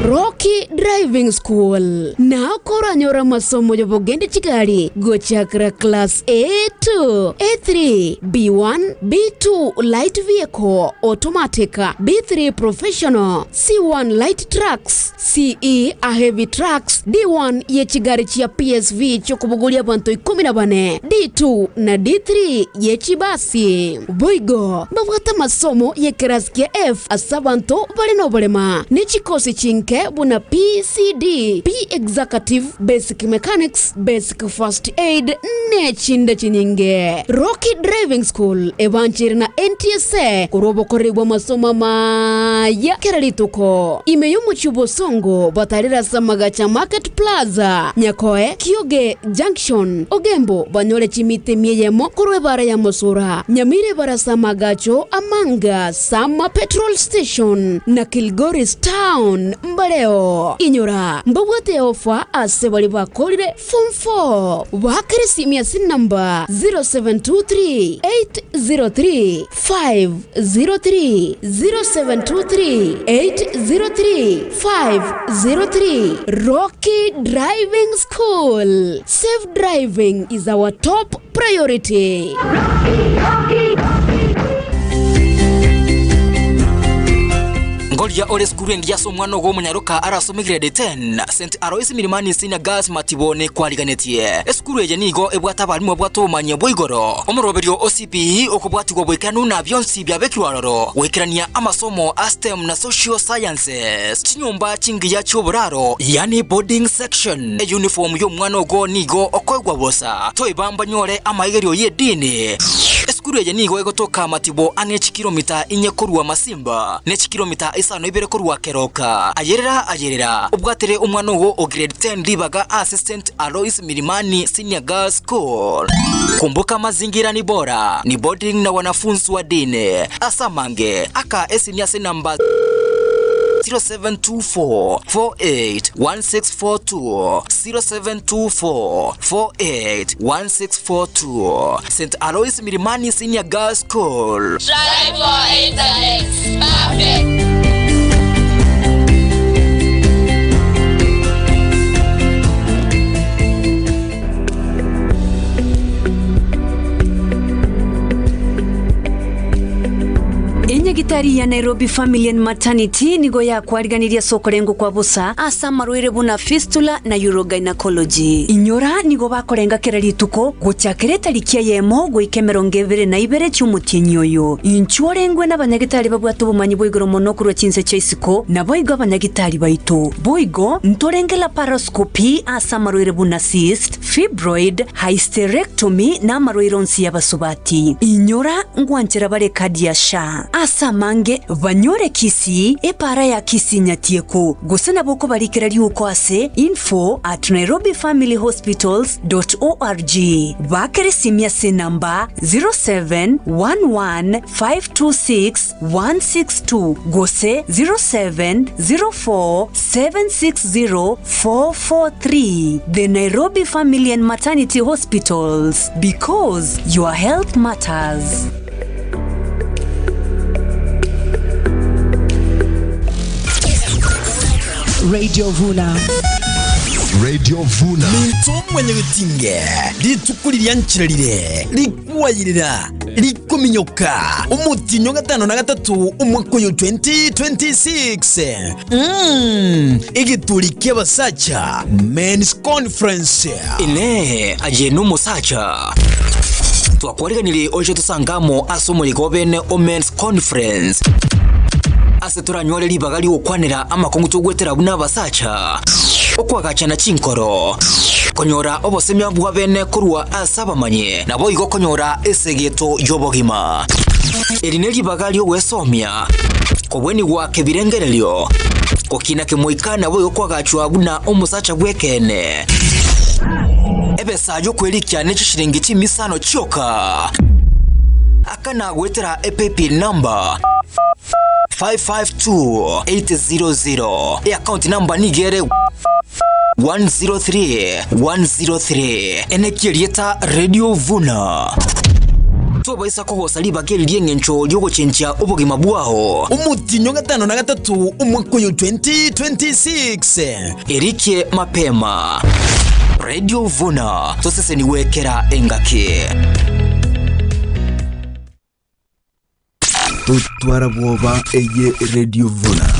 Rocky Driving School nao koranyore amasomo y'obogendi chigari gochakera class A2, A3, B1, B2 light vehicle, automatic, B3 professional, C1 light trucks, CE a heavy trucks, D1 ye chigari chia PSV chi'okobogoria abanto 14, D2 na D3 ye chibasi. Boigo mbabwate amasomo y'ekerasi kia F ase abanto bare noborema, ne chikosi chinke buna PCD, P-Executive, Basic Mechanics, Basic First Aid, ne chinde chinyinge. Rocky Driving School ebancheire na NTSA korwa obokoreri bw'amasomo amaya kera rituko. Ime y'omochie o Bosongo batarire ase amagacho a Market Plaza, Nyakoe, Kioge Junction, Ogembo banyore chimita emia eyemo korwa ebara ya Mosura, Nyamira ebara ase amagacho a Manga Sama Petrol Station na Kilgoris Town mbareo. Inyora, mbabwate ofa ase baria bakorire Form 4. Baakere esimi ase enamba 0723 803 503, 0723 803 503. Rocky Driving School. Safe driving is our top priority. Ngoria ore esukuru engiya ase omwana ogo omonyaroka arasome grade 10, St Alois Milimani Senior Girls Matibo nekwariganetie. Esukuru eye nigo ebwate abalimu babwate obomanyi bwa igoro, omoroberio o CBE okobwatigwa boikeranu na bionsi biabekirwe aroro goikerania amasomo a STEM na Social Sciences, chinyomba chingiya chi'oboraro yaani boarding section. Eyuniform y'omwana ogo nigo okoegwa bosa, toiba mbanyore amaigerio y'edini. Esukuru eye nigo egotoka Matibo ang'e chikilomita inye korwa Masimba, ne chikilomita isano ibere korwa Keroka. Ayerera ayerera, obwatere omwana ogo o grade 10 ribaga ase St Alois Milimani Senior Girls School. Kumbuka mazingira ni bora, ni boarding na wanafunzi wa dini. Ase amange, aka esimi ase enamba 0724 48 1642, 0724 48 1642. St Alois Milimani Senior Girls School. Strive for excellence. Perfect. Enyagitari ya Nairobi Family and Maternity nigo yakwariganirie ase okorengwa kwa bosa ase amarwaire buna fistula na urogynecology. Inyora nigo bakorenga kera rituko gochakera etariki eyemo goika emerongo ebere na ibere chi'omotienyi oyo. Inchuo orengwe nabanyagitari babwate obomanyi bwa igoro mono korwa chinse chia isiko, naboigo abanyagitari baito. Boigo ntorenge laparoscopy ase amarwaire buna cyst, fibroid, hysterectomy na amarwaire onsi y'abasubati. Inyora ngwanchera bare ekadi ya SHA. Ase amange banyore Kisii, epaara ya Kisii Nyatieko, gose nabo okobarikera riuko ase info at nairobifamilyhospitals dot org. Baakere esimi ase enamba 0711 526 162 gose 0704 760 443. The Nairobi Family and Maternity Hospitals, because your health matters. Radio Vuna. Radio Vuna. Minto mwenyegetinge rituko riria nchirarire rikwayirira. Rikominyoka omotienyi o gatano na gatato omwaka oyo 2026. Mm, egeturi ki'abasacha Men's Conference. Inee! Aye nomosacha? Twakwariganirie oche tosange amo ase omoyega o bene o Men's Conference, ase toranyore ribaga ri'ogokwanera amakong'u togwetera buna abasacha, okoagachana chinkoro, konyora obosemia bwa bene korwa ase abamanyi, naboigo konyora esegeto y'obogima. Eri neribaga ri'ogwesomia, kobwenigwa kebirengererio, gokina kemoika naboigo koagachwa buna omosacha bw'ekeene. Ebesa y'okwerikia ne chishilingi chimisano chioka. Akana goetera epaybill number 552800. Eaccount number nigo ere 103103. Enekia erieta Radio Vuna. Tobaisa kogosa ribaga eri ri'engencho ri'ogochenchia obogima bwao. Omotienyi o gatano na gatato omwaka oyo 2026. Erikie mapema. Radio Vuna, tosesenigwe kera engaki. Totwara bwoba eye Radio Vuna.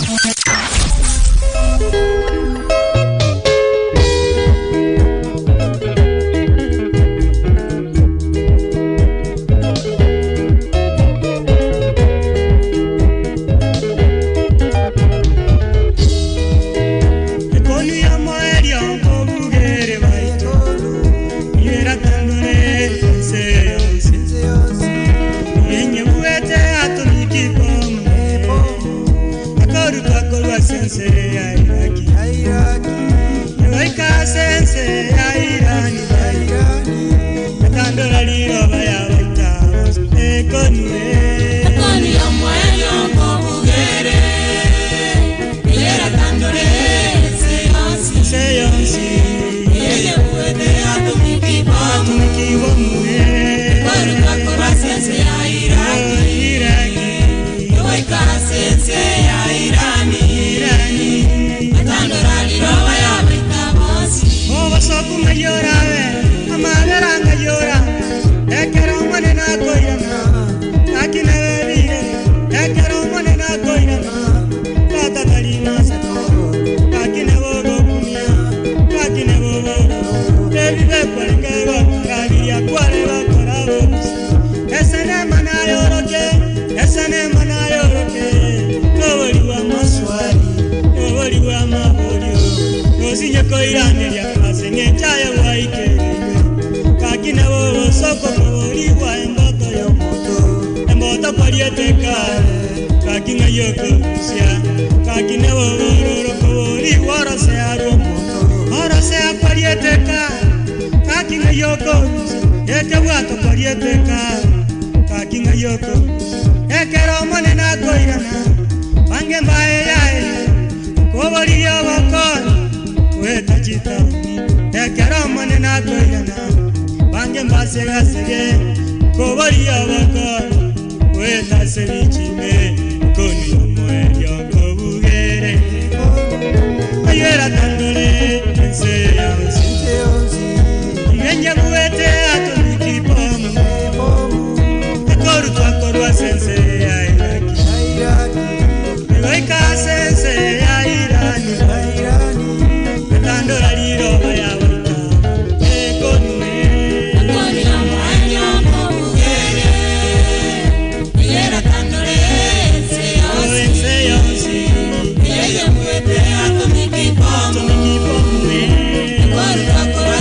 Ekonu y'omoerio nkobugere baito, Iyera tandore ense yonsi. Enyebuete atomiki pomu, Akorutwa korwa ase ense ya Iraki. Egoika ase ense ya Irani baito, Etandora riroba yabaita bonsi. Ekonu e. Ekonu y'omoerio nkobugere, Iyera tandore ense yonsi. Ense yonsi. Enyebuete atomiki pomu, Atomiki pomu, eh. Akorutwa korwa ase ense ya Iraki. Iraki. Egoika ase ense ya Irani. Irani. Etandora riroba yabaita bonsi. Obosoku ng'ayora be, amabera ng'ayora, ekero omonene akoirana, naki nebe bire, ekero omonene akoirana, tata tari maseko, naki nebe ogokumia, naki nebe oboro, ebibe kwarenge gokora biria kware gokora bobisa. Esenema nayoroke, esenema nayoroke, nobori bwa maswali, nobori bwa maborio, nosinye koiraneria ase eng'encho aye gwaikereirwe. Gaki nabo obosoko kobori bwa emboto y'omoto, emboto kwariete kare, gaki ng'ai okorusia, gaki nabo obororo kobori bwa orosea rw'omoto, orosea kwariete kare, gaki ng'ai okorusia, ekebwato kwariete kare, gaki ng'ai okorusia, ekero omonene akoirana, bange mbae yaye, koboririe obokonyi, goeta chitaoni, ekero omonene akoirana, bange mbasegasege, koboria obokonyi, goeta ase bichime, ekonu y'omoerio nkobugere, ayera tandore ense yonsi, imenye buete atomiki pomu, akorutwa korwa ase ense ya Iraki, egoika ase ense ya Irani, etandora riroba yabaita, ekonu e. Ekonu y'omoerio nkobugere, eyera tandore ense yonsi. Ense yonsi. Eyeyebuete atomiki pomu, Atomiki pomu, eh. Ekorutwa korwa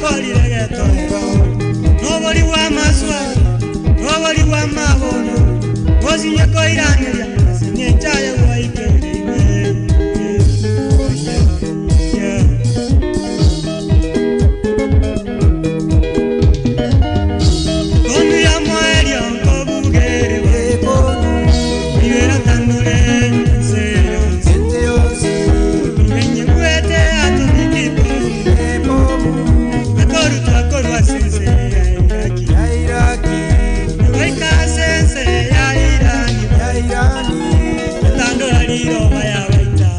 gwakorire getoero nobori bwa maswali nobori bwa mabono osinye koiraneria ase ng'enchaye gwaikereire. Konu ya mwerio nkobugere ibera tandore ense yonsi enye gwete atumiki akorutwa korwa sense ya Iraki goika sense ya Irani tandora riroba ya baita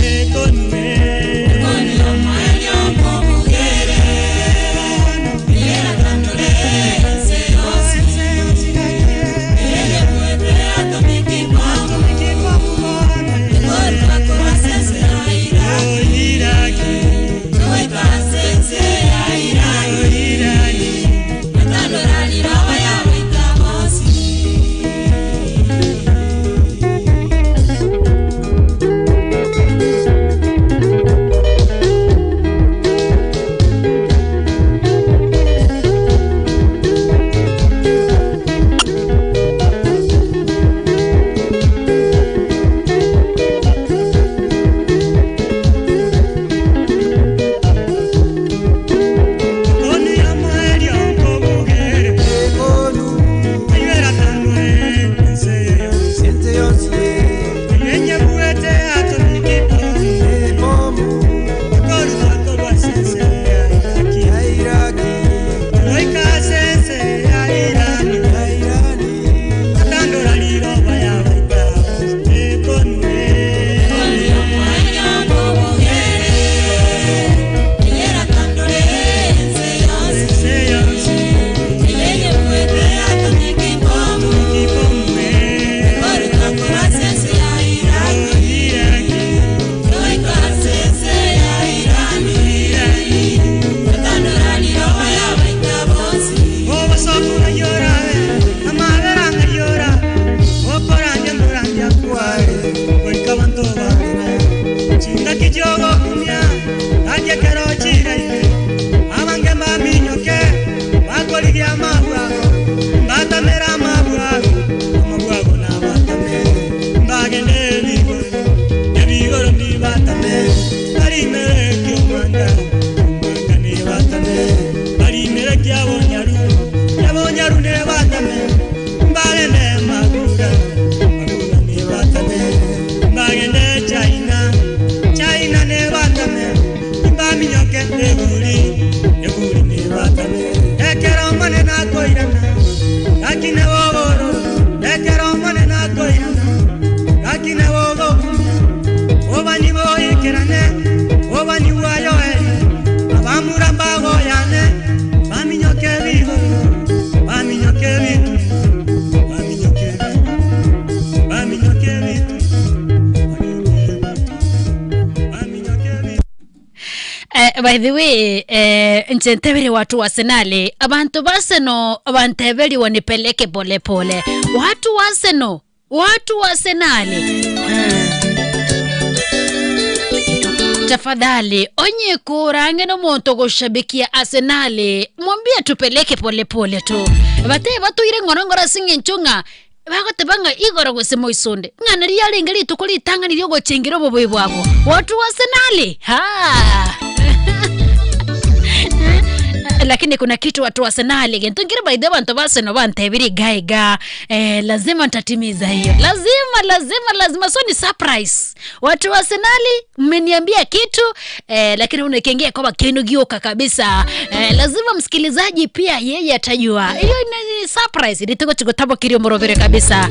ekonue ekonu ya mwerio nkobugere ibera tandore ense yonsi Konu ya mwerio nkobugere ibera tandore ense yonsi enye bwete atomiki akorutwa korwa sense ya Iraki goika sense ya Irani atandora riroba ya baita ekonue China, China ne batame, ibaminyoke eburi, eburi ne batame. Ekero mone nakoirana, gakine boboro, ekero mone nakoirana, gakine bobo, obani boikerane, obani bwayoeri, abamura mbagoyane, baminyoke bigoro, baminyoke bitu, baminyoke bitu, baminyoke bitu. By the way, nche ntebere watu wa Arsenali, abantu ba Arsenal banteberi wanipeleke polepole. Watu wa Arsenal, watu wa Arsenali. Tafadhali onye kurange no muntu gushabikia Arsenali, mwambie tupeleke polepole tu. Bate batuire ngorongoro sing'encho ng'a bagoteba ng'a igoro gose moisonde ng'ana riarenge rituko ritang'ani riogochengera oboboi bwabo watu wa Arsenali ha. Lakini kuna kitu watu wa Arsenali gento ngire by the bantu ba Arsenal bantebiri gaiga, lazima nitatimiza hiyo, lazima lazima lazima. So ni surprise watu wa Arsenali, mmeniambia kitu, lakini unakiingia kwamba kinugioka kabisa, lazima msikilizaji pia yeye atajua hiyo ni surprise nituko chigotabo kirio morovere kabisa.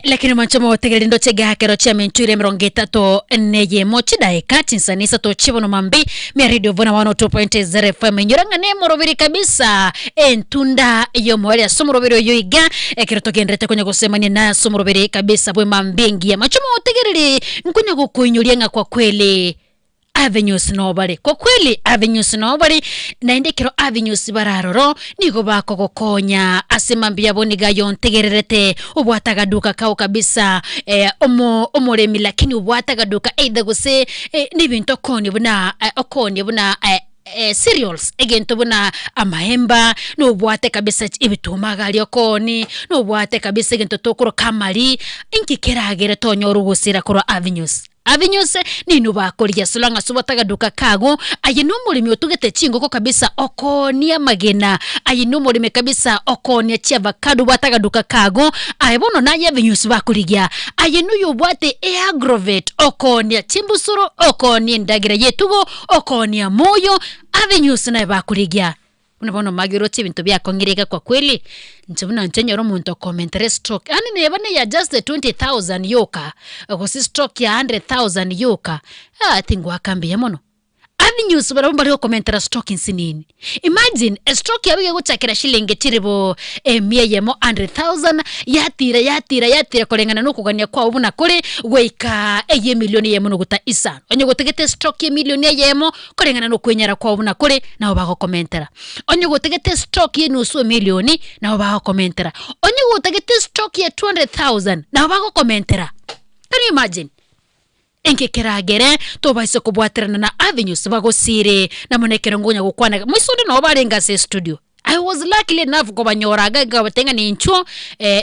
Lakini mwanchomo wotegereri ndoche gakero chia menture 31 chidaika chinsanisa tochibono mambi mia radio vona 102.0 FM nyoranga ne moroveri kabisa entunda yo mwari asomoroberi oyo iga ekero togenderete konya gosemania na asomoroberi kabisa bwe mambingi ya machomo wotegereri nkonya gokuinyuria ng'a kwa kweli. Avenues nobare. Kwa kweli Avenues nobare, naende ekero Avenues bare aroro, nigo bakogokonya ase mambia abo niga ayontegererete, obwate agaduka kao kabisa eh, omo omoremi lakini obwate agaduka either gose eh, nebinto okoonia buna eh, okoonia buna eh, eh, cereals egento buna amaemba, nobwate kabisa ebituma iga aria okooni, nobwate kabisa egento tokoroka amari, inki keragere tonyore ogosira korwa Avenues? Avenues ninwe bakorigia so long as obwate agaduka kago, aye nomoremi otugete chingoko kabisa okoonia amagena, aye nomoremi kabisa okoonia chiavacado obwate agaduka kago, aye bono naye Avenues bakorigia, aye noyo obwate eagrovet okoonia chimbusuro, okoonia endagera yetugo, Okoonia moyo, avenues naye bakorigia. Buna bono omage oroche ebinto biakong'ire iga kwa kweli, inche buna inche nyore omonto okomentere stock, yaani neba neya just the 20,000 yoka, gose stock ya 100,000 yoka, ah tingwaka mbuya mono. Avenues barabwo mbare gokomentera stock nsinini. Imagine estroke yabo iga egochakera shilingi chilibu emia eyemo 100,000, yatira yatira yatira koreng'ana na okogania kwao buna kore, goika eye emilioni eyemo nogota isano. Onye gotagete estroke y'emilioni eyemo, koreng'ana na okwenyara kwao buna kore, nabo bagokomentera. Onye gotagete estroke y'enusu emilioni, nabo bagokomentera. Onye gotagete estroke ya 200,000, nabo bagokomentera. Can you imagine? Enki keragere tobaise kobwaterana na avenues bagosiire na mono ekero ngonya gokwana iga moise onde nabo barenge ase estudio I was luckily enough kobanyora iga nkabatebia ng'a ninchuo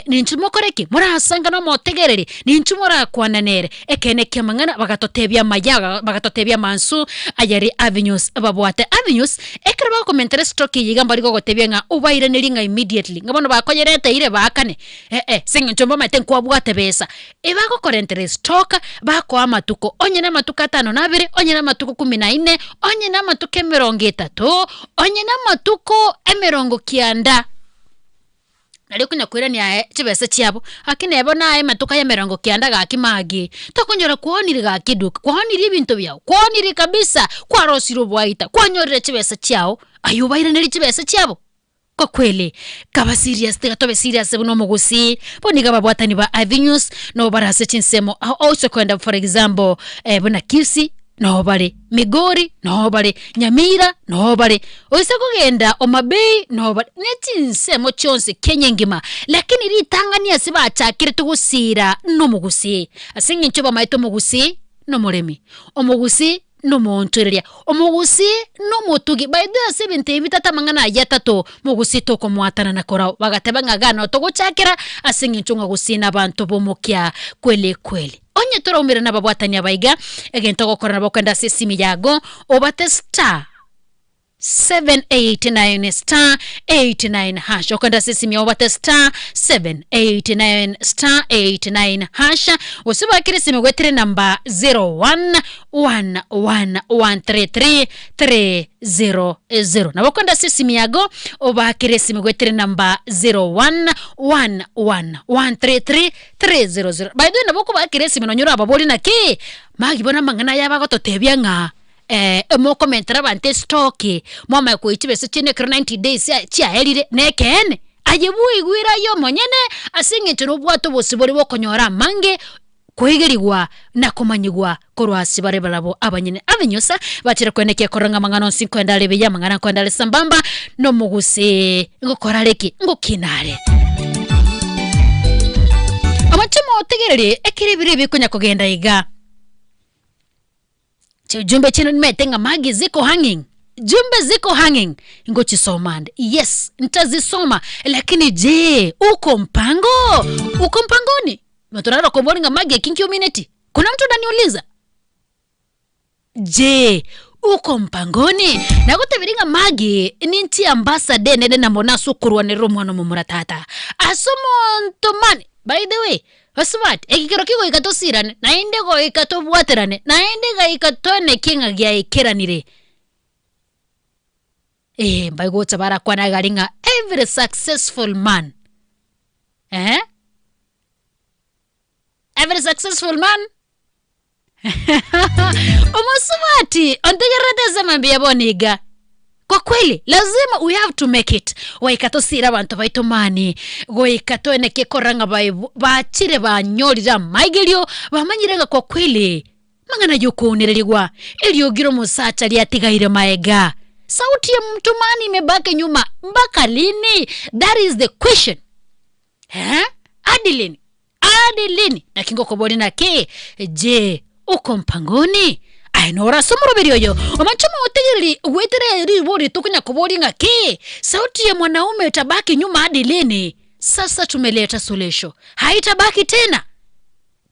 ninchu mokore ki morasanga na omotegereri ninchu morakwana nere ekeene ki'amang'ana bagatotebia amaya bagatotebia amansu ayare avenues babwate avenues ekero bagokomentera estroke eye iga mbari gogotebia ng'a obairanerie ng'a immediately ng'a bono bakoyereteire baakane eh eh ase eng'encho mbamaete nkwabwate besa Ebagokorentera esitoka, bakoa amatuko, onye namatuko atano na abere, onye namatuko kumi na ine, onye namatuko emerongo etato, onye namatuko emerongo kianda. Nario okonya koirania aye chibesa chiabo, lakini neba naye amatuko aya emerongo kianda gaki magi, tokonyora kwaonire gaki eduka, kwaonirie ebinto biago, kwaonirie kabisa, kwarosirie oboaita, kwanyorire chibesa chiao, aye obairanerie chibesa chiabo. Kwa kweli, kaba serious, tiga tobe serious buna omogusii. Bono iga ababwatani ba avenues nabo bare ase chinsemo ao ose koenda for example eh, buna Kisii noo bare, Migori noo bare, Nyamira noo bare, oise kogenda Homa Bay noo bare, ne chinsemo chionsi Kenya engima. Lakini ritang'ani ase bachakire togosira nomogusii, ase eng'encho bamaete omogusii nomoremi, omogusii nomoonchoreria, omogusii nomotugi. By the way ase ebinto ebi bitato amang'ana ayio atato, mogusii tokomwatanana korao. Bagateba ng'a igaa noo togochakera ase eng'encho ng'a gusii nabanto b'omokia kweli kweli. Onye toraumera nababwatani aba iga, egento ogokora nabo okogenda ase esimi yago, obate star 789 star 89 hash okenda ase esimi yao obate star 789 star 89 hash gose bakire esimi gwetire namba 0111133300 nabo okenda ase esimi yago obakire esimi gwetire namba 0111133300 by the way nabo okobakera esimi nonye orababori naki magi bono amang'ana aya bagototebia ng'a Eh, mokomentera abanto esitoki, mwamanya koyia chibesa chiaino ekero 90 days chiaerire, nekeene. Aye bweigwere aye omonyene, ase eng'encho nobwate obosibore bw'okonyora amange, koigerigwa na komanyigwa korwa ase bare barabwo abanyene. Abenyosa bachire koenekia korora ng'a amang'ana onsi nkoenda are buya, amang'ana nkoenda are sambamba, nomogusii ngokora are ki? Ngokina are. Amache motegereri ekero ebiro ebi bikonya kogenda iga. Chijumbe chino nimaete ng'a magi ziko hanging, jumbe ziko hanging, ngochisoma ande, yes ntazisoma lakini je uko mpango? Uko mpangoni? Notorara kombori ng'a magi eki nkiomineti? Kuna mtu unaniuliza? Je uko mpangoni? Nagotebirie ng'a magi ninche ambassador enene namo nase okorwanerera omwana omomura tata ase omonto mani by the way Basubati, ekero kegoika tosirane, naende goika tobwaterane, naende gaika toenekie ng'a giaikeranire. Ee, mbagocha barakwane iga aria ng'a every successful man, eh, every successful man Omosubati ontegererete ase mambia bono iga. Kwa kweli lazima we have to make it goika tosire abanto baito mani goika toeneke korora ng'a bae bachire banyorire amaigerio bamanyire ng'a kwa kweli. Mang'ana y'okounererigwa, eriogi ri'omosacha riatigaire maega. Sauti ya mtumani imebaki nyuma mpaka lini? That is the question. Eh? Hadi lini? Hadi lini? Naki ngokoboria naki? Je, uko mpangoni? Aye noro ase omoroberi oyo omanche omotegereri goetera ribori tokonya koboria ng'aki? Sauti ya mwanaume itabaki nyuma hadi lini? Sasa tumeleta suluhisho. Haitabaki tena.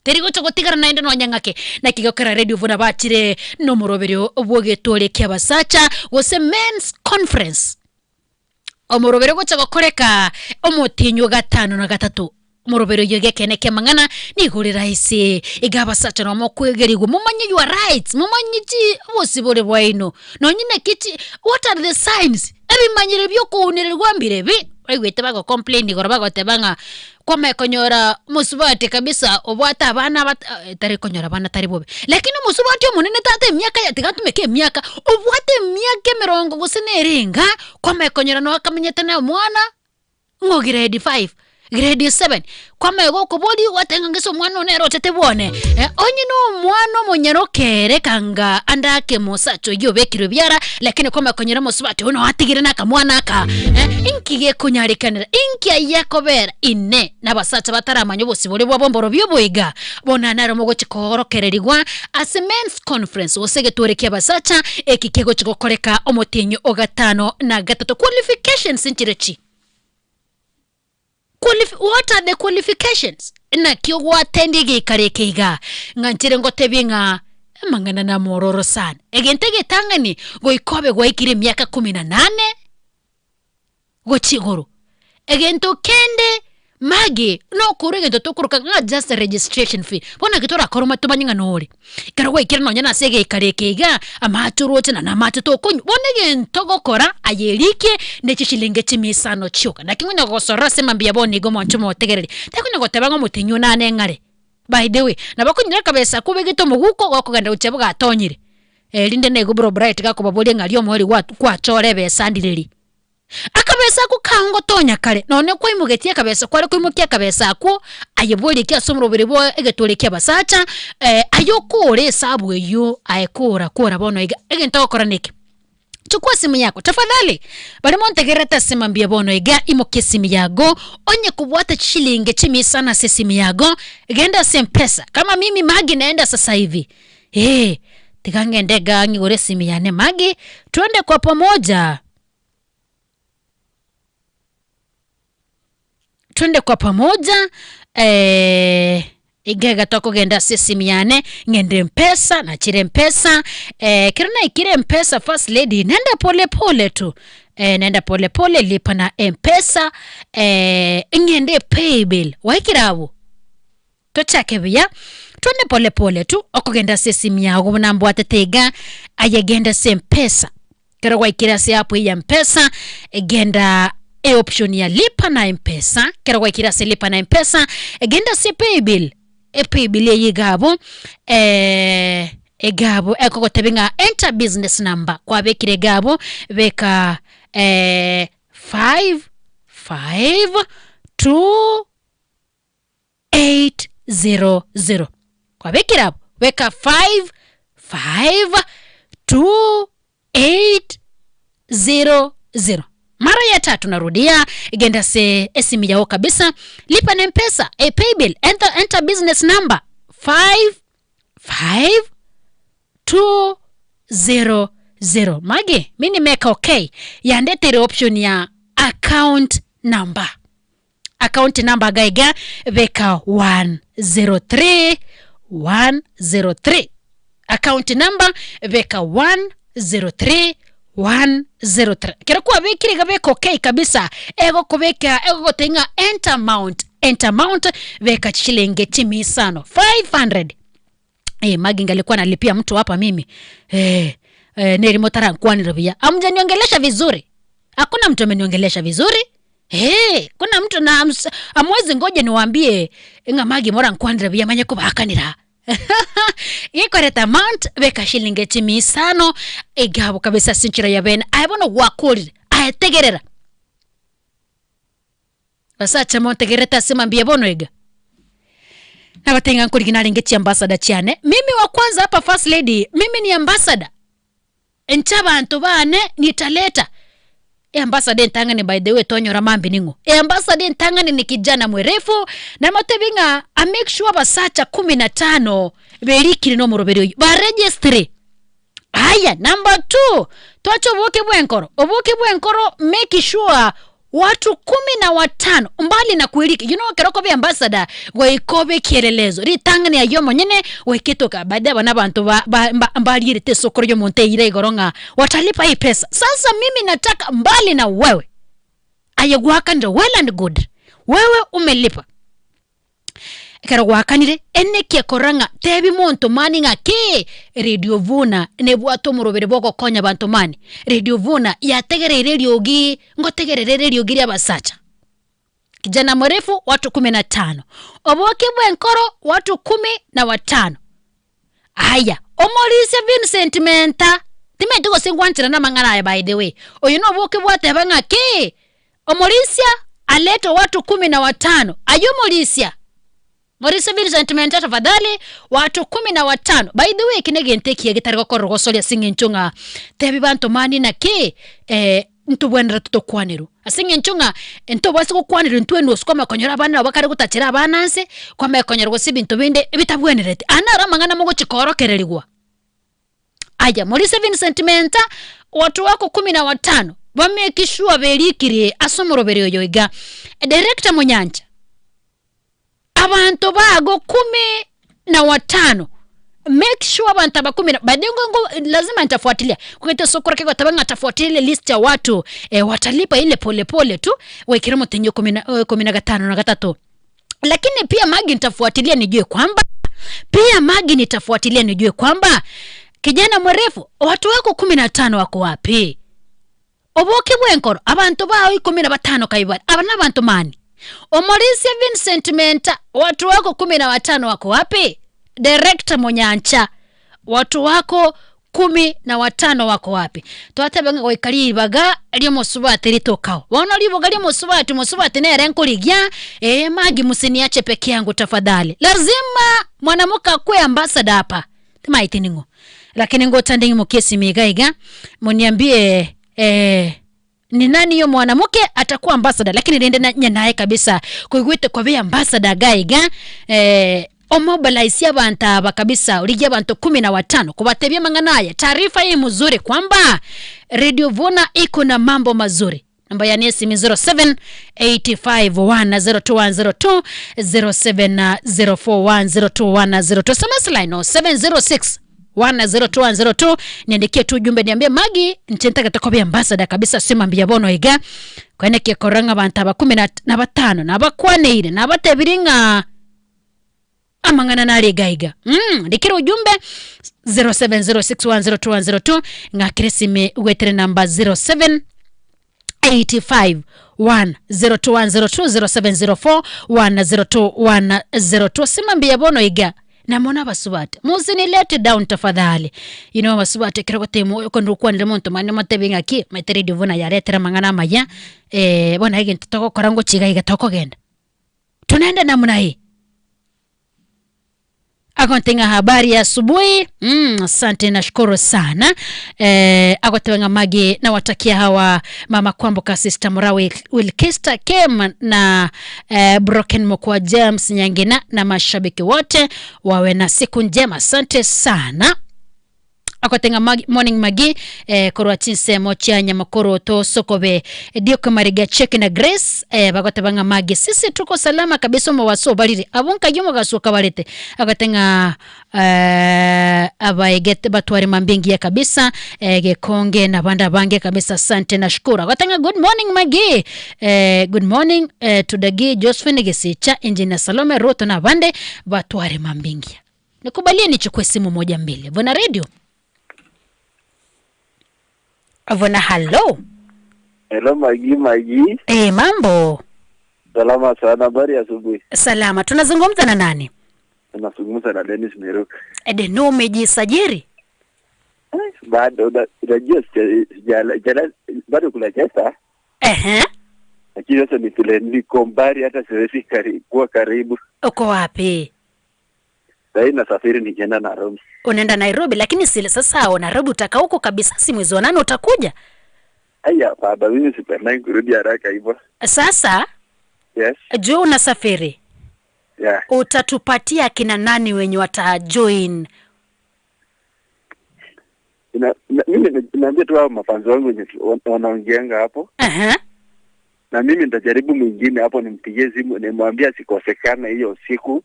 Teri gocha gotigara naende nonya ng'ake. Naki gokera Radio buna bachire nomoroberio bw'egetwori ki'abasacha gose Men's Conference. Omoroberio ogocha gokoreka omotienyi o gatano na gatato. Omoroberio oyio gekeene ki'amang'ana nigo ore rahisi. Iga abasacha nabo mokwegerigwa momanye your rights, momanye chi obosibore bwaino, nonye naki chi what are the signs, ebimanyero biokounererwa mbirebi. Oigwete bago complain igoro bagoteba ng'a kwamanya konyora omosubati kabisa obwate abana abat tari konyora abana tari bobe, lakini omosubati omonene tata emiaka ya tiga ntumeke emiaka, obwate emiaka emerongo gose na ere enga, kwamanya konyora noo akamenyete na omwana ng'o grade five, grade seven, kwamanya gokoboria gwateba ng'a gese omwana one nere ochete bwone, onye na omwana omonyaroke ere kanga ande ake mosacha oyio obekirwe biara, lakini kwamanya konyora omosubati oyio noo atigire na akamwana aka, inki gekonyarekanera, inki ayio akobera? Inee! Nabasacha bataramanya obosibore bwabo mborobio oboiga? Bono naro mogochia koorokererigwa ase Men's Conference, gose egetwori ki'abasacha, eki kegochia gokoreka omotienyi o gatano na gatato. Qualifications nchire chi? Qualif what are the qualifications? Naki ogwatendia egeikaro eke igaa, ng'a nchire ngotebie ng'a amang'ana namororo sana. Egento egetang'ani, goika obe gwaikire emiaka kumi na nane, gochia igoro. Egento kende magi nokore egento tokoroka ng'a just registration fee. Bono naki torakore omanye tomanye ng'a nore. Ekero gwaikire nonye na ase egeikaro eke iga, amache oroche na namache tokonywa, bono egento ogokora aye erikie ne chishilingi chimia isano chioka. Naki ngonya gogosorora ase mambia bono iga omonche omotegereri, takonya goteba ng'a omotenyi one ane ng'are. By the way, nabo okonyora akabesa akwo obegete omoguko gokogenda gochia abwo gatonyire. Erinde naigwe bro Bright gakobaboria ng'a aria omoerio gwa gwachora ebesa ndireri. Akabesa akwo kangotonya kare, nonye kwaimogetie akabesa kware koimokia akabesa akwo, aye bwerikie ase omoroberi bwa egetwori ki'abasacha, aye okore esabu eywo aye kora kora bono iga, egento ogokora neke, chukua simu yako tafadhali, baria montegererete ase mambia bono iga, imokia esimu yago, onye kobwate chishilingi chimia isano ase esimu yago, genda ase mpesa, kama mimi Maggie naenda sasa hivi, eh, tiga ngende igaa ng'igore esimu yane Maggie, twende kwa pamoja. Twende kwa pamoja eh, iga iga tokogenda ase esimu yane ng'ende mpesa nachire mpesa eh, kero naikire mpesa first lady nenda pole pole tu eh, nenda pole pole lipa na mpesa eh, ng'ende paybill waikire abwo Tochake buya, twende pole pole tu, okogenda ase esimu yago buna mbwatete iga, aye genda ase mpesa. Ekero gwaikire ase app eye ya mpesa, genda eoption ya lipa na mpesa, ekero gwaikire ase lipa na mpesa, genda ase paybill, epaybill eye iga abwo iga abwo ekogotebia ng'a enter business number, kwabekire iga abwo, beka five, five, two. 800 kwabekire abwo beka 5 5 2 8 0 0 mara ya tatu narudia genda se esimu yao kabisa lipa na mpesa a paybill enter, enter business number 5 5 2 0 0 magi mi nimeka okay yandetere option ya account number Account number iga iga beka 103 103 account number beka 103 103 kero kwabekire iga beka okay kabisa egokobeka egogotebia ng'a enter amount enter amount beka chishilingi chimia isano 500 Eh, Maggie ngalikuwa nalipia mtu hapa mimi eh, eh, neri motarankwanire buya amjaniongelesha vizuri hakuna mtu ameniongelesha vizuri eh, kuna mtu na amwezi ngoja niwaambie ng'a Maggie morankwanire buya manye kobakanira gekoreta amount beka shilingi chimia isano egabo kabisa ase enchera ya bene aye bono gwakorire aye tegerera Basacha montegererete ase mambia bono iga. Nabatenga nkorigi narenge chiambassador chiane. Mimi wa kwanza hapa first lady, mimi ni ambassador. Inche abanto bane nitaleta. Eambassador entang'ani by the way tonyora mambi ning'o? Eambassador entang'ani ni kijana mwerefu namotebi ng'a a make sure abasacha kumi na tano berikire na omoroberi oyio baregistire. Aya number two, twache oboke bw'enkoro, oboke bw'enkoro make sure watu kumi na watano mbali na kwerika you know ekero okoba eambassador goika obe ekielelezo ritang'ani aye omonyene goika etoka by the way aba nabanto ba ba mba mbarierete esokoro y'omonto eira igoro ng'a watalipa hii pesa sasa mimi nataka mbali na wewe aye gwakanire well and good wewe umelipa. Ekero gwakanire, enekia korora ng'a tebi monto mani ng'a ki, Radio Vuna nebwate omorobere bw'ogokonya abanto mani. Radio Vuna yategereire eriogi, ngotegerere ere eriogi ri'abasacha. Kijana mrefu watu kumi na tano, oboke bw'enkoro watu kumi na watano. Aya, omorisia Vincent Menta, timanyeti gose ngwancherana amang'ana aya by the way, oyo noboke bwateba ng'a ki, omorisia alete watu kumi na watano, aye omorisia, Morisia Vincent Menta tafadhali, watu kumi na watano. By the way eki negento ekiya getari gokorerwa gosoria ase eng'encho ng'a tebi banto mani naki ntobwenerete tokwanerwe. Ase eng'encho ng'a ntobasa gokwanerwa intwe nusu kwamanya konyora abana nabo bakare gotachera abana nse, kwamanya konyora gose ebinto binde ebitabwenereti. Aya naro amang'ana mogochi koorokererigwa. Aya Maurice Vincent Menta, watu wako kumi na watano, bamake sure berikire ase omoroberi oyo iga. Director Monyancha, abanto bago kumi na watano, make sure abanto aba kumi na by the way ngo lazima nitafuatilia kogete sokoro kegoteba ng'a tafuatilia ile list ya watu eh, watalipa ile pole pole tu waikire omotenyi kumi na kumi na gatano na gatato lakini pia magi nitafuatilia nijue kwamba pia magi nitafuatilia nijue kwamba kijana mwerefu watu wako 15 wako wapi oboke bwenkoro abanto bao ikomi na batano kaibare aba nabanto mani Omorisia Vincent Menta watu wako 15 wako wapi Director Monyancha watu wako 15 wako wapi twateba ng'a goika ribaga ri'omosubati ritokao bono riboga ri'omosubati mosubati nere nkorigia ee magi msiniache peke yangu tafadhali lazima mwanamuke akue ambassador hapa timaeti ning'o lakini ngocha nde ng'imokie esimi iga iga moniambie eh, ni nani yo mwanamuke atakuwa ambassador lakini rende na nye naye kabisa koigwete kobe ambassador iga iga eh, omobilize abanto aba kabisa origie abanto kumi na watano kobatebia amang'ana aya taarifa hii mzuri kwamba Radio Vuna iko na mambo mazuri namba ya esimi 07 85102 0704102102 SMS line 0706 10202 niandikie tu ujumbe niambie magi nchentagete kobe ambassador kabisa sima mbuya bono iga kwenekie korora ng'a abanto aba kumi na batano nabakwaneire nabatebirie ng'a amang'ana nare iga iga ndikera ujumbe 0706102102 ng'akere esime gwetere namba 07 85 102 0704 102 sima mbuya bono iga namona abasubati musinilete down tafadhali you know abasubati ekero gotema oyo okwanire omonto mani omotebi ng'aki maete radio buna yaretire amang'ana amaya eh, bono egento togokora ngochia iga iga tokogenda tunaenda namna hii agote ng'a habari ya asubuhi asante nashukuru sana eh, agoteba ng'a magi nawatakia hawa mama kwamboka sister murawi wilkista kem na eh, broken mokwa james nyangina na mashabiki wote wawe na siku njema asante sana akotenga magi, morning magi eh, korwa chinsemo chia nyamakoro to sokobe dioko mariga cheki na grace eh, bagoteba ng'a magi sisi tuko salama kabisa omobaso obarire abwo nkagia omogaso okabarete agotenga eh, abaegete batware mambia engiya kabisa eh, gekonge na abande abange kabisa asante nashukuru agotenga good morning magi eh, good morning eh, tudagi josephine gesicha engineer salome ruto na abande batware mambia engiya nikubalie nichukue simu moja mbili vona radio Vona halo. Hello Magi Magi. Eh, mambo. Salama sana, habari ya asubuhi. Salama. Tunazungumza na nani? Tunazungumza na Dennis Meruka. Deno, umejisajili? Bado unajua sija bado kuna chesa. Ehe. Lakini sasa ni vile niko mbali hata siwezi kuwa karibu. Uko wapi? Sahii nasafiri nikienda Nairobi. Unaenda Nairobi, lakini si sasa Nairobi utakaa huko kabisa, si mwezi wa nane utakuja? Aya, baba, mimi sipendai kurudi haraka hivyo. Sasa Yes. juu unasafiri, Yeah. utatupatia kina nani wenye watajoin? Ina, ina, mimi naambia tu hao mafanzi wangu wenye wanaongeanga hapo. Na mimi nitajaribu mwingine hapo, nimpigie simu nimwambie asikosekana hiyo siku.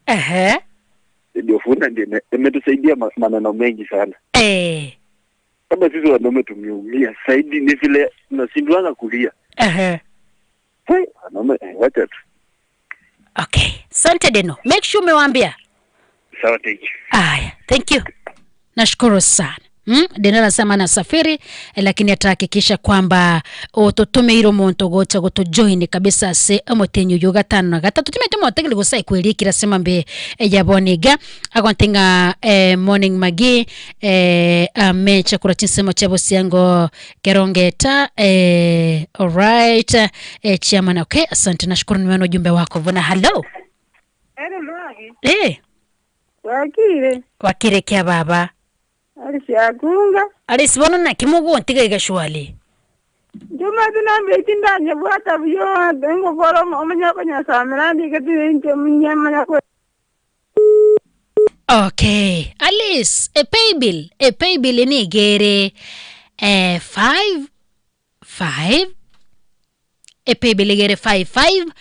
Ndio Vuna ndio imetusaidia maneno mengi sana. Kama sisi wanaume tumeumia zaidi, ni vile tunashindwanga kulia. Hey, wanaume wacha tu. Okay, asante Deno, make sure umewaambia. Sawa, thank you. Aya, thank you, nashukuru sana. Deno anasema anasafiri lakini atahakikisha kwamba ututumeire omonto gocha gotujoin kabisa ase omotenyi oyo gatano na gatatu timete motegele gusa ikwirikira sema mbe yaboniga agontinga morning magi amecha kura chinsemo cha bosiango kerongeta alright chairman. Okay, asante, nashukuru nimeona ujumbe wako vuna. Hello. Ere magi. Wakire. Wakirekia baba. Alisiakunga. Alisibono na kimugu ntiga igashwali. Juma tinambe tindanya bwata buyo ngo koro omanya konyasamira ndike tinje munyama ko. Okay, Alice, a pay bill, a pay bill ni gere 5 5 a pay bill gere 5 5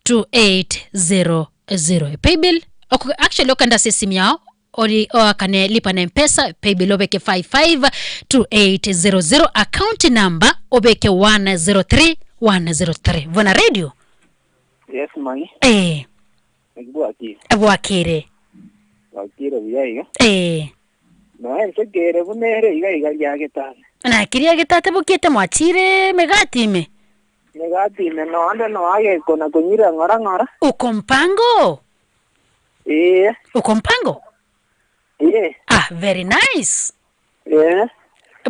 2 8 0 0 a pay bill. Okay, actually okanda simu yao ori oakane lipa na mpesa paybill obeke 552800 account number obeke 103 103 vona radio. Yes, mami. Bwakire. Bwakire. Bwakire buya iga. Nae nsekere bunere iga iga rya getane. Na kiria getate bukiete mwachire megatime. Megatime no ande no agekona kunyira ng'ora ng'ora. Uko mpango? Uko mpango? Ah, very nice.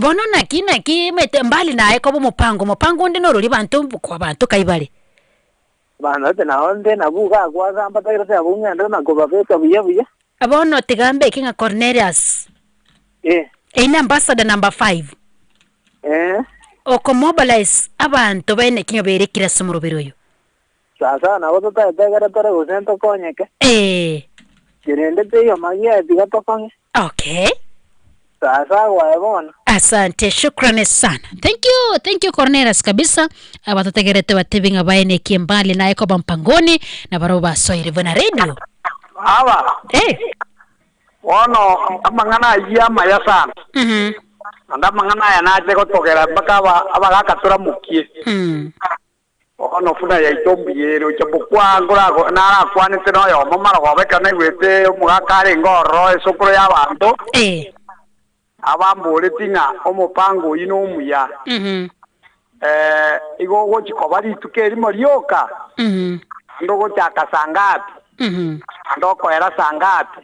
Bono naki naki mete mbali naye kobo mupango mupango undi norori bantu kwa bantu kaibare. Bana te naonde nabuga gwagamba tagira te abung'ende na kobabeka buya buya. Bono tigambe kinga Cornelius. Eine ambassador number 5. Oko mobilize abantu bene kinga berekira somurubiro yo. Sasa nabo tutategera tore gusento konyeke. Kirende te yo magia tiga tokonge. Okay. Sasa waebona. Asante, shukrani sana. Thank you, thank you Cornelius kabisa. Abatategerete batebinga baene kiembali naye koba mpangoni na baroba soire vana radio. Aba. Bono amang'ana ayia maya sana. Anda amang'ana aya nache gotogera mpaka abagakatura mukie. Ono funa yaito mbiyere ocha bukwa ngora narakwanete noyomo marogobeka naigwete omogaka are ngororo esukuru ya abanto. Abamboreti ng'a omopango oyi na omuya. Igo ogochikoba rituko erimo rioka. Ande ogochaka saa ngapi? Ande okoera saa ngapi?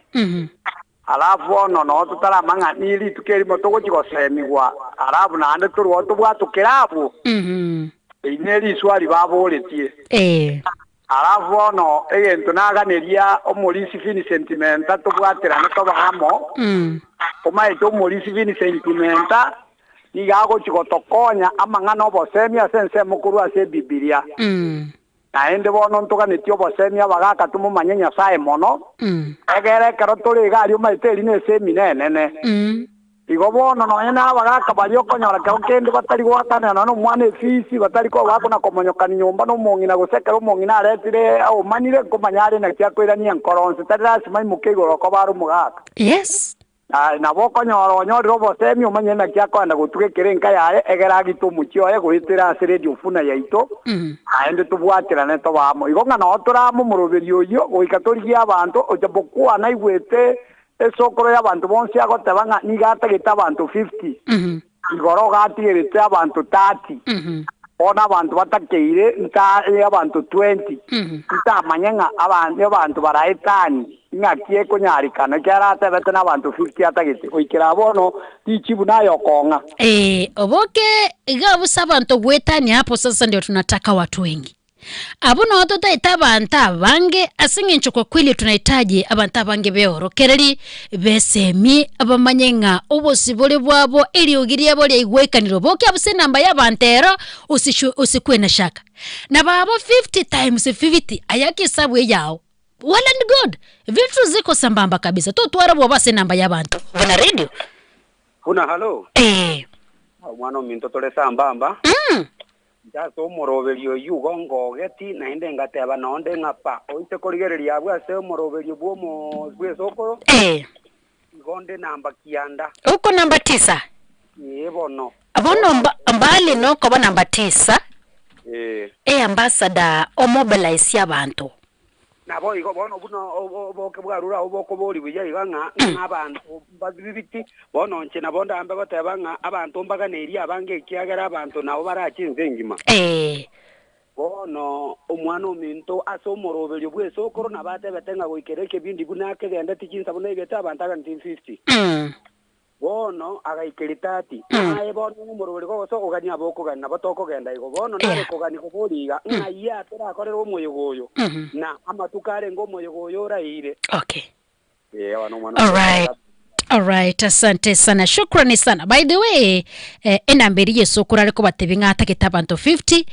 Alafu ono no tutaramang'a ni rituko erimo togochigosemigwa alafu naende torwo tobwatukera abwo. Ine riswali baboretie. Alafu ono egento naganeria omorisi Vincent Menta tobwaterane tobahamo. Omaete omorisi Vincent Menta niga agochigotokonya amang'ana obosemi ase ensemo korwa ase ebibilia. Naende bono ntoganetie obosemi abagaka tumomanye Nyasaye mono. Egere ekero tore iga aria omaete eri na esemina enene. Igo bono nonye na abagaka baria okonyora kero kende batari gwakanera na omwana efisi batari kobakona komonyokani nyomba na omong'ina gose ekero omong'ina aretire aomanire nkomanya are naki akoirania enkoro onsi tari lasima imoke igoro koba are omogaka. Yes. Nabo okonyora onyorire obosemi omanye naki akoenda gotuga ekere enka yaye egere agite omochie oye goetera ase radio funa yaito. Naende tobwaterane tobamo igo ng'a noo toramo omoroberi oyio goika torigie abanto ocha bokwana naigwete esokoro ya abanto bonsi agoteba ng'a niga atagete abanto 50. Igoro gatigerete abanto 30. Bono abanto batakeire nta abanto 20. Ntamanye ng'a abanto baraetani ng'aki ekonyarikana kiaratebete na abanto 50 atagete goikera bono richibu nayo okong'a. Oboke iga busa abantu gwetani hapo sasa ndio tunataka watu wengi. Abwo noo totaete abanto abange ase eng'encho kwa kweli tunahitaji abanto abange beorokereri, besemie, bamanye ng'a obosibore bwabo eriogi riabo riaigwekanire oboke abwo ase enamba y'abanto ero osishu osikwe na shaka. Nabo abo 50 times 50 aya kisabu eyao well and good, vitu ziko sambamba kabisa totwara obwoba ase enamba y'abanto buna radio. Buna halo. Ee. Omwana ominto tore sambamba. Inche ase omoroberio oyio igo ngogeti, naende ngateba nonde ng'a pa, oise korigereria abwo ase omoroberio bw'omo bw'esokoro, Eh. igo nde namba kianda. Oko namba tisa. Ee bono. Bono mba, mbali nokoba namba tisa, Ee. eambassador omobilize abanto. Naboigo bono buna oboke bwarure agwo bokoboria buya iga ng'a ng'a abanto mbabibiti, bono inche nabo ndambe goteba ng'a abanto mbaganeirie abange ekiagera abanto nabo barache ense engima. Ee. Bono omwana ominto ase omoroberio bw'esokoro nabo atebete ng'a goikera ekebindi buna akegendeti chinsa buna egete abanto 150. Bono agaika Ritati, na aye bono nomorwori gose okogania abe okogania, nabo tokogenda igo. Bono nare kogania koboria iga, ng'ai atorakorere omoyega oyo, na amatuko arenge omoyega oyo oraire. Okay. Ee, abana omwana Alright. Alright, asante sana. Shukrani sana. By the way, eh, enamba eri Yesu are kobatebia ng'a atagete abanto 50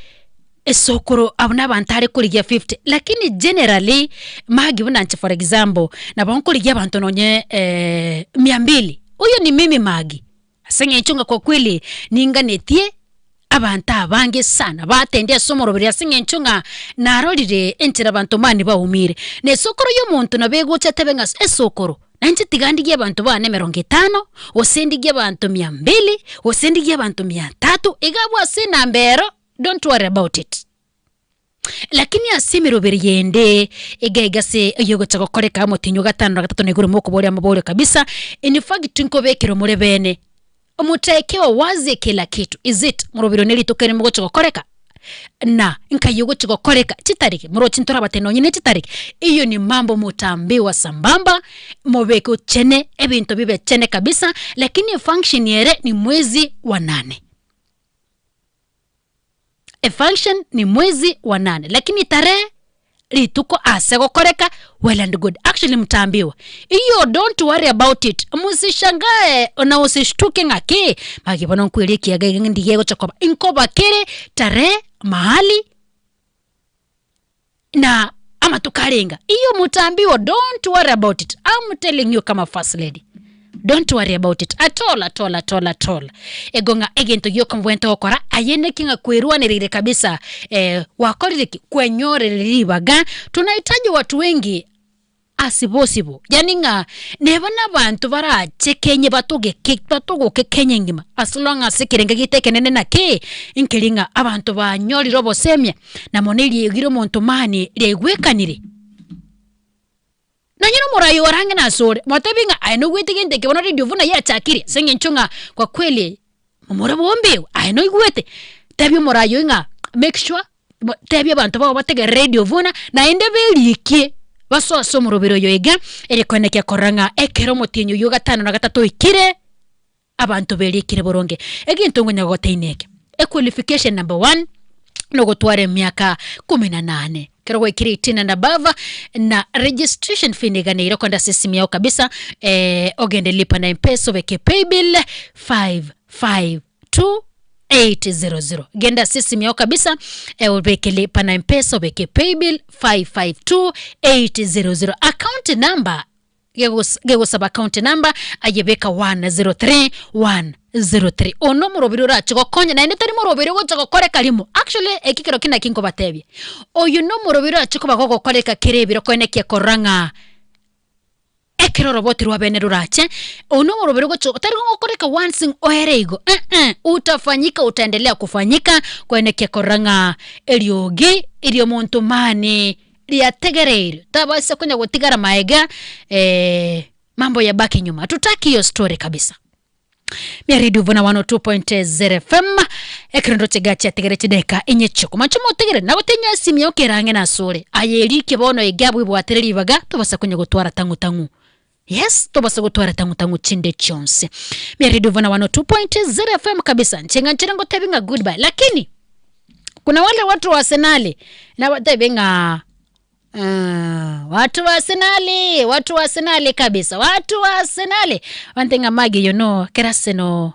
esokoro abo nabanto are korigia 50 lakini generally magi buna inche for example nabo nkorigia abanto nonye eh, mia mbili huyo ni mimi magi ase eng'encho ng'a kwa kweli ninganetie abanto abange sana batendie ase omoroberi ase eng'encho ng'a narorire enchera abanto mani baumire na esokoro ya omonto nabo egocha etebe ng'a esokoro nainche tiga ndigie abanto bane emerongo etano, gose ndigie abanto mia mbili, gose ndigie abanto mia tatu, iga abwo ase enamba ero. Don't worry about it. Lakini ase emeroberi yende iga iga ase eyogocha gokoreka omotienyi o gatano na gatato na igoro mokoboria amaborio kabisa in fact nkobekera omore bene omotaekewa wazi kila kitu is it moroberi one rituko eri mogocha gokoreka na nkai ogochi gokoreka chitariki morochi ntorabatebie nonye ne chitariki eywo ni mambo motaambiwa sambamba mobeke ochene ebinto bibe chene kabisa lakini efunction ere ni mwezi wa nane. Efunction ni mwezi wa nane lakini tarehe rituko ase gokoreka well and good actually mtaambiwa iyo don't worry about it musishangae na usishtuke ng'aki magi bono nkweria ekiaga iga ndiye gocha koba inkoba kere tarehe mahali na amatuko arenga iyo mutaambiwa don't worry about it I'm telling you kama first lady don't worry about it at all at all at all at all ego ng'a egento gioka mbwente gokora aye neki ng'a kwerwanereire kabisa eh, wakorire ki kwenyorere ribaga tunahitaji watu wengi Asibosibo, yaani ng'a neba nabanto barache Kenya batogeke batogoke Kenya engima as long as ekerengo giaito ekenene naki, nkeri ng'a abanto banyorire obosemia, na mono eriogi ria omonto mani riaigwekanire. Nonye na omorai ore ang'e nasore, motebi ng'a aye noigwete gento eke bono radio buna yachakire, ase eng'encho ng'a kwa kweli momura bwombeo, aye noigwete, tebia omorai oyio ng'a make sure. Tebia abanto bao bategerere Radio Vuna, naende berikie basoe ase omoroberi oyo iga, ere koenekia korora ng'a ekero omotienyi oyio gatano na gatato oikire, abanto berikire boronge. Egento ngonya gogotebia neke, equalification number one, nogotwara emiaka kumi na nane. Ekero gwaikire 18 and above, na registration fee niga neire okogenda ase esimi yao kabisa, ogende lipa na mpesa obeke paybill 552 800 genda ase esimu yao kabisa eh, obeke lipa na mpesa obeke paybill 552800 account number gegosaba account number aye beka 103 103 ono omoroberi orache gokonya naende tari moroberi ogocha gokoreka rimo actually eki kero ki naki nkobatebia oyo nomoroberi orache koba gogokoreka kera ebiro koenekia korora ng'a Ekero oroboti rwa bene rorache, oyio nomoroberi ogocha otari gokoreka once ng'a oere igo eh-eh, utafanyika utaendelea kufanyika koenekia korora ng'a eriogi ri'omonto mani riategereirwe tabaisa konya gotigara maega mambo yabaki nyuma hatutaki hiyo story kabisa. Mia Radio Vuna 102.0 FM ekero ndoche gachi ategere chideka enye choko mancho motegere nabo tenya esimi yao kerang'e nasore aye erike bono ege abwo ebwatire ribaga tobasa konya gotwara tang'u tang'u yes tobasa gotwara tang'u tang'u chinde chionsi Mia Radio Vuna 102.0 FM kabisa nche ng'a nchere ngotebi ng'a goodbye lakini. Kuna wale watu wa Arsenali na batebe ng'a Ah, watu wa Arsenali, watu wa Arsenali kabisa, watu wa Arsenali. Wantenga magi you know, keraseno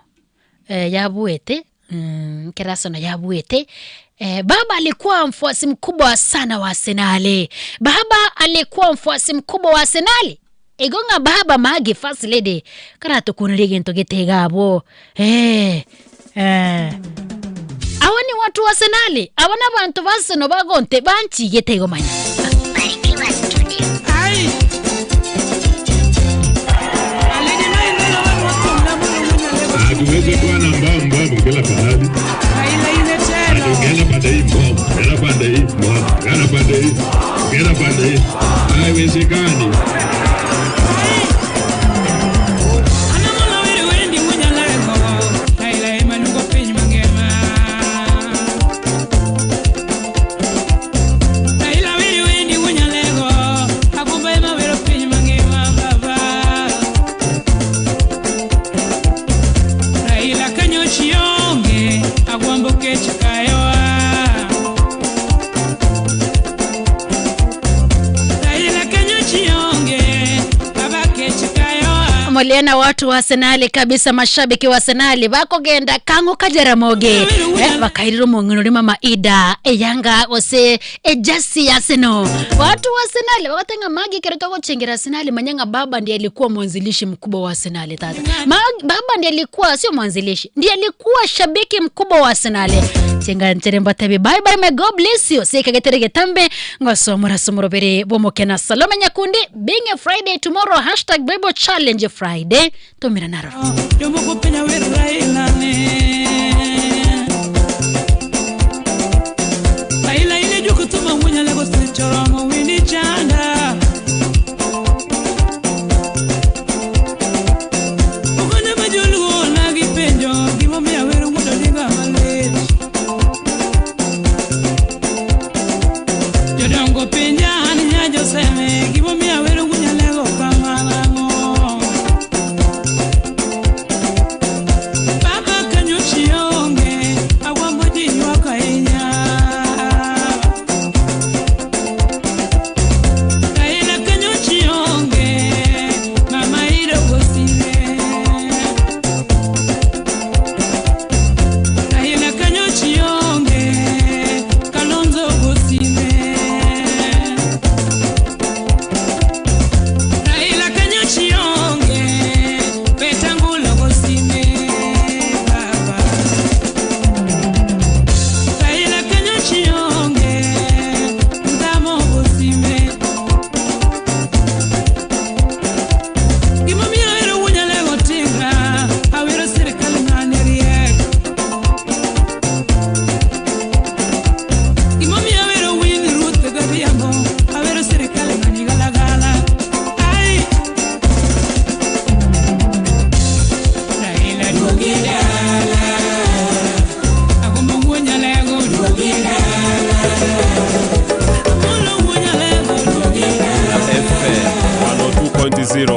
yabuete keraseno yabuete. Baba alikuwa mfuasi mkubwa sana wa Arsenali. Baba alikuwa mfuasi mkubwa wa Arsenali. Igonga baba magi first lady karatukunire gintu gitigabwo. Awa ni watu wa Arsenali, awa na bantu ba Arsenal bagonte banchigete igomanya. Hatuwezi kuwa na mbao mbovu kila pahali. Ati ukienda pande hii mbovu, ukienda pande hii mbovu, ukienda pande hii, ukienda pande hii, haiwezekani. Moliana watu wa Arsenali kabisa, mashabiki wa Arsenali bakogenda kang'o kajaramoge bakairira omong'ina ori mama Ida eyanga gose ejasi ya Arsenal. Watu wa Arsenali bagatenga magi kero togochengera Arsenali manyanga baba ndiye alikuwa mwanzilishi mkubwa wa Arsenali tata. Baba ndiye alikuwa sio mwanzilishi, ndiye alikuwa shabiki mkubwa wa Arsenali. Chenga ncheremba tabi bye bye, may God bless you. Sikagetere getambe ngosomora somoro bere bomokena Salome Nyakundi being a Friday tomorrow hashtag Bible challenge Friday tumira naroro. FM 102.0.